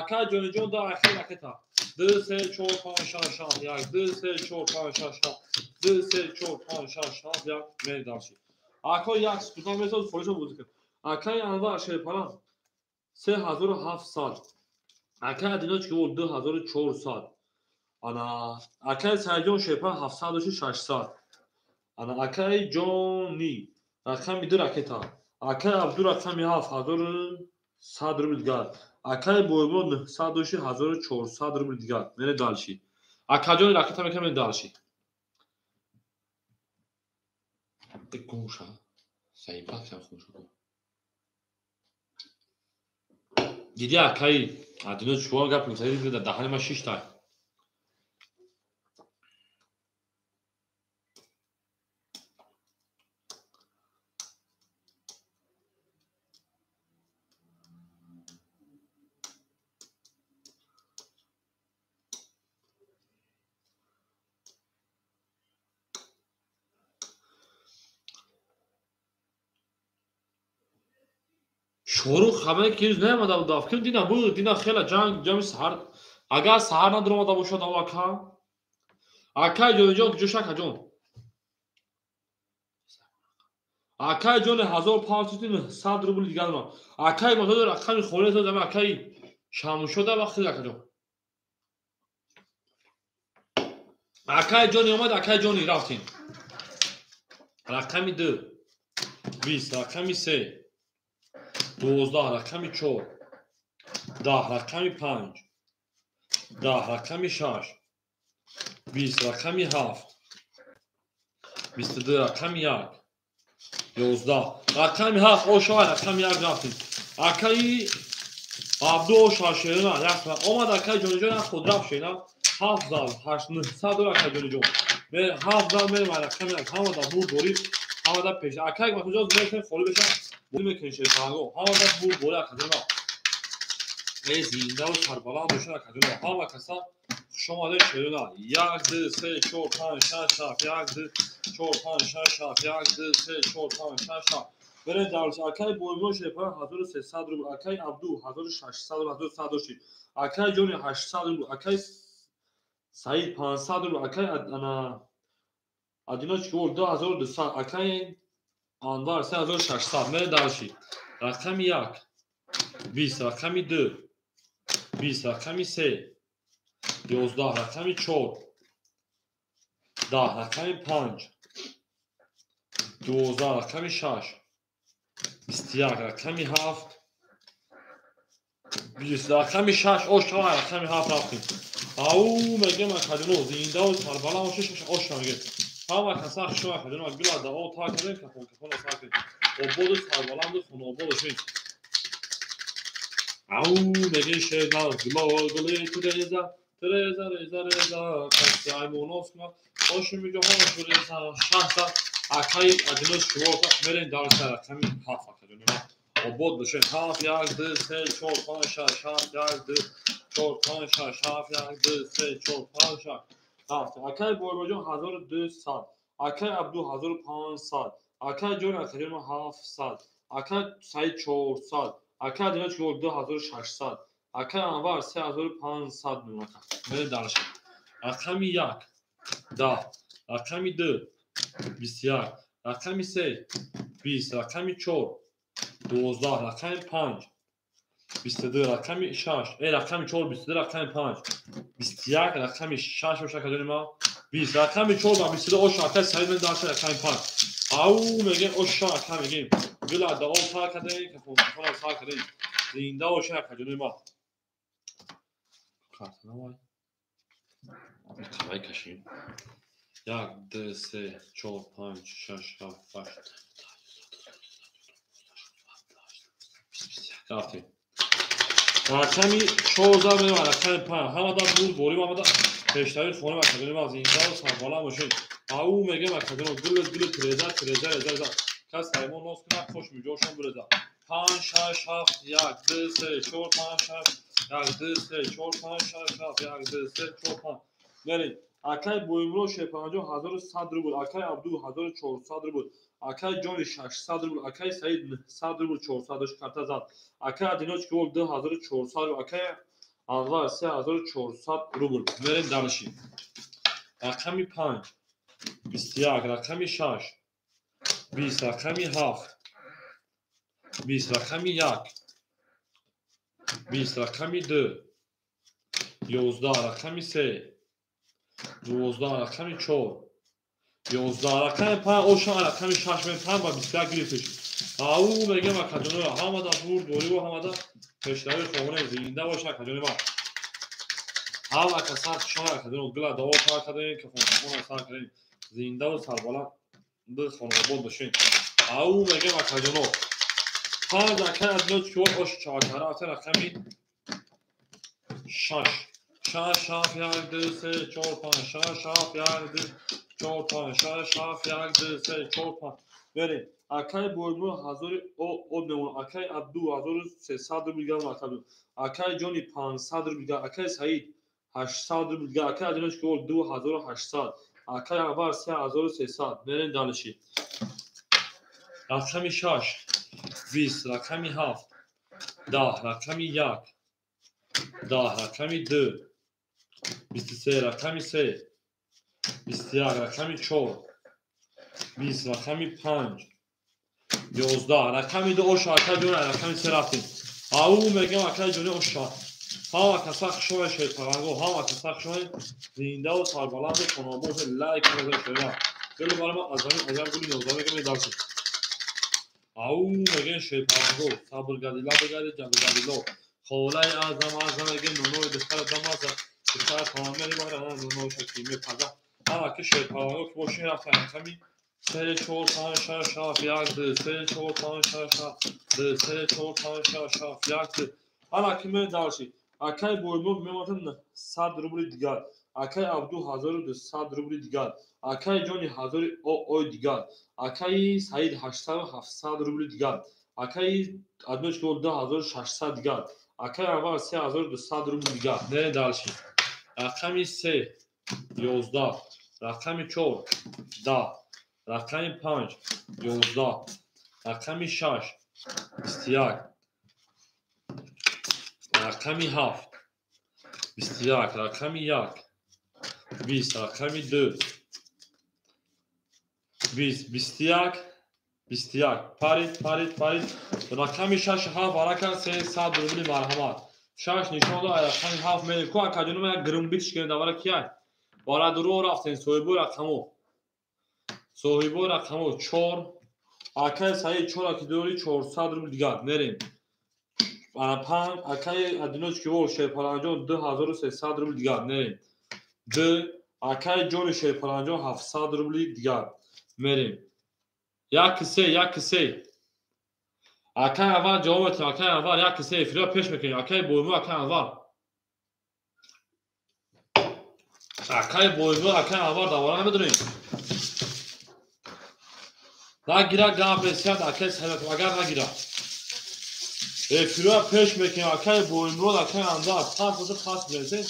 Акай ҷони ҷон да айхуд аката. 2 3 4 5 6 7 1 2 3 4 5 6 7 2 3 4 5 6 7 1 мерем дальше. Акой як секунда месоз форишо бозӣ кун. Акай Анвар Шерпалан 3700. Акай Адиночки вол 2400. Ана акай Сайҷон Шерпалан 700 600. Ана акай Ҷони рақами 2 ракета. Акай Абду рақами 7 1100 рубл дигар. Акай Бойбо 900 1400 рубл дигар. Мере дальше. Акаҷони ракета мекунем, мере дальше. Гумша. Саипак сам хунша. Диди акай Адино чуа гап мезанӣ, дар даҳани ман шиштай. Шорух ҳамаи ки рӯз наомада буд дафкин дина буд, дина хела ҷанг ҷами саҳар. Агар саҳар надуромада бошад, ав ака. Акай ҷониҷон куҷо акаҷон? Акай ҷони 1500 рубл дигар дорам. Акай мотор рақами холӣ додам, акай Шамушода вақти акаҷон. Акай ҷони омад, акай ҷони рафтем. Рақами 2 20, рақами 3 12, рақами 4 10, рақами 5 10, рақами 6 20, рақами 7 22, рақами 1 11, рақами 7 ошавай, рақами 1 рафтем. Акаи Абду ошава шерина як омад, акаи ҷониҷон як худ рафт шерина 7 зал 8 900 дор акаи ҷониҷон. 7 зал мерем рақами 1 ҳамада бур дорӣ, ҳамада пеш. Акаи Матуҷон мекунем холӣ беша. Бозӣ мекунем шерпаланго. Ҳамада бур дорӣ акаҷон. Зиндаву сарбаланд бошад акаҷон. Ҳама каса хуш омадед шерина. 1 2 3 4 5 6 7 1 2 4 5 6 7 1 2 3 4 5 6 7. Берем дальше. Акаи Бойбо Шерпалан 1300 рубл, акаи Абду 1600 рубл, 1100 дошти. Акаи Ҷони 800 рубл, акаи Саид 500 рубл, акаи ана Адиночки вол 2200, акаи Анвар 3600. Мерем дальше. Рақами 1 20, рақами 2 20, рақами 3 11, рақами 4 10, рақами 5 12, рақами 6 21, рақами 7 20, рақами 6 ошава, рақами 7 рафтем. Ау мегем акаҷоно зиндаву сарбаланд бошед, шаш ошава мегем. Ҳама каса хуш омад акаҷоно, гула дао та кардем, кафон кафон сар кардем. Ободу сарбаланду хонаобод бошед. Ау мегем шер гула гули туреза, туреза реза реза, каси аймонос кунад, оши миҷоҳон туреза, шаҳзад акаи Адино шумо мерем дальше рақами 7 акаҷоно. Обод бошед. 7 1 2 3 4 5 6 7 1 2 4 5 6 7 1 2 3 4 5 6 7. Акаи Бойбоҷон 1200, акаи Абду 1500, акаи Ҷони акаҷон 700, акаи Саид 400, акаи Адино шумо 2600, акаи Анвар 3500 мемонад. Мерем дальше. Рақами 1 10, рақами 2 21, рақами 3 20, рақами 4 12, рақами 5 22, рақами 6, рақами 4 22, рақами 5 21, рақами 6 боша акаҷони ман 20, рақами 4 ва 22 оша акаи Саид мен дальше рақами 5. Ау мегем оша ака мегем. Гула дао сар кардем, кафон кафон сар кардем. Зинда боша акаҷони ман. Карта навай. Қавай кашем. 1 2 3 4 5 6 7 8 рафтем. Рақами 14 мерем, рақами 5. Ҳамада бур борим, ҳамада пештари хона акаҷони ман зиндаву сарбаланд бошед. Ау мегем акаҷоно гул гул туреза туреза реза реза. Кас ҳаймон нос кунад, хош миҷошон буреза. 5 6 7 1 2 3 4 5 6 1 2 3 4 5 6 7 1 2 3 4 5. Мерем. Акаи Боймуро Шерпаланҷон 1100 рубл, акаи Абду 1400 рубл, акаи Ҷони 600 рубл, акаи Саид 900 рубл 400 карта зад, акаи Адиночки вол 2400 рубл, акаи Анвар 3400 рубл. Мерем дальше. Рақами 5 21, рақами 6 20, рақами 7 20, рақами 1 20, рақами 2 11, рақами 3 12, рақами 4 11, рақами 5 оша рақами 6 мен 5 ба 21 гирифтиш. Ау мегем акаҷоно ҳамада бурд бориву ҳамада пешравӣ хоҳонем зинда боша акаҷони ман. Ҳама каса хушон акаҷоно гула дуо кардем ки хонатона сар кардем зиндаву сарбаланд хонаобод бошем. Ау мегем акаҷоно панҷ акай аз но чор ош чаҳаркара рафта рақами 6 6 7 1 2 3 4 5 6 7 1 2 4 5 6 7 1 2 3 4 5 берем. Акай Боймур 1000 об мемонад. Акай Абду 1300 рубл дигар мактаб. Акай Ҷони 500 рубл дигар. Акай Саид 800 рубл дигар. Акай Адиноч Кивол 2800. Акай Анвар 3300. Мерем дальше. Рақами 6 20, рақами 7 10, рақами 1 10, рақами 2 23, рақами 3 21, рақами 4 20, рақами 5 11, рақами 2 оша акай ҷони рақами 3 рафтем. Ау мегем акай ҷони оша. Ҳама каса хушоя шерпаланго, ҳама каса хушоя зиндаву сарбаланду хонаобод лайк кунед шера. Гулу барама аз замин аҷаб гули ноза мегем дарси. Ау мегем шерпаланго, сабр гадила бегади ҷабр гадило. Холаи азам азам мегем нонои духтара дамаза. Духтара тамамери бара ноно шаки мепаза. Ҳама ки шерпаланго ки бошин рафтан рақами 3 4 5 6 7 1 2 3 4 5 6 7 2 3 4 5 6 7 1 2. Ана ки мен дальше. Акай Боймур мемонад 100 рубли дигар. Акай Абду 1200 рубли дигар. Акай Ҷони 1000 ой дигар. Акай Саид 800 700 рубли дигар. Акай Адноч 2600 дигар. Акай Анвар 3200 рубли дигар. Не дальше. Рақами 3 11, рақами 4 10, рақами 5 11, рақами 6 21, рақами 7 21, рақами 1 20, рақами 2 20, 21 21. Парид парид парид. Рақами 6 7 варака 300 рубли марҳамат. 6 нишон дод рақами 7 мерем. Ку акаҷоно як грмбитш кунем давара кияй. Варадуро рафтем соҳибои рақамо. Соҳибои рақамо 4. Акай Саид 4 аки дори 400 рубл дигар. Мерем. Ана 5 акай Адиноч Кивол Шерпаланҷон 2300 рубл дигар. Мерем. 2 акай Ҷони Шерпаланҷон 700 рубли дигар. Мерем. 1 3 1 3. Акай Анвар ҷавоб метиҳем. Акай Анвар 1 3 эфирро пеш мекунем. Акай Боймур, акай Анвар. Акай Боймур, акай Анвар давора намедонем. Нагира гап бесият акай Саид агар нагира. Эфирро пеш мекунем. Акай Боймур, акай Анвар пас боша пас биресем.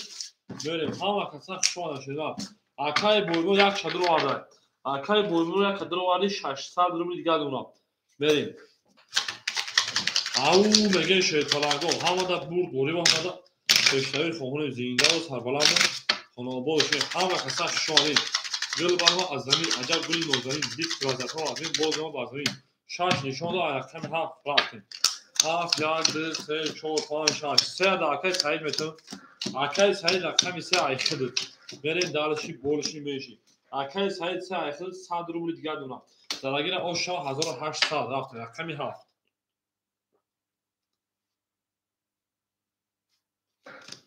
Мерем. Ҳама каса хушона шуда. Акай Боймур як чадр оварда. Акай Боймур як чадр оварди 600 рубли дигар дона. Мерем. Ау мегем шерпаланго ҳамада бурд борива ҳамада пешравӣ хоҳонем зиндаву сарбаланду хонаобод бошем. Ҳама каса хушонем. Гул барма аз замин аҷаб гули нозанин дид вазиятҳо аз замин боз бар замин. 6 нишон дод рақами 7 рафтем. 7 1 2 3 4 5 6 3 да акай Саид метавон. Акай Саид рақами 3 айхидд. Мерем дальше больше меньше. Акай Саид 3 айхидд 100 рубли дигар дона. Дарагира оша 1800 рафтем рақами 7.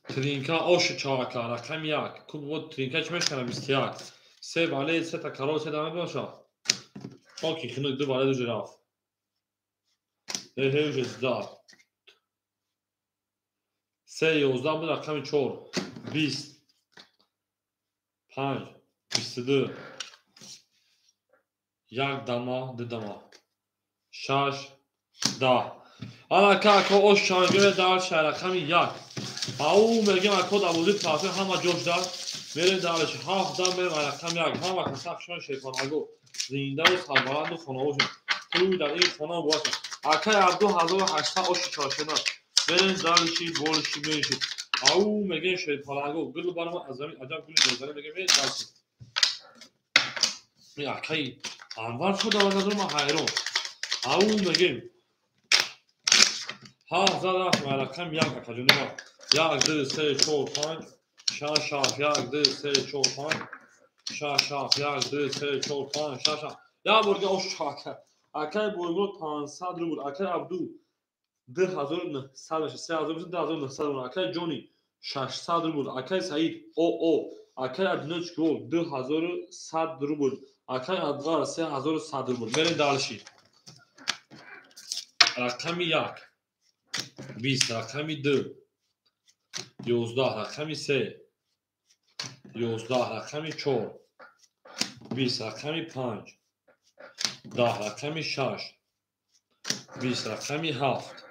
Тринка ош чака рақами 1. Куб вот тринка чӣ мешкана 21. 3 вале 3 та карол 3 дама боша. Окей, хинук 2 вале уже рафт. Э уже зда. 3 11 буд рақами 4 20 5 22 1 дама 2 дама 6 10. Ана ка ош чангире дар рақами 1. Ау мегем ако давози пафе ҳама ҷош дар мерем дарш 7 дам мерем рақами 1. Ҳама каса хушон шерпаланго зиндаву сарбаланду хонаобод. Тӯй дар ин хона бошад. Акай Абду 1800 оши чоршена. Мерем дальше больше меньше. Ау мегем шерпаланго гул баромад аз замин аҷаб гули нозанин мегем мерем дальше. Акаи Анвар шуда ва ман ҳайрон. Ау мегем. Ҳафт зад рафтем рақами як акаҷони ман. 1 2 3 4 5 6 7 1 2 3 4 5 6 7 1 2 3 4 5 6 7. Як бор дига ош ака. Акаи Боймурод 500 рубл, акаи Абду 2900 меша, 3000 2900 рубл, акаи Ҷони 600 рубл, акаи Саид ОО, акаи Одиночки Волк 2100 рубл, акаи Адғар 3100 рубл. Мерем дальше. Рақами 1 20, рақами 2 11, рақами 3 11, рақами 4 20, рақами 5 10, рақами 6 20, рақами 7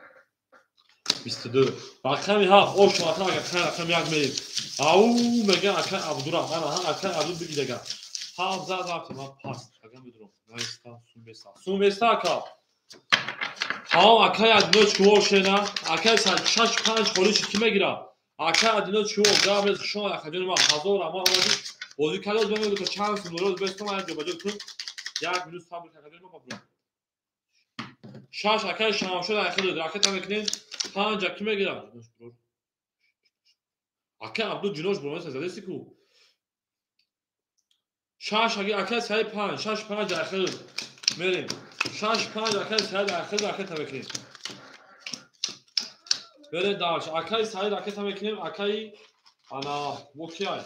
22, рақами 7. Ош рақами 1 мерем. Ау меган акаи Абдураҳ. Ана акаи Абду бигид агар. 7 зад рафтем. Ман паст агар медурам. Наиста суместа. Суместа ака. Тамом акаи Одиночки Волк шена. Акаи 6 5 холӣ шуд ки мегирад? Акаи Одиночки Волк гап нест хушон акаҷони ман 1000 рамон омадӣ. Бозӣ кардӣ боз мегӯ то чанд сум дорӣ бестом як ҷо ба ҷо кун. 1 минут сабр кун акаҷони ман бабурам. 6 акаи Шамшод айхилд ракета мекунем. 5 ки мегирад? Акаи Абду ҷинош буромеса задеси ку. 6 акаи Саид 5, 6 5 айхилд мерем. 6 5 акаи Саид айхилд ракета мекунем. Берем дальше. Акаи Саид ракета мекунем. Акаи ана вокиай.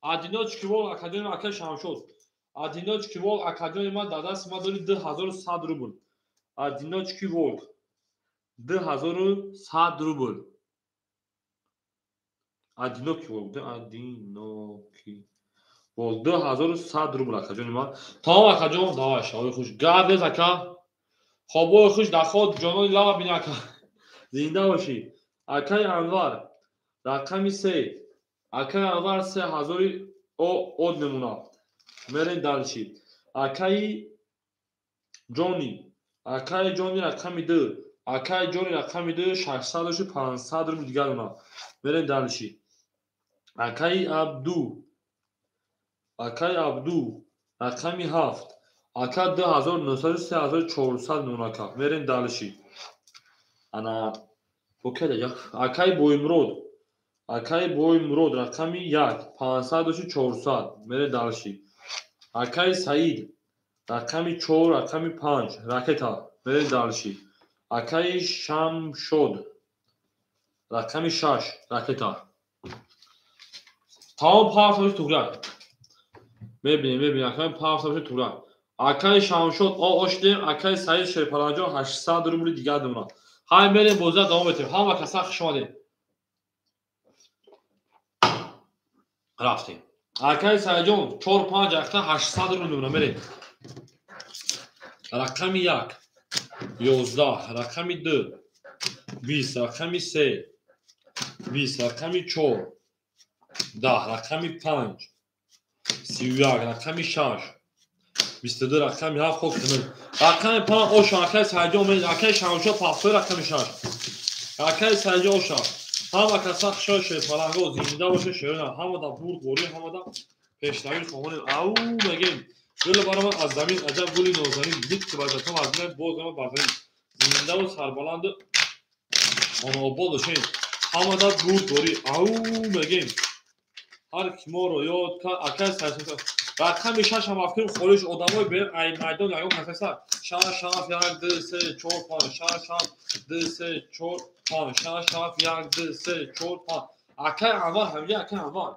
Одиночки Волк акаҷони акаи Шамшод. Одиночки Волк акаҷони ман дар дасти ман дори 2100 рубл. Одиночки Волк 2100 рубл. Одинокий Волк, одинокий Волк 2100 рубл акаҷони ман. Тамом акаҷон, давай шавои хуш. Гап нест ака. Хобои хуш даход ҷонони лаба бин ака. Зинда бошӣ. Акаи Анвар рақами 3. Акаи Анвар 3000 од мемонад. Мерем дальше. Акаи Ҷони. Акаи Ҷони рақами 2. Акаи Ҷони рақами 2 600 500 рубл дигар мемонад. Мерем дальше. Акаи Абду. Акаи Абду рақами 7. Ака 2900 3400 мемонад ака. Мерем дальше. Ана окей акаи Боймурод. Акаи Боймурод рақами 1 500 400. Мерем дальше. Акаи Саид рақами 4 рақами 5 ракета. Мерем дальше. Акаи Шамшод рақами 6 ракета. Тамом 5 туғрак. Мебинем, мебинем. Акаи 5 туғрак. Акаи Шамшод оштем, акаи Саид Шерпаланҷон 800 рубли дигар мемонад. Ҳай мерем бозиа давом метем. Ҳама каса хуш омадед. Рафтем. Акаи Саидҷон 4 5 акта 800 рубл мемонад. Мерем. Рақами 1 11, рақами 2 20, рақами 3 20, рақами 4 10, рақами 5 31, рақами 6 22, рақами 7. Хоб кунед. Рақами 5 оша акаи Саидҷон мерем. Акаи Шамшод пафтои рақами 6. Акаи Саидҷон оша. Ҳама каса хушҳол шерпаланго зинда боша шерона. Ҳамада бурд борӣ, ҳамада пешравӣ хоҳонем. Ау мегем. Гул баромад аз замин аҷаб гули нозанин. Дид ки барзатон аз замин боз омад бар замин. Зиндаву сарбаланду хонаобод бошед. Ҳамада бурд борӣ. Ау мегем. Ҳар ки моро ёд кард акаи Саидҷон рақами 6 ҳам афкунем холиш одамои берун ай майдон ягон касеса 6 7 1 2 3 4 5 6 7 2 3 4 5 6 7 1 2 3 4 5. Акаи Анвар ҳамҷа акаи Анвар.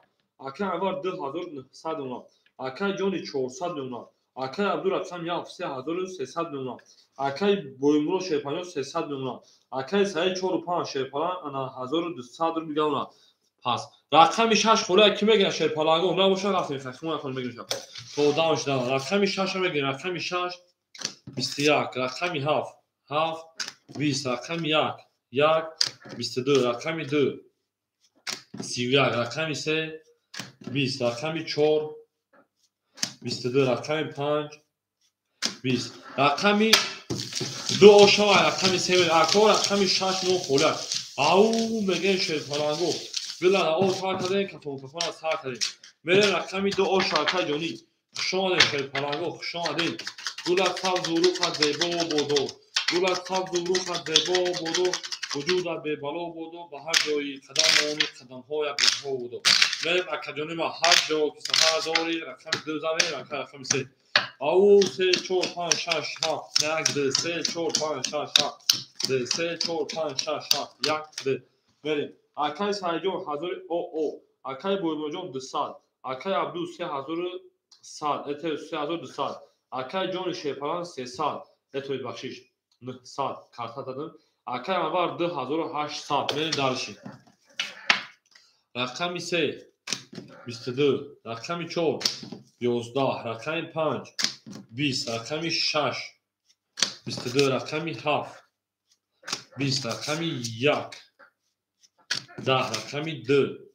Акаи Анвар 2900 мемонад. Акаи Ҷони 400 мемонад. Акаи Абду рақами 1 3300 мемонад. Акаи Боймурод Шерпаланҷон 300 мемонад. Акаи Саид 4 5 Шерпалан ана 1200 рубл мемонад. Пас рақами 6 холия ки мегирад шерпаланго набошад рафтем хахмон хон мегирад. То одам шудан рақами 6 мегирад. Рақами 6 21, рақами 7 7 20, рақами 1 1 22, рақами 2 31, рақами 3 20, рақами 4 22, рақами 5 20, рақами 2 ошава рақами 3 ако рақами 6 мо холия. Ау мегӯем шерпаланго Гула о сар кардем, кафон кафона сар кардем. Мерем рақами 2 ош акай ҷонӣ. Хуш омадед шерпаланго, хуш омадед. Гулат сабзу рухат зебо бодо. Гулат сабзу рухат зебо бодо. Вуҷудат бебало бодо. Ба ҳар ҷои қадам монӣ қадамҳоят беҳо бодо. Мерем акаҷони ма ҳар ҷо ки сафар дорӣ рақами 2 замем, ака рақами 3. Ау 3 4 5 6 7 1 2 3 4 5 6 7 2 3 4 5 6 7 1 2. Мерем. Акай Сайҷон 1000 ОО, акай Боймоҷон 200, акай Абду 3100, 3200, акай Ҷони Шерпалан 300, этои бахшиш 900 карта дадам. Акай Анвар 2800. Мерем дарши. Рақами 3 22, рақами 4 11, рақами 5 20, рақами 6 22, рақами 7 20, рақами 1 10, рақами 2.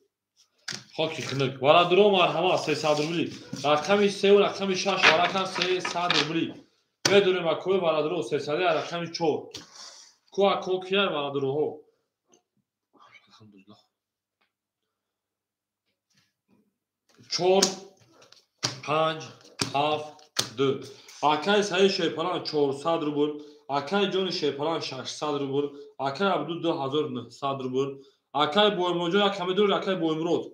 Хоки хунук. Валадуро марҳамат 300 рубли. Рақами 3 ва рақами 6 варакан 300 рубли. Медонем акои валадуро 300 рақами 4. Ку ако кияй валадуроҳо? Алҳамдулиллаҳ. 4 5 7 2. Акай Саид Шерпалан 400 рубл, акай Ҷони Шерпалан 600 рубл, акай Абду 2900 рубл, акай Боймуроджон як каме дорӣ, акай Боймурод.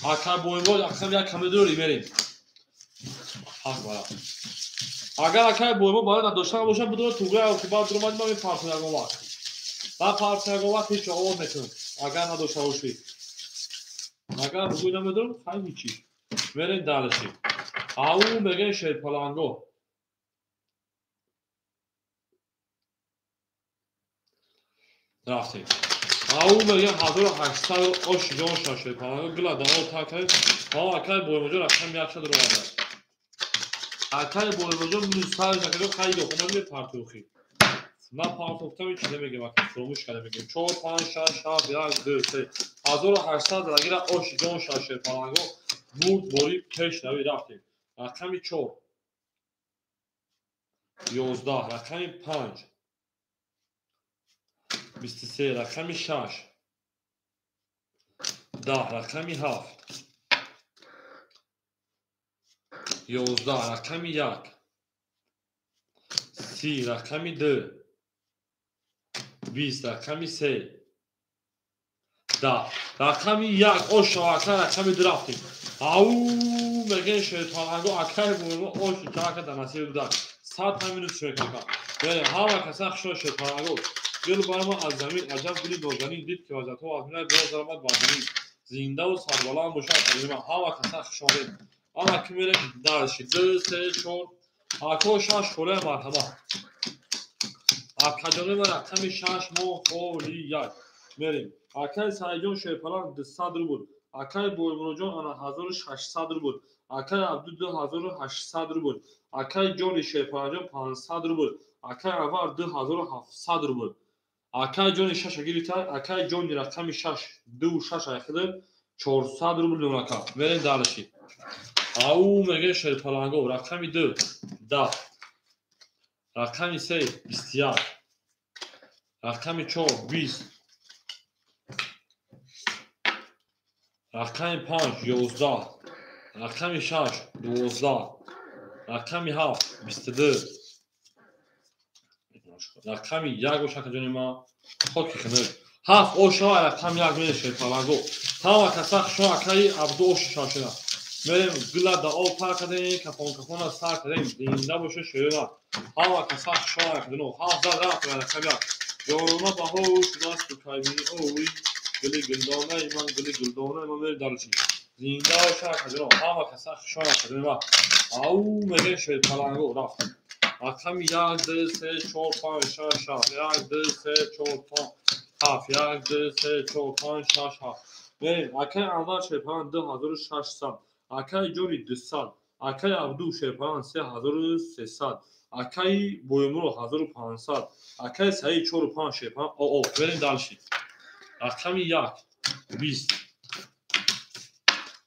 Акай Боймурод як каме дорӣ, мерем. Ҳақ бара. Агар акай Боймурод барои надошта бошад, бидора туғра ки баъд дуромад ман мепартам ягон вақт. Баъд партам ягон вақт ҳеҷ овоз мекунам. Агар надошта бошӣ. Агар бугӯй намедорам, хай ҳичи. Мерем дальше. Ау мегӯем шерпаланго. Рафтем. Ау мегӯем 1800 ош ҷон шад шерпаланго. Гула даво та кардем. Ҳа акай Боймуроджон рақами 1 дуромада. Акай Боймуроджон минус сар накардем, хай дохомад мепартохӣ. Ман партохтам ҳеч намегӯям, ака фуромӯш кардам мегӯям. 4 5 6 7 1 2 3 1800 рагира ош ҷон шад шерпаланго. Бурд бори пеш нави рафтем. Рақами 4 11, рақами 5 23, рақами 6 10, рақами 7 11, рақами 1 30, рақами 2 20, рақами 3 10, рақами 1 ош ака рақами 2 рафтем. Ау мегӯем шерпаланго акай Боймо ош чака дар насиби буда. 100 та минус шеркака. Яъне ҳама каса хушо шерпаланго. Гул барма аз замин аҷаб гули нозанин дид ки вазиятҳо аз минай боз даромад бар замин. Зиндаву сарбаланд бошад қалима. Ҳама каса хуш омадед. Ана ки мерем дальше. 2 3 4 ако 6 холия марҳамат. Акаҷони ма рақами 6 мо холи 1. Мерем. Акай Сайҷон Шерпалан 200 рубл. Акай Боймуроджон ана 1600 рубл. Акай Абду 2800 рубл. Акай Ҷони Шерпаланҷон 500 рубл. Акай Анвар 2700 рубл. Акай Ҷони 6 гирифта, акай Ҷони рақами 6 2 6 айхида 400 рубл нурака. Мерем дальше. Ау мегӯем шерпаланго рақами 2 10, рақами 3 21, рақами 4 20, рақами 5 11, рақами 6 12, рақами 7 22, рақами 1 боша акаҷони ман хоки хунук. 7 ошава рақами 1 мерем шерпаланго. Ҳама каса хушо акаи Абду ош шашина. Мерем гула да об пар кардем, кафон кафона сар кардем, зинда боша шерина. Ҳама каса хушо акаҷоно. 7 зад рафт рақами 1. Ёрона баҳор шудааст кайбини ови гули гулдонаи ман, гули гулдонаи ман мерем дальше. Зинда боша акаҷоно. Ҳама каса хушо акаҷони ман. Ау мегӯем шерпаланго рафт. Рақами 1 2 3 4 5 6 7 1 2 3 4 5 7 1 2 3 4 5 6 7. Мерем. Акай Анвар Шерпалан 2600, акай Ҷони 200, акай Абду Шерпалан 3300, акай Боймуро 1500, акай Саид 4 5 Шерпалан ОО. Мерем дальше. Рақами 1 20,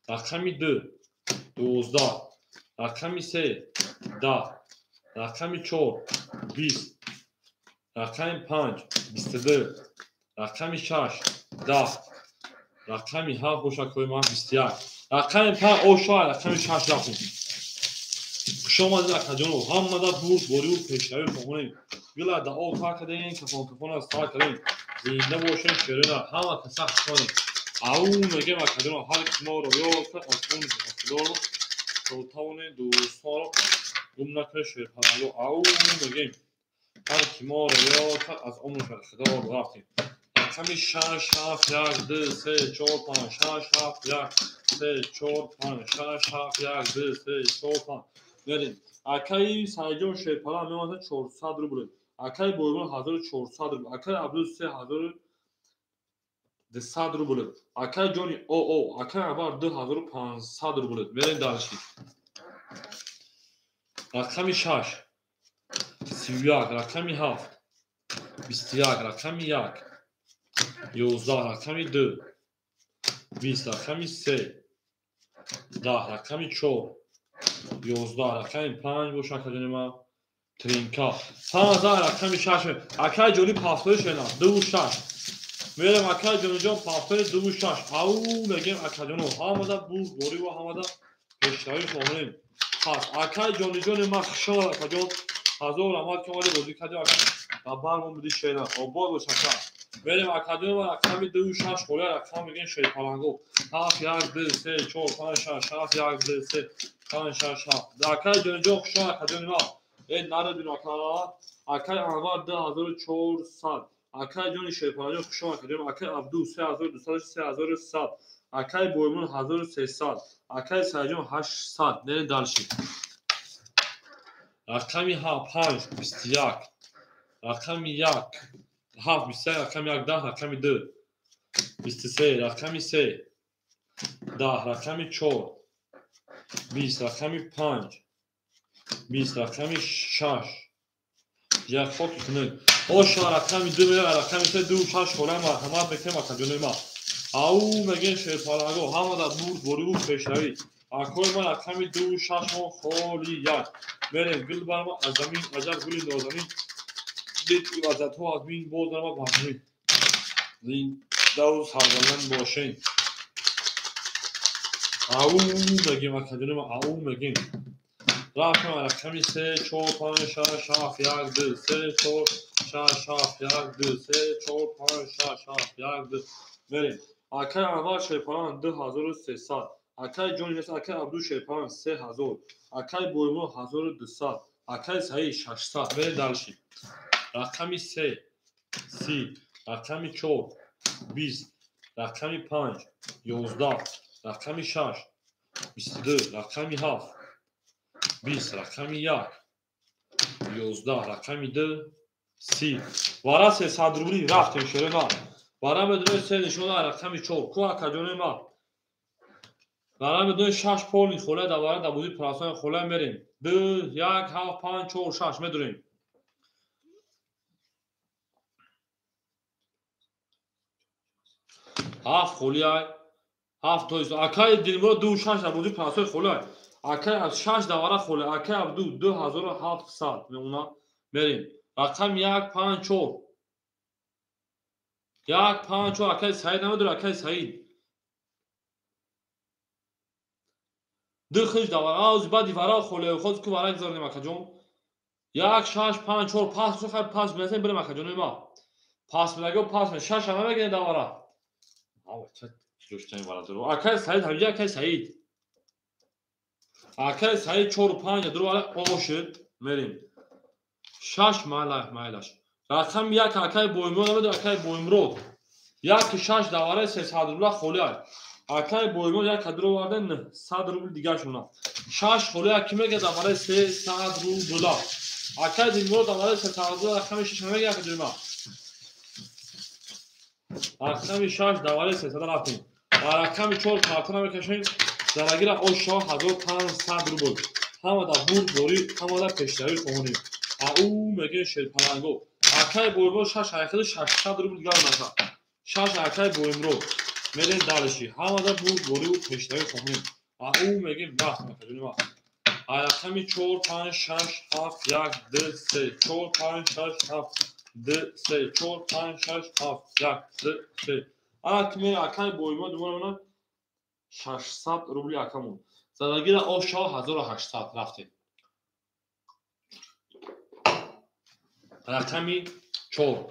рақами 2 12, рақами 3 10, рақами 4 20, рақами 5 22, рақами 6 10, Рақами 7 боша акои ман 21. Рақами 5 оша, рақами 6 рафтем. Хуш омадед акаҷоно, ҳамада бурд бориву пешравӣ хоҳонем. Гила да об тар кардем, кафон кафон аз тар кардем. Зинда бошем шерина, ҳама каса хуш омадед. Ау мегем акаҷоно, ҳар ки моро ёд кард аз он худоро то тавонед дӯстонро гум накунед шерпаланго. Ау мегем ҳар ки моро ёд кард аз он худоро рафтем. Рақами 6 7 1 2 3 4 5 6 7 1 3 4 5 6 7 1 2 3 4 5. Мерем. Акаи Сайҷон шерпалан мемонад 400 рубл. Акаи Боймон 1400 рубл. Акаи Абдул 3200 рубл. Акаи Ҷони ОО, акаи Анвар 2500 рубл. Мерем дальше. Рақами 6 31, рақами 7 21, рақами 1 11, рақами 2 20, рақами 3 10, рақами 4 11, рақами 5 боша акаҷони ман тринка. 5000 рақами 6. Акаи ҷони пафтори шена 2 6. Мерем акаи ҷониҷон пафтори 2 6. Ау мегем акаҷоно, ҳамада бурд бориву ҳамада пешравӣ хоҳонем. Пас акаи ҷониҷони ман хуш омад акаҷон. 1000 раҳмат ки омадӣ бозӣ кардӣ ва бармон бидӣ шена. Обод бош ака. Мерем акаҷони ман рақами 2 6 холия рақам мегем шерпаланго. 7 1 2 3 4 5 6 7 1 2 3 5 6 7. Акаи ҷониҷон хуш омад акаҷони ман. Э нарадин ака. Акаи Анвар 2400. Акаи ҷони шерпаланҷон хуш омад акаҷон. Акаи Абду 3200 3100. Акаи Боймон 1300. Акаи Сайҷон 800. Мерем дальше. Рақами 5 21. Рақами 1 7 21, рақами 1 10, рақами 2 23, рақами 3 10, рақами 4 20, рақами 5 20, рақами 6 як хоки кунед. Оша рақами 2 меояд, рақами 3 2 6 холаи марҳамат мекунем акаҷонои ман. Ау мегем шерпаланго, ҳамада бурд бориву пешравӣ. Акои ман рақами 2 6 мо холи 1. Мерем гул барма аз замин, аҷаб гули нозанин. Дид ки вазъиятҳо аз бин боз дарма бар замин. Зиндаву сарбаланд бошен. Ау мегем акаҷонои ман, ау мегем. Рафтем рақами 3 4 5 6 7 1 2 3 4 6 7 1 2 3 4 5 6 7 1 2. Мерем. Акаи Анвар шерпалан 2300. Акаи Ҷони нест, акаи Абду шерпалан 3000. Акаи Боймон 1200. Акаи Саид 600. Мерем дальше. Рақами 3 30, рақами 4 20, рақами 5 11, рақами 6 22, рақами 7 20, рақами 1 11, рақами 2 30. Вара 300 рубли рафтем шерена. Вара медонем се нишона рақами 4. Ку акаҷони ман. Вара медонем 6 полни хола да вара да бозӣ прасони хола мерем. 2 1 7 5 4 6 медурем. 7 холия 7 то акаи Дилмурод 2 6 да бозӣ прасони хола. Акаи 6 давара хола. Акаи Абду 2700 мемона. Мерем. Рақами 1 5 4 1 5 4. Акаи Саид намедур, акаи Саид 2 хиш давара. Аз баъди вара холе хоз ку вара гузаронем акаҷон. 1 6 5 4 пас хай пас бинасем бирем акаҷони ма. Пас бидаго пас ме 6 ама мегирем давара. Ав ча ҷоштани вара дуру. Акаи Саид ҳамҷа, акаи Саид. Акаи Саид 4 5 дуру вара ошид мерем. 6 майлаш майлаш. Рақами 1 акаи Боймурод намедур, акаи Боймурод 1 6 давараи 300 рубла холӣ. Акаи Боймурод 1 дуру оварда 900 рубл дигар шуна. 6 холӣ ки мега давараи 300 рубла. Акаи Дилмурод давараи 300 рубла рақами 6 мега акаи ма. Рақами 6 давараи 300 рафтем. Ва рақами 4 картона мекашем. Зарагира ошо 1500 рубл. Ҳамада бурд борӣ, ҳамада пешравӣ хоҳонем. Ау мегем шерпаланго. Акаи Боймурод 6 ҳайқади 600 рубл дигар наша. 6 акаи Боймурод. Мерем дальше. Ҳамада бурд бориву пешравӣ хоҳонем. Ау мегем рафтем акаҷони ман. Рақами 4 5 6 7 1 2 3 4 5 6 7 2 3 4 5 6 7 1 2 3. Ана ки мерем акай боимод мона 600 рубли акамон. Задагира оша 1800 рафтем. Рақами 4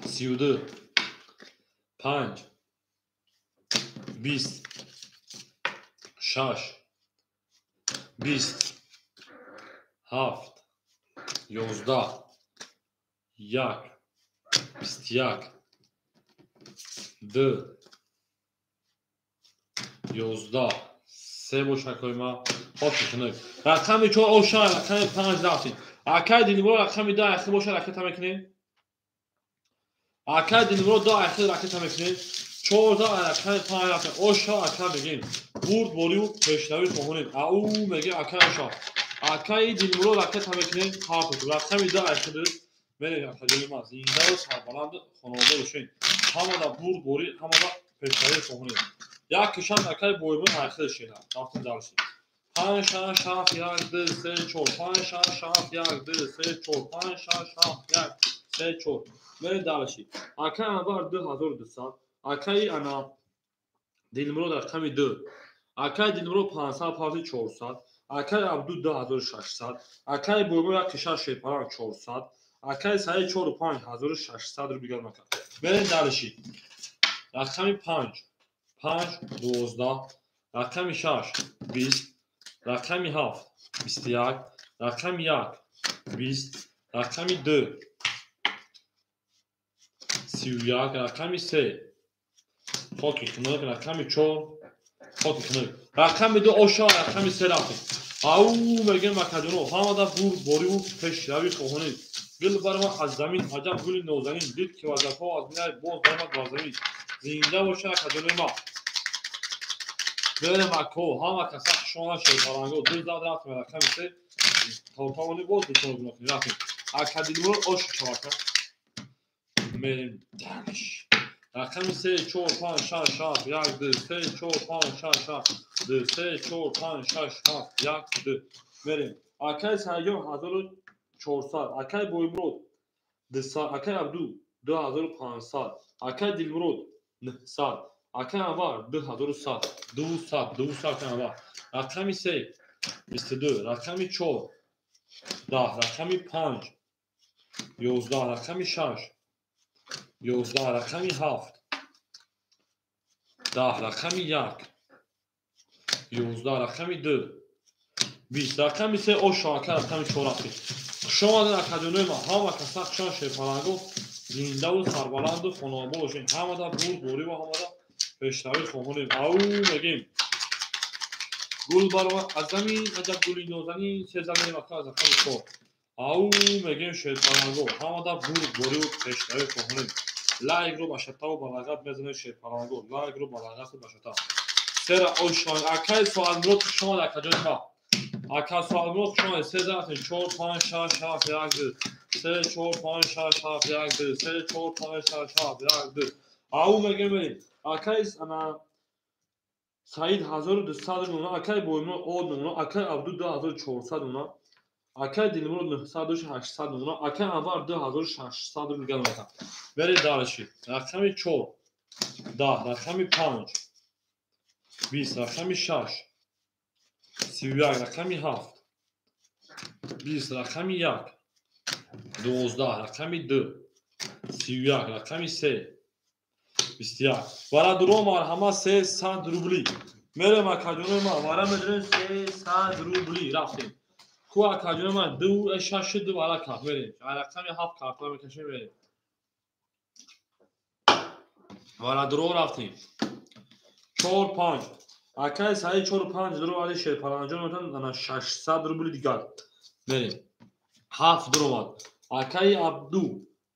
32 5 20 6 20 7 11 1 21 2 11 3 боша койма хоки хунук. Рақами 4 оша, рақами 5 рафтем. Акай Дилмурод рақами 2 ахир боша ракета мекунем. Акай Дилмурод 2 ахир ракета мекунем. 14 рақами 5 рафтем. Оша ака мегем. Бурд борию пешравӣ хоҳонем. Ау мегем акай оша. Акаи Дилмурод ракета мекунем. Ҳафт рақами 2 ахир мерем акаҷони ма. Зиндаву сарбаланд хонавода бошед. Ҳамада бурд борӣ, ҳамада пешравӣ хоҳонем. Як кишан акай боимон ахир шена. Рафтем дальше. 5 6 7 1 2 3 4 5 6 7 1 2 3 4 5 6 7 1 3 4. Мерем дальше. Акай Анвар 2200. Акай ана Дилмурод рақами 2. Акай Дилмурод 500 парти 400. Акай Абду 2600. Акай Боимон як кишан шерпаран 400. Акай Саид 4 5 1600 рубли гар мака. Мерем дальше. Рақами 5 5 12. Рақами 6 20. Рақами 7 21. Рақами 1 20. Рақами 2 31. Рақами 3 хоки хунук. Рақами 4 хоки хунук. Рақами 2 оша, рақами 3 рафтем. Ау мегем акаҷоно, ҳамада бурд бориву пешравӣ хоҳонед. Гул баромад аз замин, аҷаб гули нозанин. Дид ки вазифаҳо аз минай боз баромад бар замин. Зинда боша акаҷонои ма. Берем ако, ҳама каса хушона шерпаланго. Ду зад рафтем рақами 3. То тавонӣ боз дучор гуноҳ кунӣ. Рафтем. Ака Дилмурод ош шавака. Мерем дальше. Рақами 3 4 5 6 7 1 2 3 4 5 6 7 2 3 4 5 6 7 1 2. Мерем. Акай Сайён 1400. Акай Боимурод 200. Акай Абду 2500. Акай Дилмурод 900. Акай Анвар 2100. 200 200 акай Анвар. Рақами 3 22. Рақами 4 10. Рақами 5 11. Рақами 6 11. Рақами 7 10. Рақами 1 11. Рақами 2 20. Рақами 3 оша ака рақами 4 рафтем. Хуш омадед акаҷонои ма. Ҳама каса хушон шерпаланго, зиндаву сарбаланду хонавода бошед. Ҳамада бурд бориву ҳамада пешравӣ хоҳонем. Ау мегем. Гул баромад аз замин, аҷаб гули нозанин. Се замин ака аз рақами 4. Ау мегем шерпаланго, ҳамада бурд бориву пешравӣ хоҳонем. Лайкро ба шатаву ба лағат мезанед шерпаланго. Лайкро ба лағату ба шатав. Сера ошон акай Соалмурод хуш омад акаҷони ма. Ака Соалмурод хуш омад. 3 рафтем. 4 5 6 7 1 2 3 4 5 6 7 1 2 3 4 5 6 7 1 2. Ау мегем мерем. Акай ана Саид 1200 рубл, акай Боимурод 10 рубл, акай Абду 2400 рубл, акай Дилмурод 900 рубл, акай Анвар 2600 рубл гар мака. Берем дальше. Рақами 4 10. Рақами 5 20. Рақами 6 31. Рақами 7 20. Рақами 1 12. Рақами 2 31. Рақами 3 21. Вара дуро марҳама 300 рубли. Мерем акаҷонои ма, вара медорем 300 рубли. Рафтем. Ку акаҷонои ма 2 6 2 вара карт мерем. Рақами 7 картла мекашем мерем. Вара дуро рафтем. 4 5. Акай Саид 4 5 дуро вали шерпаланҷон метан ана 600 рубли дигар. Мерем. 7 дуро омад. Акаи Абду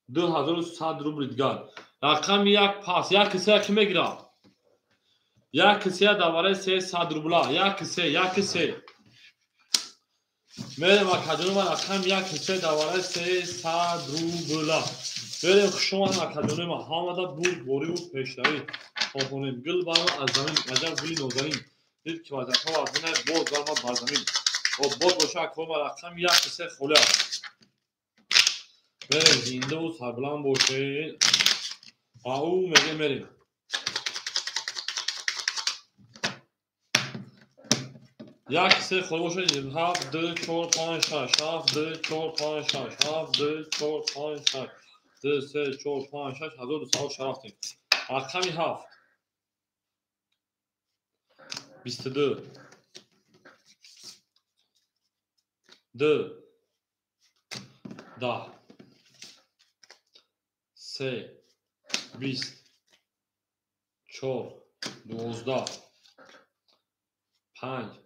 2100 рубли дигар. Рақами 1 пас. 1 3 ки мегирад? 1 3 давараи 300 рубла. 1 3 1 3. Мерем акаҷони ман рақами 1 3 давараи 300 рубла. Мерем хуш омадед акаҷони ман. Ҳамада бурд бориву пешравӣ хоҳонем. Гул баромад аз замин, аҷаб гули нозанин. Дид ки вазифаҳо аз минай боз баромад бар замин. Обод боша акаҳои ман. Рақами 1 3 холӣ аст. Мерем зиндаву сарбаланд бошед. Ау меге мерем. Як се холӣ бошад. 7 2 4 5 6 7 2 4 5 6 7 2 4 5 6 2 3 4 5 6 1200 рафтем. Рақами 7 22 2 10 3 20 4 12 5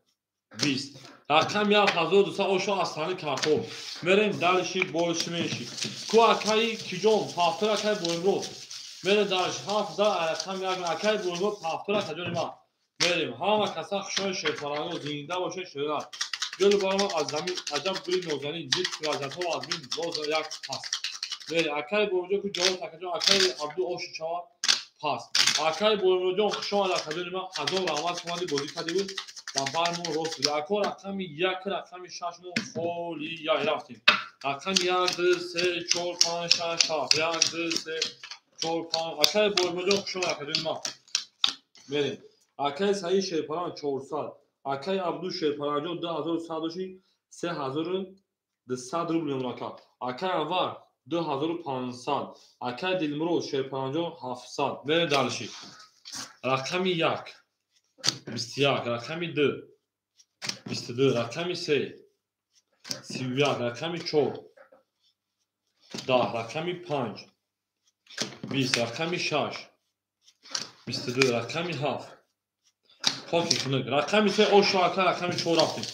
20. Рақами 1200 ошо аз тани картоф. Мерем далиши болши менши. Ку акаи киҷон пафтор акаи боимрод. Мерем далиши 7 за рақами 1 акаи боимрод пафтор акаҷони ман. Мерем ҳама каса хушои шерпаланго зинда бошед шерар. Гул барома аз замин аҷаб гули нозанин дид вазиятҳо аз мин боз як пас. Мерем акаи боимроҷон ку ҷавоб акаҷон акаи Абду оши чава пас. Акаи боимроҷон хуш омад акаҷони ман ҳазор раҳмат омадӣ бозӣ кардӣ буд. Бармо рост буд. Ако рақами 1 рақами 6 мо холи як рафтем. Рақами 1 2 3 4 5 6 7 1 2 3 4 5. Акаи боимроҷон хуш омад акаҷони ман. Мерем. Акаи Саид Шерпалан 400. Акаи Абду Шерпаланҷон 2100 доши 3200 рубл мемлака. Акаи Анвар 2500. Акаи Дилмурод Шерпаланҷон 700. Мерем далши. Рақами 1 21, рақами 2 22, рақами 3 31, рақами 4 10, рақами 5 20, рақами 6 22, рақами 7 хоки хунук. Рақами 3 ошо ака рақами 4 рафтем.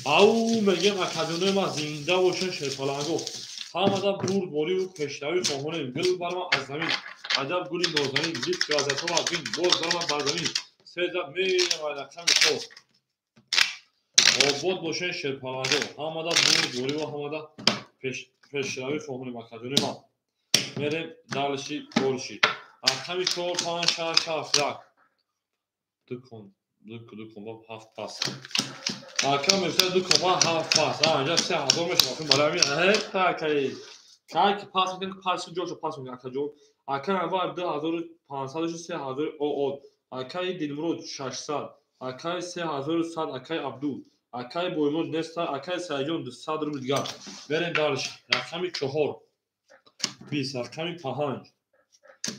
Ау мегем акаҷонои ман зинда бошен шерпаланго. Ҳамада бурдбориву пешравӣ хоҳонем. Гул барма аз замин аҷаб гули нозанин дид вазиятҳо аз бин боз барма бар замин. Сеза мерем рақами 4. Обод бошен шерпаланго. Ҳамада бурдбориву ҳамада пешравӣ хоҳонем акаҷонои ман. Мерем далши болши. Рақами 4 5 6 7 1 2 кон 2 7 пас. Ака мешавад 2 7 пас. Инҷа 3000 мешавад. Барои ҳамин акаи кай ки пас мекунем пас ҷошо пас мекунем акаҷон. Ака Анвар 2500 3000 ОО. Акаи Дилмурод 600. Акаи 3100 акаи Абду. Акаи Боимрод неста. Акаи Саидҷон 200 рубл дигар. Мерем далш. Рақами 4 20, рақами 5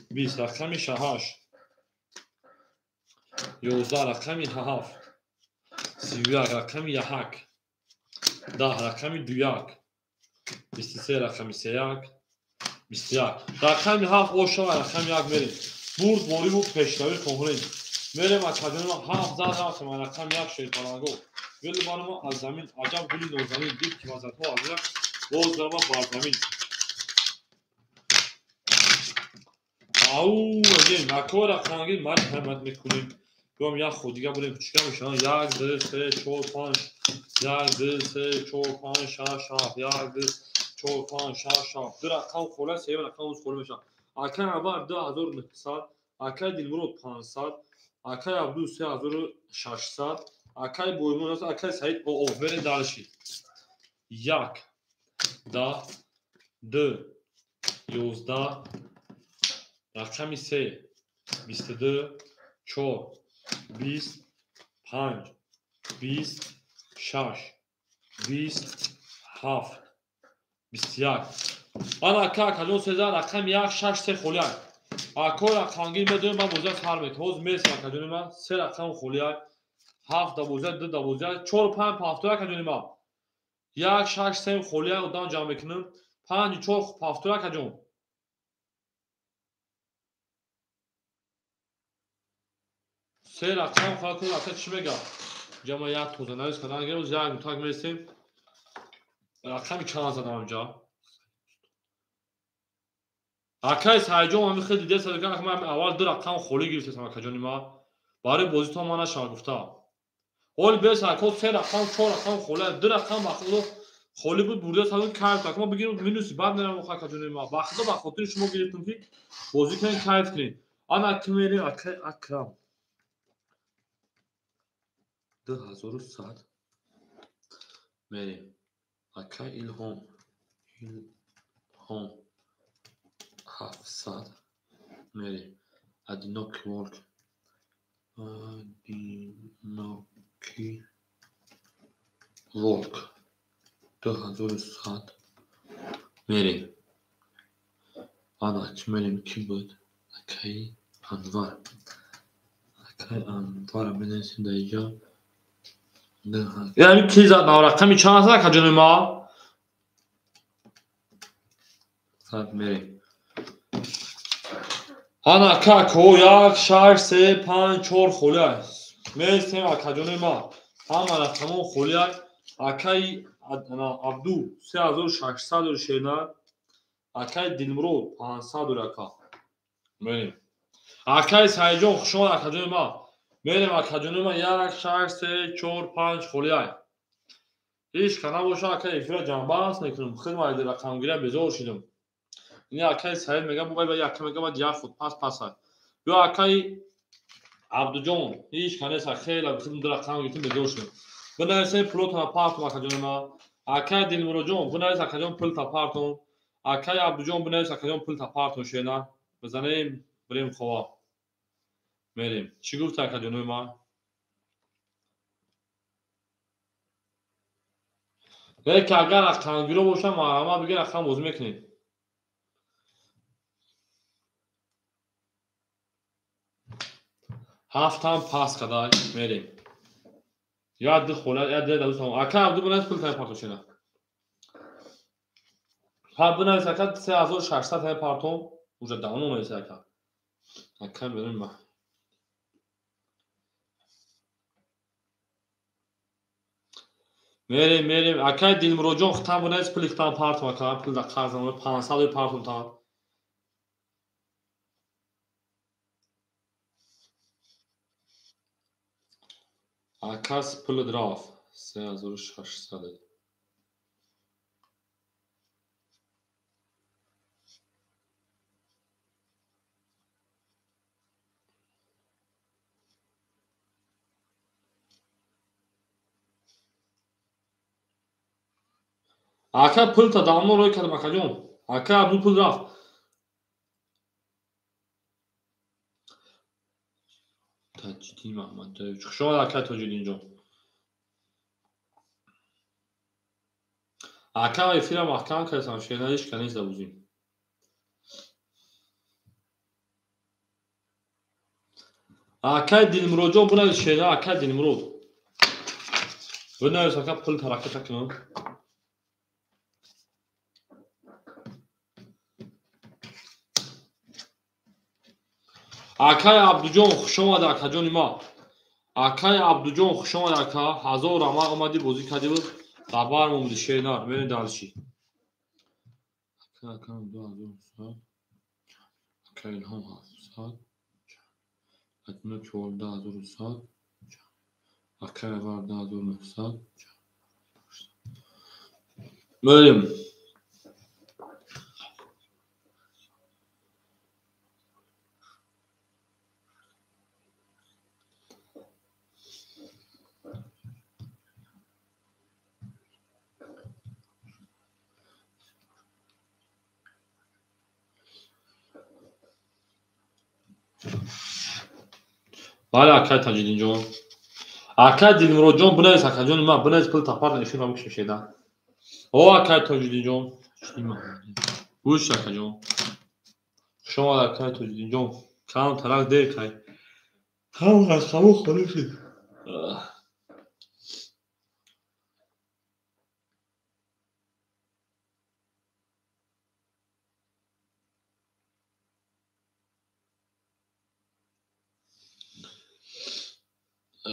20, рақами 6 11, рақами 7 31, рақами 1 10, рақами 2 23, рақами 3 21. Рақами 7 ошава рақами 1 мерем. Бурдбориву пешравӣ хоҳонем. Мерем акаҷони ман 7 зад рафтем рақами 1 шерпаланго. Гул барома аз замин аҷаб гули нозанин дид ки вазиятҳо аз як боз барома бар замин. Ау мегем ако рақамги марҳамат мекунем. Гом як ход дига бурем чика мешавад 1 2 3 4 5 1 2 3 4 5 6 7 1 2 4 5 6 7 ду рақам хола се рақам уз хола мешавад. Акаи Анвар 2900, акаи Дилмурод 500, акаи Абду 3600, акаи Боимрод, акаи Саид ОО. Мерем далши. 1 10 2 11, рақами 3 22 4 20 5 20 6 20 7 21. Ана ака акаҷон сеза рақами 1 6 3 холияк. Ако рақамгир медонем ман бозия сар мекунам. Ҳозир мересем акаҷони ман 3 рақам холияк. 7 12 2 12 4 5 7 акаҷони ман. 1 6 3 холияк одам ҷамъ мекунам. 5 4 7 акаҷон. Се рақам холияк ака чӣ мегӯяд? Ҷама як тоза навис кардан гирем, як мутак мересем. Рақами чанд задам инҷа? Акаи Саидҷон ҳамин хел дидест, ман аввал ду рақам холӣ гирифтам акаҷони ман. Барои бозитон ман нашавад гуфта. Ҳоли бес ако се рақам, чор рақам холӣ, ду рақам ба худо холӣ буд, бурда садо кайф акма бигирем минуси бад мерам охо акаҷони ман. Ба худо ба хотири шумо гирифтам ки бозӣ кунем кайф кунем. Ана ки мерем акаи Акрам. 2100 мерем. Акаи Илҳом. Илҳом 700 мерем. Одинокий волк. Одинокий волк 2100 мерем. Ана чӣ мерем, кӣ буд? Акаи Анвар. Акаи Анвара бинависем дар инҷо. Яъне ки зад наврақами чанд аст, акаҷони ма? Сад мерем. Ана ака ко 1 6 3 5 4 холӣ аст. Мересем акаҷони ма. Ҳама рақамон холӣ аст. Акаи Абду 3600 шена. Акаи Дилмурод 500 ака. Мерем. Акаи Саидҷон хуш омад акаҷони ма. Мерем акаҷони ма 1 6 3 4 5 холӣ аст. Ҳеҷ ка набоша ака эфира ҷанбаст мекунем. Хидмат рақамгирия безор шидам. Ин акаи Саид мега бо бай ака мега бад як худ пас пас аст. Ё акаи Абдуҷон ҳеҷ ка нест, хеле хидмат рақам гирифтем безор шудем. Бинависем пулотона партум акаҷони ма. Акаи Дилмуродҷон бинавис акаҷон пулта партум. Акаи Абдуҷон бинавис акаҷон пулта партум шена. Бизанем бирем хова. Мерем. Чӣ гуфт акаҷони ма? Лекин агар рақамгиро бошам, марҳамат бигир рақам бозӣ мекунем. Ҳафтам пас кадай мерем. Я ду хола, я ду ду сом. Ака Абду бинавис пул тай партум шена. Ҳа бинавис ака 3600 тай партум. Уже давно навис ака. Ака берем ма. Мерем, мерем. Акай Дилмуродҷон хитам бинавис пули хитам партум ака. Пул да қарзам 500 партум та. Акас пулд рафт 3600. Ака пулта давно рой кардам акаҷон. Ака Абду пул рафт. Таҷиддин Маҳмадоевич. Хуш омад ака Тоҷиддинҷон. Ака эфира маҳкам кардам, шена ҳеҷ ка нест бозим. Акаи Дилмуродҷон бинавис шена, акаи Дилмурод. Бинавис ака пул ҳараката кунам. Акаи Абдуҷон хуш омад акаҷони ма. Акаи Абдуҷон хуш омад ака. 1000 рамақ омадӣ бозӣ кардӣ буд. Хабар момуди шернар. Мерем дальше. Ака акам 2100. Ака Илҳом 700. Адно 14100. Ака Авар 2900. Мерем. Бале акай Таҷиддинҷон. Акай Дилмуродҷон бинавис акаҷони ман, бинавис пул тапар эфир ма бикшем шеда. О акай Тоҷиддинҷон. Гӯш акаҷон. Хуш омад акай Тоҷиддинҷон. Кам тарак дер кай. Ҳам рақамо холӣ шуд.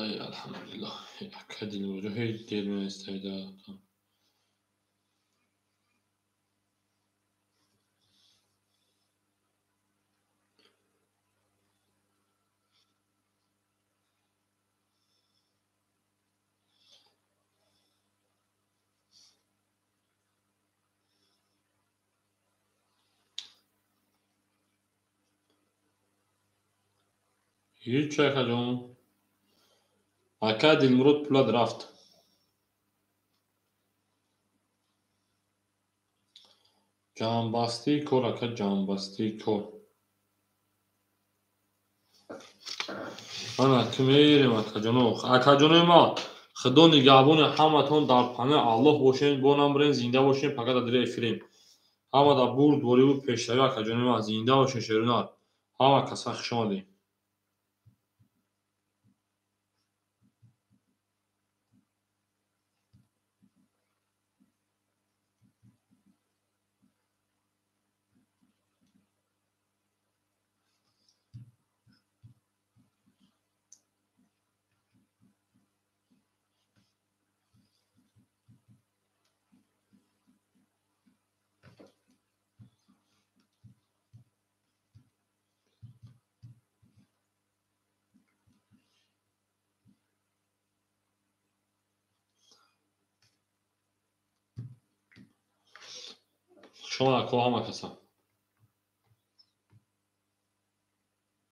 Эй, алҳамдулиллоҳ. Ака Дилмуродҷон ҳеҷ дер менестайда. Ҳеҷ акаҷон. Ака Дилмурод пулат рафт. Ҷамъбастии кор, ака, ҷамъбастии кор. Ана ки мерем, акаҷоно. Акаҷонои ма, Худо нигаҳбони ҳаматон, дар паноҳи Аллоҳ бошен, бо намбарен, зинда бошен, фақат дар дили эфирем. Ҳама дар бурдбориву пешравӣ, акаҷонои ма, зинда бошен, шерунар. Ҳама каса хуш омадед. Хуш омад, ако, ҳама каса.